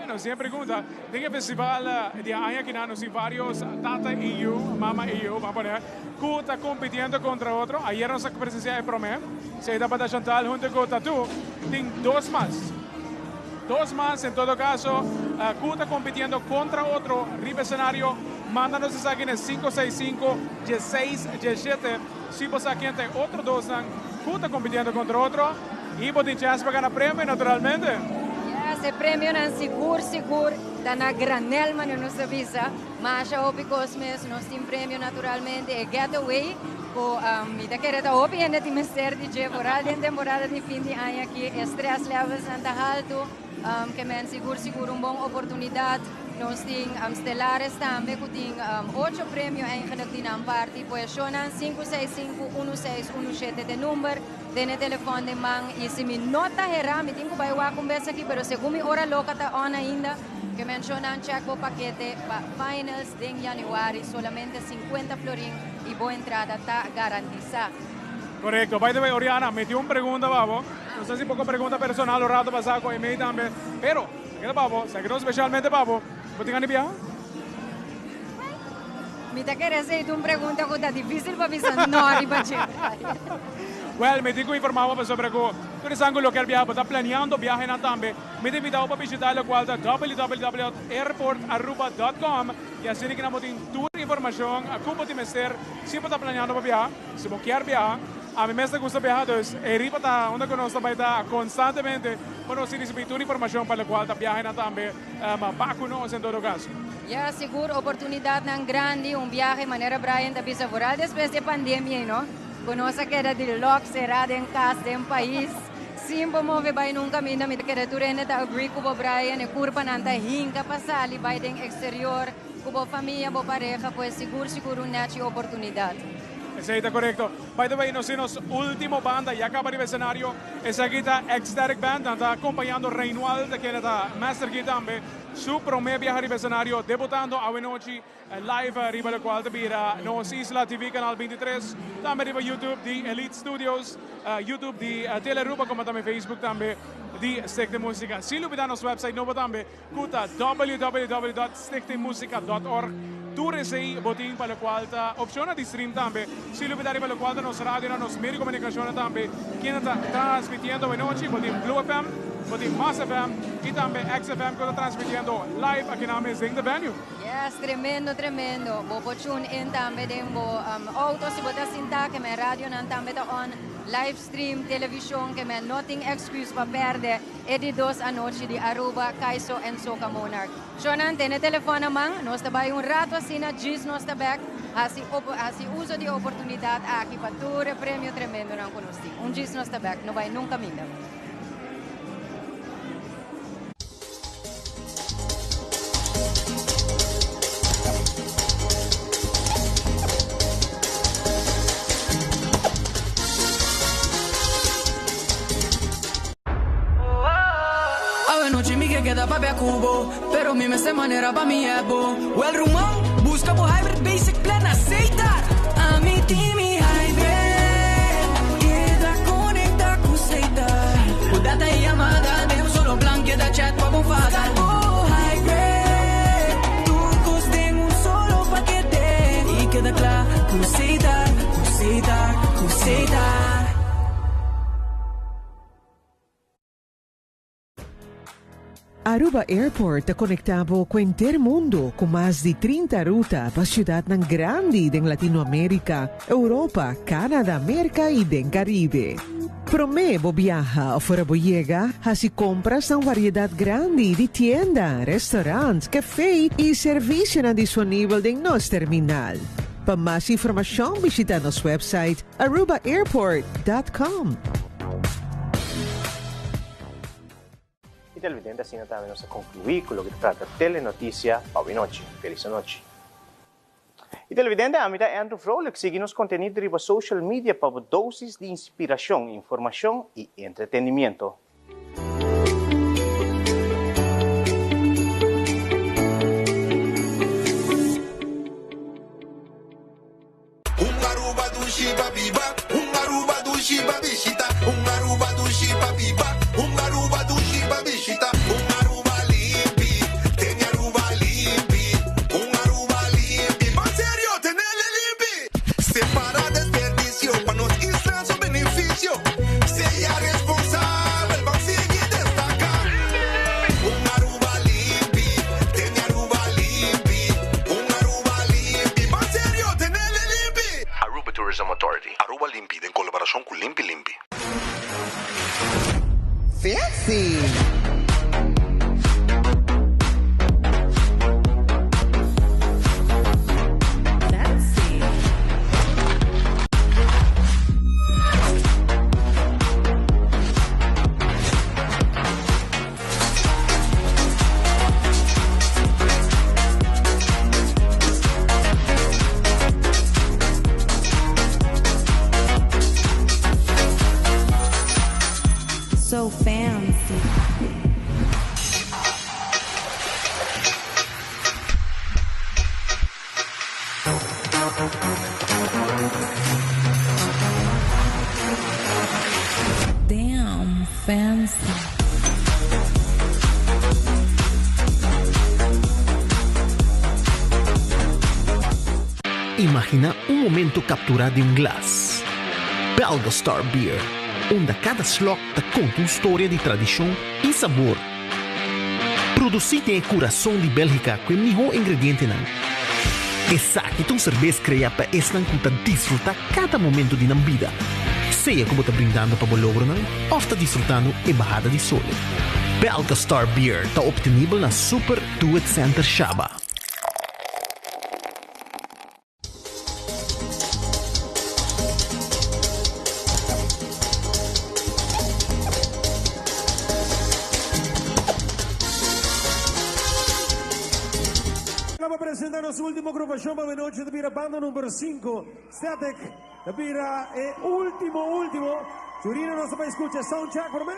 nos siguen pregunta, den e festival di aña aki nos tin varios tata y yu, mama y yu, vamos a poner, cu ta compitiendo contra otro. Ayer nos a presencia e prome, se tabata Chantal junto con Tatu, tin dos mas. Dos mas, en todo caso, cu ta compitiendo contra otro riba escenario. Manda nos esaki na 565 16 17 si bo sa ken ta e otro dosnan cu ta compitiendo contra otro y bo tin chance pa gana premio naturalmente. Yes, e premionan sigur sigur ta na granel manera nos ta bisa. Masha hopi cos mes, nos tin premio naturalmente, e getaway cu mi ta kere ta hopi hende tin mester di dje vooral den temporada di fin di aña aki e stress levelsnan ta halto. Ke men sigur sigur un bon oportunidad. Nos tin Stellares tambe cu tin ocho premio eigenlijk di nan parti. Pues shownan sinku seis sinku unu seis unu shete t'e number. Tene telefon den man y si mi no ta hera mi tin cu bay wak un bes aki pero segun mi ora loca ta on ainda. Ke men shownan check bo pakete pa finals den januari solamente sinkuenta florin y bo entrada ta garantisa. Correcto. By the way Oriana, mi tin un pregunta pa bo. No sa si poko pregunta personal o rato pasá ku Aimee tambe, pero ta keda pa bo, sa keda spesialmente pa bo. Bo tin gana di biaha? Mi ta kere esei ta un pregunta ku ta difísil pa bisa no riba dje. Wèl, mi tin ku informá bo pasobra ku tur esnan ku lo kier biaha, bo ta planeando biahenan tambe, mi ta invitá bo pa bishitá lokual ta www.airportaruba.com i asina kinan bo tin tur informashon ku bo tin mester si bo ta planeando pa biaha, si bo kier biaha. Ami mes ta gusta biaha, dus e riba ta unda ku nos ta bai ta konstantemente pa nos risibí tur informashon pa lokual ta biahenan tambe pa ku nos en todo kaso. Ya, sigur oportunidatnan grandi, un biahe manera Brian ta bisa vooral despues di e pandemia ei no, ku nos a keda di lòk será den kas den pais sin por move bai nun kaminda, mi ta kere tur hende ta agree ku bo Brian, e kurpanan ta hinka pa sali bai den eksterior ku bo famia, bo pareha, pues sigur sigur un nèchi oportunidat. Esey ta corecto. By the way, nos tin nos ultimo banda ya caba riba escenario. Esaki ta Ecstatic Band. Nan ta acompañando Reynoald, kende ta Master Key tambe. Su prome biaha riba escenario, debutando awenochi live riba locual ta bira nos Isla TV Canal 23. Tambe riba YouTube di Elite Studios, YouTube di Tele Aruba como tambe Facebook tambe di Stichting Musica. Sin lubida nos website nobo tambe. Ku ta www.stichtingmusica.org. Tur esei bo tin pa lokual ta opshonnan di stream tambe. Sin lubida riba lokual ta nos radionan, nos medio di komunikashonnan tambe kende ta transmitiendo awenochi. Bo tin Blue FM, bo tin Mas FM i tambe XFM ku ta transmitiendo live akinan mes den The Venue. Yes, tremendo, tremendo. Bo por tune in tambe den bo auto si bo ta sinta ke men radionan tambe ta on. Live stream, television ke men no tin excuse pa perde. E di dos anochi di Aruba, Kaiso en Soca Monarch. Shornan, tene telefon na man, nos ta bai un rato asina, djis nos ta bek, hasi hasi uso di e oportunidat aki pa tur e premio tremendonan ku nos tin. Un djis nos ta bek, no bai nunka minda. Awenochi mi ke keda papia ku bo, pero mi mester manera pa mi ebo. Wel ruman, buska bo hybrid basic plan na Setar. Ami tin mi hybrid, keda konekta ku Setar. Ku data i yamada den un solo plan, keda chat pa bo fada. Bo hybrid, tur kos den un solo pakete. I keda kla ku Setar, ku Setar, ku Setar. Aruba Airport ta conecta bo cu henter mundo cu mas di 30 ruta pa ciudadnan grandi den Latinoamerica, Europa, Canada, Merca y den Caribe. Prome bo biaha of ora bo yega, haci compras na un variedad grandi di tienda, restaurant, cafe y servicionan disponibel den nos terminal. Pa mas informacion bishita nos website arubaairport.com. Y televidente asina tambe nos a conclui cu loke ta trata Telenoticia pa awe nochi. Feliz anochi. Y televidente ami ta Andrew Vrolijk sigui nos contenido riba social media pa bo dosis di inspiracion, informacion y entretenimiento. Un Aruba dushi pa biba, un Aruba dushi pa bishita, un Aruba dushi pa biba, un Aruba dushi pa bishita, un Aruba limpi, tene Aruba limpi, un Aruba limpi, ban serio, tenele limpi. Separa desperdicio pa nos isla su beneficio, sea responsabel. Damn, fancy. Imagina un momento captura den un glas. Belga Star Beer, unda cada slok ta conta un storia di tradicion y sabor. Produci den e curason di Belgica cu e miho ingredientenan. Esaki ta un serbes crea pa esnan cu ta disfruta cada momento di nan bida, sea cu bo ta brindando pa bo logronan of ta disfrutando e bahada di sole. Belga Star Beer ta obtenibel na Super Do It Center Shaba. Pa presenta nos ultimo agrupacion pa nochi ta bira banda number 5, Static. Ta bira e ultimo ultimo. Jurina nos ta bay scucha sound check por me?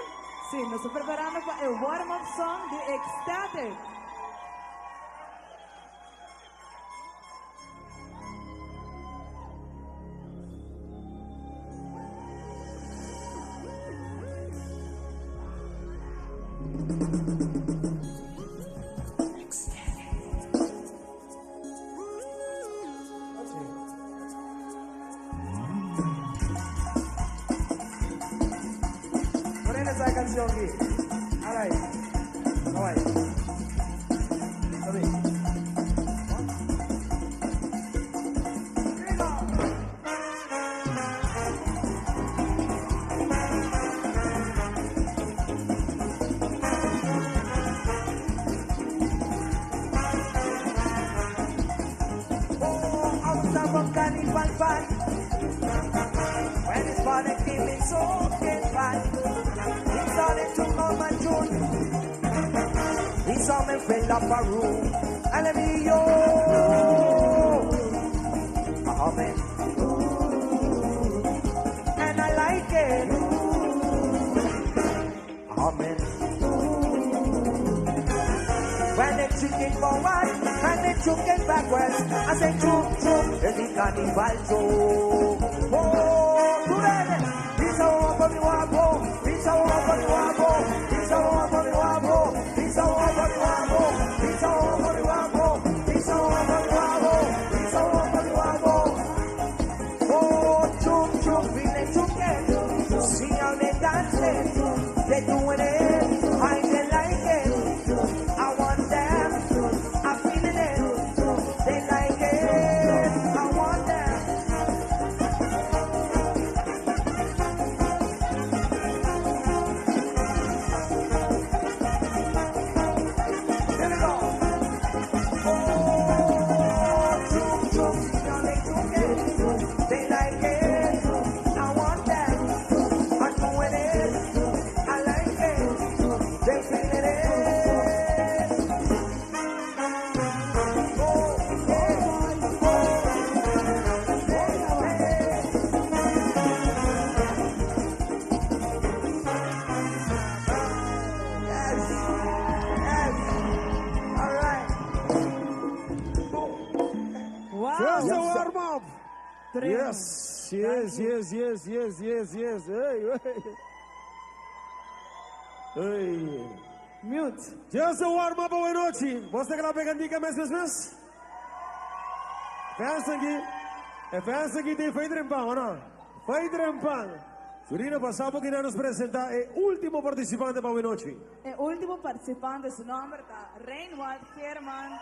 Si, nos ta preparando pa e warm-up song di Ecstatic. Ponen esa canción aquí. Alright. Alright. Carnival fight. When his father came in so bad, he started to come and join. He saw me fill up a room, and let me yo. Amen. And I like it. Amen. When they took it forward and they took it backwards, I say chook chook, it's the carnival chook. Oh, today, it's a one for me wapo, it's a one for me wapo, it's a one for me wapo, it's a one for me wapo, it's a one for me wapo, it's a one for me wapo, it's a one for me wapo. Oh, chook chook, feel it chook it. See how they dance it, they doing it, I they like it. I want them, I'm feeling it. They like it, I want them. Here we go. Oh, chook chook, see how they chook it. They like it, I want them. I'm doing it, I like it. They feeling it. Yes. Yes. All right. Wow. Just a warm up. Trem. Yes. Hey, hey. Hey. Mute. Just a warm up awe nochi. Bo ta kla pa kantika mes mes mes? Fans aki. E fans aki tin fei trempan, o no? Fei trempan. Surina, pasa pa cu nos presenta e ultimo participante pa awe nochi. E ultimo participante, su nomber ta Reinwald Herman.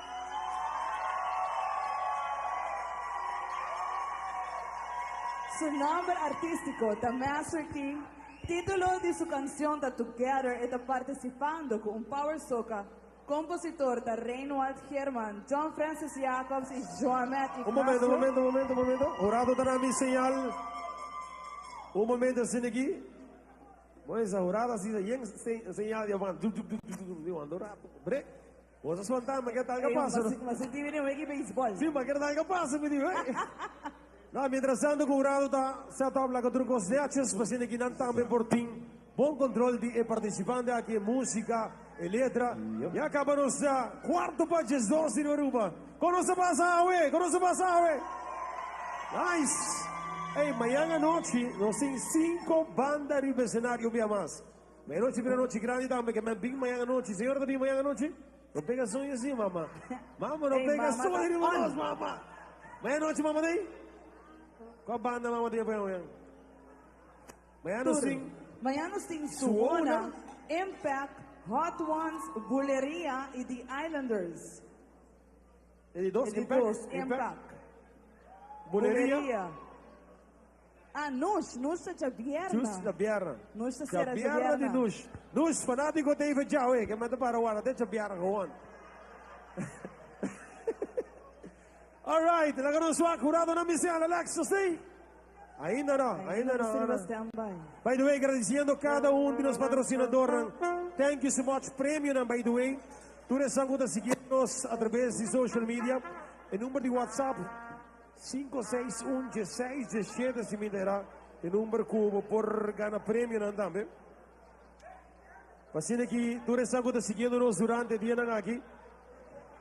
Su nomber artistico ta Master King. Titulo di su cancion ta Together e ta participando cu un Power Soca. Compositor ta Reinwald Herman, John Francis Jacobs y Joamet Un momento, un momento, un momento, un momento. Jurado ta mi señal. Un momento asina aki. Pues jurado asina, yen señal di van. Du, du, du, du, du, du, du, rato. Break. Bo ta spanta, ma kier tal pasa. Ma sinti bini un equipo baseball. Si, ma kier tal pasa, mi di. No, mientras tanto, jurado ta set up la trucos de H's, pa asina cu nan tambe por tin bon control di e participante aki, musica e letra. Ya caba nos cuarto pa 12 di Aruba. Con nos pasa, awe? Con nos pasa, awe? Nice! Hey, mañan anochi nos tin cinco banda riba escenario un bia mas. Mañan anochi bira nochi grandi tambe ke men bin mañan anochi. Señora ta bin mañan anochi? No pega sueño así, mama. Mama, no Hey, pega mama sueño ta riba on. nos, mama. Mañan anochi, mama ta ahí? Kua banda mama tin pa mañan? Mañan nos Tur. tin Mañan nos tin Suona. Suona, Impact, Hot Ones, Buleria y The Islanders. E di dos, E di Impact, dos, Impact. Impact. Buleria. Buleria. Ah, Nush, Nush ta djabierna. Nush djabierna. Nush ta sera Djabierna di djabierna. Nush. Nush, fanatico David Jao, eh, ke meta para warda te djabierna gewoon. All right, laga nos wak jurado na misión, Alex, sí? Ainda no, ainda no. Ainda no. stand-by. By the way, agradeciendo cada um de nos patrocinadores. Thank you so much. Premio, by the way. Tur esnan cu ta siguiendo nos atraves di social media. E number di WhatsApp 561 16 17 si mi era e number cu bo por gana premio nan tambe. Asina cu tur esnan cu ta siguiendo nos durante e dia nan aki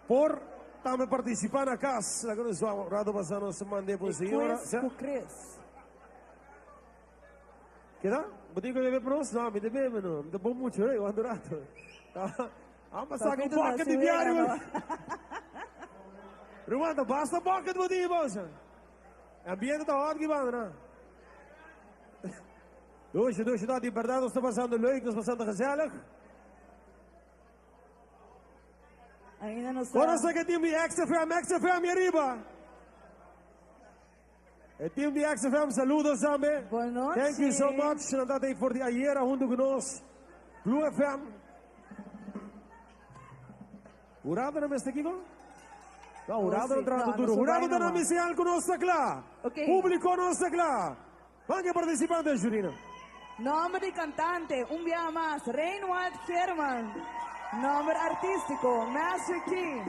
por tambe participa na cas. Laga nos rato pasa nos mande por señora. Quiz cu Chris. Keda? Bo tin cu bebe pa nos? No, mi ta bebe no. Mi ta bon mucho, eh, cuanto rato. Amba saca un bucket di diario. Ruman, ta basta bucket bo tin, bosa. Ambiente ta hot ki banda, no? Dushi, dushi, no, di berdad nos ta pasando leuk, nos pasando gezellig. Ainda no sa. Ora sa que team di XFM, XFM y arriba. E team di XFM, saludos tambe. Boa Thank you so much. Nan ta for di ayera hunto cu nos. Blue FM. Jurado na mester kiko? No, jurado no trato duro. Jurado ta na misial cu nos ta cla. Okay. Publico nos ta cla. Van que participante, Jurina. Nomber di cantante, un biaha mas, Reinwald Geerman. Nomber artistico, Master Key.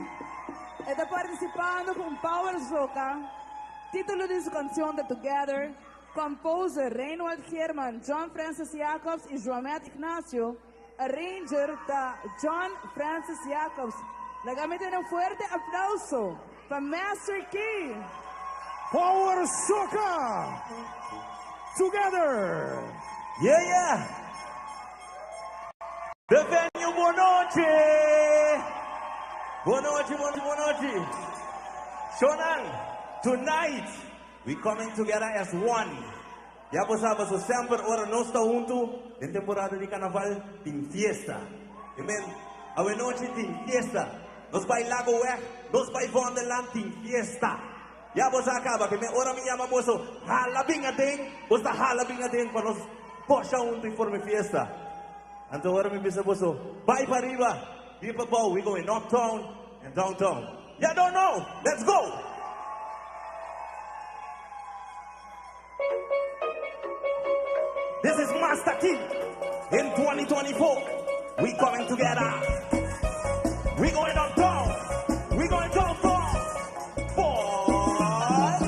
E ta participando cu un Power Soca. Titulo di su cancion ta Together. Composer, Reinwald Geerman, John Francis Jacobs y Joamet Ignacio. Arranger ta John Francis Jacobs. Laga mi tene un fuerte aplauso pa Master Key. Power Soca! Together! Yeah, yeah! The venue, bon nochi! Bon nochi, bon nochi, bon nochi! Shonan, tonight we coming together as one. Ya bo sa paso semper ora nos ta huntu den temporada di carnaval tin fiesta. Amen. Awenochi tin fiesta. Nos bai Lago Weg, nos bai Vondelland tin fiesta. Ya bo sa caba ke men ora mi yama boso hala bin aden, bo ta hala bin aden pa nos posha huntu y forma fiesta. Anto ora mi bisa boso bai pa riba, bin pa bou, we going uptown and downtown. Ya don't know, let's go! This is Master Key in 2024. We coming together. We going uptown. We going downtown. Boy.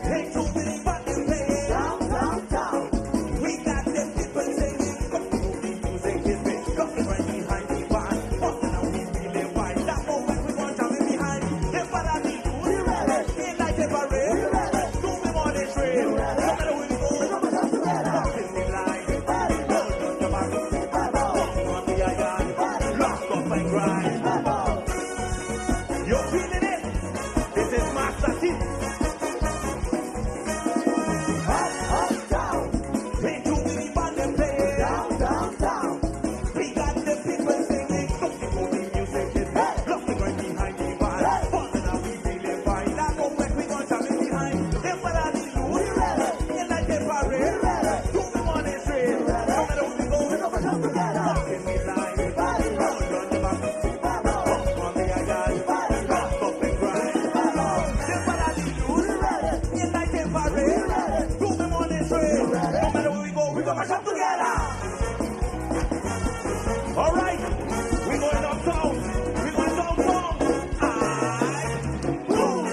Hey, to the button, play. Down, down, down. We got them people singing. Come to the music is big. Come right behind the band. Busting out we feeling fine. That moment we want jamming behind. Them para the we ready. In like a parade. We ready. Do me money train. No matter where we go. We gonna come together. Walking the line. Hold on the back. Walk on the island. Lock up and grind. You're feeling it. This is Master T. Up, up, down. Hey, to the band and play. Down, down, down. We got the people singing. Looking for the music is hey. Looking right behind the band. Hey. Buzzing and we feeling fine. That moment we gon' jam it behind. Them para the loose. We ready. In like a parade. We ready. Do the money straight. We ready. No matter where we go, we gonna come together. Walking the line. Everybody. Hold on the back. Walk on the island. Rock up and grind. Them para the loose. We ready. In like a parade. We ready. Do the money straight. We ready. No matter where we go, we gonna come together. All right, we going uptown. We going downtown. I boom.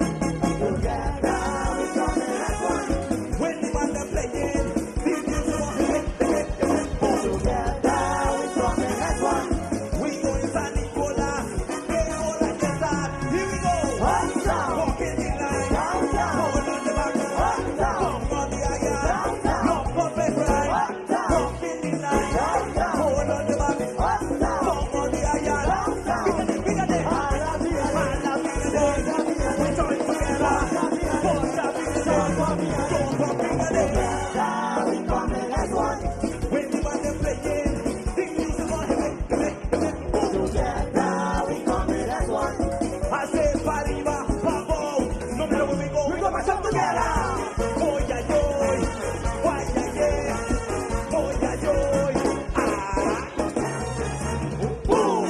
Together we gonna have fun. When the band them playing, up together. Oy, ay, oy. Ay, ay, ay. Oy, ay, oy. Ah. Boom.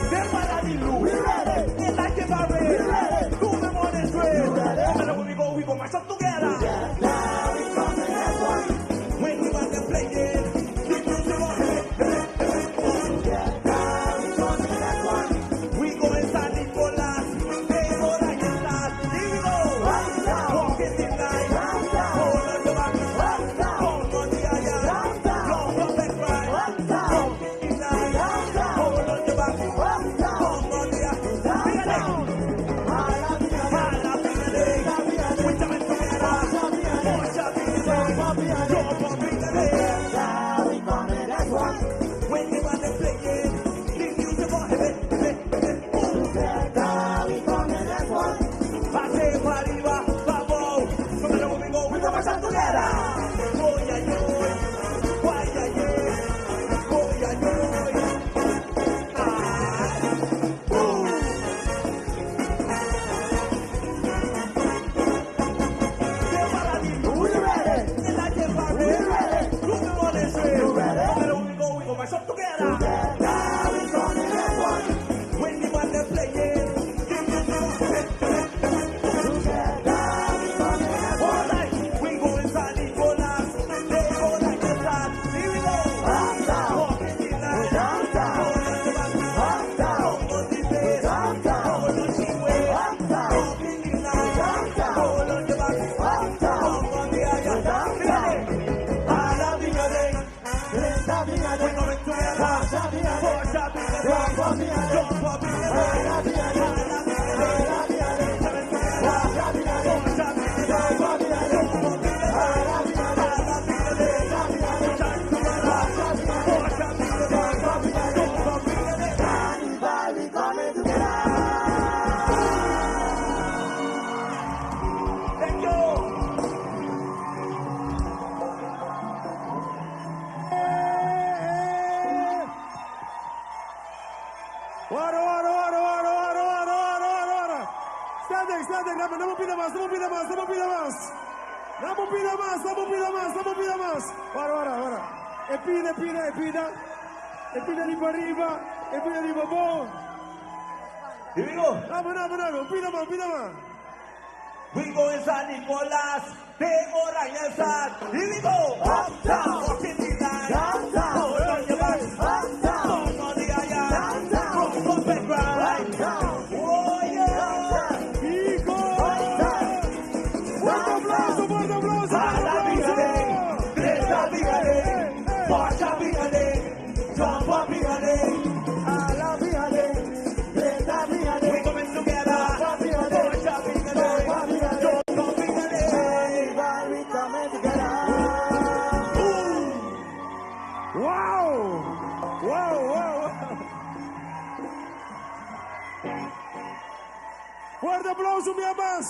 Prepara the loop. We ready. And like a barrel. We ready. Do the morning straight. We ready. And when we go, we go mash up together. Now we come to that one. When we want to play it, the music on it. Now we come to that one. We go in San Nicolas. They go like a star. Here we go. Walk in the night. Hold on your back. Hold on the iron. Long up and right. Walk in the night. Hold on your back. Hold on the iron. Thank you. Ora, ora, ora, ora, ora, ora, ora, ora, ora. Standing, standing, no, no pida mas, no pida mas, no pida mas. No pida mas, no pida mas, no pida mas. Ora, ora, ora. E pida, pida, e pida. E pida di arriba, e pida di babò. Here we go. Vamos, vamos, vamos, pida más, pida más. We go in San Nicolas, de Oranjestad. Here we go. Uptown, walking the line. Downtown, hold on your back. Uptown, on the iron. Downtown, from up and grind. Oh yeah. Pico. Fuerte aplauso, fuerte aplauso, fuerte aplauso. Greta Bigale, Porsche Bigale, Jump up Bigale, Ala Bigale, Greta Bigale. We coming together. Porsche Bigale, Jump up Bigale. We coming together. Wow! Wow, wow, wow. Fuerte aplauso, mi amas.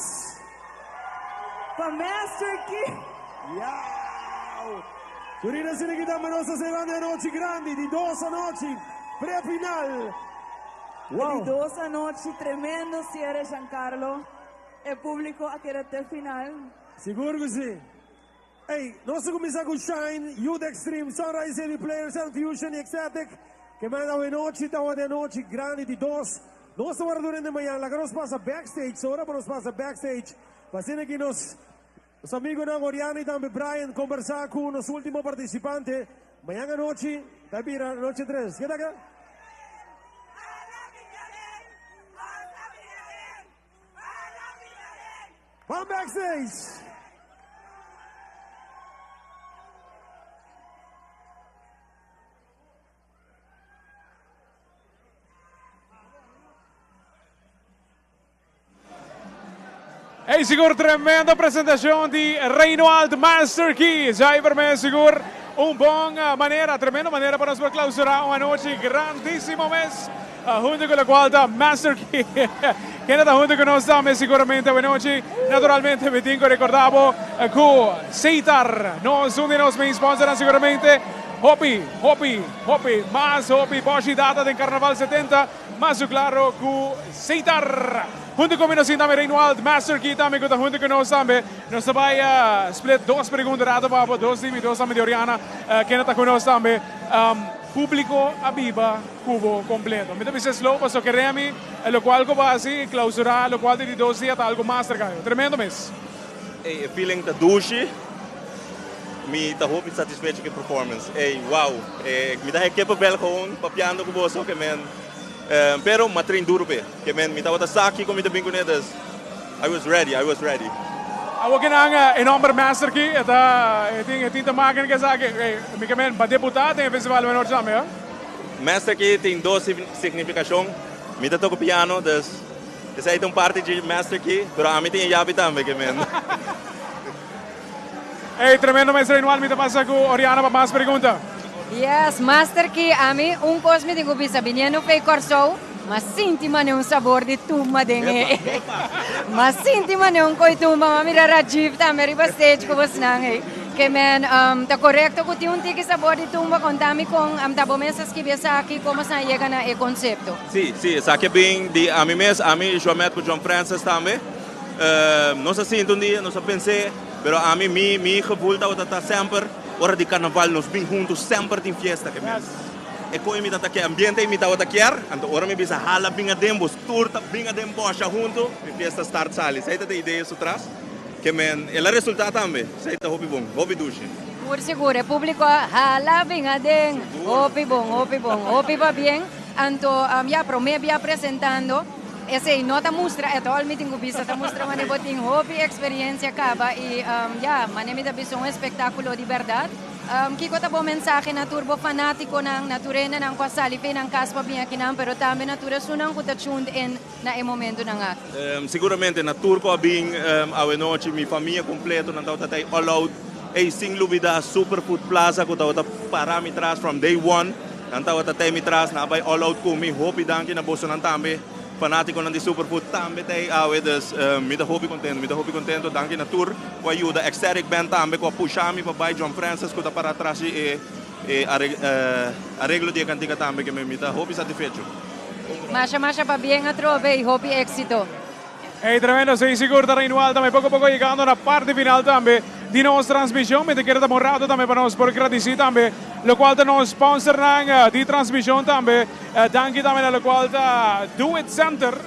Pa Master Key. Wow! Turina Sinikita Menosa será anochi grandi, di dos anochi, pre-final. Wow. Di dos anochi, tremendo cierre, Giancarlo. E publico a keda te final. Sigur cu si. Hey, nos a cuminsa cu Shine, Youth Extreme, Sunrise City Players, and Fusion, Ecstatic, cu manda anochi, ta di anochi grandi di dos. Nos ta durante mañan, laga nos pasa backstage, awor pa nos pasa backstage. Pa aki nos amigonan Oriana y tambe Brian combersa cu nos ultimo participante. Mañan anochi, ta bira nochi 3. Keda aki? Ban backstage. Hey, sigur tremendo presentacion di Reynoald Master Key. Ya pa mi, sigur, un bon manera, tremendo manera pa nos clausura un anochi grandisimo mes. Hunto cu locual ta Master Key. Ken ta hunto cu nos tambe, siguramente, bon nochi. Naturalmente, mi tin cu recorda cu Seitar, nos un di nos main sponsor, siguramente. Hopi, hopi, hopi, mas hopi, Boshi Data di Carnaval 70. Mas claro cu Seitar. Hunto cu mi nos tin tambe Reinwald Master Key tambe cu ta hunto cu nos tambe. Nos ta bay split dos pregunta rato pa bo, dos di mi, dos tambe di Oriana, kende ta cu nos tambe. Publico a biba cu bo completo. Mi ta bisa slow paso kere mi locual cu bo a haci, clausura locual di di dos dia ta algo master cayo. Tremendo mes. Ey, e feeling ta dushi. Mi ta hopi satisfecho cu e performance. Ey, wow. Mi ta haya kippenvel gewoon papiando cu boso ke men. Pero m'a train duro p'e. Ke men mi tabata sa kico mi ta bin cune dus I was ready, I was ready. Awor ke nan e nomber Master Key e ta e tin e tin te maken ke esaki. Mi ke men ba debuta den e festival awe nochi tambe, ha? Master Key tin dos significacion. Mi ta toca piano dus esei ta un parti dje Master Key, pero ami tin e yabi tambe ke men. Ey, tremendo maestro Inual, mi ta pasa cu Oriana pa mas pregunta. Yes, Master Key, ami un cos mi tin cu bisa, biniendo fey Corsou, m'a sinti mane un sabor di tumba den e. M'a sinti mane un coy tumba, m'a mira Rajiv tambe riba stage cu bosnan ey. Ke men, ta corecto cu tin un tiki sabor di tumba? Conta mi con ta bo mes a skibi esaki, como esnan a yega na e concepto? Si, si, esaki a bin di ami mes, ami Joamet cu John Francis tambe. Nos a sinta un dia, nos a pens'é, pero ami mi mi gevoel tabata ta semper ora di carnaval nos bin hunto semper tin fiesta ke mes. E koe mi tata ke ambiente ei mi tabata kier, anto ora mi bisa hala bin aden bos tur ta bin aden bosha hunto, mi fiesta start sali. Esei ta e idea su tras, ke men el a resulta tambe, esei ta hopi bon, hopi dushi. Sigur sigur, e publico a hala bin aden, hopi bon, hopi bon, hopi pabien. Anto ya prome bia presentando. Esey no ta mustra at all mi tin cu bisa, ta mustra mane bo tin hopi experiencia caba y ya, mane mi ta bisa un espectaculo di berdad. Kico ta bo mensahe na tur bo fanaticonan, na tur hendenan cu a sali fe nan cas pa bin akinan, pero tambe na tur esunnan cu ta tuned in na e momentonan aki? Siguramente na tur cu a bin awenochi, mi famia completo nan tabata ta all out, ey sin lubida Super Food Plaza cu tabata para mi tras from day one. Nan tabata tei mi tras, nan a bai all out ku mi. Hopi danki na bosonan tambe, fanatikonan di Superfood tambe tei awe. Dus mi ta hopi kontento, mi ta hopi kontento. Danki na tur ku a yuda. Ecstatic Band tambe ku a pusha mi pa bai. John Francis ku ta para tras di e e areglo di e kantika tambe ke mi ta hopi satisfecho. Masha masha pabien atrobe y hopi exito. Ey tremendo, si sigur ta Reinwald tambe poco poco yegando na parti final tambe di nos transmision. Mi ta kere ta un rato tambe pa nos por gradici tambe locual ta nos sponsornan di transmision tambe. Danki tambe na locual ta Do It Center.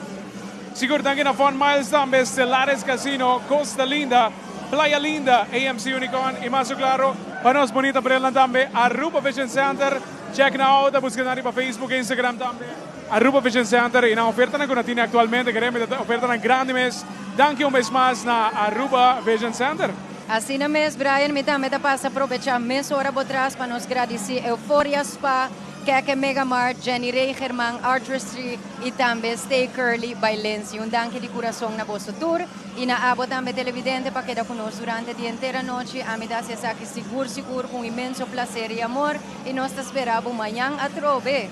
Sigur danki na Fun Miles tambe, Stellares Casino, Costa Linda, Playa Linda, AMC Unicorn y mas claro pa nos bonita brilnan tambe Aruba Vision Center. Check nan out, busca nan riba Facebook, Instagram tambe. Aruba Vision Center y nan ofertanan cu nan tine actualmente, kereme ta ofertanan grandi mes. Danki un bes mas na Aruba Vision Center. Asina mes Brian, mi tambe ta pasa probecha mes ora bo tras pa nos gradici Euphoria Spa, Keke Mega Mart, Jenny Rey German, Artistry y tambe Stay Curly by Lindsay. Un danki di curason na boso tur y na abo tambe televidente pa keda cu nos durante di henter anochi. Ami ta haci esaki sigur sigur cu un inmenso placer y amor y nos ta spera bo mañan atrobe.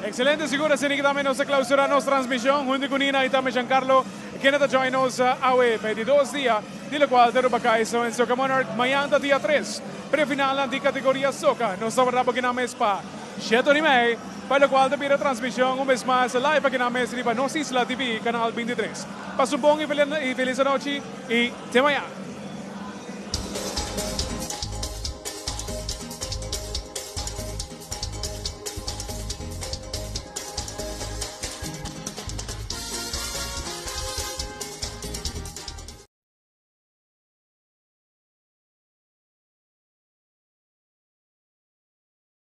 Excelente, sigur asina ki tambe nos ta clausura nos transmision hunto cu Nina y tambe Giancarlo kende ta join nos awe pa e di dos dia di locual ta Aruba Kaiso en Soca Monarch. Mañan ta dia tres, prefinalnan di categoria Soca. Nos ta warda bo kinan mes pa shete ora y mei pa locual ta bira transmision un bes mas live akinan mes riba Nos Isla TV canal 23. Pasa un bon y feliz anochi y te mañan.